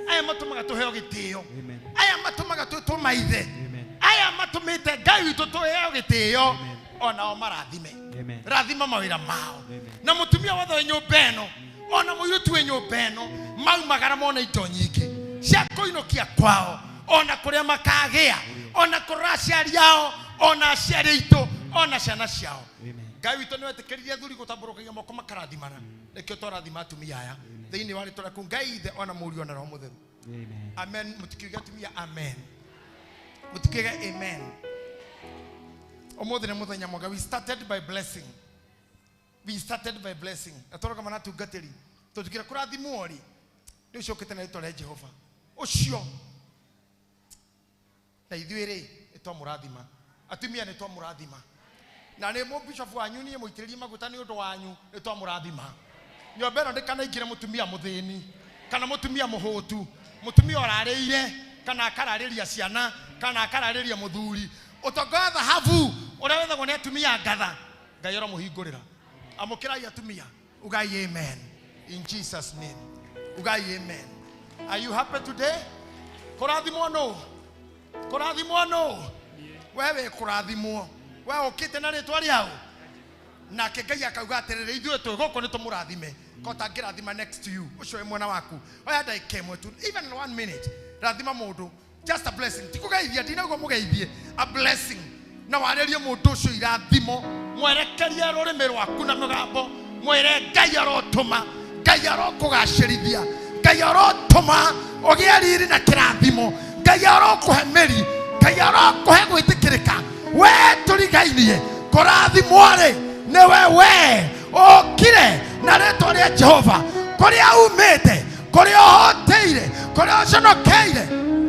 Aya matũmaga tũheo gĩtĩo. Amen. Aya matũmaga twĩtwo maithe. Amen. Aya matũmĩte Ngai witũ tũheo gĩtĩo. Onao marathime. Amen. Rathima mawĩra mao. Amen. Na mũtumia wothe wĩ nyũmba ĩno, ona mũirĩtu wĩ nyũmba ĩno, maumagara mona indo nyingĩ cia kũinũkia kwao, ona kũrĩa makagĩa, ona kũrora aciari ao, ona aciari aitũ, ona ciana ciao. Amen. Ngai witũ nĩ wetĩkĩririe athuri gũtambũrũkagia moko makarathimana. Nĩkĩo twarathima atumia aya thĩinĩ wa rĩtwa rĩaku Ngai Ithe ona Mũriũ ona Roho Mũtheru. Amen. Amen. Mũtikiuge atumia amen. Mũtikiuge amen. Ũmũthĩ nĩ mũthenya mwega. We started by blessing. We started by blessing. Na tũrũgama na atungatĩri. Tũtukire kũrathimwo rĩ, nĩ ũcio ũkĩte na rĩtwa rĩa Jehova. Ũcio. Na ithuĩ rĩ, nĩ twamũrathima. Atumia nĩ twamũrathima. Na nĩ mũbishop wanyu niĩ mũitĩrĩrie maguta nĩ ũndũ wanyu, nĩ twamũrathima. Nyũmba ĩno ndĩkanaingĩre mũtumia mũthĩni, kana mũtumia mũhũtu, mũtumia ũrarĩire, kana akararĩria ciana, kana akararĩria mũthuri. Ũtonga wa thahabu ũrĩa wethagwo nĩ atumia ngatha, Ngai aromũhingũrĩra. Amũkĩrai atumia, ugai amen. In Jesus name. Ugai amen. Are you happy today? Kũrathimwo nũ? Kũrathimwo nũ? We wĩ kũrathimwo. We ũkĩte na rĩtwa rĩao. Nake Ngai akauga atĩrĩrĩ, ithuĩ twĩ gũkũ nĩ tũmũrathime. Ko tangĩrathima next to you, ũcio wĩ mwena waku. Oya ndagĩka ĩmwe tu, even 1 minute. Rathima mũndũ. Just a blessing. Ti kũgeithia, ndinauga mũgeithie. A blessing. Na warĩrie mũndũ ũcio irathimo. Mwerekerie rũrĩmĩ rwaku na mũgambo. Mwĩre Ngai arotũma. Ngai arokũgacĩrithia. Ngai arotũma ũgĩe riri na kĩrathimo. Ngai arokũhe mĩri. Ngai arokũhe gwĩtĩkĩrĩka. We tũrigainie. Kũrathimwo rĩ, nĩwe we ũkire na rĩtwa rĩa Jehova. Kũrĩa umĩte, Kũrĩa ũhotĩire, kũrĩa ũconokeire,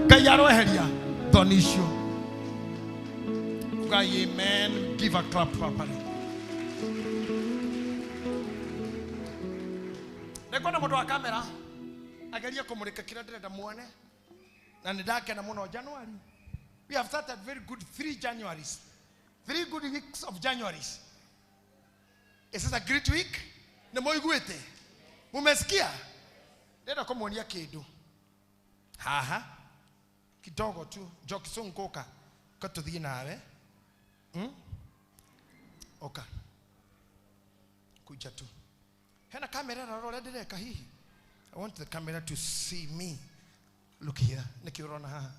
Ngai aroeheria thoni icio. Ngai, amen. Give a clap properly. Nĩngwenda mũndũ wa kamera agerie kũmũrĩka kĩrĩa ndĩrenda muone, na nĩ ndakena mũno. January, we have started very good 3 Januaries, 3 good weeks of Januaries. Is this a great week? Nĩ mũiguĩte? Mumesikia? Ndĩrenda kũmuonia kĩndũ haha kidogo tu. Njoki Sonko, ka tũthiĩ nawe. Oka kuja tu. Hena kamera ĩrarora ũrĩa ndĩreka hihi. I want the camera to see me. Look here. Nĩkĩ ũrona haha?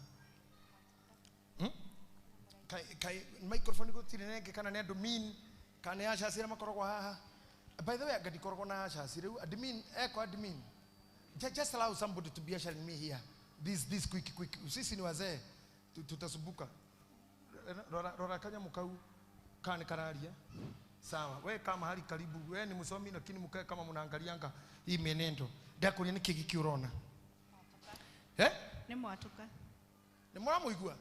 Kai microphone gũtirĩ nenge, kana nĩ admin, kana nĩ ushers arĩa makoragwo haha? By the way, anga ndikoragwo na ushers rĩu. Admin eko, admin. Just allow somebody to be ushering me here. This quick quick. Sisi ni wazee, tutasumbuka. Rora rora kanyamũ kau kana nĩ kararia. Sawa, we kama hali karibu, we ni msomi lakini mkae kama mnaangalianga hii mienendo. Ndakũria nĩ kĩ gĩkĩ ũrona? Eh? Nĩ mwatũka. Nĩ mũramũigua?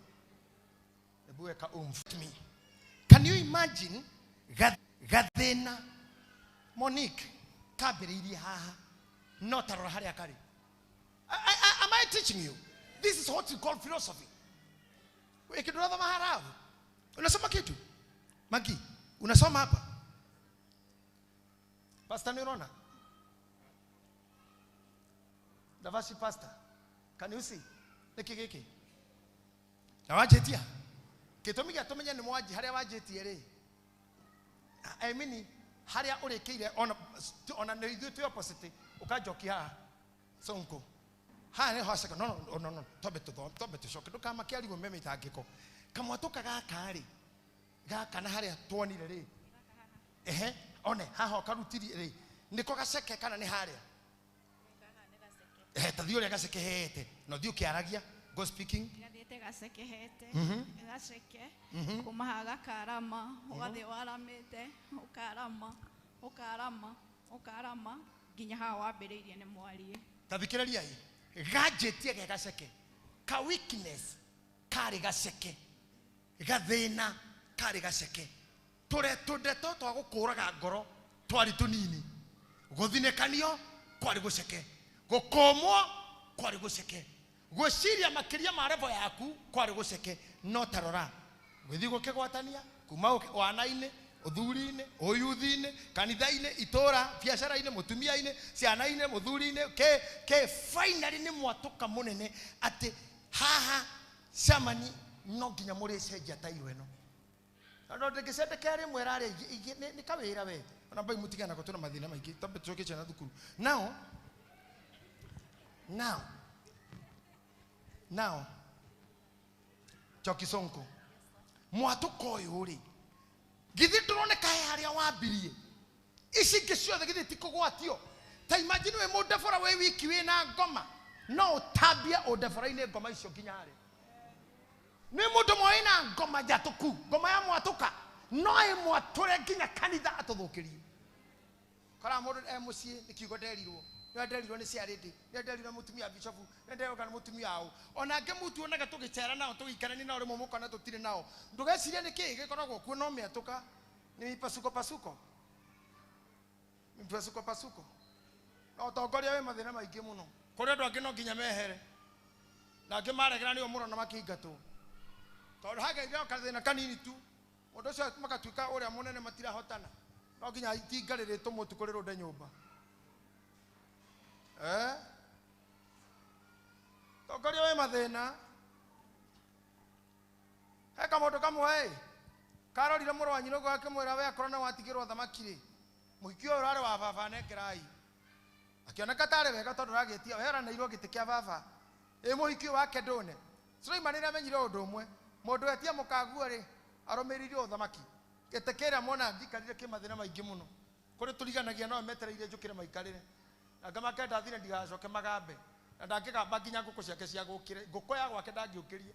Hebu weka umf me. Can you imagine gathĩna Monique kambĩrĩirie haha, no tarora harĩa karĩ. Am I teaching you? This is what you call philosophy. Wewe kitu unasoma harafu. Unasoma kitu? Magi, unasoma hapa? Pastor, ni unaona? Davashi pastor. Can you see? Niki giki. Na wajetia. Gĩtũmi gĩa tũmenye nĩ mwanji harĩa wanjĩtie rĩ. I mean harĩa ũrĩkĩire, ona nĩ ithuĩ twĩ opposite, ũkanjokia haha. Sonko. Haha nĩ haceka. No no no no, twambe tũthome, twambe tũcoke, ndũkamakĩarigwo me mĩtangĩko. Kamwatũka gaka rĩ, gaka na harĩa tuonire rĩ, ehe, one haha ũkarutirie rĩ, nĩko gaceke kana nĩ harĩa? Ehe, ta thiĩ ũrĩa gacekehete na ũthiĩ ũkĩaragia. Go speaking. Gathiĩte gacekehete. Gaceke. Kuma haha gakarama, ũgathiĩ waramĩte, ũkarama, ũkarama, ũkarama nginya haha wambĩrĩirie nĩ mwarie. Ta thikĩrĩriai, ganjĩtie ge gaceke, ka weakness karĩ gaceke, gathĩna karĩ gaceke, tũrĩa tũndeto twa gũkũraga ngoro twarĩ tũnini, gũthinĩkanio kwarĩ gũceke, gũkũmwo kwarĩ gũceke, gwĩciria makĩria ma level yaku kwarĩ gũceke. No tarora gũthiĩ gũkĩgwatania kuma wana-inĩ, ũthuri-inĩ, ũyuthi-inĩ, kanitha-inĩ, itũra, biacara-inĩ, mũtumia-inĩ, ciana-inĩ, mũthuri-inĩ, ke finally nĩ mwatũka mũnene atĩ haha camani no nginya mũrĩcenjia tairo ĩno. No ndĩngĩcendekea rĩmwe rarĩa nĩ kawĩra we. Ona mbai mũtigana nako twĩna mathĩna maingĩ, twambe tũcokie ciana thukuru. Now, now, now, Njoki Sonko, mwatũka ũyũ rĩ, githĩ ndũroneka he harĩa wambirie? Ici ingĩ ciothe githĩ ti kũgwatio? Ta imagine wĩ mũndebora wĩ wiki wĩna ngoma, no ũtambie ũndebora-inĩ ngoma icio nginya harĩa. Nĩ mũndũ ũmwe wĩna ngoma njatũku, ngoma ya mwatũka, no ĩmwatũre nginya kanitha atũthũkĩrie. Kora mũndũ e mũciĩ nĩ kiugo nderirwo, nĩ nderirwo nĩ ciarĩndĩ, nĩ nderirwo nĩ mũtumia bishofu, nĩ nderirwo kana mũtumia aũ. Ona angĩ mũtuonaga tũgĩcera nao, tũgĩikarania nao, rĩmwe mũkona tũtirĩ nao. Ndũgecirie nĩ kĩĩ gĩkoragwo kuo, no mĩatũka, nĩ mipasuko pasuko. Mipasuko pasuko. Na ũtongoria wĩ mathĩna maingĩ mũno. Kũrĩ andũ angĩ no nginya mehere. Na angĩ maregera nĩo mũrona makĩingatwo. Tondũ hagĩire o kathĩna kanini tu, mũndũ ũcio magatuĩka ũrĩa mũnene matirahotana. No nginya itinga rĩrĩtũmwo ũtukũ rĩrũnde nyũmba. Eh? Tongoria wĩ mathĩna. He kamũndũ kamwe ĩ, karorire mũrũ wa nyina ũguo akĩmwĩra, we akorwo nĩ watigĩrwo thamaki rĩ, mũhiki ũyũ ũrarĩ wa baba nengerai. Akĩoneka tarĩ wega tondũ ũragĩtia, we ũraneirwo gĩtĩ kĩa baba. Ĩ mũhiki ũyũ wake ndũne. Suleiman nĩ amenyire ũndũ ũmwe, mũndũ etia mũkaguo rĩ, arũmĩrĩire ũthamaki. Gĩtĩ kĩrĩa mwona ngikarire kĩ mathĩna maingĩ mũno. Kũrĩ tũriganagia no metereire njũkĩre maikarĩre. Na ngamake ndathire ndigacoke magambe. Na ndangĩgamba nginya ngũkũ ciake cia gũkĩre. Ngũkũ ya gwake ndangĩũkĩria.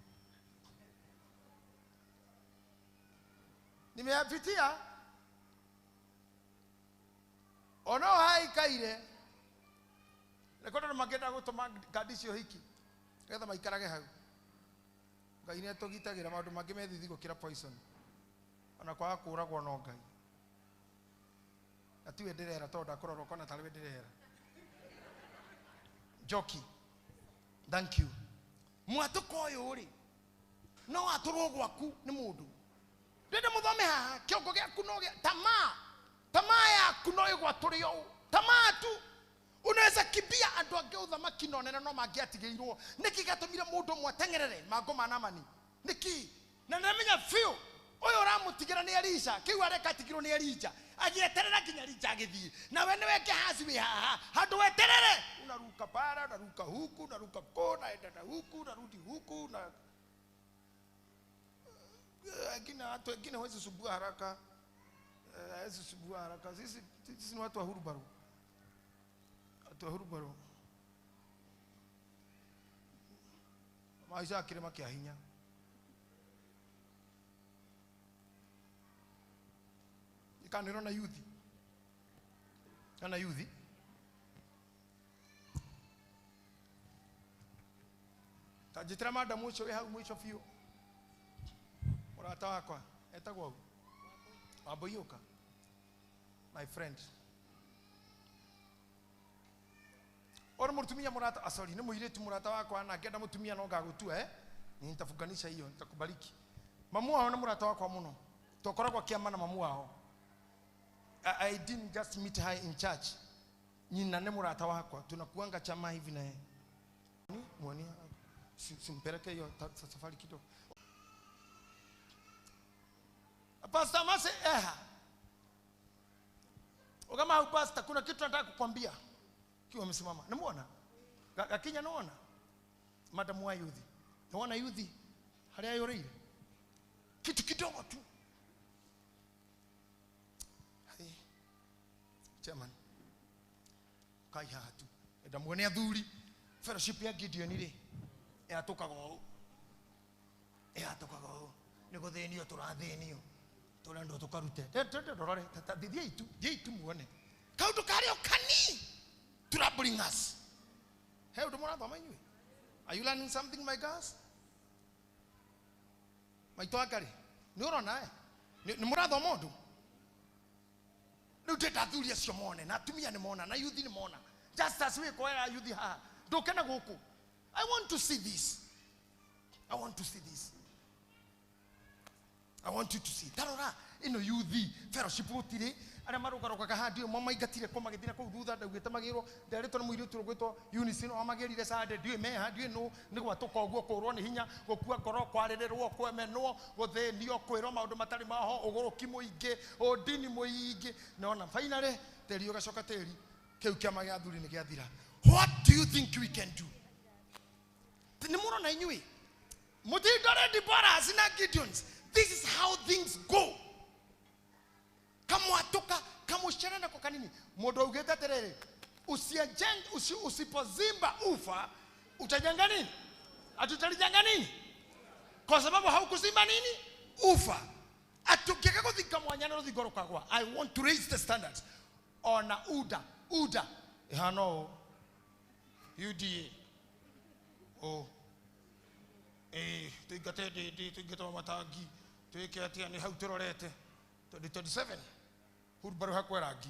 Nimeyapitia. Ono haikaire. Rekondo mangĩenda gũtũma kandi icio hiki nĩgetha maikarage hau. Ngai nĩatũgitagĩra maũndũ mangĩ me thithi gũkĩra poison. Ona kwaga kũragwo no Ngai. Na tiwe ndĩrera tondũ ndakũrora ũkona tarĩ we ndĩrera. Njoki. Thank you. Mwatũka ũyũ rĩ no atũrwo gwaku nĩ mũndũ. Ndĩrenda mũthome haha kĩongo gĩaku no gĩa tamaa. Tamaa yaku no ĩgwatũre ũũ. Tamaa tu. Unaweza kimbia andũ angĩ ũthamaki na ũnene no mangĩatigĩirwo. Nĩkĩ gĩatũmire mũndũ ũmwe ateng'erere mangũ ma Naamani? Nĩkĩ? Na nĩndamenya biũ ũyũ ũramũtigĩra nĩ Elisha, kĩu areka atigĩrwo nĩ Elija. Agĩeterera nginya Elija agĩthiĩ. Nawe nĩwe Gehazi wĩ haha, handũ weterere. Unaruka bara, unaruka huku, unaruka kona, enda na huku, unarudi huku na wengine watu wengine hawezi sumbua haraka. Hawezi sumbua haraka. Sisi ni watu wa hurubaru. Watu wa hurubaru. Maisha ya kirima kia hinya. Ikanirona yuthi. Ana yuthi. Tajitira madamu ucio wi hau mwico biũ. Mũrata wakwa etagwo ũũ. Wambũi ũka. My friend. Oro mũtumia mũrata, sorry, nĩ mũirĩtu mũrata wakwa na ngĩenda mũtumia no ngagũtua eh? Nitafunganisha hiyo, nitakubariki. Mamu wao nĩ mũrata wakwa mũno. Twakoragwo kĩama na mamu wao. I didn't just meet her in church. Nyina nĩ mũrata wakwa, tunakuanga chama hivi na yeye. Mwani simpeleke hiyo safari kidogo. Pastor Mase eha. Kama hau pastor kuna kitu nataka kukwambia. Kiwa amesimama. Namuona? Gakinya naona. Madam wa yuthi. Naona yuthi haria yoreire. Kitu kidogo tu. Hey. Chairman. Kai haha tu. Ndamuone athuri. Fellowship ya Gideon ri. Yatukaga ũũ. Yatukaga ũũ. Nĩ gũthĩnio tũrathĩnio. Tũrendwo tũkarute. Ndorore thiĩi tu muone. Kaũndũ karĩ o kani. Troubling us. Hey, ũndũ mũrathoma inyuĩ? Are you learning something, my girls? Maitũ anga rĩ, nĩ ũrona eh? Nĩ mũrathoma ũndũ? Rĩu ndĩrenda athuri acio mone, na atumia nĩ mona, na yuthi nĩ mona. Just as we koera yuthi haha, ndũke na gũkũ. I want to see this. I want to see this. I want you to see. Tarora, ino yuthi fellowship gũtirĩ arĩa marũgarũkaga haha ndiũĩ mamaingatire kũ magĩthiĩ na kũu thutha ndaugĩte magĩrwo nderitwo nĩ mũirĩtu ũgwĩtwo Eunice no amagĩrire Sunday ndiũĩ meha ndiũĩ nũ nĩ gwatũka ũguo kũrwo nĩ hinya gũkua ngoro kwarĩrĩrwo kwemenwo gũthĩnio kwĩrwo maũndũ matarĩ maho ũgũrũki mũingĩ ũndini mũingĩ nona finally tĩri ũgacoka tĩri kĩu kĩama gĩa athuri nĩ gĩathira. What do you think we can do? Nĩ mũrona inyuĩ mũtindore Deborahs na Gideons. This is how things go. Kamwatuka kamushana na kanini. Mundu augite atiriri, usiajenge usipozimba ufa utajenga nini? Atutalijenga nini? Kwa sababu haukuzimba nini? Ufa. Atukeka kuthika mwanya na ruthingo rukagwa. I want to raise the standards. Ona UDA, UDA. Ihano UDA. Oh. Tuingate ndi tuingate matangi. Tuike atia ni hau turorete 2027 hurbaru hakwe rangi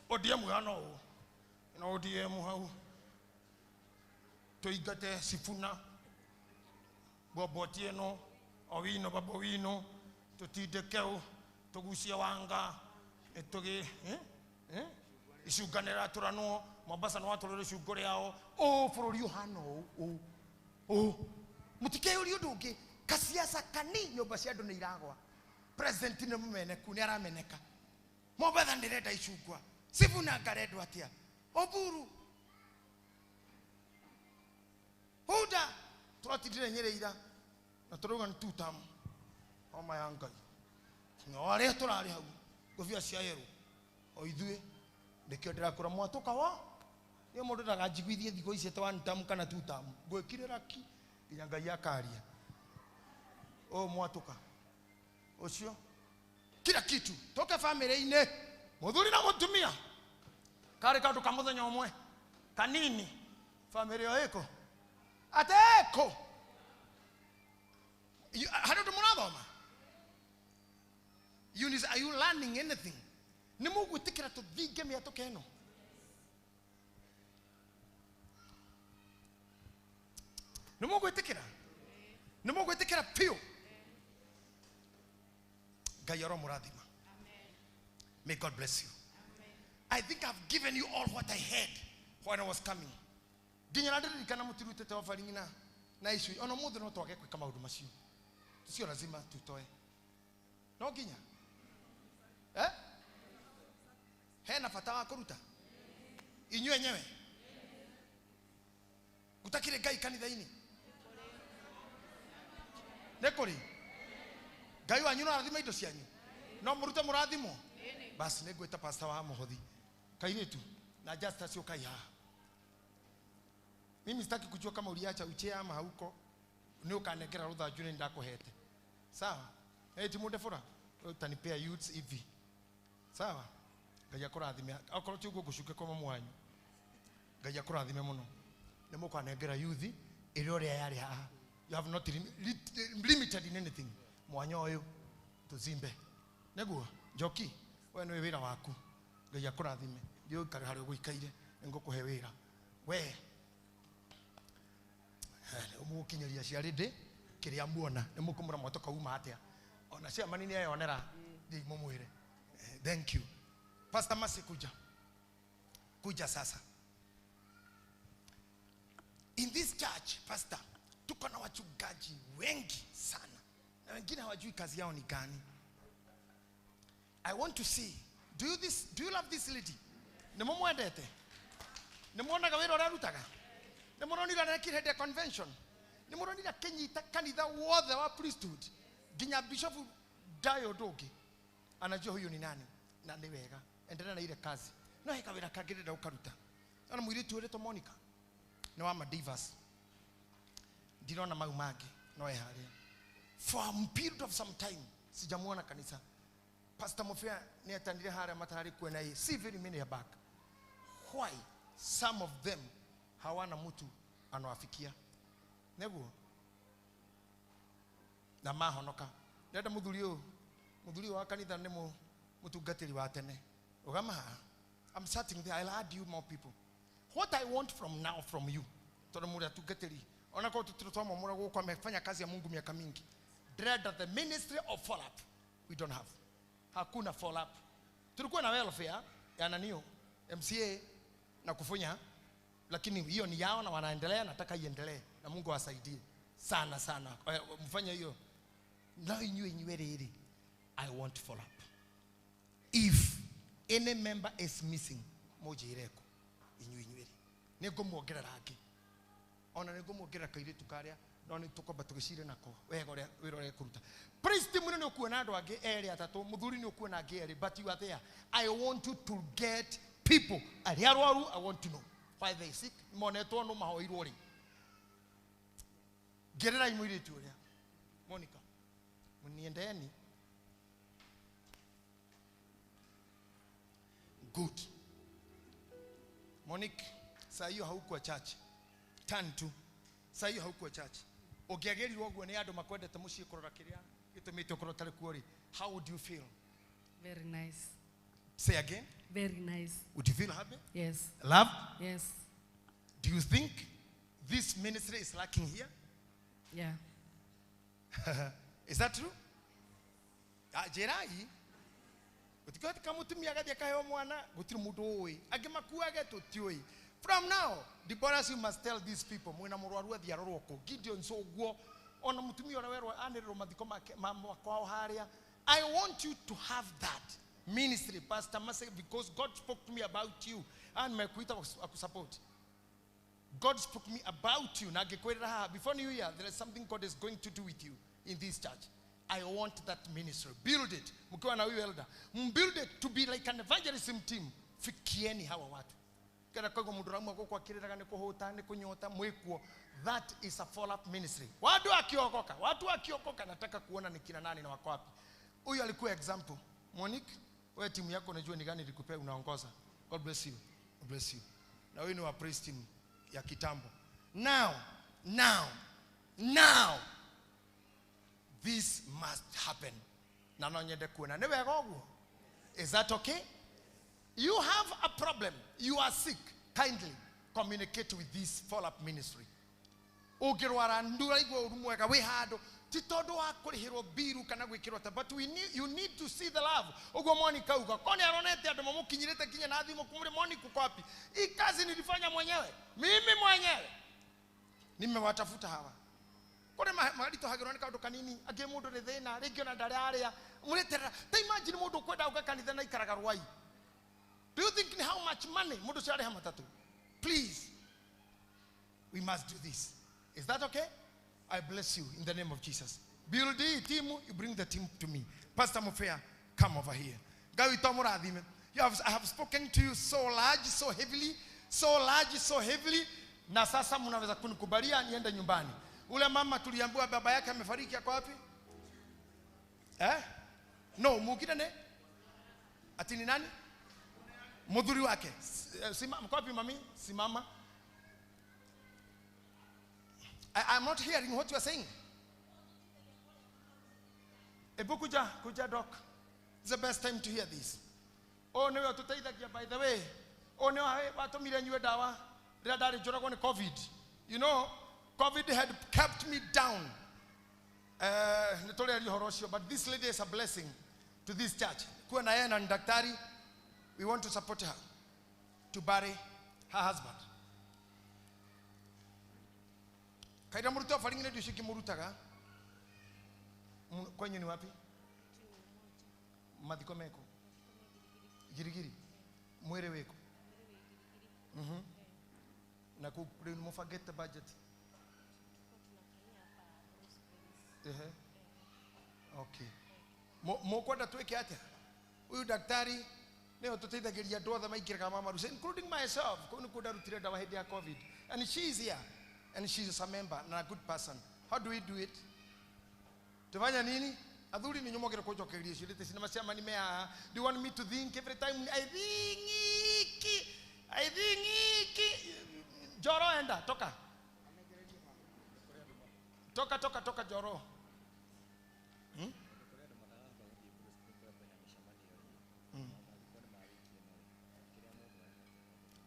ODM hano ino ODM hau tuingate Sifuna Bobo Otieno Owino Babu Owino tutindeke tugucie Wanga tugi icunga nĩraturanwo Mombasa nĩ watũrĩre icungo rĩao ũ bũrũri ũhana ũũ ũ mũtikeyũrie ũndũ ũngĩ kasiasa kani nyũmba cia andũ nĩ iragwa president nĩ mũmeneku nĩ arameneka Mombatha ndĩrenda icungwa Sifuna ngarendwo atĩa Oburu Huda tũratindire Nyĩrĩ ira na tũrauga nĩ two term homa ya Ngai no arĩa tũrarĩ hau ngũbia cia yerũ o ithuĩ nĩkĩo ndĩrakũra mwatũka wa nĩ mũndũ ndaganjiguithie thikũ ici atĩ one term kana two term ngwĩkire raki nginya Ngai akaria o mwatũka ũcio kila kitu toke family-inĩ mũthuri na mũtumia Karĩ kaũndũ ka mũthenya ũmwe kanini famĩlĩ ĩyo ĩkũ ateko harĩ ũndũ mũrathoma. Eunice, are you learning anything? Nĩ mũgwĩtĩkĩra tũthinge mĩatũka ĩno? Nĩ mũgwĩtĩkĩra? Nĩ mũgwĩtĩkĩra piũ? Ngai aromũrathima. May God bless you. I think I've given you all what I had when I was coming. Nginya ndirikana mũtirutĩte offering na icio ona mũthĩ no twage gwĩka maũndũ macio. Sio lazima tutoe. No nginya. Eh? Hena bata wa kũruta? Inyuĩ enyewe? Gũtakĩrĩ Ngai kanitha-inĩ? Nĩ kũrĩ? Ngai wanyu no arathima indo cianyu? No mũrute mũrathimwo? Basi nĩ ngwĩta pastor wa mũhothi. Kairĩtu na Justus ũkai haha. Mimi sitaki kujua kama uliacha uchea ama hauko. Nĩ ũkanengera rũthanju nĩ ndakũhete. Sawa? Eh, ti mũndebora? Utanipea youths hivi. Sawa? Ngai akũrathime. Okorwo ti ũguo ngũcuke kwa mamu wanyu. Ngai akũrathime mũno. Nĩ mũkanengera youth ĩrĩa ũrĩa yarĩ haha. You have not limited in anything. Mwanya ũyũ tũzimbe. Nĩguo Njoki, we nĩ wĩra waku. Ngai akũrathime. Thiĩ ũikare harĩa ũgũikaire, nĩngũkũhe wĩra. We mũgũkinyĩria aciari ndĩ kĩrĩa muona nĩ mũkũmũra mwatoka uma atĩa. Ona ciamani nĩ eyonera, thiĩi mũmwĩre. Thank you. Pastor Mercy, kuja. Kuja sasa. In this church, pastor, tuko na wachungaji wengi sana. Na wengine hawajui kazi yao ni gani. I want to see. Do you love this lady? Nĩ mũmwendete? Nĩ muonaga wĩra ũrĩa arutaga? Nĩ mũronire arekire hĩndĩ ya convention? Nĩ mũronire akĩnyita kanitha wothe wa priesthood? Nginya bishop ndayo ũndũ ũngĩ. Anajua huyu ni nani na nĩ wega. Endelea na ile kazi. No he kawĩra kangĩ ndĩrenda ũkaruta. Ona mũirĩtu ũrĩtwo Monica nĩ wa Madivas. Ndirona mau mangĩ no e harĩa. For a period of some time sijamuona kanitha. Pastor Mofia nĩ etanire harĩa matarĩ kuo na see very many back. Why some of them hawana mtu anawafikia? Neguo na mahonoka. Ndenda muthuri ũyũ, muthuri wa kanitha nĩ mũtungatĩri wa tene. Ũgama haha. I'm starting there. I'll add you more people. What I want from now from you, tondũ mũrĩ atungatĩri, ona korwo tũtirĩ twamomora gũkũ, amefanya kazi ya Mungu miaka mingi. Dread that the ministry of follow up we don't have. Hakuna follow up. Tulikuwa na welfare ya nanio MCA na kufunya, lakini hiyo ni yao na wanaendelea, nataka iendelee na Mungu awasaidie sana sana. Mfanye hiyo. Na inywe inywe riri. I want follow up. If any member is missing, mujireko inywe inywe. Nĩngũmuongerera angĩ. Ona nĩngũmuongerera kairĩtu karĩa no nĩ tũkwamba tũgĩcire nako wega ũrĩa wĩra ũrĩa ekũruta. Praise team nĩ ũkuona andũ angĩ erĩ atatũ, mũthuri nĩ ũkuona angĩ erĩ, but you are there. I want you to get people arĩa arwaru. I want to know why they sick. Monetwo no mahoirwo rĩ. Ngererai mũirĩtu ũrĩa Monica, mniendeeni. Good. Monique, saa hiyo haukuwa church. Turn to. Saa hiyo haukuwa church. Ũngĩagĩrirwo ũguo nĩ andũ makwendete mũciĩ kũrora kĩrĩa gĩtũmĩte ũkorwo ũtarĩ kuo rĩ, how would you feel? Very nice. Say again. Very nice. Would you feel happy? Yes. Love? Yes. Do you think this ministry is lacking here? Yeah. Is that true? Njĩrai. Gũtikahoteka mũtumia agathiĩ akaheo mwana, gũtirĩ mũndũ ũĩ. Angĩ makuage tũtiũĩ. From now, Deborah, you must tell these people, mwĩna mũrwaru athiĩ arorwo kũ. Gideon so ũguo, ona mũtumia ũrĩa werwo anĩrĩrwo mathiko make ma kwao harĩa. I want you to have that ministry, Pastor Mercy, because God spoke to me about you and mekuita akusupport. God spoke to me about you. Na ngĩkwĩrĩra haha, before New Year, there is something God is going to do with you in this church. I want that ministry. Build it. Mkiwa na huyu elder, build it to be like an evangelism team. Fikieni hawa watu. Kana kwa mundu ramwe gũkũ akĩrĩraga nĩ kũhũta nĩ kũnyota mwĩkuo. That is a follow up ministry. Watu wakiokoka, watu wakiokoka, nataka kuona ni kina nani na wako wapi. Huyu alikuwa example. Monique, wewe timu yako unajua ni gani ilikupea unaongoza. God bless you. Bless you. Na huyu ni wa praise team ya kitambo. Now, now, now, this must happen. Na no nyende kuona. Nĩ wega ũguo? Is that okay? You have a problem. You are sick. Kindly communicate with this follow-up ministry. Ũngĩrwara ndũraigua ũru mwega wĩ handũ ti tondũ wa kũrĩhĩrwo biru kana gwĩkĩrwo ta, but we need, you need to see the love. Ũguo Monica uga koni aronete andũ mamũkinyĩrĩte kinya na thimũ kumũrĩ Monica uko wapi? Hii kazi nilifanya mwenyewe, mimi mwenyewe nimewatafuta hawa. Kũrĩ maritũhagĩrwo nĩ kaũndũ kanini, angĩ mũndũ nĩ thĩna, rĩngĩ ona ndararĩa mũrĩterera. Ta imagine mũndũ ũkwenda gũka kanitha na aikaraga Rwai. Do you think how much money mũndũ ũcio arĩha matatũ? Please, we must do this. Is that okay? I bless you in the name of Jesus. Build the team, you bring the team to me. Pastor Mufea, come over here. I have spoken to you so large, so heavily, so large, so heavily. Na sasa mnaweza kunikubalia niende nyumbani. Ule mama tuliambiwa baba yake amefariki, ako wapi? Eh? No, mukida ne? Ati ni nani? Mudhuri wake. Simama, mko wapi mami? Simama. I'm not hearing what you are saying. Ebu kuja, kuja doc. It's the best time to hear this. Oh, no, tutaithagia by the way. Oh, no, watumire nyue dawa. Rĩrĩa ndarĩ njũragwo nĩ COVID. You know, COVID had kept me down. Nĩ tũrĩaria ũhoro ũcio, but this lady is a blessing to this church. Kuwa na yeye na ni daktari, we want to support her to bury her husband. Kaida muruto faringine ndio shiki murutaga. Kwenyu ni wapi? Mathiko meko. Girigiri. Mwere weko. Na ku mufagete budget. Ehe. Okay. Mokwenda tweke atia? Huyu daktari nĩwe tũteithagĩria andũ othe maingĩraga mama harusi, including myself. Kũu nĩkuo ndarutire ndawa hĩndĩ ya COVID. And she is here. And she is a member and a good person. How do we do it? Tufanya nini? Athuri ni nyumogere kujokeria ciurite cinema cia mani me haha. Do you want me to think every time I think Joro enda toka. Toka toka toka Joro.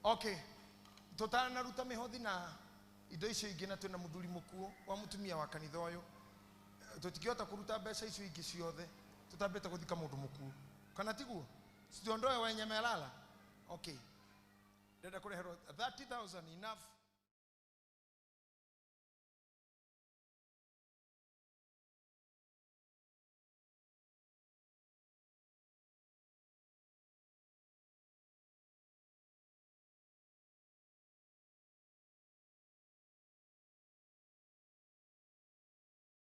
Okay. Tutanaruta mihothi na indo icio ingĩ na twĩna mũthuri mũkuũ wa mũtumia wa kanitha ũyũ. Tũtingĩhota kũruta mbeca icio ingĩ ciothe tũtambĩte gũthika mũndũ mũkuũ, kana tiguo? Siondoe wenye melala. Okay, ndĩrenda kũreherwo 30,000 enough.